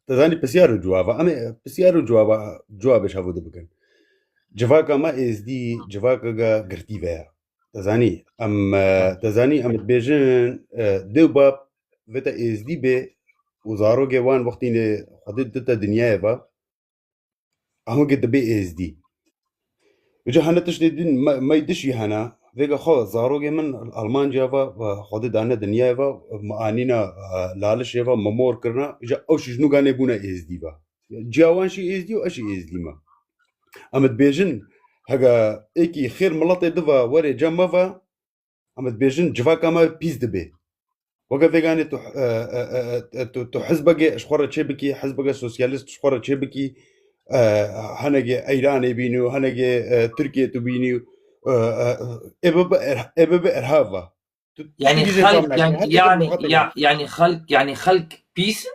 te zanî pisyar û cewaba. Em ê pisyar û cewaba, cewabê ji hevû dibikin. Civaka me êzdî, civakeke girtî ve ye. Te zanî, em, e, te zanî, em dibêjin, e, dê û bab vê te êzdî bê û zarokê wan wextînê Xwedê dite dinyayê ve, hemûkê dibê êzdî. Îca hene tiştê din me, me dişî hene. Vêga xwe zarokê min Almanca ve, ve Xwedê dane dinyayê ve, me anîna, e, lalişê ve, me mor kirina. Îca ew şî ji nû ganê bûne êzdî ve. Ciya wan şî êzdî û ez şî êzdî me. Em dibêjin, hega êkî xêr miletê diva were cem me ve, em dibêjin civaka me pîs dibe. Weke vêganê tu, e, e, e, e, tu, tu hizbeke ji xwe re çê bikî, hizbeke sosyalîst ji xwe re çê bikî, e, henekê Eyranê bînî û henekê, e, Tirkiye tu bînî, e, e, ê bibe er-, ê bibe irhab ve. Tu, Yani tu dîzê xelk, fam nake. yani, Her yani, tişt ya, yani xelk, yani xelk pîs in?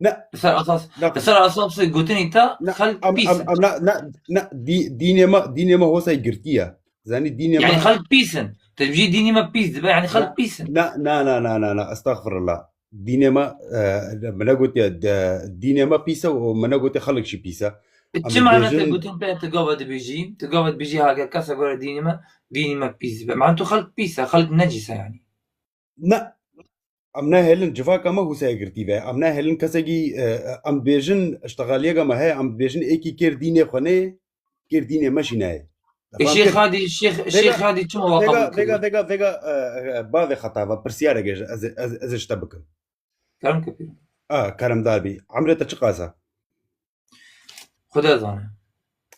Ne. Li ser esas, Ne. li ser esasê gotinê te Ne, xelk em, pîs em, in. em, ne, ne, ne, dî-, dînê me, dînê me hosay girtiye. Zanî dînê Yani me xelk pîs in. Te bijî dînê me pîs dibe, yani xelk Ne, pîs in. ne, ne, ne, ne, ne, ne, estexfirullah. Dînê me, e, me negotiye, de, dînê me pîs e û me negotiye xelk jî pîs e. E, Em çi mane te dibêjin gotin te, te gava dibêjî? Te gava dibêjî, ha, kesek were dînê me, dînê me pîs dibe. Man tu xelk pîs e, xelk necîs e yani. Ne. Em nehêlin civaka me hûsaya girtî ve. Em nehêlin kesekî, e, e, em dibêjin, iştixaliyeka me heye, em dibêjin êkî kêr dînê xwe nê, kêr dînê me jî neyê. Te E, fam Şêx kir? Hadî, Şêx, Vêga, Şêx Hadî çima wa vêga, qebûl vêga, kiriye? vêga, vêga, e, e, bavê xeta ve, pirsiyarek ez, ez, ez, ez ji te bikim. Kerem kepîr. A, keremdar bî. Emrê te çiqas e? Xwedê zane.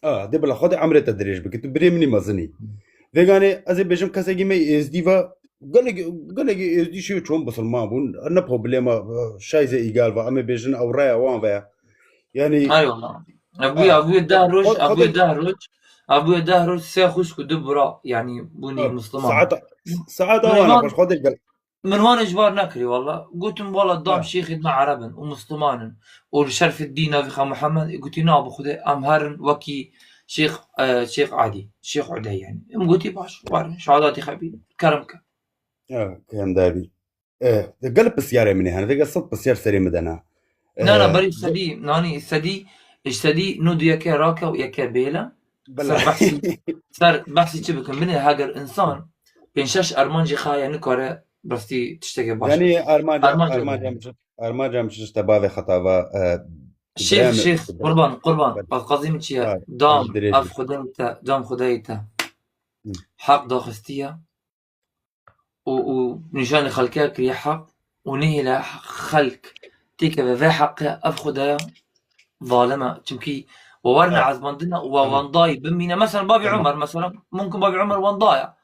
A, dê bila Xwedê emrê te dirêj bike. Tu birê min î mezin î. Vêganê ez ê bêjim kesekî me êzdî ve, gelekî, gelekî êzdî şêw çûn bisilman bûn. Ne problema, şayze îgal ve. Em ê bêjin ew raya wan ve ye. Yanî Ay wala. Ev bûye, Ha. ev bûye deh roj, Xwe-, ev bûye Xwedê deh roj. Ev bûye deh roj sê xwişk û du bira, yanî bûnî Misliman. Saet, saet awana xweş, Xwedê gel. Min wan ji bar nekirî walla. Gotim walla dam şêxê me Ereb in û Misliman in. Û li şerfê dîna vî xa Muhammed, gotî na bi Xwedê em herin wekî Şêx, e, Şêx Adî, Şêx Udey yanî. Em gotî baş, werin, şehadatî xebî, kerem ke. Ya, kerem darbî. E, gel pisyarê min hene, vêga sed pisyar serê min de ne. Na, na, e, berî sedî, nanî sedî, ji sedî nod û yekê rake û yekê bêle. Ser behsî, ser behsî çi bikin? Binê heger insan pênc şeş armancî xaye nikare rastî tiştekê baş. Yanî armanca, armanca, armanca min çi, armanca min çi işte bavê xetava, e, Şêx, Şêx, qurban, qurban. Bak, qazî min çi ye? Dam, ev Xwedayê te, dam Xwedayê te. Heq daxistiye. û, û nîşanî xelkê kiriye heq û nehêle xelk têkeve vê heqê, ev Xwedaya zalim e. Çimkî we werne ezmandina û we wendayî bimîne. Mesela bavê Umer, mesela, mumkin bavê Umer wendaya.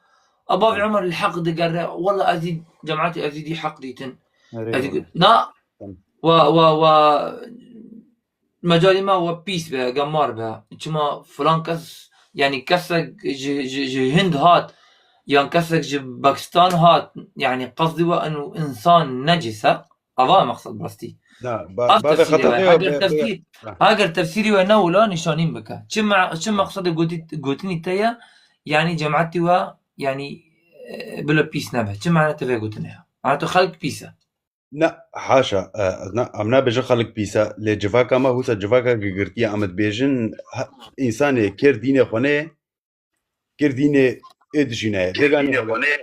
A bavê Umer li heq digere, wela ez dî cemaetê Ezîdî heq dîtin. Ez dî na, we, we, we mecalê me we pîs be, gemar be. Çima filan kes, yanî kesek ji, ji, ji Hind hat, yan kesek ji Pakistan hat, yanî qesdî we eno însan necis e. Ava mexsed rastî. Na, ba-, Ev bavê tefsîrê xeta we. Heger tefsîr, heger tefsîrê we ne wila nîşanîn bike. Çi me-, çi mexsedê gotî-, gotinî te ye, yanî cemaetî we, yanî, e, bila pîs nebe. Çi mane te vê gotinê ye? Mane tu xelk pîs e. Na, haşa, e, na, em nabêjin xelk pîs e, lê civaka me wisa civaka gigirtiye, em dibêjin, ha, însanê kêr dînê xwe nê, kêr dînê ê dijî nayê. Vêga nê.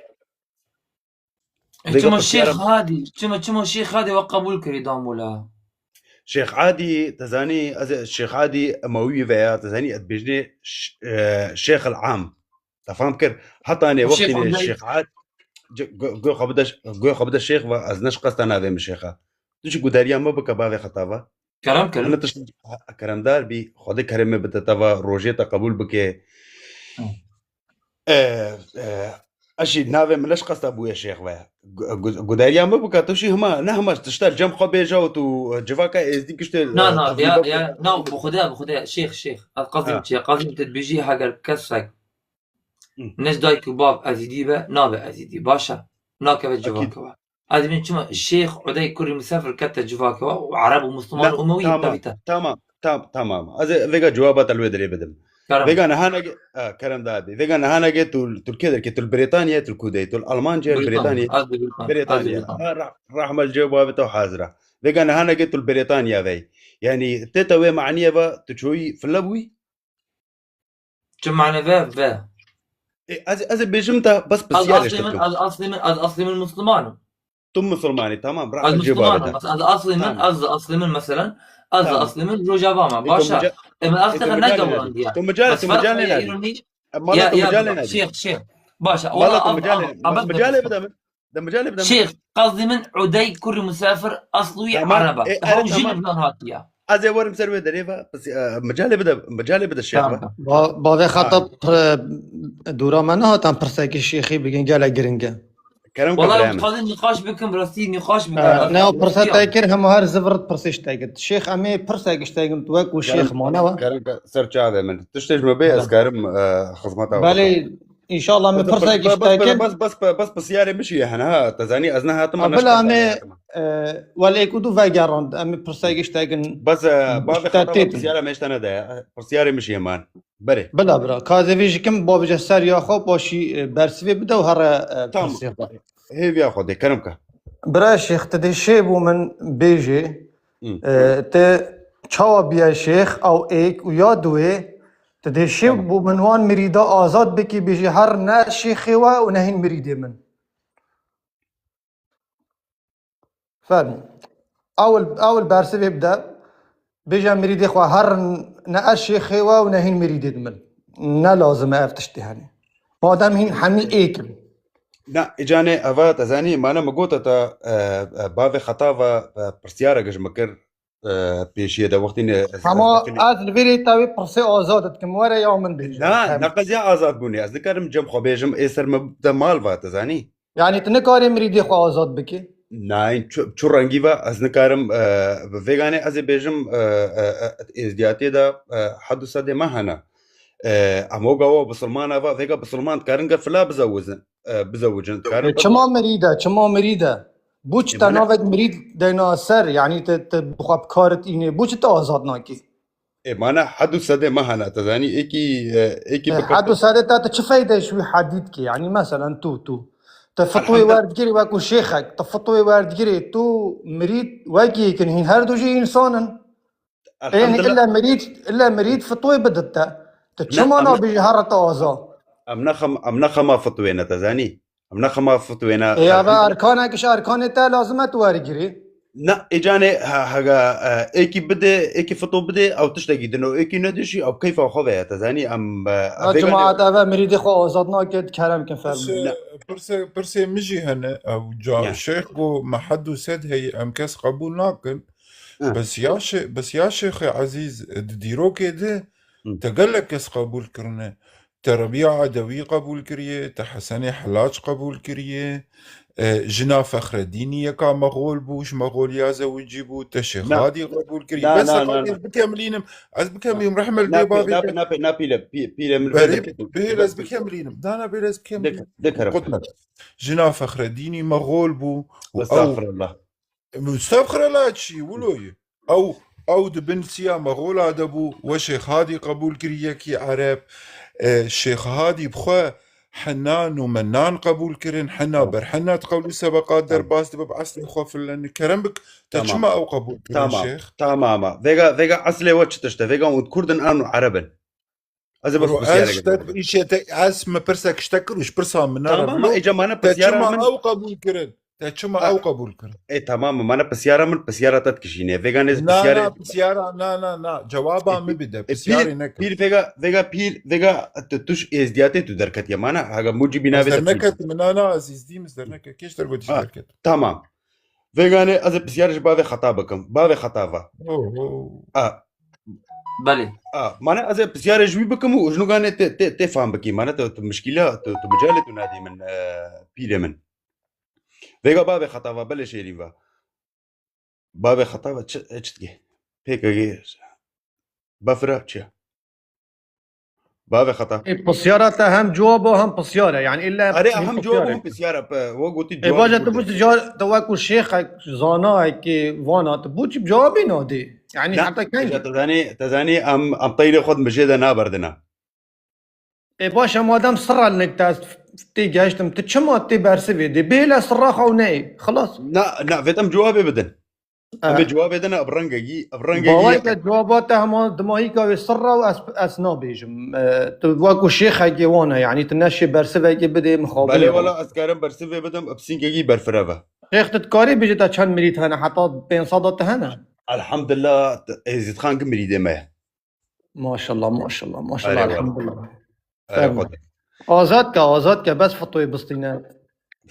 E, çima Şêx Hadî, çima, çima Şêx Hadî we qebûl kirî damûla? Şêx Adî, te zanî, ez ê Şêx Adî Emewî ve ya, te zanî, ez dibêjinê ş-, e, Şêx el Am. Te fam kir? Hetanê wextî Şêx Adî, Şêx Ad-, c-, gu-, guh xwe bide, guh xwe bide Şêx ve, ez ne ji qesta navê min Şêx e. Tu jî gudariya me bike bavê xeta ve. Kerem kir. Hine tişt, keremdar bî, Xwedê keremê bide te ve, rojê te qebûl bike. Hı. E, e, ez jî navê min ne ji qesta bûye Şêx ve. Gu-, gu-, gudariya min bike, tu jî hema, ne hema tişta cem xwe bêje û tu, e, civaka êzdî giştê, Na, e, na, tevlî ya, bike. Ya, na, bi Xwedê, bi Xwedê, Şêx, Şêx. Ez qazîm Ha. çi, qazîm te dibêjî heger kesek Hı. ne ji dayik û bav Ezîdî be, nabe Ezîdî. Baş e. Nakeve Akîd. civaka we. Ez dibînim çima Şêx Udey kurî Misafir kete civaka we û Ereb û Misliman Na, û Emewî tamam, tevî te. tamam, tam-, tamam. Ez ê vêga cewaba te li wê derê bidim. Kerem. Vêga nihanekê, e, kerem dadê. Vêga nihanekê tu, tu li kê derkê, tu li Brêtaniyê, tu li ku de yî, tu li Almancê, Brêtaniyê, Brêtaniyê, ez li Brêtaniyê, ez li Brêtaniyê. Brêtaniyê. Ha, ra-, rahmet cewabê te hazir e. Vêga nihanekê tu li Brêtaniyê vey. Yanî tê te wê maniyê ve tu çoyî file bûyî? Çi mane ve, ve? E, ez, ez ê bêjim te bes Ez pisyarê aslê ji te min, bikim. ez aslê min, ez aslê min Musliman im. Tu Musulman î, tamam, Ez rahmet cê Musliman bavê im. te. Ez, ez aslê min, Tamam. ez aslê min, meselen, ez Tamam. aslê min Rojava me. E, tu Baş e. mica-, E, min e, tu eslê xwe micalê neyda nedî. Wilandiya. Tu mica-, Bes tu micalê ferq ye nedî. îronî. E, mala Ya, tu ya, micalê nedî. Şêx, Şêx. Baş e. E, Wala mala tu a, micalê, a, a, mi-, bes, bes, micalê bes. bide min. De micalê bide min. Şêx, qasdê min Udey kurî Misafir, aslu wî Tamam. Ereb e. E, Hew erê jî tamam. Lubnan hatiye. Ez ê werim ser wê derê ve, pis-, e, micalê bide, micalê bide Şêx ve. Tamam. Ba-, bavê Ha. xeta pir-, dûra me nehatan pirsekî Şêxî bigin, gelek giring e. Kerem ke Wala birayê min. Dixwazin nîqaş bikim, rastî nîqaş bikim. Ha. Rastî Ne, o pirse rastî te kir, hema her zivir pirsê ji te kir. Şêx, em ê pirsek ji te kirin, tu wek û Kerem, Şêx mane we. kerem ke ser çavê min. Tiştê ji me bê, ez Kerem. karim, e, xizmeta we Belê, bikim. Înşallah min Bas, bas, pirsek bas, işte bas, kir. bas, bas, bas, bas, pisyarê min şiye hene, ha, te zanî ez nehatim, Ha, ne bila şikasta em ê, nehatim. e, welêk û du vegerand, em ê pirsek işte kin. Bas, e, bavê işte xeta têtin. Pisyara me işte ne de, pisyarê min şiye man. Berê. Bila bira, ka ez ê vê ji kim bavêje ser ya xwe, paşî, e, bersivê bide û here, e, Tamam. pirsê xwe. Hêviya xwe dê, kerem ke. Bira Şêx, tu dê şê bû min bêjê, Hı. e, te çawa biye Şêx, ew êk û ya duwê, tu dê şê Tamam. bû min wan mirîda azad bikî, bêjî her ne şêxê we û ne hîn mirîdê min. Fermo. Ewil, ewil bersivê bide, bêje mirîdê xwe her ne ez şêxê we û ne hîn mirîdê min. Ne lazim e ev tiştê henê. Madem hîn hemî êk in. Na, îcanê eva te zanî, mane min gote te, e, e, bavê xeta ve, e, pirsyarek ji min kir, e, pêşiyê de wextî ne, ez, Hema ez dixînim. ez li vê rê te wê pirsê azad dikim, were ya min bêje. Na, Hem. ne qeziya azad bûnê. Ez nikarim cem xwe bêjim, ê ser min de mal va, te zanî. Yani tu nikarî mirîdê xwe azad bikî? Nein, çu, çu rengî ve ez nikarim, e, vêganê ez ê bêjim, e, e, e, êzdiyatiyê de, e, hed û sedê me hene. E, em wega wa bisilman eva, vêga bisilman dikarin gel fila bizewizin, e, bizewicin. Dikarin E, çima mirîd e? Çima mirîd e? Boçi te navek mirîd deyna ser? Yanî te, te bi xwe bi kar it înê. Boçi te azad nakî? Ê, mana hed û sedê me hene, te zanî, êkî, e, êkî E, bikate. Hed û sedê te, te çi feyde ji wî hedî dikî? Yanî meselen tu, tu. Te fitwê Elhamdulillah. Werdigirî wekû şêxek. Te fitwê werdigirî tu mirîd wekî yekin hîn her du jî însan in. Ên Elhamdulillah. illa mirîd, illa mirîd fitwê bidit te. Te Ne, çima em ne, nabêjî here te aza? Em nexem, em nexema fitwê ne, te zanî? Em nexema fitwê ne. Ê, eve Elhamdulillah. Erkanek ji erkanê te lazim e tu wergirî. Na, ê canê, ha, hega, e, êkî bide, êkî fitw bide, ew tiştekî din o, êkî nedişî, ew keyfa xwe ve ye, te zanî, em, e, Na vêga ne- cemaat eve mirîdê xwe azad nake, kerem kin fermû. Pirsê, pirsê, pirsê min jî hene, ew ca Ya. Şêx got, me hed û sed heye, em kes qebûl nakin. Hı. Bes ya şê-, bes ya Şêxê Ezîz, di dîrokê de Hı. te gelek kes qebûl kirine. Te Rebîa Edewî qebûl kiriye, te Hesenê Helac qebûl kiriye, e, jina Fexredînî yeka Mexol bû, ji Mexoliya zewicî bû, te Şêx Na, Hadî qebûl kiriye. na, Bes na, na, heqet na. ez bikemlînim, ez bikemlînim, rehme li Na dê pî-, bavê na te. pî-, na pî-, na pîle, pî-, pîle min Berê, bêle pî-, bihêl ez bikemlînim, dana bêle ez bikemlînim. Dikir, dikir. Qutme. Jina Fexredînî Mexol bû û ew Estağfirullah. Estağfirullah çi, wilo ye? Ew, ew di bin siya Mexola de bû, we Şêx Hadî qebûl kir, yekî Ereb. E, Şêx Hadî bi xwe Henan û Menan qebûl kirin, Hena Tamam. ber Hena di qewlî sebeqat Tamam. derbas dibe, bi eslê xwe filene. Kerem bik, te Tamam. çima ew qebûl kirin Tamam. Şêx? Tamam. Vêga, vêga eslê we çi tişt e? Vêga hûn Kurd in an Ereb in? Ez ê bes Bro, ez pisyareke ji te bikim. Îşê te, ez me pirsek ji te kir û ji pirsa min nere Tamam, vilo. Ê, cemane Te pisyara çima min ew qebûl kirin? Te çima A, ew qebûl kirin? Ê, tamam, mane pisyara min, pisyara te dikişîne. Vêga nêz Na, pisyarê na, pisyara, na, na, na. Cewaba Ê, min pî-, bide, ê, pisyarê pîr, neke. Pîr vêga, vêga pîr, vêga tu, tu ji êzdiyatê tu derketiye. Mane, hega mucî bîna Ez vê te pîr. Derneketime, na, na, ez êzdî me, ez derneke. Kêş dergotî Ha, derket. Tamam. Vêganê ez ê pisyar ji bavê Xeta bikim. Bavê Xeta va. Oh, oh. A. Belê. A, mane ez ê pisyarê ji wî bikim û ji nuganê tê, tê, tê fam bikî. Mane tu, tu mişkîla, tu, tu micalê tu nadî min, e, pîrê min. Vêga bavê Xeta va, belê şêrîn va. Bavê Xeta va, çi, çi dikê? Pêkegê befira çi ye? Bavê Xeta. Ê, pisyara te hem cewab o hem pisyar e. Yani illa Erê, hem hem cewab o pisyar e. Hem pisyar e. Pe, we gotî Ê, cewabê baş e, tu gotî. Bu car, tu wekû şêxek, zanayekê vana, tu bu çi cewabê nadê? Yani Na, heta keng? Te zanî, te zanî em, em teyrê xwe di mijê de naberdina. Ê, baş e, madem sirra li nek te ez tê gehiştim, tu çima tê bersivê dê? Bihêle sirra xwe û neyê. Xilas. Na, na, vê em cewabê bidin. Em ê Eh. Cewabê dine bi rengekî, bi rengekî Bawer ke cewaba te hema dimahîka wê sirra û ez, ez nabêjim. Eh, tu wekû şêxekê wan e, yanî tu neşê bersivekê bidê mixabinê Belê wan. Wela ez karim bersivê bidim, bi sîngekî berfireve. Şêx tu dikarî bêjî te çend mirîd hene, heta pênc sed te hene? Elhamdulillah, Êzîdxan gi mirîdê me ye. Maşallah, maşallah, maşallah, Erê wela. Elhamdulillah. Erê Fermo. Xwedê. Azad ke, azad ke, bes fitoyê bistîne.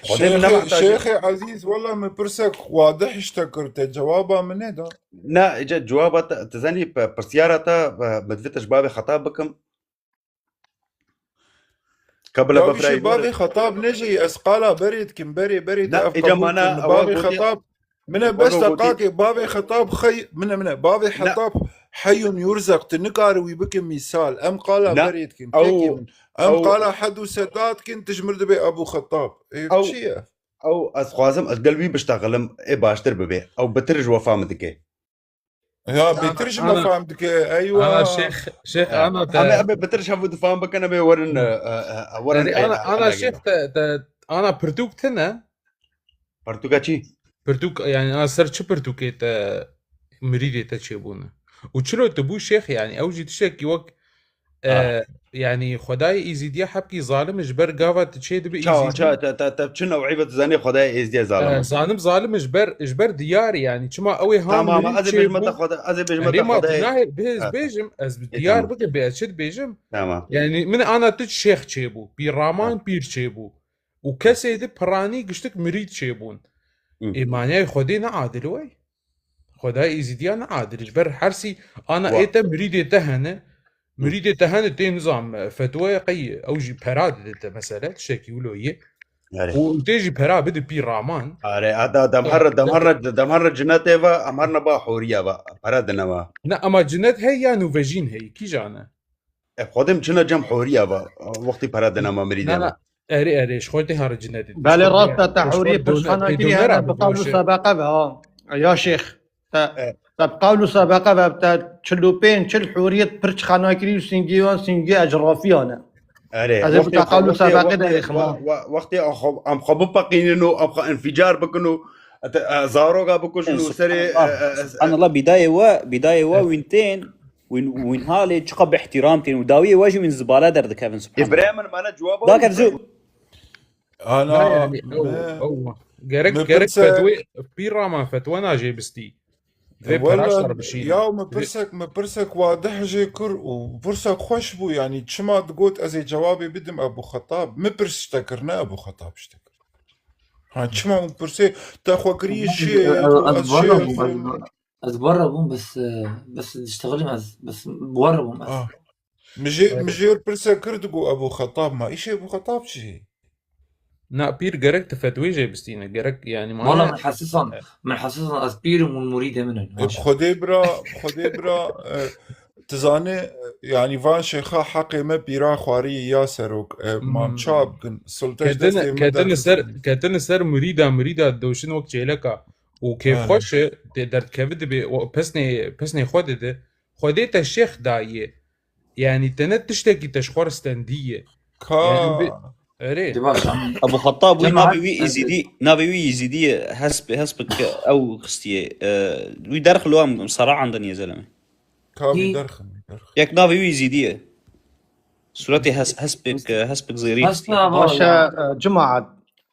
Xwedê min Şêxê, nemehtaje. Şêxê Ezîz, wela min pirsek wadih ji te kir, te cewaba min neda. Na, îca cewaba te, tu zanî, pe-, pirsiyara te, e, min divê te ji bavê Xeta bikim. Ka bila Ya befirayî wî şê bavê Xetab nejî, ez qala berê dikim, berê, berê te Na, ev îca qebûl mana, kin. Bavê Xetab, min e bes deqakê, bavê Xetab xey-, min e, min e, bavê Xetab heyun yurzaq, tu nikare wî bikin mîsal. Em qala berê dikin, kekê min. Em qala hed û seda dikin, tu ji mir dibê Ebû Xetab. Ê, ew, çi ye? Ew, ez xwazim, ez gel wî biştexilim, ê baştir bibê. Ew bitir ji wefa min dike. Ya, bêtir ji me fam dike, eywa. Ana Şêx, Şêx, ana te. Em ê, em ê bitir ji hev difam bikin, em ê werin, e, e, e, werin. Yanî, ana, ana Şêx, te, te, ana pirtûk tune? Pirtûka çî? Pirtûk, yanî, ana ser çi pirtûkê te mirîdê te çêbûne? Û çilo tu bû Şêx, yanî, ew jî tiştekî wek E, yanî Xwedayê Êzîdiya hepkî zalim e, ji ber gava tu çê dibe Êzîdî. Ça, ça, te, te, te çi new'î ve tu zanî Xwedayê Êzîdiya zalim e? E, zalim, zalim e, ji ber, ji ber diyar e, yanî çima ew ê han Tamam, mirîd ez ê bêjim te çêbû. Xweda-, ez ê bêjim te Erê ma Xwedayê. Gunahê, bihêz Ha, bêjim, ez bi e, diyar tamam. Bikim, bê ez çi dibêjim? Tamam. Yanî min ana tu şêx çêbû, pîraman Tamam. Pîr çêbû. Û kesê di piranî giştik mirîd çêbûn. Hı. Ê, manayê Xwedê ne adil wey. Xwedayê Êzîdiya ne adil. Ji ber hersî ana Wa- ê te mirîdê te hene. Hı. Mirîdê te hene tê nizam fetwaya qey ew jî pera dide te mesele tiştekî wilo yê. Erê. Û tê jî pera bide pî raman. Erê, a da, dem Ya, her, dem ya. Her, dem her cinetê ve, em her neba horiya ve. Pera dine ve. Ne, ama cinet hey ya nûvejîn hey. Kîjan e? Ev xwedê çina cem horiya va. Wextî pere dina ma mirî. Na, na. Erê, erê, ji xwe tê hare cinedî. Belê, rast e, te huriyê pir xanakirî hene bi qewlu sebeqe ve, ha. Ya şêx. Te, te bi qewlu sebeqe ve, te çil û pênc çil huriyet pir xanakirî û singê wan singê ecrafiyan e. Erê, ez ê bi te qewlu sebeqe de yêxim, ha. Wextê em xwe bipeqînin û em xwe înfîcar bikin û zaroka bikujin û serê. Subhanallah, bîdayê we, bîdayê we wîn tên. Wîn, wîn halê çiqa bi ihtiram tên û dawiyê we jî wîn zibale derdikevin, subhanallah. Birayê min, mane cewaba. Dakev zû. Ana, yani, ew, ew. Gerek, gerek fetwê pîra me fetwa najê bistî. Vê peraşar bişî. Ya, me pirsek, me pirsek wadih jê kir û pirsek xweş bû, yani çima digot ez ê cewabê bidim Ebu Xetab. Me pirs tiştek kir, ne Ebu Xetab tiştek kir. Ha, çima min pirsê te xwe kirî şê, ez, ez, ez, ez, Ez bi we re bûm, bes, e, bes diştexilîm ez, bes bi we re bûm ez. Ah. Min jê, min jê pirsek kir, digo Ebû Xetab ma, îşê Ebû Xetab çi? Na, pîr gerek tu fetwê jê bistîne, gerek yani ma. Wala min hesisan, min hesisan ez pîr im û murîdê min in. E, Xwedê bira, Xwedê bira, e, tu zanî, e, yani van şêxa heqê me pîra xwarî ya serok, e, mam ça bikin, sultej destê me ketine ser, ketine ser murîda, murîda doşin wek çêleka. û kêfxweş e, tê derdkevî dibê, pesnê, pesnê xwe dide, Xwedê te şêx dayî ye. Yanî te ne tiştekî te ji xwe re stendî ye. Ka. Yanî bi, erê. Di baş. Ebu Xettab wî navê wî Îzîdî, navê wî Îzîdî ye, hesp, hesp ke ew xistiye. E, wî derxilo em sera andin ye zeleme. Ka wî derxin, derxin. Yek navê wî Îzîdî ye. Suretê hes-, hespek, hespek zêrî. Baş e, e, cemaat.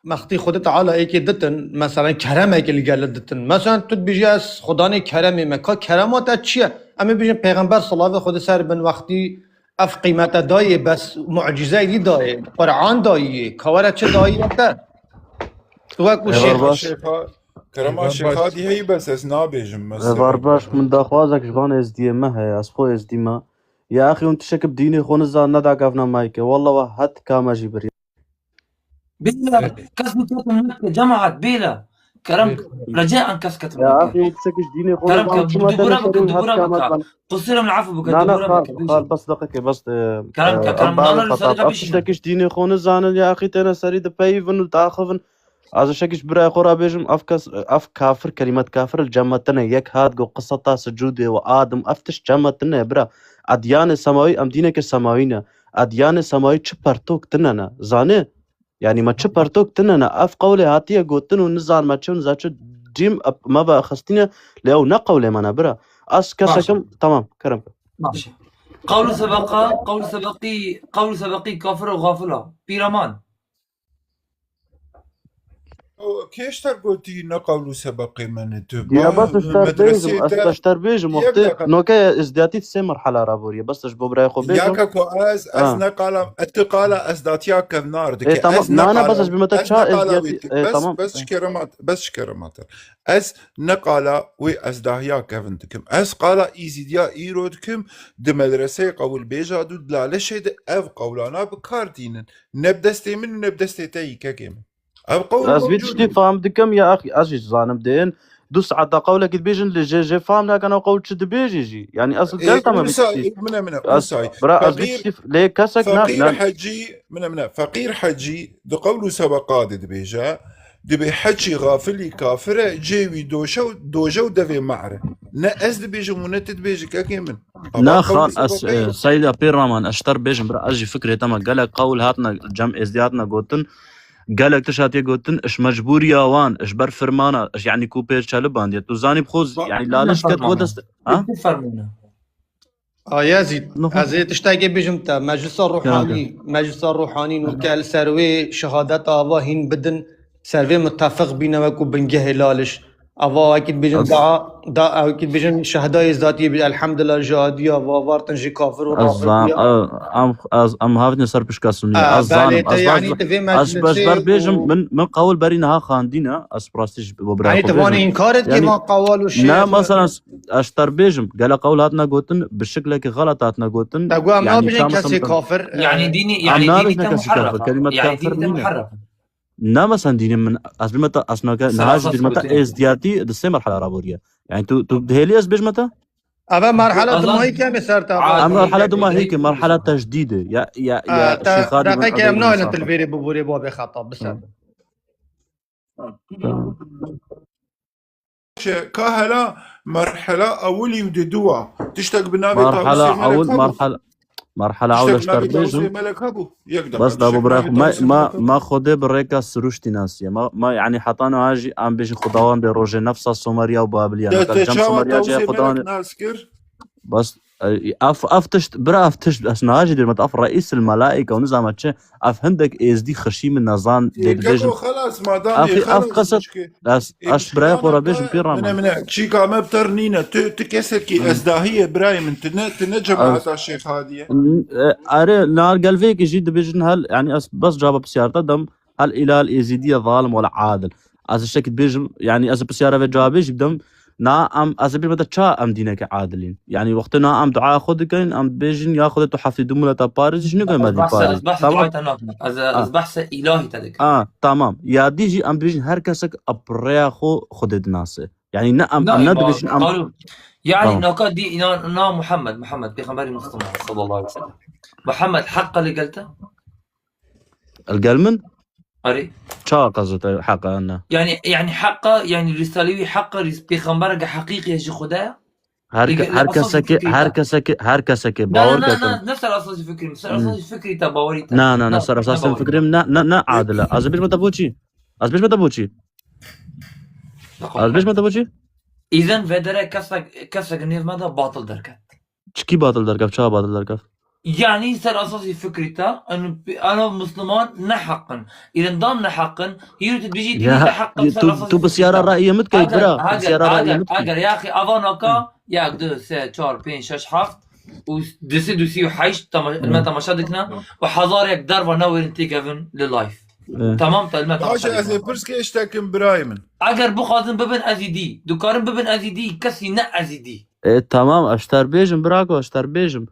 Wextî Xwedê Teala êkê ditin, meselen keremekê li gel ditin. Meselen tu dibêjî ez Xudanê keremê me. Ka kerema te çi ye? Em ê bêjin Pêxember silavê Xwedê ser bin wextî ev qîmete dayê bes mucîzeyê dî dayê. Quran dayê. Ka were çi dayê te? Tu wek û şêx. Kerema şêxa, kerema şêxa dî heyî bes ez nabêjim mesela. Evar baş, min daxwazek ji van êzdiyê me heye, ez xwe êzdî me. Ya axî hûn tişek bi dînê xwe nizan nedakevna mayke. Walla we het kame jî birî. Bêla, kes min ketin neke, cemaat, bêla. Kerem, recaan kes ketin neke. Ya axî hûn tişek ji dînê xwe nizan, çima te neserî het kame. Qusûrem li efû bike, dubura bike. Xal, bes deqeke, bes, e, kerem ke, kerem, nana li ser de bişîne. Tişek ji dînê xwe nizanin, ya axî têne serî dipeyivin û daxivin. Ez ê şekî ji birayê xwe re bêjim, ev kes, ev kafir, kelîmet kafir li cem me tine. Yek hat got, qiseta sicûdê û adim, ev tişt cem me tine, bira. Edyanê semawî, em dîneke semawî ne. Edyanê semawî çi pertok tine ne. Zanê? Yanî me çi pertok tine ne. Ev qewlê hatiye gotin û nizan me çi û nizan çi cîm me ve xistîne, lê ew ne qewlê me ne, bira. Ez kesekim, tamam, kerem. Baş e. Qewlu sebeqa, qewlu sebeqî, qewlu sebeqî kafir û xafil a. Pîraman. Kê ji te gotî ne qewl û sebeqê me ne tu? Ya bes ez ji te bêjim, ez ji te bêjim, wextê noke êzdiyatî sê merhela raboriye, bes ez ji bo birayê xwe bêjim. Yaka ku ez, ez ne qala, tu qala êzdiyatiya kevnar dike. Ê, tamam, na, na, bes ez ji bo te ça êzdiyatî, ê, tamam. Bes ji kerema, bes ji kerema te. Ez ne qala wê êzdiya kevin dikim. Ez qala Îzîdiya îro dikim, di medreseyê qewlbêja dû di Laleşê de ev qewlana bi kar tînin. Ne bi destê min û ne bi destê te yî kekê min. Ev qewl mewcûd in. Ez vî tiştî fam dikim ya axî, ez jî zanim dên du saeta qewlekî dibêjin, lê jê, jê fam nakin ew qewl çi dibêjî jî. Yanî ez gel tamam vî tiştî. Mine, mine, ez, bira, ez vî tiştî lê kesek na, feqîr hecî, mine, mine, feqîr hecî di qewl û sebeqa de dibêje, dibê hecî xafilî kafir e, cê wî doşe û, doje û devê me'r e. Ne ez dibêjim û ne tu dibêjî kekê min. Na xal, ez, e, Seyda pê raman, ez ji te re bêjim, bira, ez jî fikrê te me, gelek qewl hatine, cem êzdî hatine gotin, gelek tişt hatiye gotin, ji mecbûriya wan, ji ber firmana, yanî ku pê çelibandiye. Tu zanî bi xwe, yanî laliş ket we dest, ha? A Yazîd, ez ê tiştekê bêjim te, meclisa ruhanî, meclisa ruhanî nûke li ser wê şehadeta ava hîn bidin, ser vê mitefiq bîne wekû bingehê laliş. Ava wekî dibêjin da, da, wekî dibêjin şehda êzdiyatiyê bî, elhamdulillah, jihadiya, vavartin jî kafir û rafidî ya. Em, ez, em havîtine ser pişka sunî. Ez zanim, ez, yanî, ez, ez ber bêjim, min, min qewil berî niha xandîne, ez bi rastî ji bo birayê xwe bêjim. Yanî, tu vanê înkar et ki van qewal û şêx. Ne, mesela, ez ji te re bêjim, gelek qewl hatine gotin, bi şiklekî xelet hatine gotin. Te got em nabêjin kesê kafir. Yanî, dînî, yanî, dînî te muherref e. Yanî, dînî te muherref e. Ne, mesela dînê min, ez bêjime te, ez nake, niha jî bêjime te êzdiyatî di sê merhela raboriye. Yanî tu, tu dihêlî ez bêjime te? Eve merhela Azad dumahî kemê ser te Aa, Em Azad. merhela direkt, dumahî direkt ke merhela konuşma. Tejdîdê. Ya ya Aa, ya te Şêxadî bin deqeke em Ubeydê nayne Musafir. Tilvêrê biborê babê xeta biser. Hı. Çi ka hela merhela ewilî û di dua. Tiştek bi navê Tawusê Merhela Melek ewil hebû. merhela merhela ewil Tiştek bi navê Tawusê eşterbêjim. Melek hebû. Yek deqa Bes da tiştek bi bira navê ma Tawusê ma Melek hebû. ma xwedê bi rêka siruştî nasiye. Ma ma yani heta niha jî em bêjin xwe dawan bê rojê nefsa Someriya û Babiliya. Te Naka te cem çawa Someriya cihê Tawusê xwe dawan. Melek nas kir? Bas ev ev tişt bira ev tişt ez niha jî dêrim ev reîs el melaîke û nizama çi ev hindek êzdî xişî min nezan dê dibêjin. Keko xelas madam Axî ê ev xelas qeset çike. ez Ê ez birayê xwe re piştgirana bêjim te pê re mine min. Mine çîka me bi te re nîne. Tu tu kesekî Hı. ezdahî yê birayê min. Tu ne tu ne Ez cemaeta Şêxadî ye. e, erê nar gelvêkê jî dibêjin hel yani ez bes caba pisyar te dem hel îlal êzîdiye zalim wala adil. Ez şekî dibêjim yani ez pisyara ve cevabê jî bidim. Na em ez bêjim te ça em dîneke adilîn. Yani wextê na em dua xwe dikin em dibêjin ya Xwedê tu heftê du mileta Paris jî nike me Ez dî bahse Paris. ez bahse Tamam. Duayê te nakim. Ez Ah. ez bahse îlahî te dikim. Ah, tamam. Ya dî jî em dibêjin her kesek bi rêya xwe Xwedê dinase. Yani ne em em Nayê ne ma dibêjin em qalû. Yani Tamam. naka dî înan na Muhammed, Muhammed pêxemberê Mustafa sallallahu aleyhi ve sellem. Muhammed heqa li gel te? Li gel min? Erê. Çawa qezete heqa ne? Yani yani heqa yani risalê wî heqa ris pêxembereke heqîqî ye ji Xwedaya? Her Li ke- gel her esasî keseke fikrî her te. keseke her keseke Na na bawer na ketin. na ne ser esasî fikrî min, ser Hmm. esasî fikrî te bawerî te. Na na na Na ser ne esasî bawerî. fikrî min na na na adil e. Ez bêjim te bo çî? Ez bêjim te bo çî? Ez bêjim te bo çî? Îzen vedere kesek kesek nêv me de batil derket. Çikî batil derkev, çawa batil derkev? Yani ser esasî fikrî te, eno eno Musliman ne heq in. Îrindam ne heq in. Hîrû tu dibêjî dînî te Ya heq in ser tu esasî tu fikrî pisyara te. rayê min dikey Eger, bira, eger, pisyara rayê eger, min dikey. eger, ya axî ava naka, yek, du, sê, çar, pênc, şeş, heft û du sed û sî û heşt tama- me temaşa dikine û hezar yek derva newêrin têkevin li live. E. Tamam te me Baş temaşa e, ez ê dikine. pirs ke tiştekin birayê min. Eger bixwazin bibin ezîdî, dikarin bibin ezîdî, kesî ne ezîdî. E, tamam, ez ter bêjim, bira ku ez ter bêjim.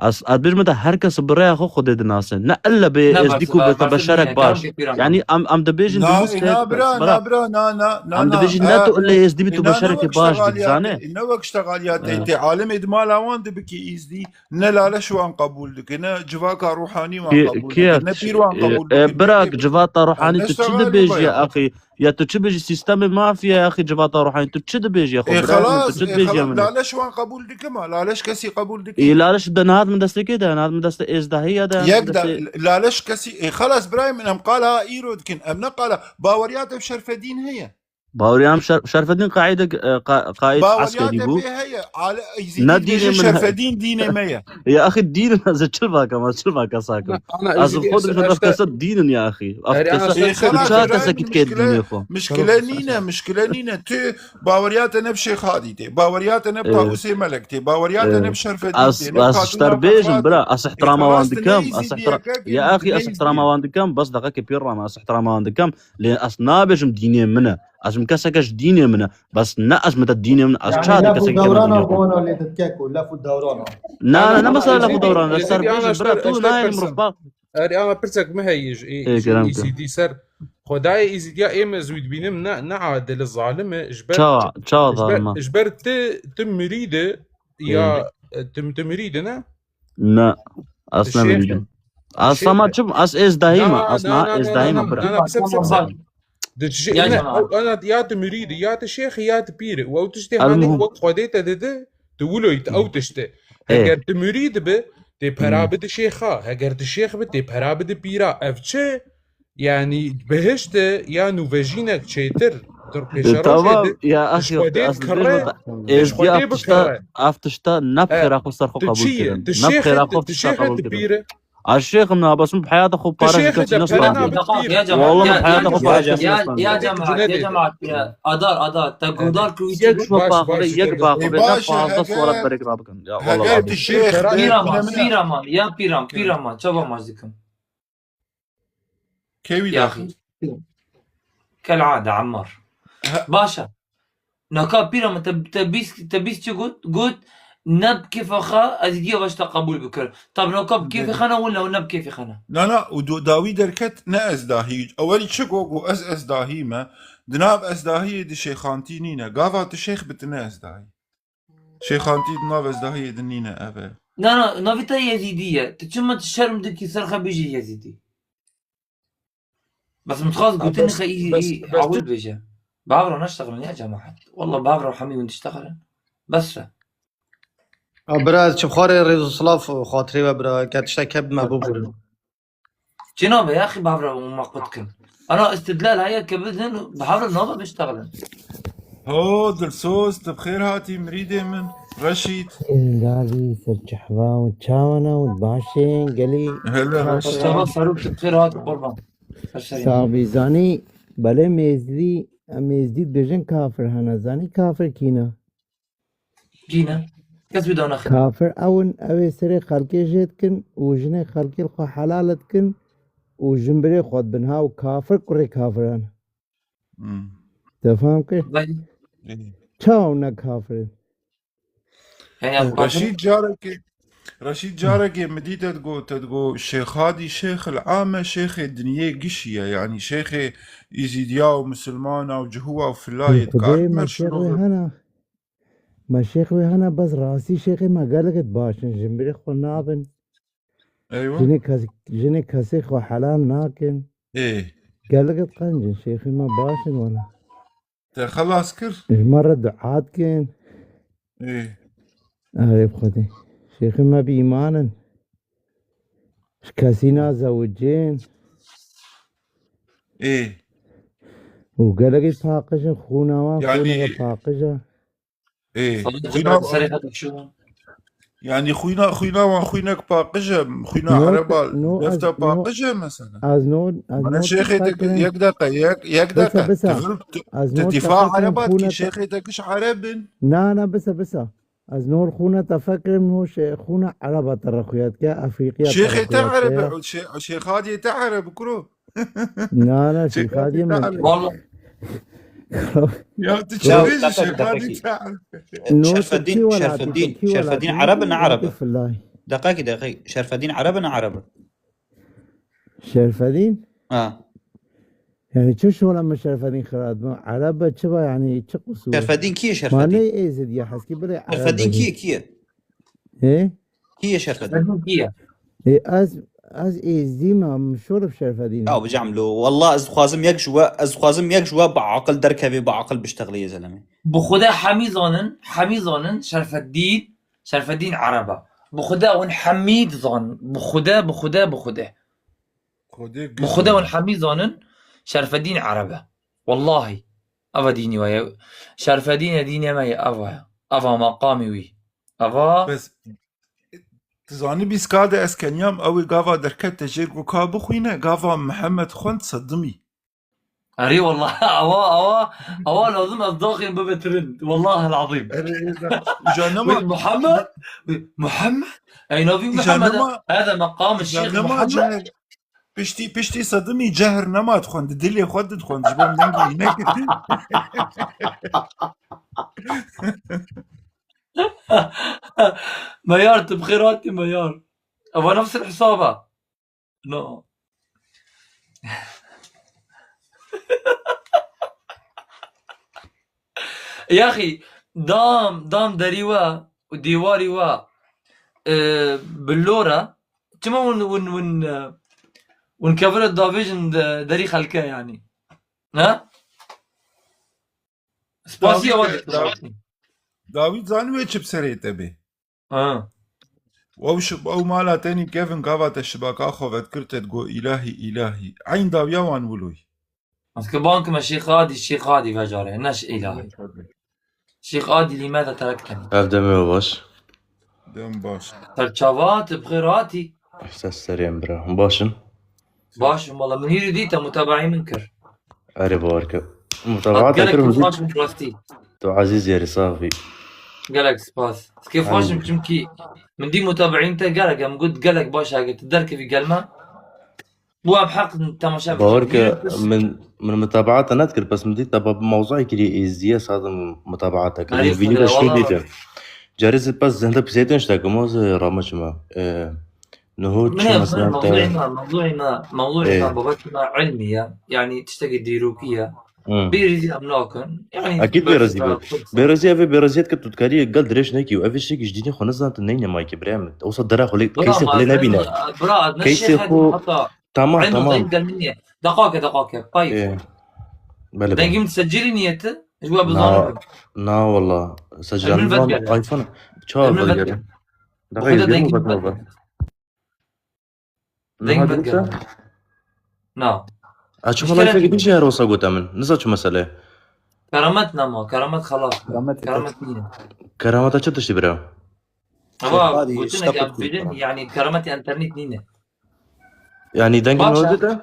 Ez, ez bêjim te her kes bi rêya xwe Xwedê dinase. Ne ille bê Ne êzdî bes, ku bi te bes beşerek nîne, baş. karim ke pîran. Yani em, em dibêjin Na, dimûs e, tê, na, bira, bira. na, bira, na, na, na, Em na. dibêjin ne E, tu ille êzdî bi e, tu na, ne beşerekê baş wekşta bî, xaliya dizane? te, ne wekşta xaliya te, E. te alimê di mala wan dibikî îzdî, ne laleş wan qebûl dike, ne civaka ruhanî wan Ki, qebûl kiye, dike, ne pîr wan e, qebûl e, dike, bira, ne civata ne ruhanî tu çi şegal dibêjî baya. axî? Ya tu çi bêjî sîstemê mafya axî civata ruhanî tu çi dibêjî ya xwe E, bira? Tu xelas, çi e, dibêjî ya xelas, min? laleş wan qebûl dike ma, laleş kesî qebûl dike. E, laleş de nihat min destê kê de, nihat min destê êzdahî ya de, Yek de destê laleş kesî, e, xelas birayê min em qala îro dikin, em ne qala, baweriya te bi Şerfedîn heye. Baweriyam Şer-, Şerfedîn qaîdek, e, qa-, qaîd Baweriya eskerî te bû. pê heye, ale, Ne Îzîdî dînê dibêje min he-, Şerfedîn dînê me ye. Ya axî dîn ez çi vakem, ez çi vakem sakim. Ana Ez Îzîdî xwe dibêjim ev işte kesa dîn in ya axî. Ev E, kesa xelas tu ça birayê kesekî min dikê muşkile, dînê xwe. muşkile nîne, muşkile nîne. Tu baweriya te ne bi Şêxadî tê, baweriya te ne bi E, Tawusê Melek tê, baweriya te ne e, bi Şerfedîn ez, tê, ne bi ez Xatûna ji te bêjim Fetwa tê. bira, ez E, îhtiramewan xelas tu ne dikim, ez Îzîdiyeke îhtira-, ya axî ne ez Îzîdiyek. îhtiramewan dikim, bes deqekê pê re me, ez îhtiramewan dikim, lê ez nabêjim dînê min e. Ez min keseke ji dînê min e. Bes ne ez min te dînê min, ez Yani ça laf û kesekî te min dewrana dînê xwe. Bona lê ditkek û laf û dewrana. Na, na, Ana, ne ana, mesela laf û Îzîdî, dewran, ez Îzîdî, ser bêjim ana, bira, eşter, tu eşter nayê li persan. mirov bak. Erê, ana pirsek me heye ji, Ê, ji kerem ke. Îzîdî ser. Xwedayê Îzîdiya ê me zû dibînim ne, ne adil, zalim e, ji ber, Çawa, çawa ji ber, zalim e? ji ber ti, ti mirîd e, Ê. Ya, e, tu, tu mirîd e ne? Ne, Tu ez ne şêx e. mirîdim. Ez Şêx sema e. çim, ez êzdahî me, Na, ez na, niha na, na, na, êzdahî na, me bira. na, na, piseb, piseb, Tamam, piseb. bak. Di çi-, Ya ne, cemaat. ew, ana, ya tu mirîd e, ya tu şêx e, El ya tu muhim. wek Xwedê te dide, tu wilo yî, tu ew tişt e. Ê. Heger tu mirîd bi, tê pera Hmm. bide şêxa. Heger tu şêx bi, tê pera bide pîra. Ev çi? Yani bihişt e, ya nûvejînek çêtir. Dur E, pêşerojê tamam, de, ya tu axî, Xwedê ez dikere, dibêjim tu êzdiya Xwedê ev tişta, bikere. ev tişta ne bi E, xêra xwe ser xwe tu qebûl çi ye? kirin. Tu Ne bi şêx xêra e, xwe tu tişta şêx e, qebûl tu kirin. pîr e. Ez şêxim na, bes min bi heyata xwe Tu parez şêx e, kesî te pera nespandiye. nabe tu pîr e. Ya cemaat, Walla ya, min bi heyata ya, xwe parez kesî ya, nespandiye. ya cemaat, ya cemaat, ya. Adar, adar, te guhdar kir wî çi Evet. got? Yek şwe Baş, paxve, baş, yek dede. paxve, E, ne baş e, pazdeh heger, suwara berek rabikin. Ya walla heger lazim. tu şêx be, Pîraman, ne, ne. pîraman, ya pîram, pîraman, çava maç dikim. Kewî Ya daxil. axî. Kel ade, Emmar. Ha. Baş e. Naka pîra min te, te bîst, te bîst çi got? Got, ne bi kêfa xwe ez ê diya ve ji te qebûl bikirim. Tab naka bi kêfê xwe ne, wila ne bi kêfê xwe ne. Na, na, û do-, dawî derket ne ez dahî. Ewelî çi got, got ez, ez dahî me. Di nav ez dahiyê de şêxantî nîne. Gava tu şêx bi, tu ne ez dahî. Şêxantî di nav ezdahiyê din nîne, ev e. Na, na, navî te Yezîdî ye. Tu çima tu şerm dikî ser xwe bêjî Yezîdî? Bes min dixwast Ha, gotin bes, xe î, bes, î bes awil tu bêje. Bavro neştexilin ya cemaat. Wallah bavro hemî hûn diştexilin. Bes re. Ha, bira, ez çi xwarê rêz û silav xatirê we, bira, ke tiştek heb me bibûrin. Çi nabe ya xî bavro ma qut kin. Ana istidlal heye ke bizin bavro nabe biştexilin. Ho, Dilsoz, tu bi xêr hatî mirîdê min. Reşîd. Gazî ser çehva û çawana û başê gelî. Hele Reşîd. Çava Ferûk, tu bi xêr hat qurban. Ser serê. Sax bî, zanî, belê mêzdî, em mêzdî dibêjin kafir hene. Zanî kafir kî ne? Kî ne? Kes wî danaxin. Kafir ew in, ew ê serê xelkê jê dikin û jinê xelkê li xwe helal dikin û jinbirê xwe dibin. Ha, û kafir kurê kafiran. Hmm. Te fam kir? Belê. Ê. Çawa ne kafir in? He, ya, Reşîd carekê, Reşîd carekê min dî te digo, te digo, Şêxadî Şêxil Ame, Şêxê dinyê gişî ye. Yanî Şêxê Îzîdiya û Misilmana û Cihûwa û Filayê Xwedê dikar me şêx wê şinove. Hene. Me şêx wê hene, bes rastî şêxê me gelek baş in. Jinbirê xwe nabin. Eywa. Jinê kes-, jinê kesê xwe helal nakin. Ê. Gelek qenc in, şêxê me baş in wala. Te xelas kir? Ji me re dua dikin. Ê. Erê bi Xwedê. Şêxê me bi îman in. Ji kesî nazewicên. Ê. Û gelekî paqij in, xûna wan Yanî xûneke paqij e. Ê, Xwedê xwîna, serê xwe dikişînin. Yanî xwîna, xwîna wan xwînek paqij e, xwîna No, Ereba no, defta ez, no, paqij e mesela. Ez no, ez Mana no şêxê te te kirin. Yek deqe, yek, yek Bisa, deqe. Bisa. Tu vir, tu, Ez tu no difa te kirin Ereba dikî, xûna te şêxê te kiş Ereb in. Na, na, bisa, bisa. Ez no xûna te fekirim, no şê-, xûna Ereba te re xuya dike, Efrîqiya te Şêxê re te xuya Ereb dike. e, şê-, Şêxadiyê te Ereb kuro. Na, na, Şêxadiyê Şêxadiyê me. Teala. Vallahi. Ya tu çi Ya, dibêjî, deqek, Şêxadî deqekî. Teala? No, Şerfeddîn, Tirkî welatî, Şerfeddîn, Tirkî Şerfeddîn welatî, Ereb e, ne Ereb e? Welatî Fillahî. Deqekî, deqekî. Şerfeddîn Ereb e, ne Ereb e? Şerfeddîn? Ha. Yani çi şola me Şerfeddîn xirat me? Ereb e, çi va yani, çi qusur? Şerfeddîn kî ye Şerfeddîn? Ma ne Êzidî ye, heskî bile Ereb Şerfeddîn e. Kî ye, kî ye? He? Kî ye Şerfedîn? Şerfedîn kî ye? Ê, ez, ez êzdî me, min şor bi Şerfedîn. Ya bicem lo, wallah ez dixwazim yek ji we, ez dixwazim yek ji we bi aqil derkevê, bi aqil biştexilê yê zelemê. Bi Xuda hemî zanin, hemî zanin Şerfedîn, Şerfedîn Ereb e. Bi Xuda hûn hemî dizanin. Bi Xuda, bi Xuda, bi Xuda. Xwedê Bi Xuda hûn hemî zanin Şerfedîn Ereb e. Wallahî. Eva dînî we ye. Şerfedîn e dînê me ye, eva ye. Eva meqamê wî. Eva Bes, tu zanî bî ska de ez keniyam, ew ê gava derket te jê go ka bixwîne, gava Mihemed xwend sedimî. Erê wallah, awa, awa, awa lazim ez daxên bibe tirin. Wallah el azîm. Erê, erê, ja nema Wê Muhammed, wê Muhammed, ey navî Îja Muhammed e. Nema, Hada meqam îja Şêx nema Muhammed. Cihir. Piştî, piştî sedimî cehir nema dixwend, dilê xwe didixwend, ji bo min dengê wî nekir. Meyar, tu bi xêr hatî Meyar. Eva nefs el hesaba. No. Yaxî, dam, dam derî we û dîwarî we, e, bi lor e. Çima hûn, hûn, hûn, e, hûn kevire davêjin de-, derî xelke yanî? Ha? Spasiya Dawî we de, dikim. Dawî, Dawîd zanî wê çi bi serê te bê? Ha. Ew şi-, ew mala tenî kevin gava te şibaka xwe vedkir te digo îlahî, îlahî. Eyn dawiya wan wiloy. Ez ke ban kime Şêx Adî, Şêx Adî vecarê, ne ji îlahî. Şêx Adî lîme de terekteni. Ev demê we baş. Dem baş. Serçava, tu bi xêr hatî. Ses serê em bira. Hûn baş in? Baş im, wala min hîrî dî te mutabaî min kir. Erê, bawer ke. Mutabaat gelek kir, tu hûn dî? Baş im rastî. Tu ezîz yerî, sax bî. Gelek spas. Ez kêfxweş im, çimkî min dî mutabaîn te gelek, em got gelek baş e, eger tu derkevî gel me. Bû em heq temaşe bikin. Bawer ke, min, min mutabaat te nedikir, bes min dî te bi mewzûekî dî êzdiye sadim mutabaat te kir. Erê, min vînî de şkî dîtin. Carê zî bes zehde pisêtin ji te kimo zî rame çima. Ee, Niho Min çi ê, mesela te mewzûyê me, mewzûyê me, mewzûyê Ê. me, babetî me ilmî ye. Yanî tiştekî dîrokî ye. Hmm. Bêrîzî em nakin. Yani, Ekîd bêrîzî bêrîzî bû. Bêrîzî ev ê bêrîziyet ke tu dikarî gel dirêj nekî û ev ê şekî ji dînê xwe nizan tu neyne mayke birê min. Ewsa dera xwe lê, Bira, keysê xwe lê nebîne. Bira, ez ne Keysê şêxek xwe heta Tamam, Eno tamam. Deng gel min ye. Deqake, deqake. Payî. Ee, belê, belê. Dengim secilî niyeti. Ji we Na, bizanibim. Na wala. Secilî min vedgere. iPhone. Çawa vedgere? Dengim vedgere. Dengim vedgere. Na. Aç wala fekî bir şey her olsa gote min. Niza çi mesele? Keramet nama, keramet xelas. Keramet Keramet nîne. Kerameta çi tiştî bira? Ava, gotine ya bidin, yani keramet internet nîne. Yani dengê Baş e.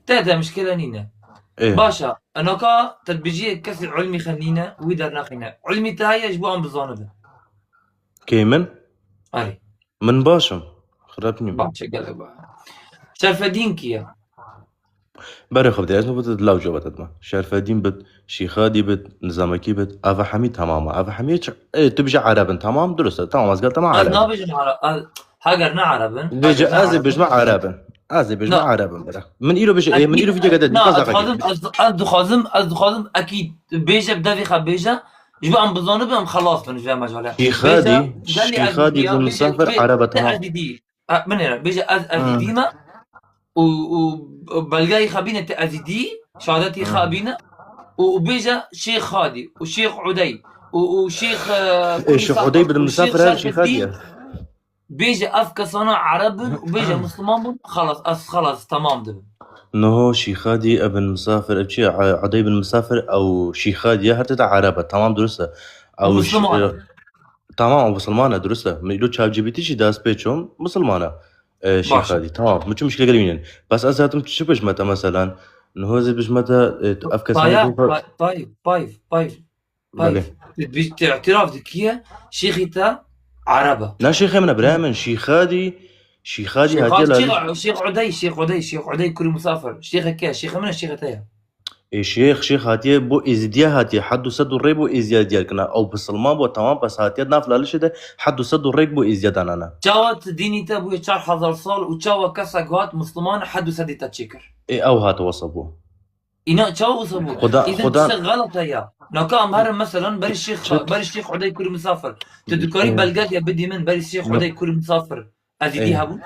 Te de mişkile nîne. Ê. Baş e. Enoka te dibêjiyê kesî ilmî xe nîne, wî dernaxîne. Ilmî te heye ji bo em bizanibe. Kê min? Erê. Min baş im. Xirab nîm. Baş e, gelek baş. Şerfedîn kî ye? Berê xwe bidê, ez nû bide law cewab didme. Şerfedîn bit, Şîxadî bit, Nizamekî bit, ava hemî tamam e. Ava hemî çi, ê, tu bêje Ereb in, tamam, durust e. Tamam, ez gel tamam Ereb in. Ez nabêjim Ereb, ez, heger ne Ereb in, Bêje, ez ê bêjme Ereb in. Ez ê bêjme Ereb in, bira. Min îro bêje, ê, min îro vîdyoke de dî, ez dixwazim, ez, ez dixwazim, ez dixwazim ekî bêje, bi devê xwe bêje, ji bo em bizanibin, em xelas bin ji vê mecalê. Şîxadî, Şîxadî bin Misafir Ereb e, tamam. Binêre, bêje ez ezîdî me û, û belgeyê xwe bîne te ezîdî, şehadetê xwe bîne û, û bêje Şêx Xadî û Şêx Udey û, û Şêx, e, Ê, Şêx Udey bin Misafir her Şêx Xadî ye. Bêje ev kesana Ereb in û bêje Misliman bûn, xelas, ez xelas, temam dibim. Niho Şîxadî, Ebin Misafir, ev çi ye? E, Udey bin Misafir ew Şîxadî ye, her tê de Ereb e, temam durust e. Ew Misliman e. Tamam, ew Misliman e, durust e. Min îro ChatGPT jî dest pê çûm, Misliman e. E, Şîxadî, tamam. Min çi muşkile gelî nînin. Bes ez hatim çi bêjme te meselan? Niho ez ê bêjme te, e, tu ev kesane Tayf, Tayf, Tayf, Tayf. Belê. Tu bi-, tu îtiraf dikî ye, şêxî te Ereb e. Ne şêxê min e, birayê min, Şîxadî, Şîxadî hatiye Şêx, Şêx Udey, Şêx Udey, Şêx Udey kurî Misafir. Şêxê ke, şêxê min e, şêxê te ye. Ê şêx, şêx hatiye bo Êzîdiya hatiye, hed û sed û rê bo Êzîdiya diyar kina. Ew bisilman bo, tamam, bes hatiye nav lalişê de hed û sed û rêk bo Êzîdiya danana. Çawa tu dînî te bûye çar hezar sal û çawa kesek hat Misliman hed û sedî te çêkir? Ê ew hate wesa bo. Îna çawa wisa bû? Xuda, Îdin Xuda tiştek xelet e ya. Naka em herin meselan berî Şêx, Çet- berî Şêx Udey kurî Misafir. Tu dikarî Ee, belgeke bidî min berî Şêx no. Udey kurî Misafir. Ezîdî Ee. hebûn?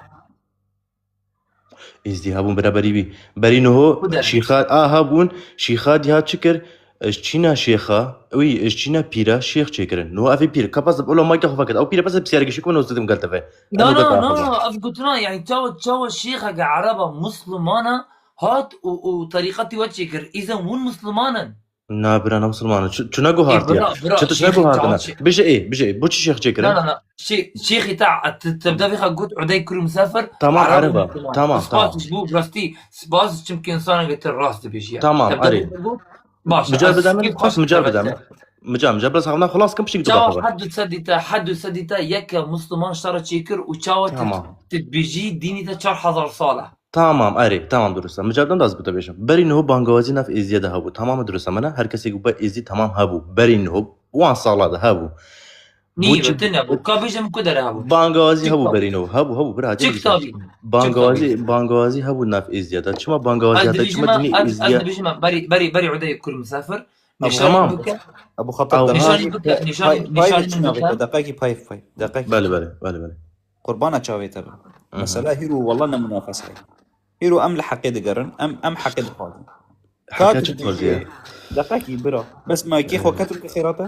Êzdî hebûn bira berî wî. Berî niho Ku der? Şîxa-, a hebûn, Şîxadî ha çi kir? Ji çîna şêxa, wî, ji çîna pîra şêx çêkirin. Niho ev ê pîr, ka pez ola mayka xwe veket. Ew pîre pez pisyareke şikûn û zidim gel teve. Na, Eno na, gel na, teve. na, ev gotina, yani çawa, çawa şêxeke Ereba Muslimana hat û, û terîqetî we çêkir. Îzen hûn Musliman in. Na bira, ne Musliman in. Çi, çi neguhartiye? Ê, bira, bira, Çi tu şêxê neguhartine? çawa çê- Bije ê, bije ê. Bo çi şêx çêkirin? Na, na, na. Şê-, şêxê te, te, te devê xwe got Udey kurî Misafir, Tamam, Ereb Ereba. Musliman. Tamam, Spas tamam. ji bo rastî, spas çimkî insaneke te rast dibêjiye. Tamam, Te erê. devê xwe got, baş e, Mical ez bide min, kêf xweş mical bide min. Mical, mical, biraz xavna xulas kim pişik Çawa dixwe. Hed û sedî te, hed û sedî te yeke Musliman şer çêkir û çawa tu, Tamam. tu dibêjî dînî te çar hezar sal e. Tamam, erê, tamam, durust e. Mical dem daz bite bêjim. Berî niho bangawazî nav êzdiye de hebû. Tamam, durust e, mene her kesê ku be êzdî tamam hebû. Berî niho, wan sala de hebû. Nî, Bu çi- be, tine bû. Ka bêjim ku dere hebû. Bangawazî Çi hebû kitabî? berî niho. Hebû, hebû, bira Çi hatiye kitabî? Bangawazî, Çi kitabî? bangawazî hebû nav êzdiye de. Çima bangawazî Ez hate, dibêjim çima me, dînê ez, ez êzdiye? dibêjim me, berî, berî, berî Udeyê kurî Misafir. Nîşanî Tamam. bike. Ebu Xatab Ew Nîşanî bike, nîşanî, Pay-, nîşanî, pay nîşanî biçin min avê bike. te, deqekî pay, pay. Deqekî. Belê, belê, belê, belê. Qurbana çavê te be. Hı hı. Mesela hîro walla ne munafese ye. Hîro em li heqê digerin, em, em heqê dixwazin. Heqê Ka çi tu dibêjî, dixwaze? Deqekî bira. Bes ma kê xwe Hı. ketim ke xêra te?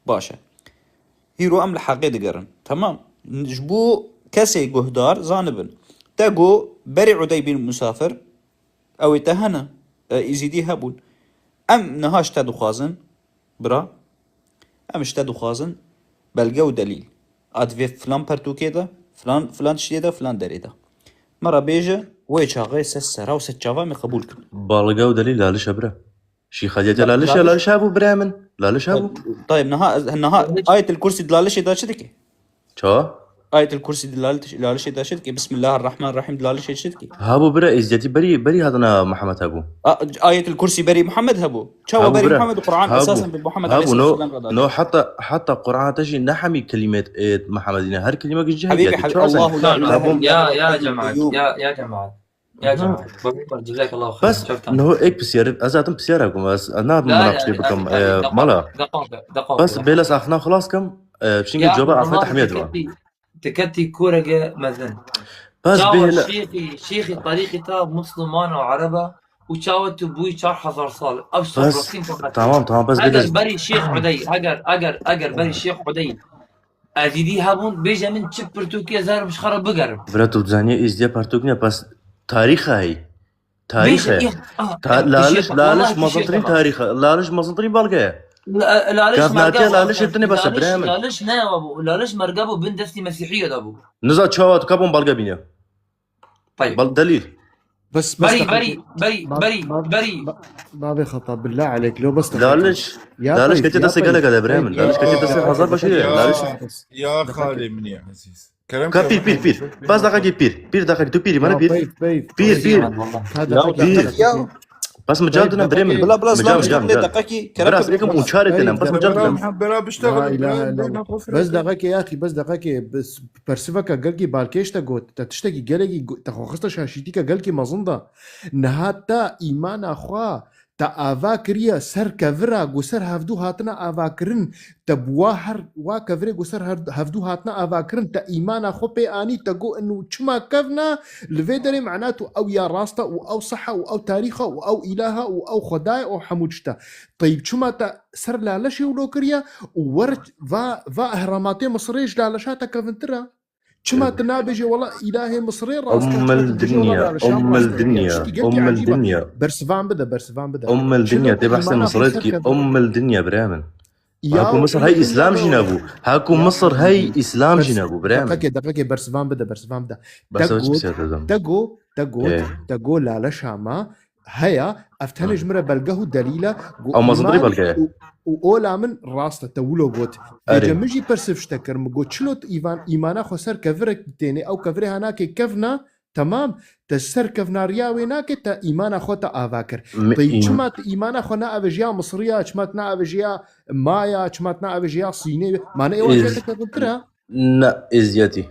Baş e. Hîro em li heqê digerin. Temam. Ji bo kesê guhdar zanibin. Te got berê Udey bin Musafir, ew ê te hene. E, Êzîdî hebûn. Em niha ji te dixwazin, bira. Em ji te dixwazin belge û delîl. A di vê filan pertûkê de, filan, filan tiştê de, filan derê de. Me re bêje, wê çaxê se sera û se çava me qebûl kin. Belge û delîl laliş e bira. Şîxadiyetiya La-, laliş e, laliş. laliş hebû birayê min. Laliş hebû. Tayeb, niha, niha Ayetel Kursî di lalişê de çi dike? Ça? Ayetel Kursî di laliş-, lalişê de çi dike? Bismillahirrahmanirrahim di lalişê çi dike? Hebû bira, êzdiyetî berî, berî hatina Muhammed hebû. A-, Ayetel Kursî berî Muhammed hebû. Çawa Hebû berî bira. Muhammed Quran Hebû. esasen bi Muhammed Hebû, aleyhisselam no, re no, heta, heta Quran te jî ne hemî kelîmê, e, Muhammedî ne. Her kelîmek ji cihê Hebîbî, diyetî. Çawa sen? Allahu la ilahe Hebû. illa Ya, huve ya el hayyul cemaat, kayyum. ya, ya cemaat. Ya cemaat, bak, bak, cezakallahu xeyran. Bes, çeftan. Niho ek pisyarî, ez zaten pisyara kum, ez, ez nadim munaqişe bikim, e, mala. Deqaqe, deqaqe. Bes, bêles axna xelas kim, e, çünkü cevaba axna tahmiye diwa. Tiketî korege mezin. Bes, çawa bêle- şêxî, şêxî tarîxî ta Musliman û Ereba û çawa tu bûyî çar hezar sal. Ev Bes, sobrasîn fakat. Tamam, tamam, bes, eger bêle- berî Şêx Hudey, eger, eger, eger berî Şêx Hudey Ezîdî hebûn, bêje min çi pirtûkê zer min ji xwe re bigerim. Bira, tu dizaniye Êzîdiya pirtûk niye, bes tarîxa heyî. Tarîxe. Bêje, ah, Ta-, eh, Laliş, Şêx, Laliş wallahi mezintirîn Şêx tarîxe. Laliş mezintirîn belge ye. La-, Laliş Kevnatiya merga Laliş bû. Tine bese, Laliş, biraya min. Laliş ne ya bû? Laliş merga bû, bin destî Mesîhiye de bû. Niza çawa tu kabon belge bîne. Tayyip. Bal-, delîl. Bes, bes Berî, deqekê. Berî, berî, Ma-, berî, ma-, berî. Ma-, Navê Xeta, billah aleyk, lo bes deqekê. Laliş, Ya Laliş Tayyip, keçe ya destê Tayyip. Gelek de, biraya min. Laliş keçe destê hezar başê ye. Ya, Laliş. Ya, ya xalê min ya ezîz. Kerem Ka pîr, pîr, pîr. Bas deqekê pîr. Pîr deqekê, tu pîrî, mana pîr. Pîr, pîr. Ka deqekê, pîr. Deqekê. Bas mi cevap dine birê min. Bila, bila, mi cevap, mi cevap, mi cevap. Deqekê, kerem. Biraz ekim uçar etene, bas mi cevap dine. Bera bişte. La ilahe illallah. Bes deqekê ya axî, bes deqekê. Bes persiveka gelkî balkêş te got. Te tiştekî gelekî go-, te xwe xiste şaşîtîka gelkî mezin da. Niha te îmana xwe te ava kiriye ser kevira, ku ser hevdû hatine avakirin, te bi wa her, wa kevirê ku ser her, hevdû hatine avakirin, te îmana xwe pê anî, te got, inu çima kevna, li vê derê mena tu ew ya rast e û ew seh e û ew tarîx e û ew îlah e û ew xweda ye û hemû tişt e. Teyb çima te ser Laleşê wilo kiriye û wer va, va ehramatê Misirê ji Laleşa te kevintir e? Çima tu nabêjê, wela îlahê Misirê rast e, çima tu dibêjê, wela Laleşan rast e? Ummil dinya, ummil dinya. Bersivan bide, bersivan bide. Ummil dinya, tê behsê Misirê dikî, ummil dinya, biraya min. Haku Misir hey Îslam jî nebû. Haku Misir hey Îslam jî nebû, biraya min. Deqekê, deqekê, bersivan bide, bersivan bide. Te got, te got, te got, te got Laleşa me heya, ev tenê ji min re belgeh û delîl e, û, û ola min rast e, te wilo got. Vêce min jî persiv ji te kir, min got, çilo tu îvan, îmana xwe ser kevirek tênê, ew kevirê hanakê kevna, temam, te ser kevnariya wê nake, te îmana xwe te ava kir. Tey çima tu îmana xwe neavêjiya Misiriya, çima tu neavêjiya Maya, çima tu neavêjiya Sînê, mane ê wan jê te kevintir e? Ne, êziyetî.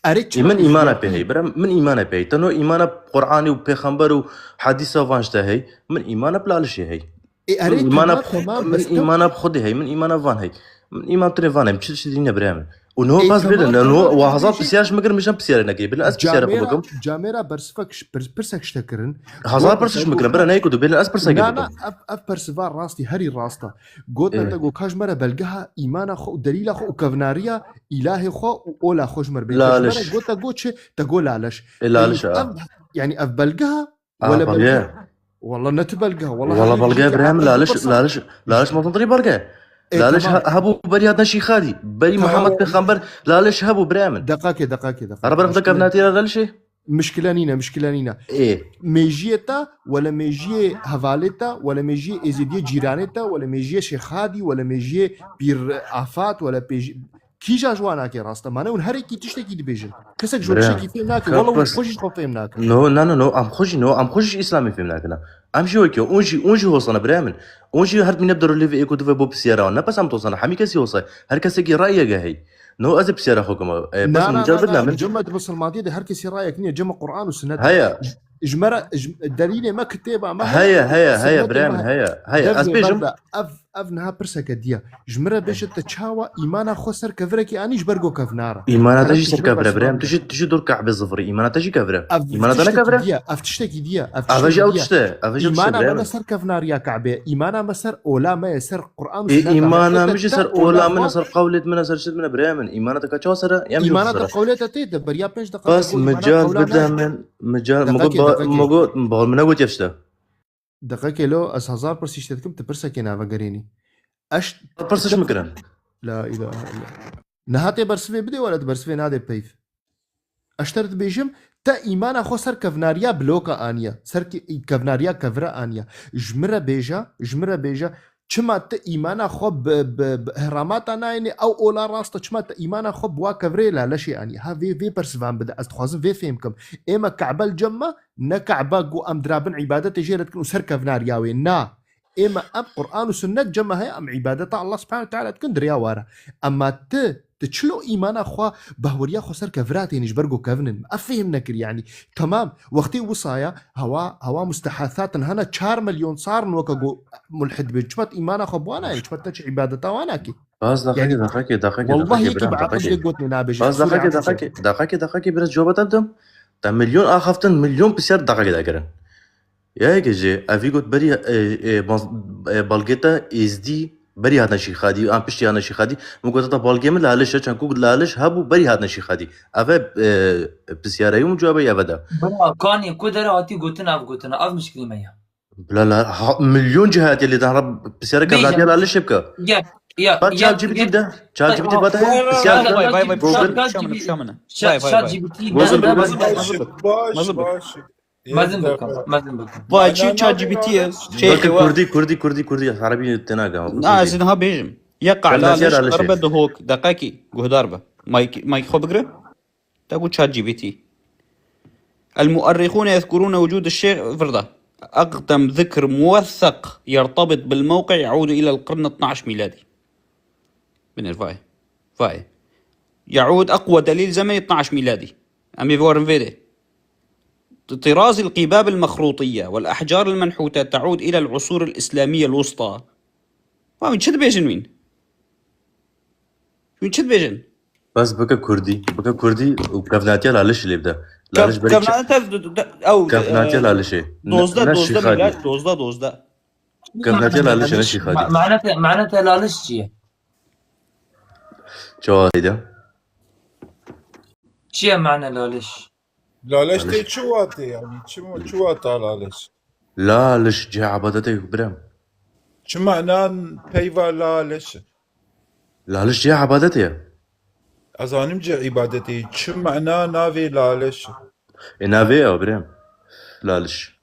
Erê, çima min îmana pê heyî, bira, min îmana pê heyî. Teno îmana Qur'anê û pêxember û hedîsa van ji te heyî. Min îmana bi Lalişê heyî. Ê, erê, min îmana, temam, temam, min îmana bi Xwedê heyî, min îmana van heyî. Min îman tenê van heyî, çi tiştî dî ne, biraya min. Û niho bas bêdin, niho wa hezar pisyar ji min kirin, min jî pisyarê nekirî. Bêdin ez pisyarê xwe bikim. Camêra bersifek, pirsek ji te kirin. Hezar pirs ji min kirin, bira, neyê ku tu bêdin ez pirsek bikim. Na, na, ev, ev persiva rastî, herî rast e. Gotin te got, ka ji me re belgeha îmana xwe û delîla xwe û kevnariya îlahê xwe û ola xwe ji me re bêje. Ji me re got, te got çi? Te got Laleş. Ê, Laleş, ha. Ev, yani ev belgeha, wele belge. Wala ne tu belgeha, wala belge, biraya min, Laleş, Laleş, Laleş mezintirî belge. Laleş hebû berî hatina Şîxadî. Berî Muhammed Pêxember Laleş hebû, biraya min. Deqakê, deqakê, deqakê. Ara berxda kevnatiya Laleşê. Mişkile nîne, mişkile nîne. Ê. Mêjiyê te, wele mêjiyê hevalê te, wele mêjiyê êzidiyê cîranê te, wele mêjiyê Şêxadî, wele mêjiyê Pîr Afat, wele pêj-, kîja ji wan nake rast e? Mane hûn her yekî tiştekî dibêjin. Kesek ji tiştekî fêm nake. Wele hûn xwe jî ji xwe fêm nakin. No, no, no, no, em xwe jî, no, em xwe jî ji Îslamê fêm nakin. Em jî wekî, hûn jî, hûn jî hosane, biraya min. Hûn jî her dimîne bi derûlê vê êk û du ve bo pisyara wan. Ne bes em tosane, hemî kesî hose. Her kesekî reyeke heyî. No, ez ê pisyara xwe kim. E, bes min cem bidine min. Cem me di misilmantiyê de her kesî rayek niye, cem me Qur'an û sunnet. Heye. Ji me re, ji, delîlê me kitêba me heye. Heye, heye, heye, biraya min, heye. Heye, ez bêjim. Ev, ev niha pirseke diye. Ji min re bêje te çawa îmana xwe ser kevirekî anî ji ber go kevnar e. Îmana te jî ser kevir e, biraya min. Tu jî, tu jî dor Kabe zivirî. Îmana te jî kevir e. Îmana te ne kevir e? Ev tiştekî diye. Ev jî ew tişt e. Ev jî ew tişt e, biraya min. Îmana me ser kevnariya Kabe. Îmana me ser ola me ye, ser Qur'an û sunnet. Îmana min jî ser ola min e, ser qewlêt min e, ser şit min e, biraya min. Îmana te ka çawa ser e? Îmana te qewlê te tê de, beriya pênc deqa. Bas, mical bide min, mical, min got, min got, min got yev işte. Deqekê lo, ez hezar pirsî ji te dikim, tu pirsekê navegerînî. Eş pirsî ji min kirin. La ilahe illallah. Niha tê bersivê bidê, wele tu bersivê nadê peyv. Ez ji te re dibêjim, te îmana xwe ser kevnariya bloka aniye, ser ke-, kevnariya kevira aniye. Ji min re bêje, ji min re bêje, çima te îmana xwe bi, bi, bi ihramata nayênê, ew ola rast e, çima te îmana xwe bi wa kevirê Laleşê aniye? Ha, vê, vê persivan bide, ez dixwazim vê fêm kim. Ê me Kabe li cem me, ne Kabe ku em dirabin îbadetê jê re dikin û ser kevnariya wê. Na. Ê me em Qur'an û sunnet cem me heye, em îbadeta Allah Subhanahu ve Teala dikin di rêya wa re. Ema ti Te çilo îmana xwe, bahweriya xwe ser kevira tênî ji ber ku kevin in. Ev fêhm nekir, yanî. Temam, wextê wisaya, hewa, hewa mustehathatin hene, çar milyon sar in weke ku mulhid bê. Çima tu îmana xwe bi wan nayê, çima tu çi îbadeta wan nakî? Bas, daxekê, Yani, daxekê, daxekê, wallahî daxekê, ki bi birem, aqil daxekê. Jê gotinê nabêje, Bas, Sûrî daxekê, aqil jê. Daxekê, daxekê, daxekê, biraz cevap da. Te milyon axaftin, milyon pisyar daxekê de kirin. Yayeke jî, evî got berî, e, e, baz-, e, balgê te êzdî berî hatine şîxadî, an piştî hatine şîxadî. Min got, "Heta balgê min Laliş e, çend ku Laliş hebû berî hatine şîxadî." Ev e, e, pisyareyê min cewabê ev e de. Bira, kanî ku dere hatî gotin, ev gotin, ev mişkilî me ya. Bila la, ha, milyon cihatiye lê dan ra pisyarê Bêjim. Kevnatiya Lalişê bike. Gel, ya, Bak ya, ChatGPT ya. De. ChatGPT Vay, bada vay, vay, pisyar vay, vay, vay, vay, Google. Pişa min, pişa min. Google. Vay, vay, vay. ChatGPT Google, de. Google. Baş, Mezin baş, bike. Mezin bike, mezin bike. Vay, çi Mana ChatGPT ye? Laliş. Şey, Bakın, wa- Kurdî, Kurdî, Kurdî, Kurdî, Erebî tênaga. Na, ez ê niha bêjim. Yeqa Kevnatiya Laliş Lalişê. Darbe Duhok, deqekî, guhdar be. Mayk, mayk xwe bigire. Te got ChatGPT. المؤرخون يذكرون وجود الشيخ، فرضا، أقدم ذكر موثق يرتبط بالموقع يعود إلى القرن اثناعش ميلادي. Binêr, vay. Vay. يعود أقوى دليل زمني اثناعش ميلادي. Em ê verin vê de. طراز القباب المخروطية والأحجار المنحوتة تعود إلى العصور الإسلامية الوسطى. Vay, çi dibêjin wîn? Wîn çi dibêjin? Bes bike Kurdî. Bike Kurdî û kevnatiya Lalişê lê bide. Kev-, Laliş berî çi-, kevnatiya de, de, ew, kevnatiya e, Lalişê. Ne, dozde, ne dozde şîxadî. Millet, dozde, dozde. Kevnatiya Lalişê, ne şîxadî. Ma-, manete, manete Laliş çi ye? Çawa de? Çi ye mane Laliş? Laliş tê çi watê yani? Çi, çi wata Laliş? Laliş cihê ebadetê birem. Çi manan peyva Laliş? Laliş cihê ebadetê ye. Ez zanim cihê îbadetê. Çi mana navê Laliş? E, navê ye birem. Laliş.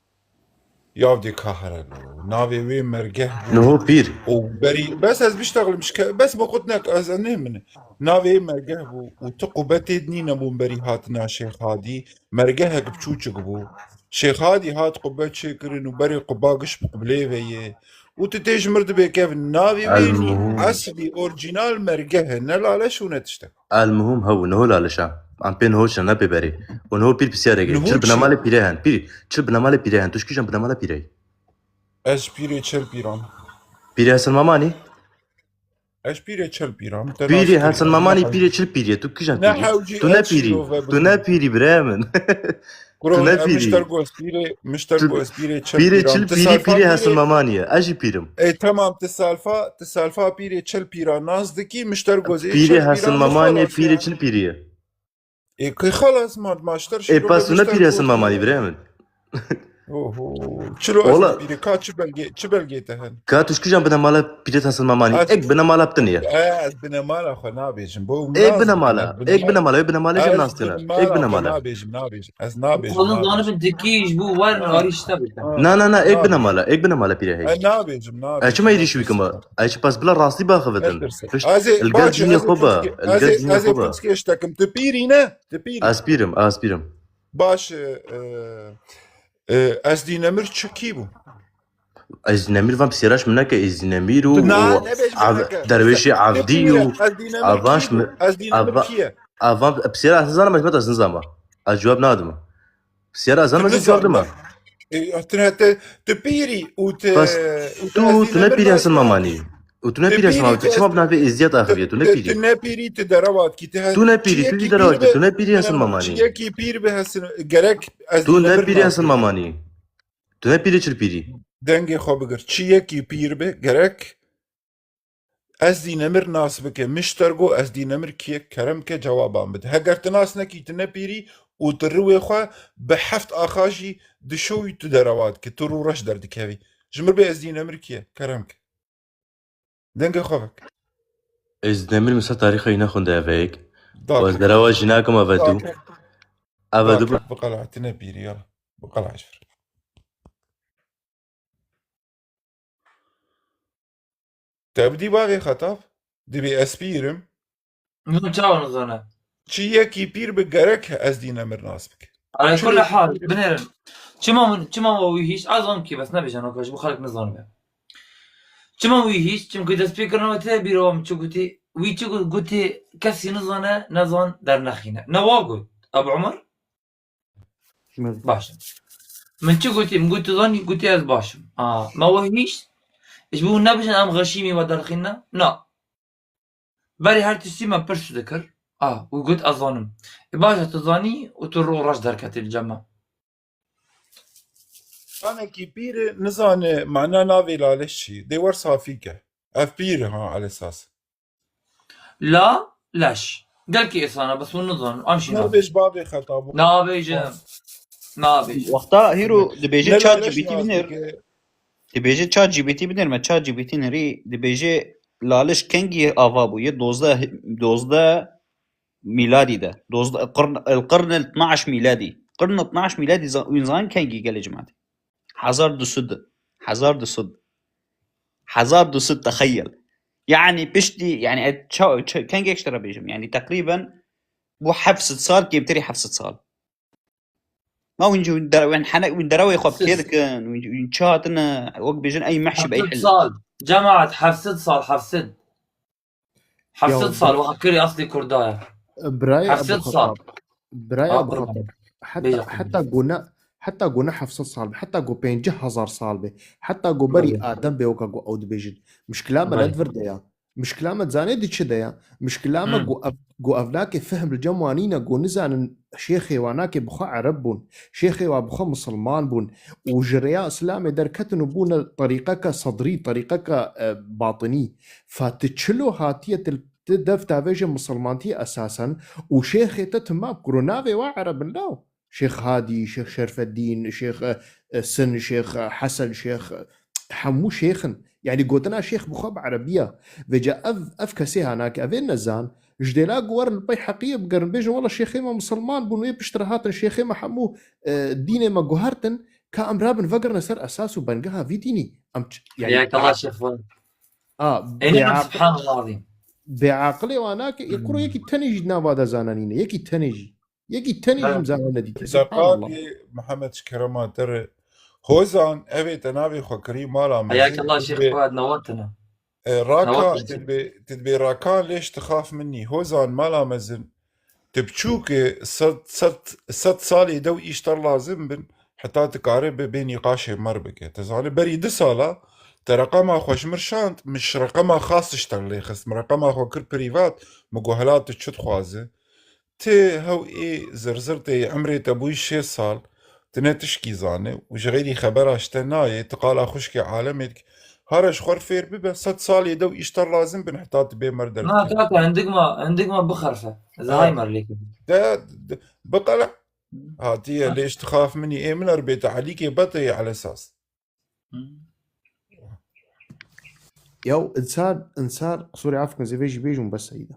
Yav dê ka here lo. Navê wê mergeh bû. Niho pîr. Û berî, bes ez biştexlim şike, bes bo qut nek, ez ne min. Navê wê mergeh bû û tu qubetê nîne bûn berî hatina Şêxadî. Mergehek biçûçik bû. Şêxadî hat qubet çêkirin û berê quba giş bi qibleyê ve yê. Û tu tê ji mir dibê kevin. Navê wê nî, Elmuhim. Eslî, orîjînal mergeh e. Ne Laleş û ne tiştek. Elmuhim hew, niho Laleş e. Em pê niho çin, ne pê berê. Û niho pîr pisyarek e. Niho çi? Çil binemalê pîrê hen. Pîr, çil binemalê pîrê hen. Tu ji kîjan binemalê pîrê yî? Ez pîrê çil pîran. Pîrê Hesen Mamanî? Ez pîrê çil pîran. Pîrê Hesen Mamanî, pîrê çil pîrê. Tu kîjan pîrî? Tu ne pîrî. Tu ne pîrî birayê min. Tu ne pîrî. Mişter goz pîrê, mişter goz pîrê çil pîran. Pîrê çil pîrî, pîrê Hesen Mamanî ye. Ez jî pîr im. Ey, temam, tu salfa, tu salfa pîrê çil pîran nas dikî, mişter goz ê çil pîran. Pîrê Hesen Mamanî ye, pîrê çil pîrî ye. Ê, kê xelas ma, maşter şîro. Ê, pas tu ne pîrê Hesen Mamanî birayê min. Oho. Çilo ez ne pîrê, ka çi belge, çi belgê te hen? Ka tu ji kîjan binemala pîrê Hesen Mamanî? Ek binemala bi te nîye. E, ez binemala xwe nabêjim. Bo ek binemala, ek binemala, ek binemala jî nas têne. Ek binemala. Nabêjim, nabêjim. Ez nabêjim. Kolun zanibin dikî ji bo wer arîşte bike. Na, na, na, ek binemala, ek binemala pîrê hey. Ez nabêjim, nabêjim. Ez çima êrîş wî kima? Ez çi pas bila rastî baxevitin. Pişt, ez ê, il gel cînê xwe ba, il gel cînê xwe ba. Ez ê pirsgê ji te kim. Tu pîrî ne? Tu pîrî. Ez pîr im, ez pîr im. Baş, e, e, Ezdînemir çi kî bû? Ezdînemir van pisyara ji min neke, Ezdînemir û, û Derwêşê Evdî û Evan ji min, Ezdînemir kî ye? Evan pisyara ez nizanim, ez nizanim. Ez cewab nadim. Pisyara ez nizanim, ez cewab dime. E, tu ne, tu, tu pîrî û tu, bas, û tu, tu ne pîrî Hesen Mamanî. Û tu ne pîrî Hesen Mamanî. Tu çima bi navê êzdiyet axivî ye? Tu ne pîrî. Tu ne pîrî, tu derewa dikî, tu he-, tu ne pîrî, tu jî derewa dikî, tu ne pîrî Hesen Mamanî. Çi yekî pîr bi Hesen, gerek ez... Tu ne pîrî Hesen Mamanî. Tu ne pîrê çil pîrî. Dengê xwe bigir. Çi yekî pîr be, gerek Ezdînemir nas bike. Miştergo Ezdînemir kî ye, kerem ke cewaban bide. Heger tu nas nekî, tu ne pîrî û tu riwê xwe bi heft axa jî dişo wî tu derewa dike. Tu rûreş derdikevî. Ji mir bê Ezdînemir kî ye, kerem ke. Dengê xwe vek. Ezdînemir min ser tarîxa wî nexwinde eve yek. Û ez derewa jî nakim eve du. Eve du. Bi qela, tu ne pîrî ya. Bi qela ji vir. Te bi dî bavê xetaf, dibê ez pîr im. Min çawa nizane? Çi yekî pîr bi gerek Ezdînemir nas bike. Ala kulli hal, binêrin. Çima min, çima min wî hîç, ez zanim kî, bes nebêjin, weke ji bo xelk nizanibe. Çima wî hîç, çimkî destpêkirina wê tê bîra min çi gotî, wî çi got, gotê kesî nizane, nezan dernexîne. Ne wa got, Ebu Umar? Baş. Min çi gotî? Min gotî zanî, gotî ez baş im. A, me we hîşt? Ji bo nebijin em xeşîmî we derxîne? Na. Berî her tiştî me pirs dikir. A, û got ez zanim. E, baş e, tu zanî û tu ro reş derketî li cem me. Zanekî pîr e, nizane mana navê Laleş çi. Dê wer safî ke. Ev pîr e ha, elesas. La leş. Gelkî êsana, bes hûn nizanin. Em jî nabêj bavê xeta bû. Nabêjim. Nabêjim. Wexta hîro dibêje Ne çat Laleş G P T binêr. Dibêje çat G P T binêr, me çat G P T nerî dibêje Laliş kengî ava bû. Yê dozdeh, dozdeh mîladî de. Dozdeh, qirn, el qirn el itnaş mîladî. Qirn itnaş mîladî za-, wî zan kengî gelê cimatî. Hezar du sed. Hezar du sed. Hezar du sed, texeyel. Yani piştî, yani ez ça-, ça-, kengek ji te re bêjim. Yani teqrîben bû heft sed sal, kêmtirî heft sed sal. Ma hûn jî hûn dere-, hûn hene-, hûn derewê xwe bi kê dikin? Hûn, hûn çi hatine? Wek bêjin ey mehşî be ey hil. Heft sed sal. Cemaat, heft sed sal, heft sed. Heft sed sal, bira-, wiha kirê eslê Kurda ye. Birayê Ebu Xetab. Heft sed sal. Birayê Ebu Xetab. Heta, heta ku ne, heta ku ne heft sed sal be, heta ku pêncî hezar sal be, heta ku berî Adem be weka ku ew dibêjin. Mişkila me ne di vir de ya. Mişkila me zanê di çi de ya? Mişkila me ku ev, ku ev nake fehm li cem wan nîne, ku nizanin şêxê wan nake bi xwe Ereb bûn. Şêxê wan bi xwe misilman bûn. Û ji rêya Îslamê derketin û bûne terîqeke sedrî, terîqeke, e, batinî. Fa tu çilo hatiye tu, tu dev tavêje misilmantiyê esasen û şêxê te tu map kiro navê wa Ereb in law. Şêx Hadî, Şêx Şerfeddîn, Şêx, e, e, Sin, Şêx, e, Hesen, Şêx, e, hemû şêx in. Yanî gotina şêx bi xwe bi erebî ya. Vêca ev, ev kesê ha nake, ev ê nezan, ji dêla ku werin li pey heqiyê bigerin, bêjin, wela şêxê me misilman bûn, wê piştre hatin şêxê me hemû, e, dînê me guhertin, ka em rabin vegerine ser esas û bengeha vî dînî. Em ç-, yanî Heyakala şêx wan. A, Ê, ne bêaqil-, subhanallah azîm. Bêaqilê wan nake, ê kuro yekî tenê jî di nava de zane nîne, yekî tenê jî. Yekî tenê jî em zane nedîtî. Subhanallah. Mihemed ji kerema te re. Hozan, ev ê te navê xwe kirî mala me. Heyakala şêx Fuad, newatine. E, Rakan, tu dibê, tu dibê Rakan lêş tu xaf min nî. Hozan mala mezin. Tu biçûk e, sed, sed, sed salê dew îşter lazim bin. Heta tu kare bi bê nîqaşê mer bike. Tu zanî berî du sala te reqema xwe ji min şand, min ji reqema xas ji te lê xist. Min reqema xwe kir prîvat, min got hela tu çi dixwaze. Ti hew ê zirzir tê, emrê te bûyî şêst sal, tu ne tişkî zanî û ji xeyrî xebera ji te nayê, tu qala xwişkê alemê dikî. Hare ji xwe fêr bibe, sed salê dew îşter lazim bin heta tu bê mer derkevî. Na, kaka, hindik ma, hindik ma bixerfe. Zehaymer lê kir. De, de, biqele. Hatiye lê ji xaf minî ê min er bê te Elîkê Beteyê elesas. Yaw, insan, insan, sorry, af kin, zêvê jî bêjim bes seyîd e.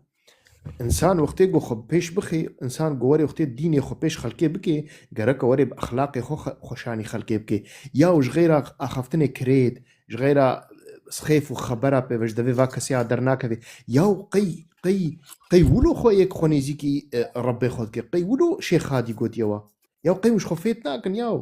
Însan wextê ku xwe pêş bixê, însan ku werê wextê dînê xwe pêş xelkê bikê, gereke werê bi exlaqê xwe xe-, xweşanî xelkê bikê. Yaw ji xeyra axaftinê kirêt, ji xeyra, e, xêf û xebera pê ve ji devê va kesê ya dernakevê. Yaw qey, qey, qey wilo xwe yek xwe nêzîkî, e, Rebbê xwe dike. Qey wilo Şêx Hadî gotiye wa. Yaw qey hûn ji xwe fêt nakin yaw.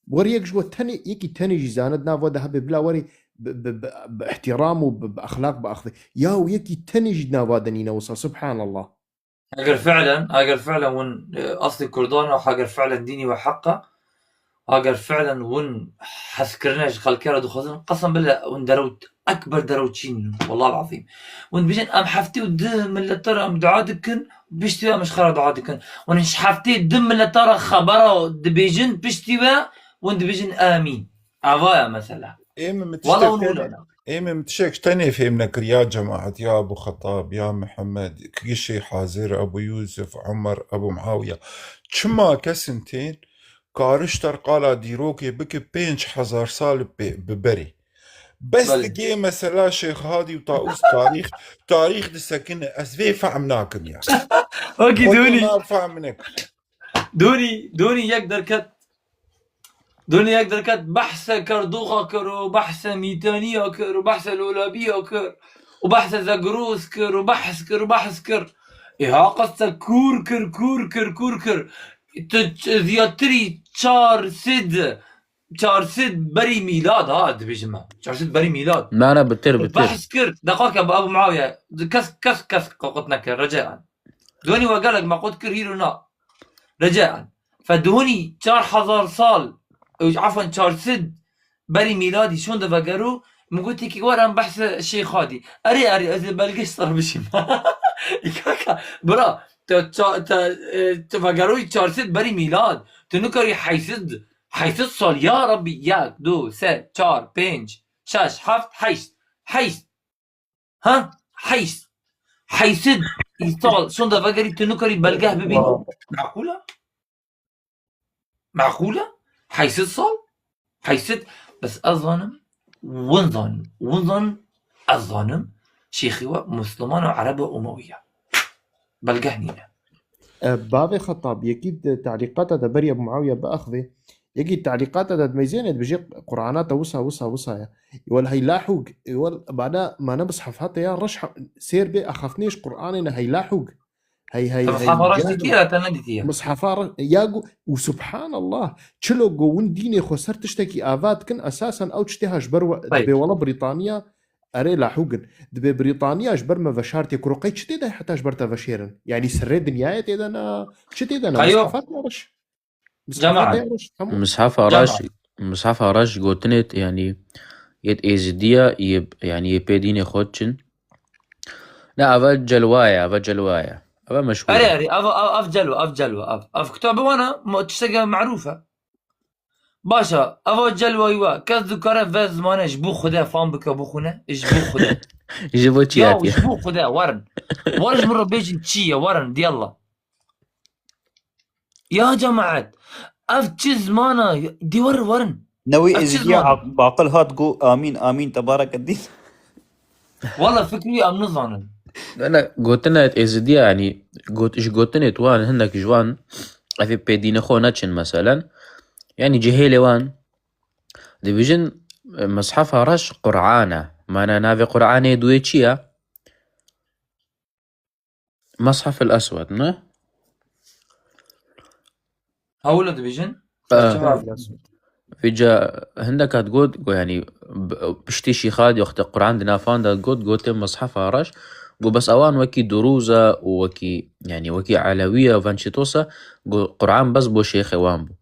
Wer yek ji we tenê, yekî tenê jî zane di nav we de hebe bila werê bi, bi, bi, bi îhtîram û bi, bi exlaq biaxive. Yaw yekî tenê jî di nav we de nîne wisa, subhanallah. Eger fi'len, eger fi'len hûn, e, eslê Kurdan e, eger fi'len dînî we heq e, eger fi'len hûn hezkirine ji xelkê re dixwazin, qesem bile hûn derew, ekber derew çîn in, wellahil azîm. Hûn dibêjin, em heftê û du mileta re em dua dikin, piştî we em ji xwe re dua dikin. Hûn ji heftê du mileta re xebera dibêjin, piştî we hûn dibêjin amîn. Ava ye mesela. Ê min, min Wala tiştek hûn tenê, wilo ne. Ê min, min tiştek ji tenê fêm nekir, ya cemaet, ya Ebu Xetab, ya Mihemed, gişê hazir, Ebu Yusuf, Omer, Ebu Muawiya. Çima kesin tên, karişter qala dîrokê bike pênc hezar sal bi, bi berê. Bes Belê. Digê mesela Şêx Hadî û Taus tarîx, tarîx disekine, ez vê fehm nakim ya. Wekî Xwedê Donî. Ma fehm nekim. Donî, Donî yek derket, Donî yek derket behse Kerdoxa kir û behse Mîtaniya kir û behse Lolabiya kir û behse Zegros kir û behs kir û behs kir. Ê ha qise kûr kir, kûr kir, kûr kir. Tu ç-, ziyatirî çar sed çar sed berî mîlad ha dibêjim me. Çar sed berî mîlad. Nana bitir bitir. Behs kir. Deqake bi Ebu Muawiye. Kes, kes, kes qut nekir. Recean. Dwenî we gelek me qut kir hîro na. Recean. Fe dihunî çar hezar sal, ew, afwan, çar sed berî mîladî şûnde vegero, min gotî ki were em behse Şêxa dî. Erê, erê, ez ê belge ji te re bişîm. Kaka, bira, te ça-, te, e, te vegeroyî çar sed berî mîlad. Tu nikarî heyt sed, heyt sed sal, ya Rabbî, yek, du, sê, çar, pênc, şeş, heft, heşt. Heşt. Ha? Heşt. Heyt sed sal şûnde vegerî tu nikarî belgeh bibînî. Meqûl e? Meqûl e? Heyt sed sal? Heyt sed, bes ez zanim, win zanin, win zanin, ez zanim, şêxî we Musliman û Ereb e Umewiye. Belgeh nîne. E, Bavê Xetab, yekî di telîqata de beriya Muawiye biaxivê, yekî telîqata de dimeyzêne dibêje Qur'ana te wisa, wisa, wisa ye. Wele hey lahûg, wele bana, mane mishefate ya reş ha-, sêr bê axaftinê ji Qur'anê ne hey lahûg. Hey, hey, hey, Mishefa reş gel- dîtiye ya te nedîtiye. Mishefa re-, ya go, û subhanallah, çilo go win dînê xwe ser tiştekî ava dikin, esasen ew tiştê ha ji ber we-, Peyk. dibê wele Brîtanya, erê lahûgin. Dibê Brîtanya ji ber me veşartê kuro qey çi tê de heta ji ber te veşêrin? Yanî sirrê dinyayê tê de ne, çi tê de ne? Qeyo. Mishefa ne reş. Mishefa Cemaat. ne reş, hemû. Mishefa reş, Cemaat. Mishefa reş gotinê t-, yanî yê Êzidiya, yê, yanî yê pê dînê xwe diçin. Ne, ava celwa ye, ava celwa ye. Ava meşhûr Erê, e. erê, ev, ev, ev celwa, ev celwa, ev. Ev kitabê wan e, ma tişteke merûf e. Baş e, eva celwayî we, kes dikare ve zimanê ji bo Xude fam bike bixwîne? Ji bo Xude. Ji bo çi Ya, hatiye? Ji bo Xude, werin. Werin ji min re bêjin çi ye, werin, diyallah. Ya cemaet, ev çi zimana, di werin, werin. Newî Ev çi Êzidiya zimana? Aq-, Baqil hat got, "Amîn, amîn, tebarekeddîn." Wala fikrî em nizanin. Ne, ne, gotina Êzidiya, yanî, got-, ji gotinê wan, hinek ji wan, ev ê pê dînê xwe neçin, meselen. Yanî, cihêlê wan, dibêjin, e, Mishefa reş Qur'an e. Mana navê Qur'anê duyê çi ye? Meshef el Eswed, ne? Ha, wilo dibêjin? E, Çima? Vêca hindek hat got, got, yanî, b-, piştî şîxa dî wextê Qur'an di nava wan de got, gotê Mishefa reş, got, bes ewan wekî Durûz e û wekî, yanî, wekî Elewî ye, van çîtos e, got, Qur'an bes bo şêxê wan bû.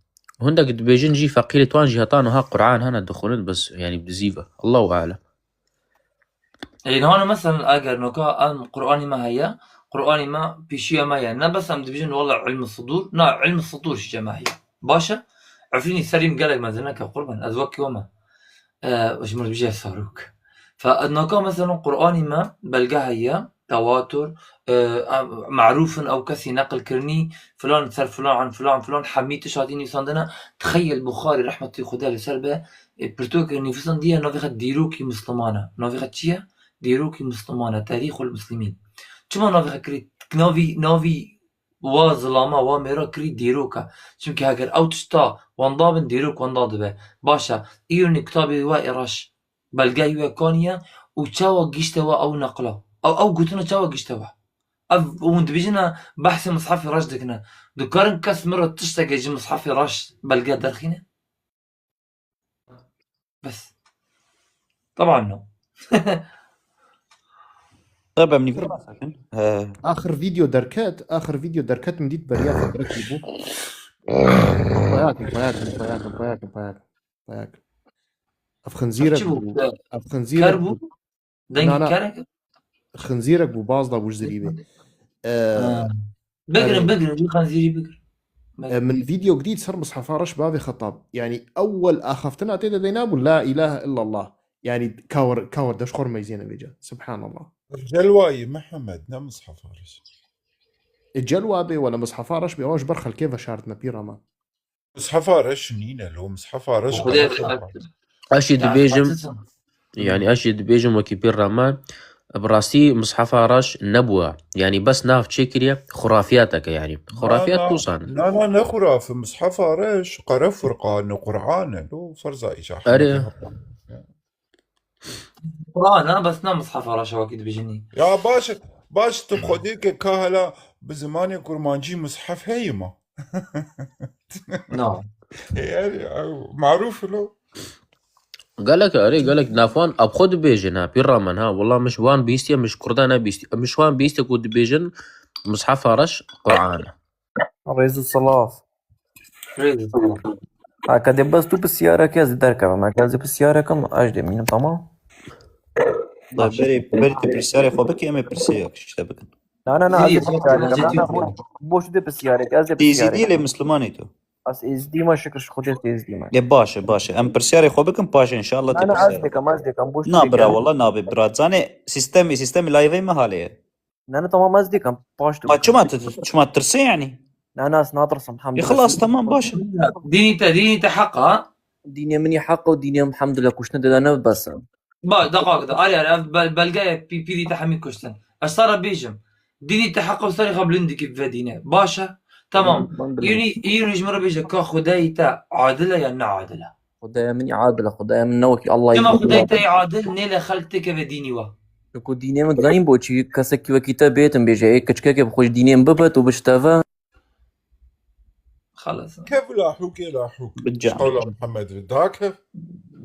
Hindek dibêjin jî feqîrê wan jî heta niha Qur'an hene dixwînin, bes, yanî, bi dizî ve. Allahu alem. Ê, niha ne, mesela, eger noka em Qur'anî me heye, Qur'anî me pêşiya me ye. Ne bes em dibêjin, wela ilm sudur. Na, ilm sudur jî cem me heye. Baş e? Efrînî serî min gelek mezin neke, qurban. Ez wekî we me. E, ji min re dibêje sarok. Fe, noka, mesela, Qur'anî me belge heye, tewatur, e, em, merûf in, ew kesî neqil kirinî, filan ser filan, an filan, filan, hemî tişt hatî nivîsandine. Tixeyel Buxarî, rehmetî Xuda li ser be, e, pirtûkê nivîsandiye, navê xwe dîrokî Misliman e. Navê xwe çi ye? Dîrokî Misliman e, Tarîxul Muslimîn. Çima navê xwe kirî? Navî, navî wa zilama, wa mêra kirî dîrok e. Çimkî heger ew tişta wenda bin, dîrok wenda dibe. Baş e, îro nî kitabê we ê reş, belgeyê we kaniye û çawa gişte we ew neqila? Ew, ew gotina çawa gişte we? Ev, hûn dibêjin e, behsê Mishefê reş dikine. Dikarin kes min re tişteke ji Mishefê reş belge derxîne? Bes. Taban no. Tabii, em nîvî basakin. He. Axir vîdeo derket, axir vîdeo derket, min dît beriya fekrekî bû. Payakin, payakin, payakin, payakin, payakin. Payakin. Ev xinzîrek Çi bû? bû. Ev xinzîrek Ker bû? bû. Dengî Na, na. kerek? Xinzîrek bû, baz da bû ji zirîbê. Ee, Bigirin, yani, bigirin, ji xenzîrî bigirin. e, min vîdeok dît ser Mishefa Reş bavê Xetab. Yani, ewwel axaftina tê de deyna bû, "La ilahe illallah." Yani, kawer, kawer deş xor meyziyene vêca. Subhanallah. Celwayî Mihemed, ne Mishefa Reş. E, celwa bê, wele Mishefa Reş bê, ew ji ber xelkê veşartine pîra me. Mishefa Reş nîne lo, Mishefa Reş Xwedê xelkê rehmet. Ez jî Ya, dibêjim, haklısın. yani ez jî dibêjim wekî pîr Rahman, bi rastî Mishefa Reş nebûye. Yani bes nav çêkiriye, xurafiyateke yani. Xurafiyat Na, na, kusan. na, na, ne xurafe, Mishefa Reş, qere Furqan, Qur'an e lo, ferza îca Erê. Hemedê Haqan. Qur'an ha, bes ne Mishefa Reş e wekî dibêjinî. Ya baş, baş tu xwedê ke ka hela bi zimanê kurmancî Mishef heye ma. No. Yani, maruf lo. Gelek, erê, gelek navxwe wan bi xwe dibêjin, ha, pîra min, ha. Wela min ji wan bihîstiye, min ji Kurda nebihîstiye. Min ji wan bihîstiye ku dibêjin Mishefa Reş Quran e. Rêz û silav. Rêz û silav. Ha, kedê bes tu pisyarek ez derkevim. Heke ez ê pisyarek im, ez jî demînim, tamam? Berê, berê tu pisyarê xwe bikî, em ê pirsê yek ji te bikin. Na, na, na, ez ê pisyarek im. Na, na, boş, boş de pisyarek, ez ê pisyarek im. Êzidî lê Mislimanî tu. Ez êzdî me, şikir ji Xwedê êzdî me. Ê, baş e, baş e. Em pisyarê xwe bikin, paşê inşallah tê pisyarê xwe. Na, na, ez dikim, ez dikim, boş de. Na, bira, wela nabe, bira. Zanê, sîstemê, sîstemê layvê me halê ye. Ne, ne, tamam, ez dikim, paş de. Ha, çima tu, çima tirsê yani? Ne, ne, ez natirsim, elhamdülillah. E, xelas, tamam, baş e. Dînî te, dînî te heq e, ha? Dînê min î heq e û dînê min, elhamdülillah, kuştin dide ne bes e. Ba, deqak de, arê, arê, ev bel-, belge ye, pî-, pîrî te hemî kuştin. Ez sara bêjim. Dînî te heq û serê xwe bilind dikî bi vê dînê. Baş e? Tamam. Yûnî, yûnî ji min re bêje ka Xwedayî te adil e ya ne adil e? Xwedaya min adil e, Xwedaya min ne wekî Allahî. Çima Xwedayî te adil nêle xelk têkeve dînî we? Çunku dînê min zanîn bo çi, kesekî wekî te bêtin bêje, ê kiçkekê bi xwe ji dînê min bibet û bişteve. Xelas. Kev lahûkê lahûk. Bi can. Qewla Muhammed ve. Da kev.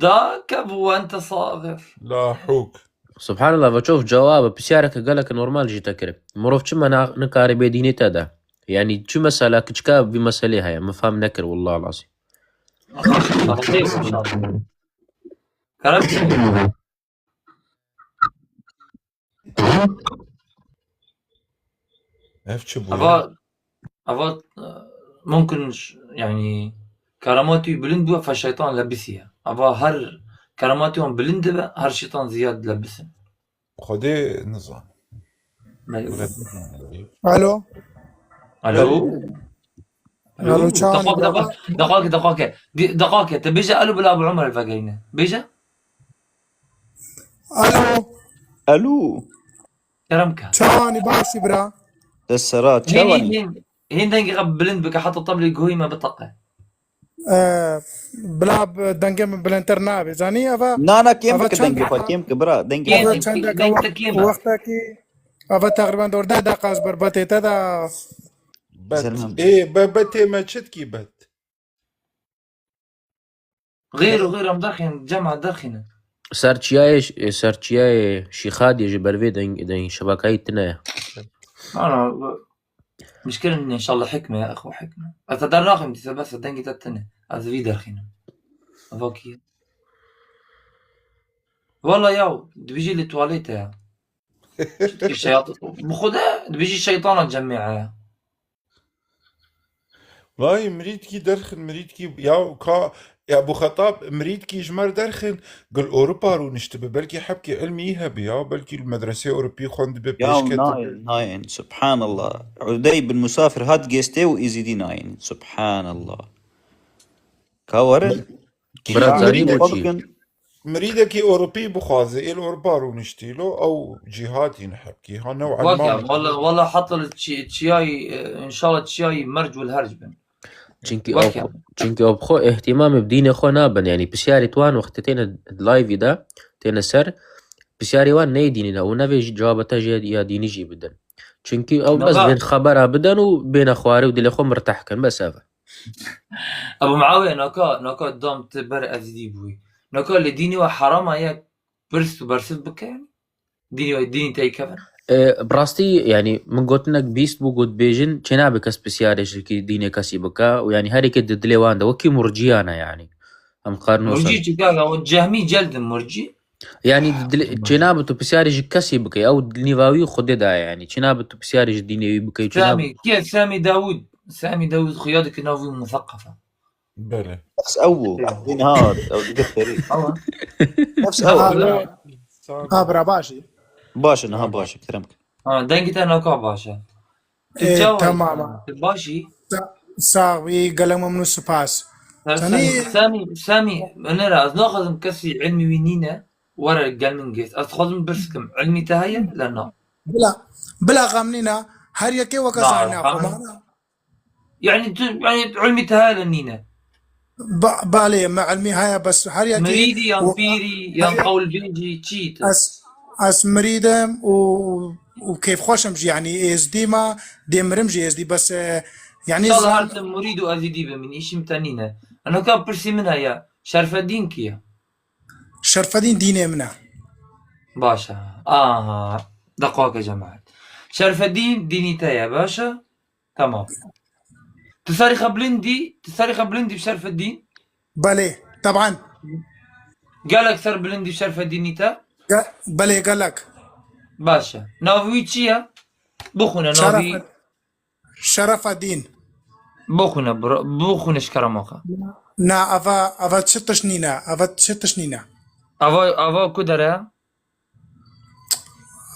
Da kev û ente saxir. Lahûk. Subhanallah, ve çov cewab, pisyareke gelek normal jî te kir. Mirov çima na-, nikare bê dînê te de? Yani çi mesela kiçka vî meselê heye? Min fam nekir, wallah lazim. Kerem. Ev çi bû ya? Ava, ava, e, mumkin ş-, yani, keramatî bilind bû, fe şeytan lebisiye. Ava her keramatî wan bilind dibe, her şeytan ziyad lebisin. Xwedê nizan. Belê. Alo. Alo. Alo, çawan Deqak, bira? Deqak, deqak, deqak. Di-, deqak, te bêje alo bila Abu Umer vegerîne. Bêje? Alo. Alo. Kerem ke. Çawanî, başî bira? Te sera, hên, çawanî? Hên, hên dengê xwe bilind bike, heta teblê guhê me biteqe. Ee, bila b-, dengê min bilindtir nabe. Zanî eva, na, na, kêm eva bike çend dengê xwe, kêm bike, bira, dengê xwe. Eva çendeke wextekî, eva teqrîben dor deh deqa ez ber betê te de. Bet. Ê, be-, betê me çi dikî bet? Xêr û xêr em derxîn, cema derxînin. Ser çiyayê ş-, ser çiyayê Şîxadiyê ji ber vê deng-, deng şebakayî tune ye. Ana, mişkirin inşallah hikme ya, exwe hikme. Ez te dernaxim dîse bes e, dengê te tune. Ez vî derxînim. Vakî. Wala yaw, dibêjî li tuvalete ya. Çitkî şeytan. Bi Xwedê dibêjî şeytana cemî ya. Vay, mirîdkî derxin, mirîdkî ya ka, ya Ebu Xetab, mirîdkî ji me re derxin, gul Ewropa rûniştibe, belkî hebkî ilmî hebi ya, belkî li medreseyê Ewropî xwendibe, ya pêşketibe. Nayên, nayên, subhanallah. Udey bin Musafir hat gestê û Êzîdî nayên, subhanallah. Ka werin. Bira, zanî bo çi? Mirîdekî Ewropî bixwaze, ê li Ewropa rûniştî lo, ew cîhatî ne hebkî. Ha, ne û Elman. Wala, wala heta li çi-, çiyayî, e, înşallah çiyayî merc wil herc bin. Çinkî ew, çinkî ew bi xwe îhtîmamê bi dînê xwe nabin. Yanî pisyarê wan wextê têne live de, têne ser, pisyarê wan neyê dînî ne. Û nevê jî cewaba te jî ya dînî jî bidin. Çinkî ew bes bên xebera bidin û bêne xwarê û dilê xwe mirteh kin. Bes ev e. Ebu Muawiye, naka, naka dam tu ber Ezîdî bûyî. Naka li dînî we herama ye pirs û bersiv bike? Dînî we, dînî te yî kevin? E, bi rastî, yanî, min gotinek bîst bû, got bêjin, çênabe kes pisyarê ji kî dînê kesî bike û, yanî, her yekê di dilê wan de, wekî murciyan e, yanî. Em qarno Murcî ser. Çi kaka, o cehmî celdin murcî. Yanî, di dilê, çênabe tu pisyarê ji kesî bike, ew di nîva wî Xwedê de ye, yanî. Çênabe tu pisyarê ji dînê wî bike, çênabe. Semî, kê Semî Dawûd? Semî Dawûd xuya dike nav wî museqef e. Belê. Nefs ew bû. Ê. Ê niha ew digir xêrî. Ew e. Nefs ew. Ha, bira. Ha, bira, baş e. Baş e, niha baş e, kerem ke. Ha, dengê te naka baş e. Tu çawa yî? Ê, tamam. Tu baş î? Sa-, sax bî, gelek memnûn, spas. Sen, Tenê sen, Semî, Semî, min ra, ez naxwazim kesî ilmî wî nîne, were gel min gês. Ez dixwazim birs kim, ilmî te heye, le na? Bila, bila xem nîne, her yekê weke zanîna xwe. Na, elhamdülillah. Yanî tu, yanî ilmî te heye le nîne? Ba-, balê, me ilmî heye, bes her yekê mirîdî yan pîrî, yan qewlbêjî, çi yî tu? Ez, ez mirîd im û, û kêfxweş im jî, yanî êzdî me, dê mirim jî êzdî, bes, e, Yani, inşallah her tim murîd û ezîdî bimîn, îşî min te nîne. Enoka pirsî min heye, Şerfeddîn kî ye? Şerfeddîn dînê min e. Baş e. Aha. Deqake cemaet. Şerfeddîn dînî te ye, baş e? Tamam. Tu serî xwe bilind dî, tu serî xwe bilind dî bi Şerfeddîn? Belê, teban. Gelek ser bilind dî bi Şerfeddînî te? Ge-, belê, gelek. Baş e. Navê wî çi ye? Bixwîne navî. Şeref-, Şerefeddîn. Bixwîne bro, bixwîne ji kerema xwe. Na, ava, ava çi tişt nîne? Ava çi tişt nîne? Ava, ava ku dere?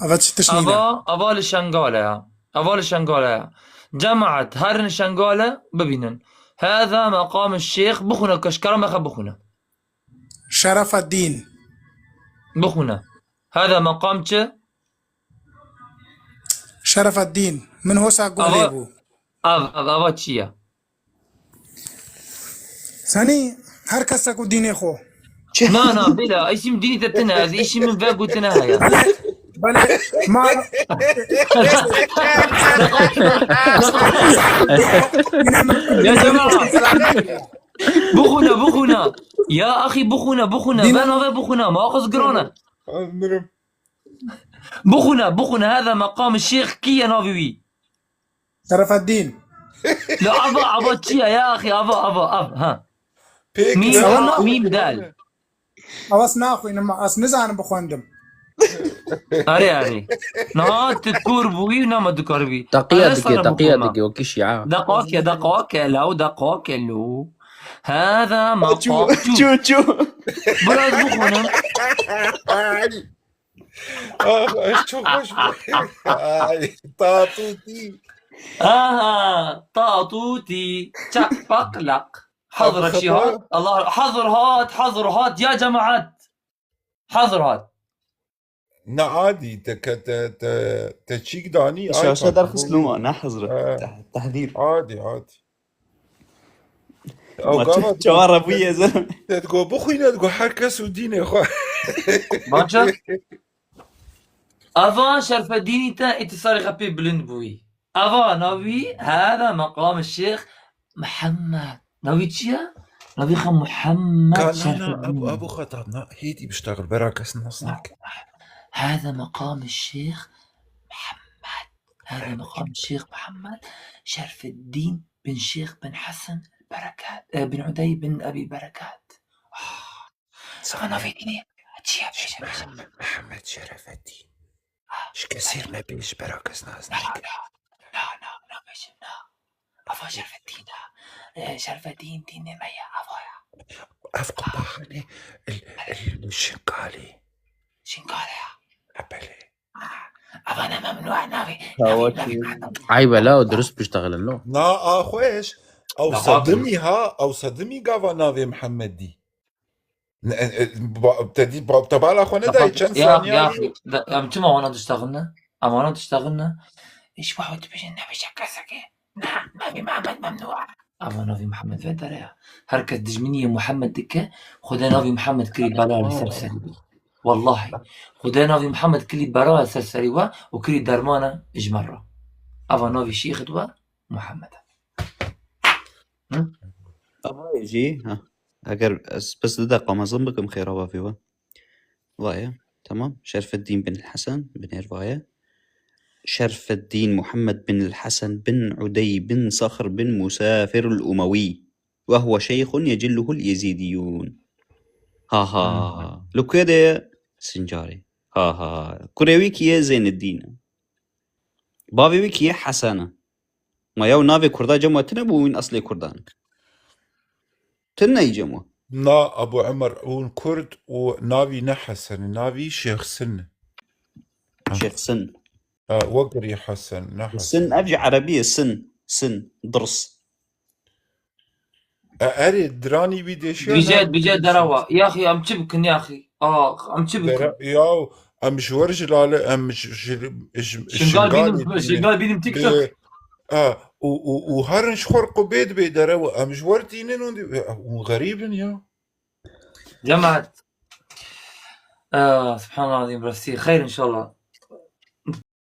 Ava çi tişt nîne? Ava, ava li Şengalê ya. Ava li Şengalê ya. Cemaet, herin Şengalê bibînin. Heza meqam şêx, bixwîne ku ji kerema xwe bixwîne. Şerefeddîn. Bixwîne. Heza meqam çi? Şerefeddîn, min hosa guh lê bû. Av, av, ava çi ye? Senî her kesek û dînê xwe. Na, na, bila, îşî min dînî te tine, ez îşî min ve gotine heye. Belê, belê, ma. Ya cemaat. Bixwîne, bixwîne. Ya axî bixwîne, bixwîne. Dîn- Ve nave bixwîne, ma xiz girane. Bixwîne, bixwîne, heza meqam şêx kî ye navê wî? Şerefeddîn. La ava, ava çi ye ya axî, ava, ava, av, ha. Pêk Mîm, ne? Ha, mîm, dal. Ew ez naxwînim, ez nizanim bixwendim. Arê, arê. Niha tu kor bûyî, nama dikaribî. Deqiya dike, deqiya dike, wekî şîa. Deqake, deqake, law, deqake, lo. Heza meqam. Çû, çû, çû. Biraz bixwînim. Ah, ez çok hoş. Ay, tatûtî. Aha, tatûtî. Çak, pak, lak. Hazır şey hat. Allah, hazır hat, hazır hat. Ya cemaat. Hazır hat. Ne adî, te, te, te, te çîk danî, şaşe derxist loma, ne hazır. Te-, tehdîr. Adî, adî. Ew gava çawa rebûye zilm. Te digo bixwîne, digo her kes û dînê xwe. Baş e. Ava Şerfedînî te îtisarê xwe pê bilind bûyî. Ava navî heve meqam Şêx Mihemed. Navî çi ye? Navî xwe Mihemed Şerfedîn. Ebu, Ebu Xetab, na, hêdî biştexil, bera kes nas nake. Heve meqam Şêx Mihemed. Heve meqam Şêx Mihemed Şerfedîn bin Şêx bin Hesen Berekat, e, bin Udey bin Ebî Berekat. Ah, sana navê dînê çi ye? Bêje, bêje. Mihemed, Mihemed Şerefeddîn. Ah, ji kesêr nebêj, bera kes nas nake. Na, na, na, na, bêjim, na. Ava Şerfeddîn e. E, Şerfeddîn dînê me ye, ava ye. Ev qupaxanê il, il Şingalê. Şingalê ya. E, belê. Ava ne memnû e navê. Ay wela, o dirust biştexilin lo. Na, a xweş. Ew sedimî ha, ew sedimî gava navê Mihemed dî. Ne, e, e, ba-, te dî, ba-, te bala xwe nedayî çend saniye. Ya, ya, em çima wana diştexilin? Em wana diştexilin. Îş wa dibêjin nebêje kesekê. Na, navê Mihemed memnû e. Ava navê Mihemed vedere ya. Her kes dijminiyê Mihemed dike, Xwedê navê Mihemed kirî bela li ser serî wî. Wellahî. Xwedê navê Mihemed kirî bela li ser serî we û kirî dermana ji me re. Ava navê şêxit we Mihemed e. Hı? Ava jî, ha. Eger ez bes du deqa mezin bikim xêra bavê we. Vaye, tamam. Şerfeddîn bin Hesen, binêr vaye. Şerfeddîn Muhammed bin Hesen bin Udey bin Saxr bin Musafir el-Umewî. Ve huve şeyhun yecilluhul Yezîdiyûn. Ha ha. Hmm. Li ku de ye? Sincarê. Ha ha. Kurê wî kî ye? Zeyneddîn e. Bavê wî kî ye? Hesen e. Ma yaw navê Kurda cem we tune bû, wîn eslê Kurdan. Tune yî cem we. Na, Abu Umer, hûn Kurd û navî ne Hesen, navî Şêx Sin. Şêx Sin. Ha, wekirî Hesen, ne Hesen. Sin, ev jî Erebî ye, sin, sin, dirs. E, erê, diranî wî deşiya. Bije, bije derawa. Yaxî, em çi bikin, yaxî? A, em çi bikin? Dera-, yaw, em ji wer ji lale, em ji, ji, ji, Şingal Şingalê bînim, tînin. Şingal bînim TikTok. E, e, û, û, û herin ji xwe qubê dibê derewa. Em ji wer tînin û dî-, e, hûn xerîb in ya. Cemaat. E, Subhanallah azîm, rastî. Xeyr inşallah.